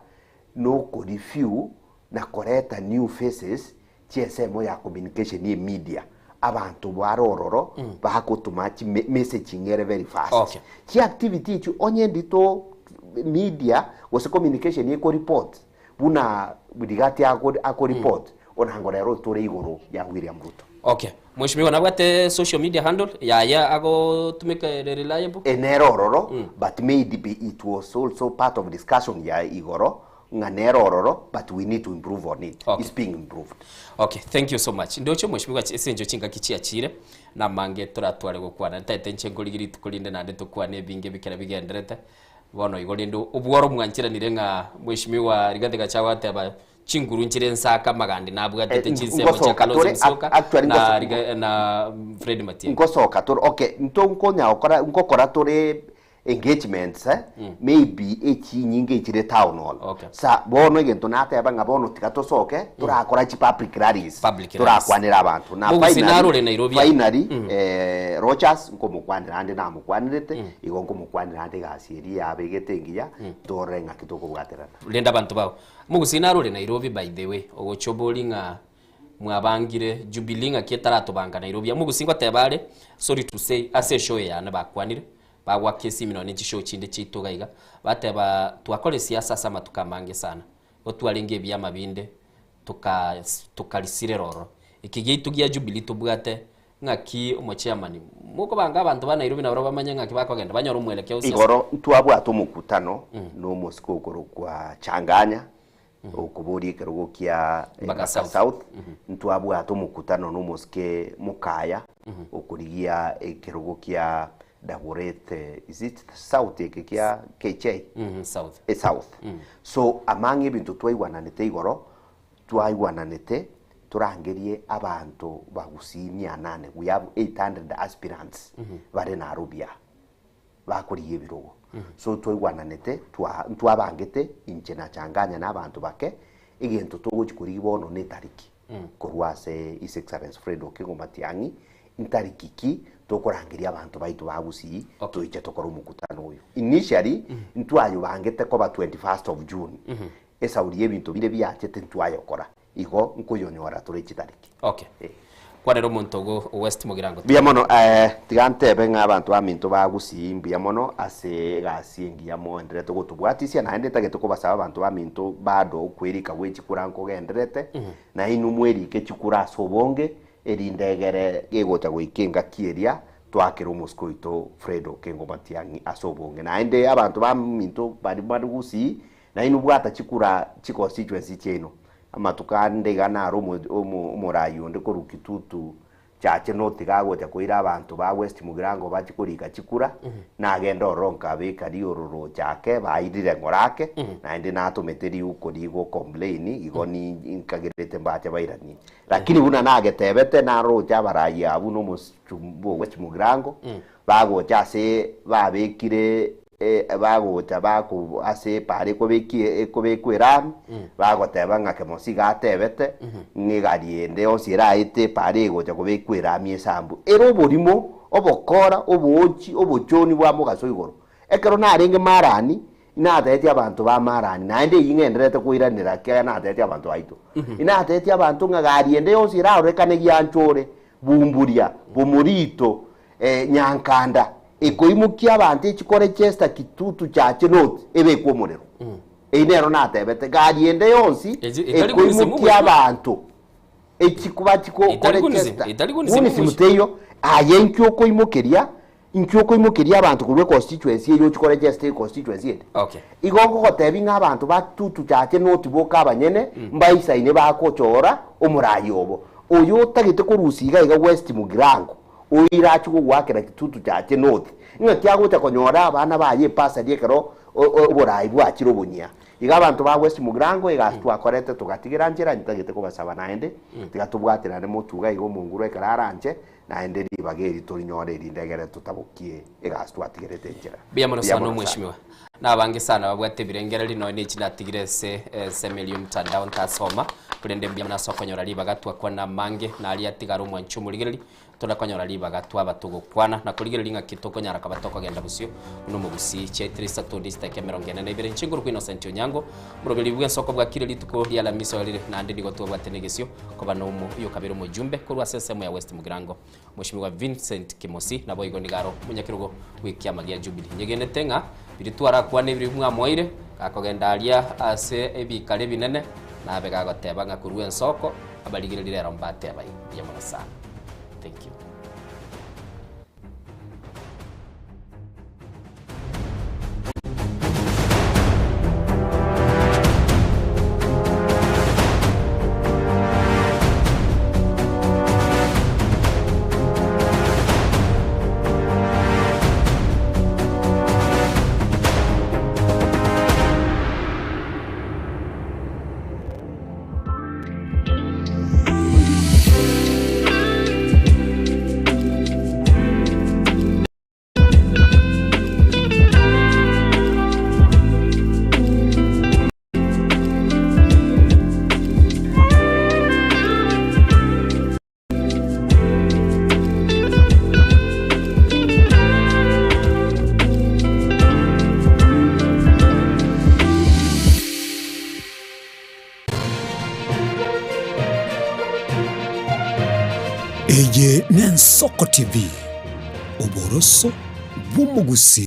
noko review na koreta new faces chiensemo ya communication ye media abanto bare ororo bagotoma chi messaging ere very fast. Chi activity echio onye ndito media gose communication eko report Buna Rigathi ako report onango rero tore igoro ya William Ruto. Okay. Mheshimiwa nabwate social media handle yaye agotumeka ere reliable? E nere ororo but maybe it was also part of discussion ya igoro ng'a nere ororo but we need to improve on it. Okay. It's being improved. Okay, thank you so much. Ndoche mheshimiwa ase enchera chingaki chiachire namange toratware gokwana. Ntaete inche nkorigia rituko rinde naende tokwane ebinge bikere bigenderete. Bono igo rende obworo mwancheranire ng'a Mheshimiwa Rigathi Gachagua ateba chinguru nchire ensaka amagandi nabwatete Eh, chinsemo chia ngosoka Kalonzo tore, Musyoka actually na ngoso- Riga- na Fred Matiang'i. Ngosoka tore okay nto nkonya gokora ngokora tore engagements eh, maybe echinyinge echire town hall Okay. sa bono egento nateba ng'a bono tiga tosoke torakora chi public rallies Public rallies. torakwanera abanto na Mogusi finally- narore Nairobi. finally eh, Rogers nkomokwanera ande namokwanerete Igo nkomokwanera ande egasi eria yabegete engiya, torore ng'aki tokobwaterana. Rende abanto bao. Omogusii narore Nairobi by the way, ogochia obori ng'a mwabangire Jubilee ng'aki etaratobanga Nairobi. Omogusii ngoteba are, sorry to say, ase eshow eye yane bakwanire, bagoaka esimi nonye ne chishow chinde chiaito iga iga, bateba twakora esiasa ase amatuko amange sana, gotwarenge ebiama binde toka tokarisirera ororo. Eke giaito gia Jubilee tobwate Ng'aki omochairman, mokobanga abanto ba Nairobi nabarabwo bamanye ng'aki bakogenda, banyore omwelekeo o siasa. Igoro ntwabwate omokutano nomosike okorokwa Changanya, okoboria ekerogo kia Embaka Embaka South. South, ntwabwate omokutano nomosike Mokaya, okorigia ekerogo kia Dagoret, is it South eke kia KJ? South. South. So among ebinto twaigwananete igoro, Twaigwananete torangerie abanto ba Gusii mia nane, we have 800 aspirants bare Nairobi aa bakorigia ebirogo. So twaigwananete twa ntwabangete inche na Changanya na abanto bake, egento togochi korigia bono ne etariki korwa ase His Excellency Fred Okengo Matiang'i, ntariki ki tokorangeria abanto baito ba Gusii toiche tokore omokutano oyo. Initially ntwayobangete koba 21st of June, Esauri y'ebinto bire biachete ntwayokora, igo nkoyonyora tore chitariki. Okay. Kwanera omonto ogo West Mugirango. Mbuya mono, eh, tiga ntebe ng'a abanto baminto ba Gusii mbuya mono ase egasi engiya moenderete gotobwatisia, naende ntagete kobasaba abanto baminto bado okwerika gwe chikura nkogenderete, na inwe mwerike chikura ase obonge, erinde egere gegocha goika engaki eria twakere omosike oito Fred Okengo Matiang'i ase obonge. Naende abanto baminto baria bare Gusii, Nainwe bwata chikura chiconstituency chiaino. Amatuko ande iga naro omoraai onde korwa Kitutu chache notiga agocha koira abanto ba West Mugirango bachie korika chikura, nagende ororo nkabeka riororo chake bairire ng'ora ake, naende natomete riuko rigo complain igo nkagerete mbache bairanie. Lakini buna nagetebete naroche abarai abwo na omochumba o West Mugirango bagocha ase babekire Bagocha bakob ase epaara ekobekie ekobekwa erami, bagoteba ng'a Kemosi iga atebete, ng'a egari ende yonsi eraete epaara egocha kobekwa erami esambu. Ere oborimo, obokora, oboochi, obochoni bwa mogaso igoro. Ekero narenge Marani, inatebetie abanto ba Marani, naende eyio ng'endererete koiranera ekiagera natebetie abanto baito. Inatebetie abanto ng'a gari ende yonsi erarorekane gianchore, Bumburia, Bomorito, Nyankanda, ekoimokia abanto echikore Chester Kitutu Chache North ebekwe omorero. Eyio nero natebete, gari ende yonsi Echi- etari gunisimu ekoimokia mwe. abanto echikuba chikokore Etari gunisimu, Chester. etari gunisimu Gunisimu mwe. teiyo, aye inki okoimokeria, inki okoimokeria abanto korwa econstituency eyio ochikore Chester econstituency ende. Okay. Igo ngogotebia ng'a abanto ba Kitutu Chache North boka abanyene mbaisaine bagochora omorai obo. Oyo otagete korusia iga iga West Mugirango, Oira achie gogoakera chitutu chiache North, ng'aki agocha konyora abana baye epasari ekero oboraai bwachire obonyia. Iga abanto ba West Mugirango egasi twakorete togatigera nchera ntagete kobasaba naende, tiga tobwaterane motwe iga iga omonguru ekero aranche, naende ribaga eri torinyore erinde egere totabokie egasi twatigerete nchera. Mbuya mono Mbuya sana mono sana. omweshimiwa. Nabange sana babwate ebirengererio nonya nechi natigire ase ensemo eria y'omtandao ntasoma. Korende mbuya mono ase okonyora ribaga twakwana amange, na aria atigare omwanchi omorigereria, tore konyora ribaga twaba togokwana na korigereria ng'aki tokonyara koba tokogenda bosio buna omogusii. Chiaitire isato ne chidakika emerongo ene na ibere. Inche nkorokwa Innocent Onyango, omoroberi bw'ensoko bwakire rituko ria Alamisi oerire, naende nigo twabwate negesio koba nomo oyokabere omojumbe korwa ase ensemo ya West Mugirango, Mweshimiwa Vincent Kimosi, naboigo nigo aro omonyakerogo bw'ekiama gia Jubilee. Nyegenete ng'a biria twarakwane ebiria mwamoeire, gakogenda aria ase ebikaro ebinene, nabe gagoteba ng'a korwa ensoko, abarigereria rero mbateba igo. Mbuya mono sana. Thank you. Eye n'Ensoko TV, oboroso bw'omogusii.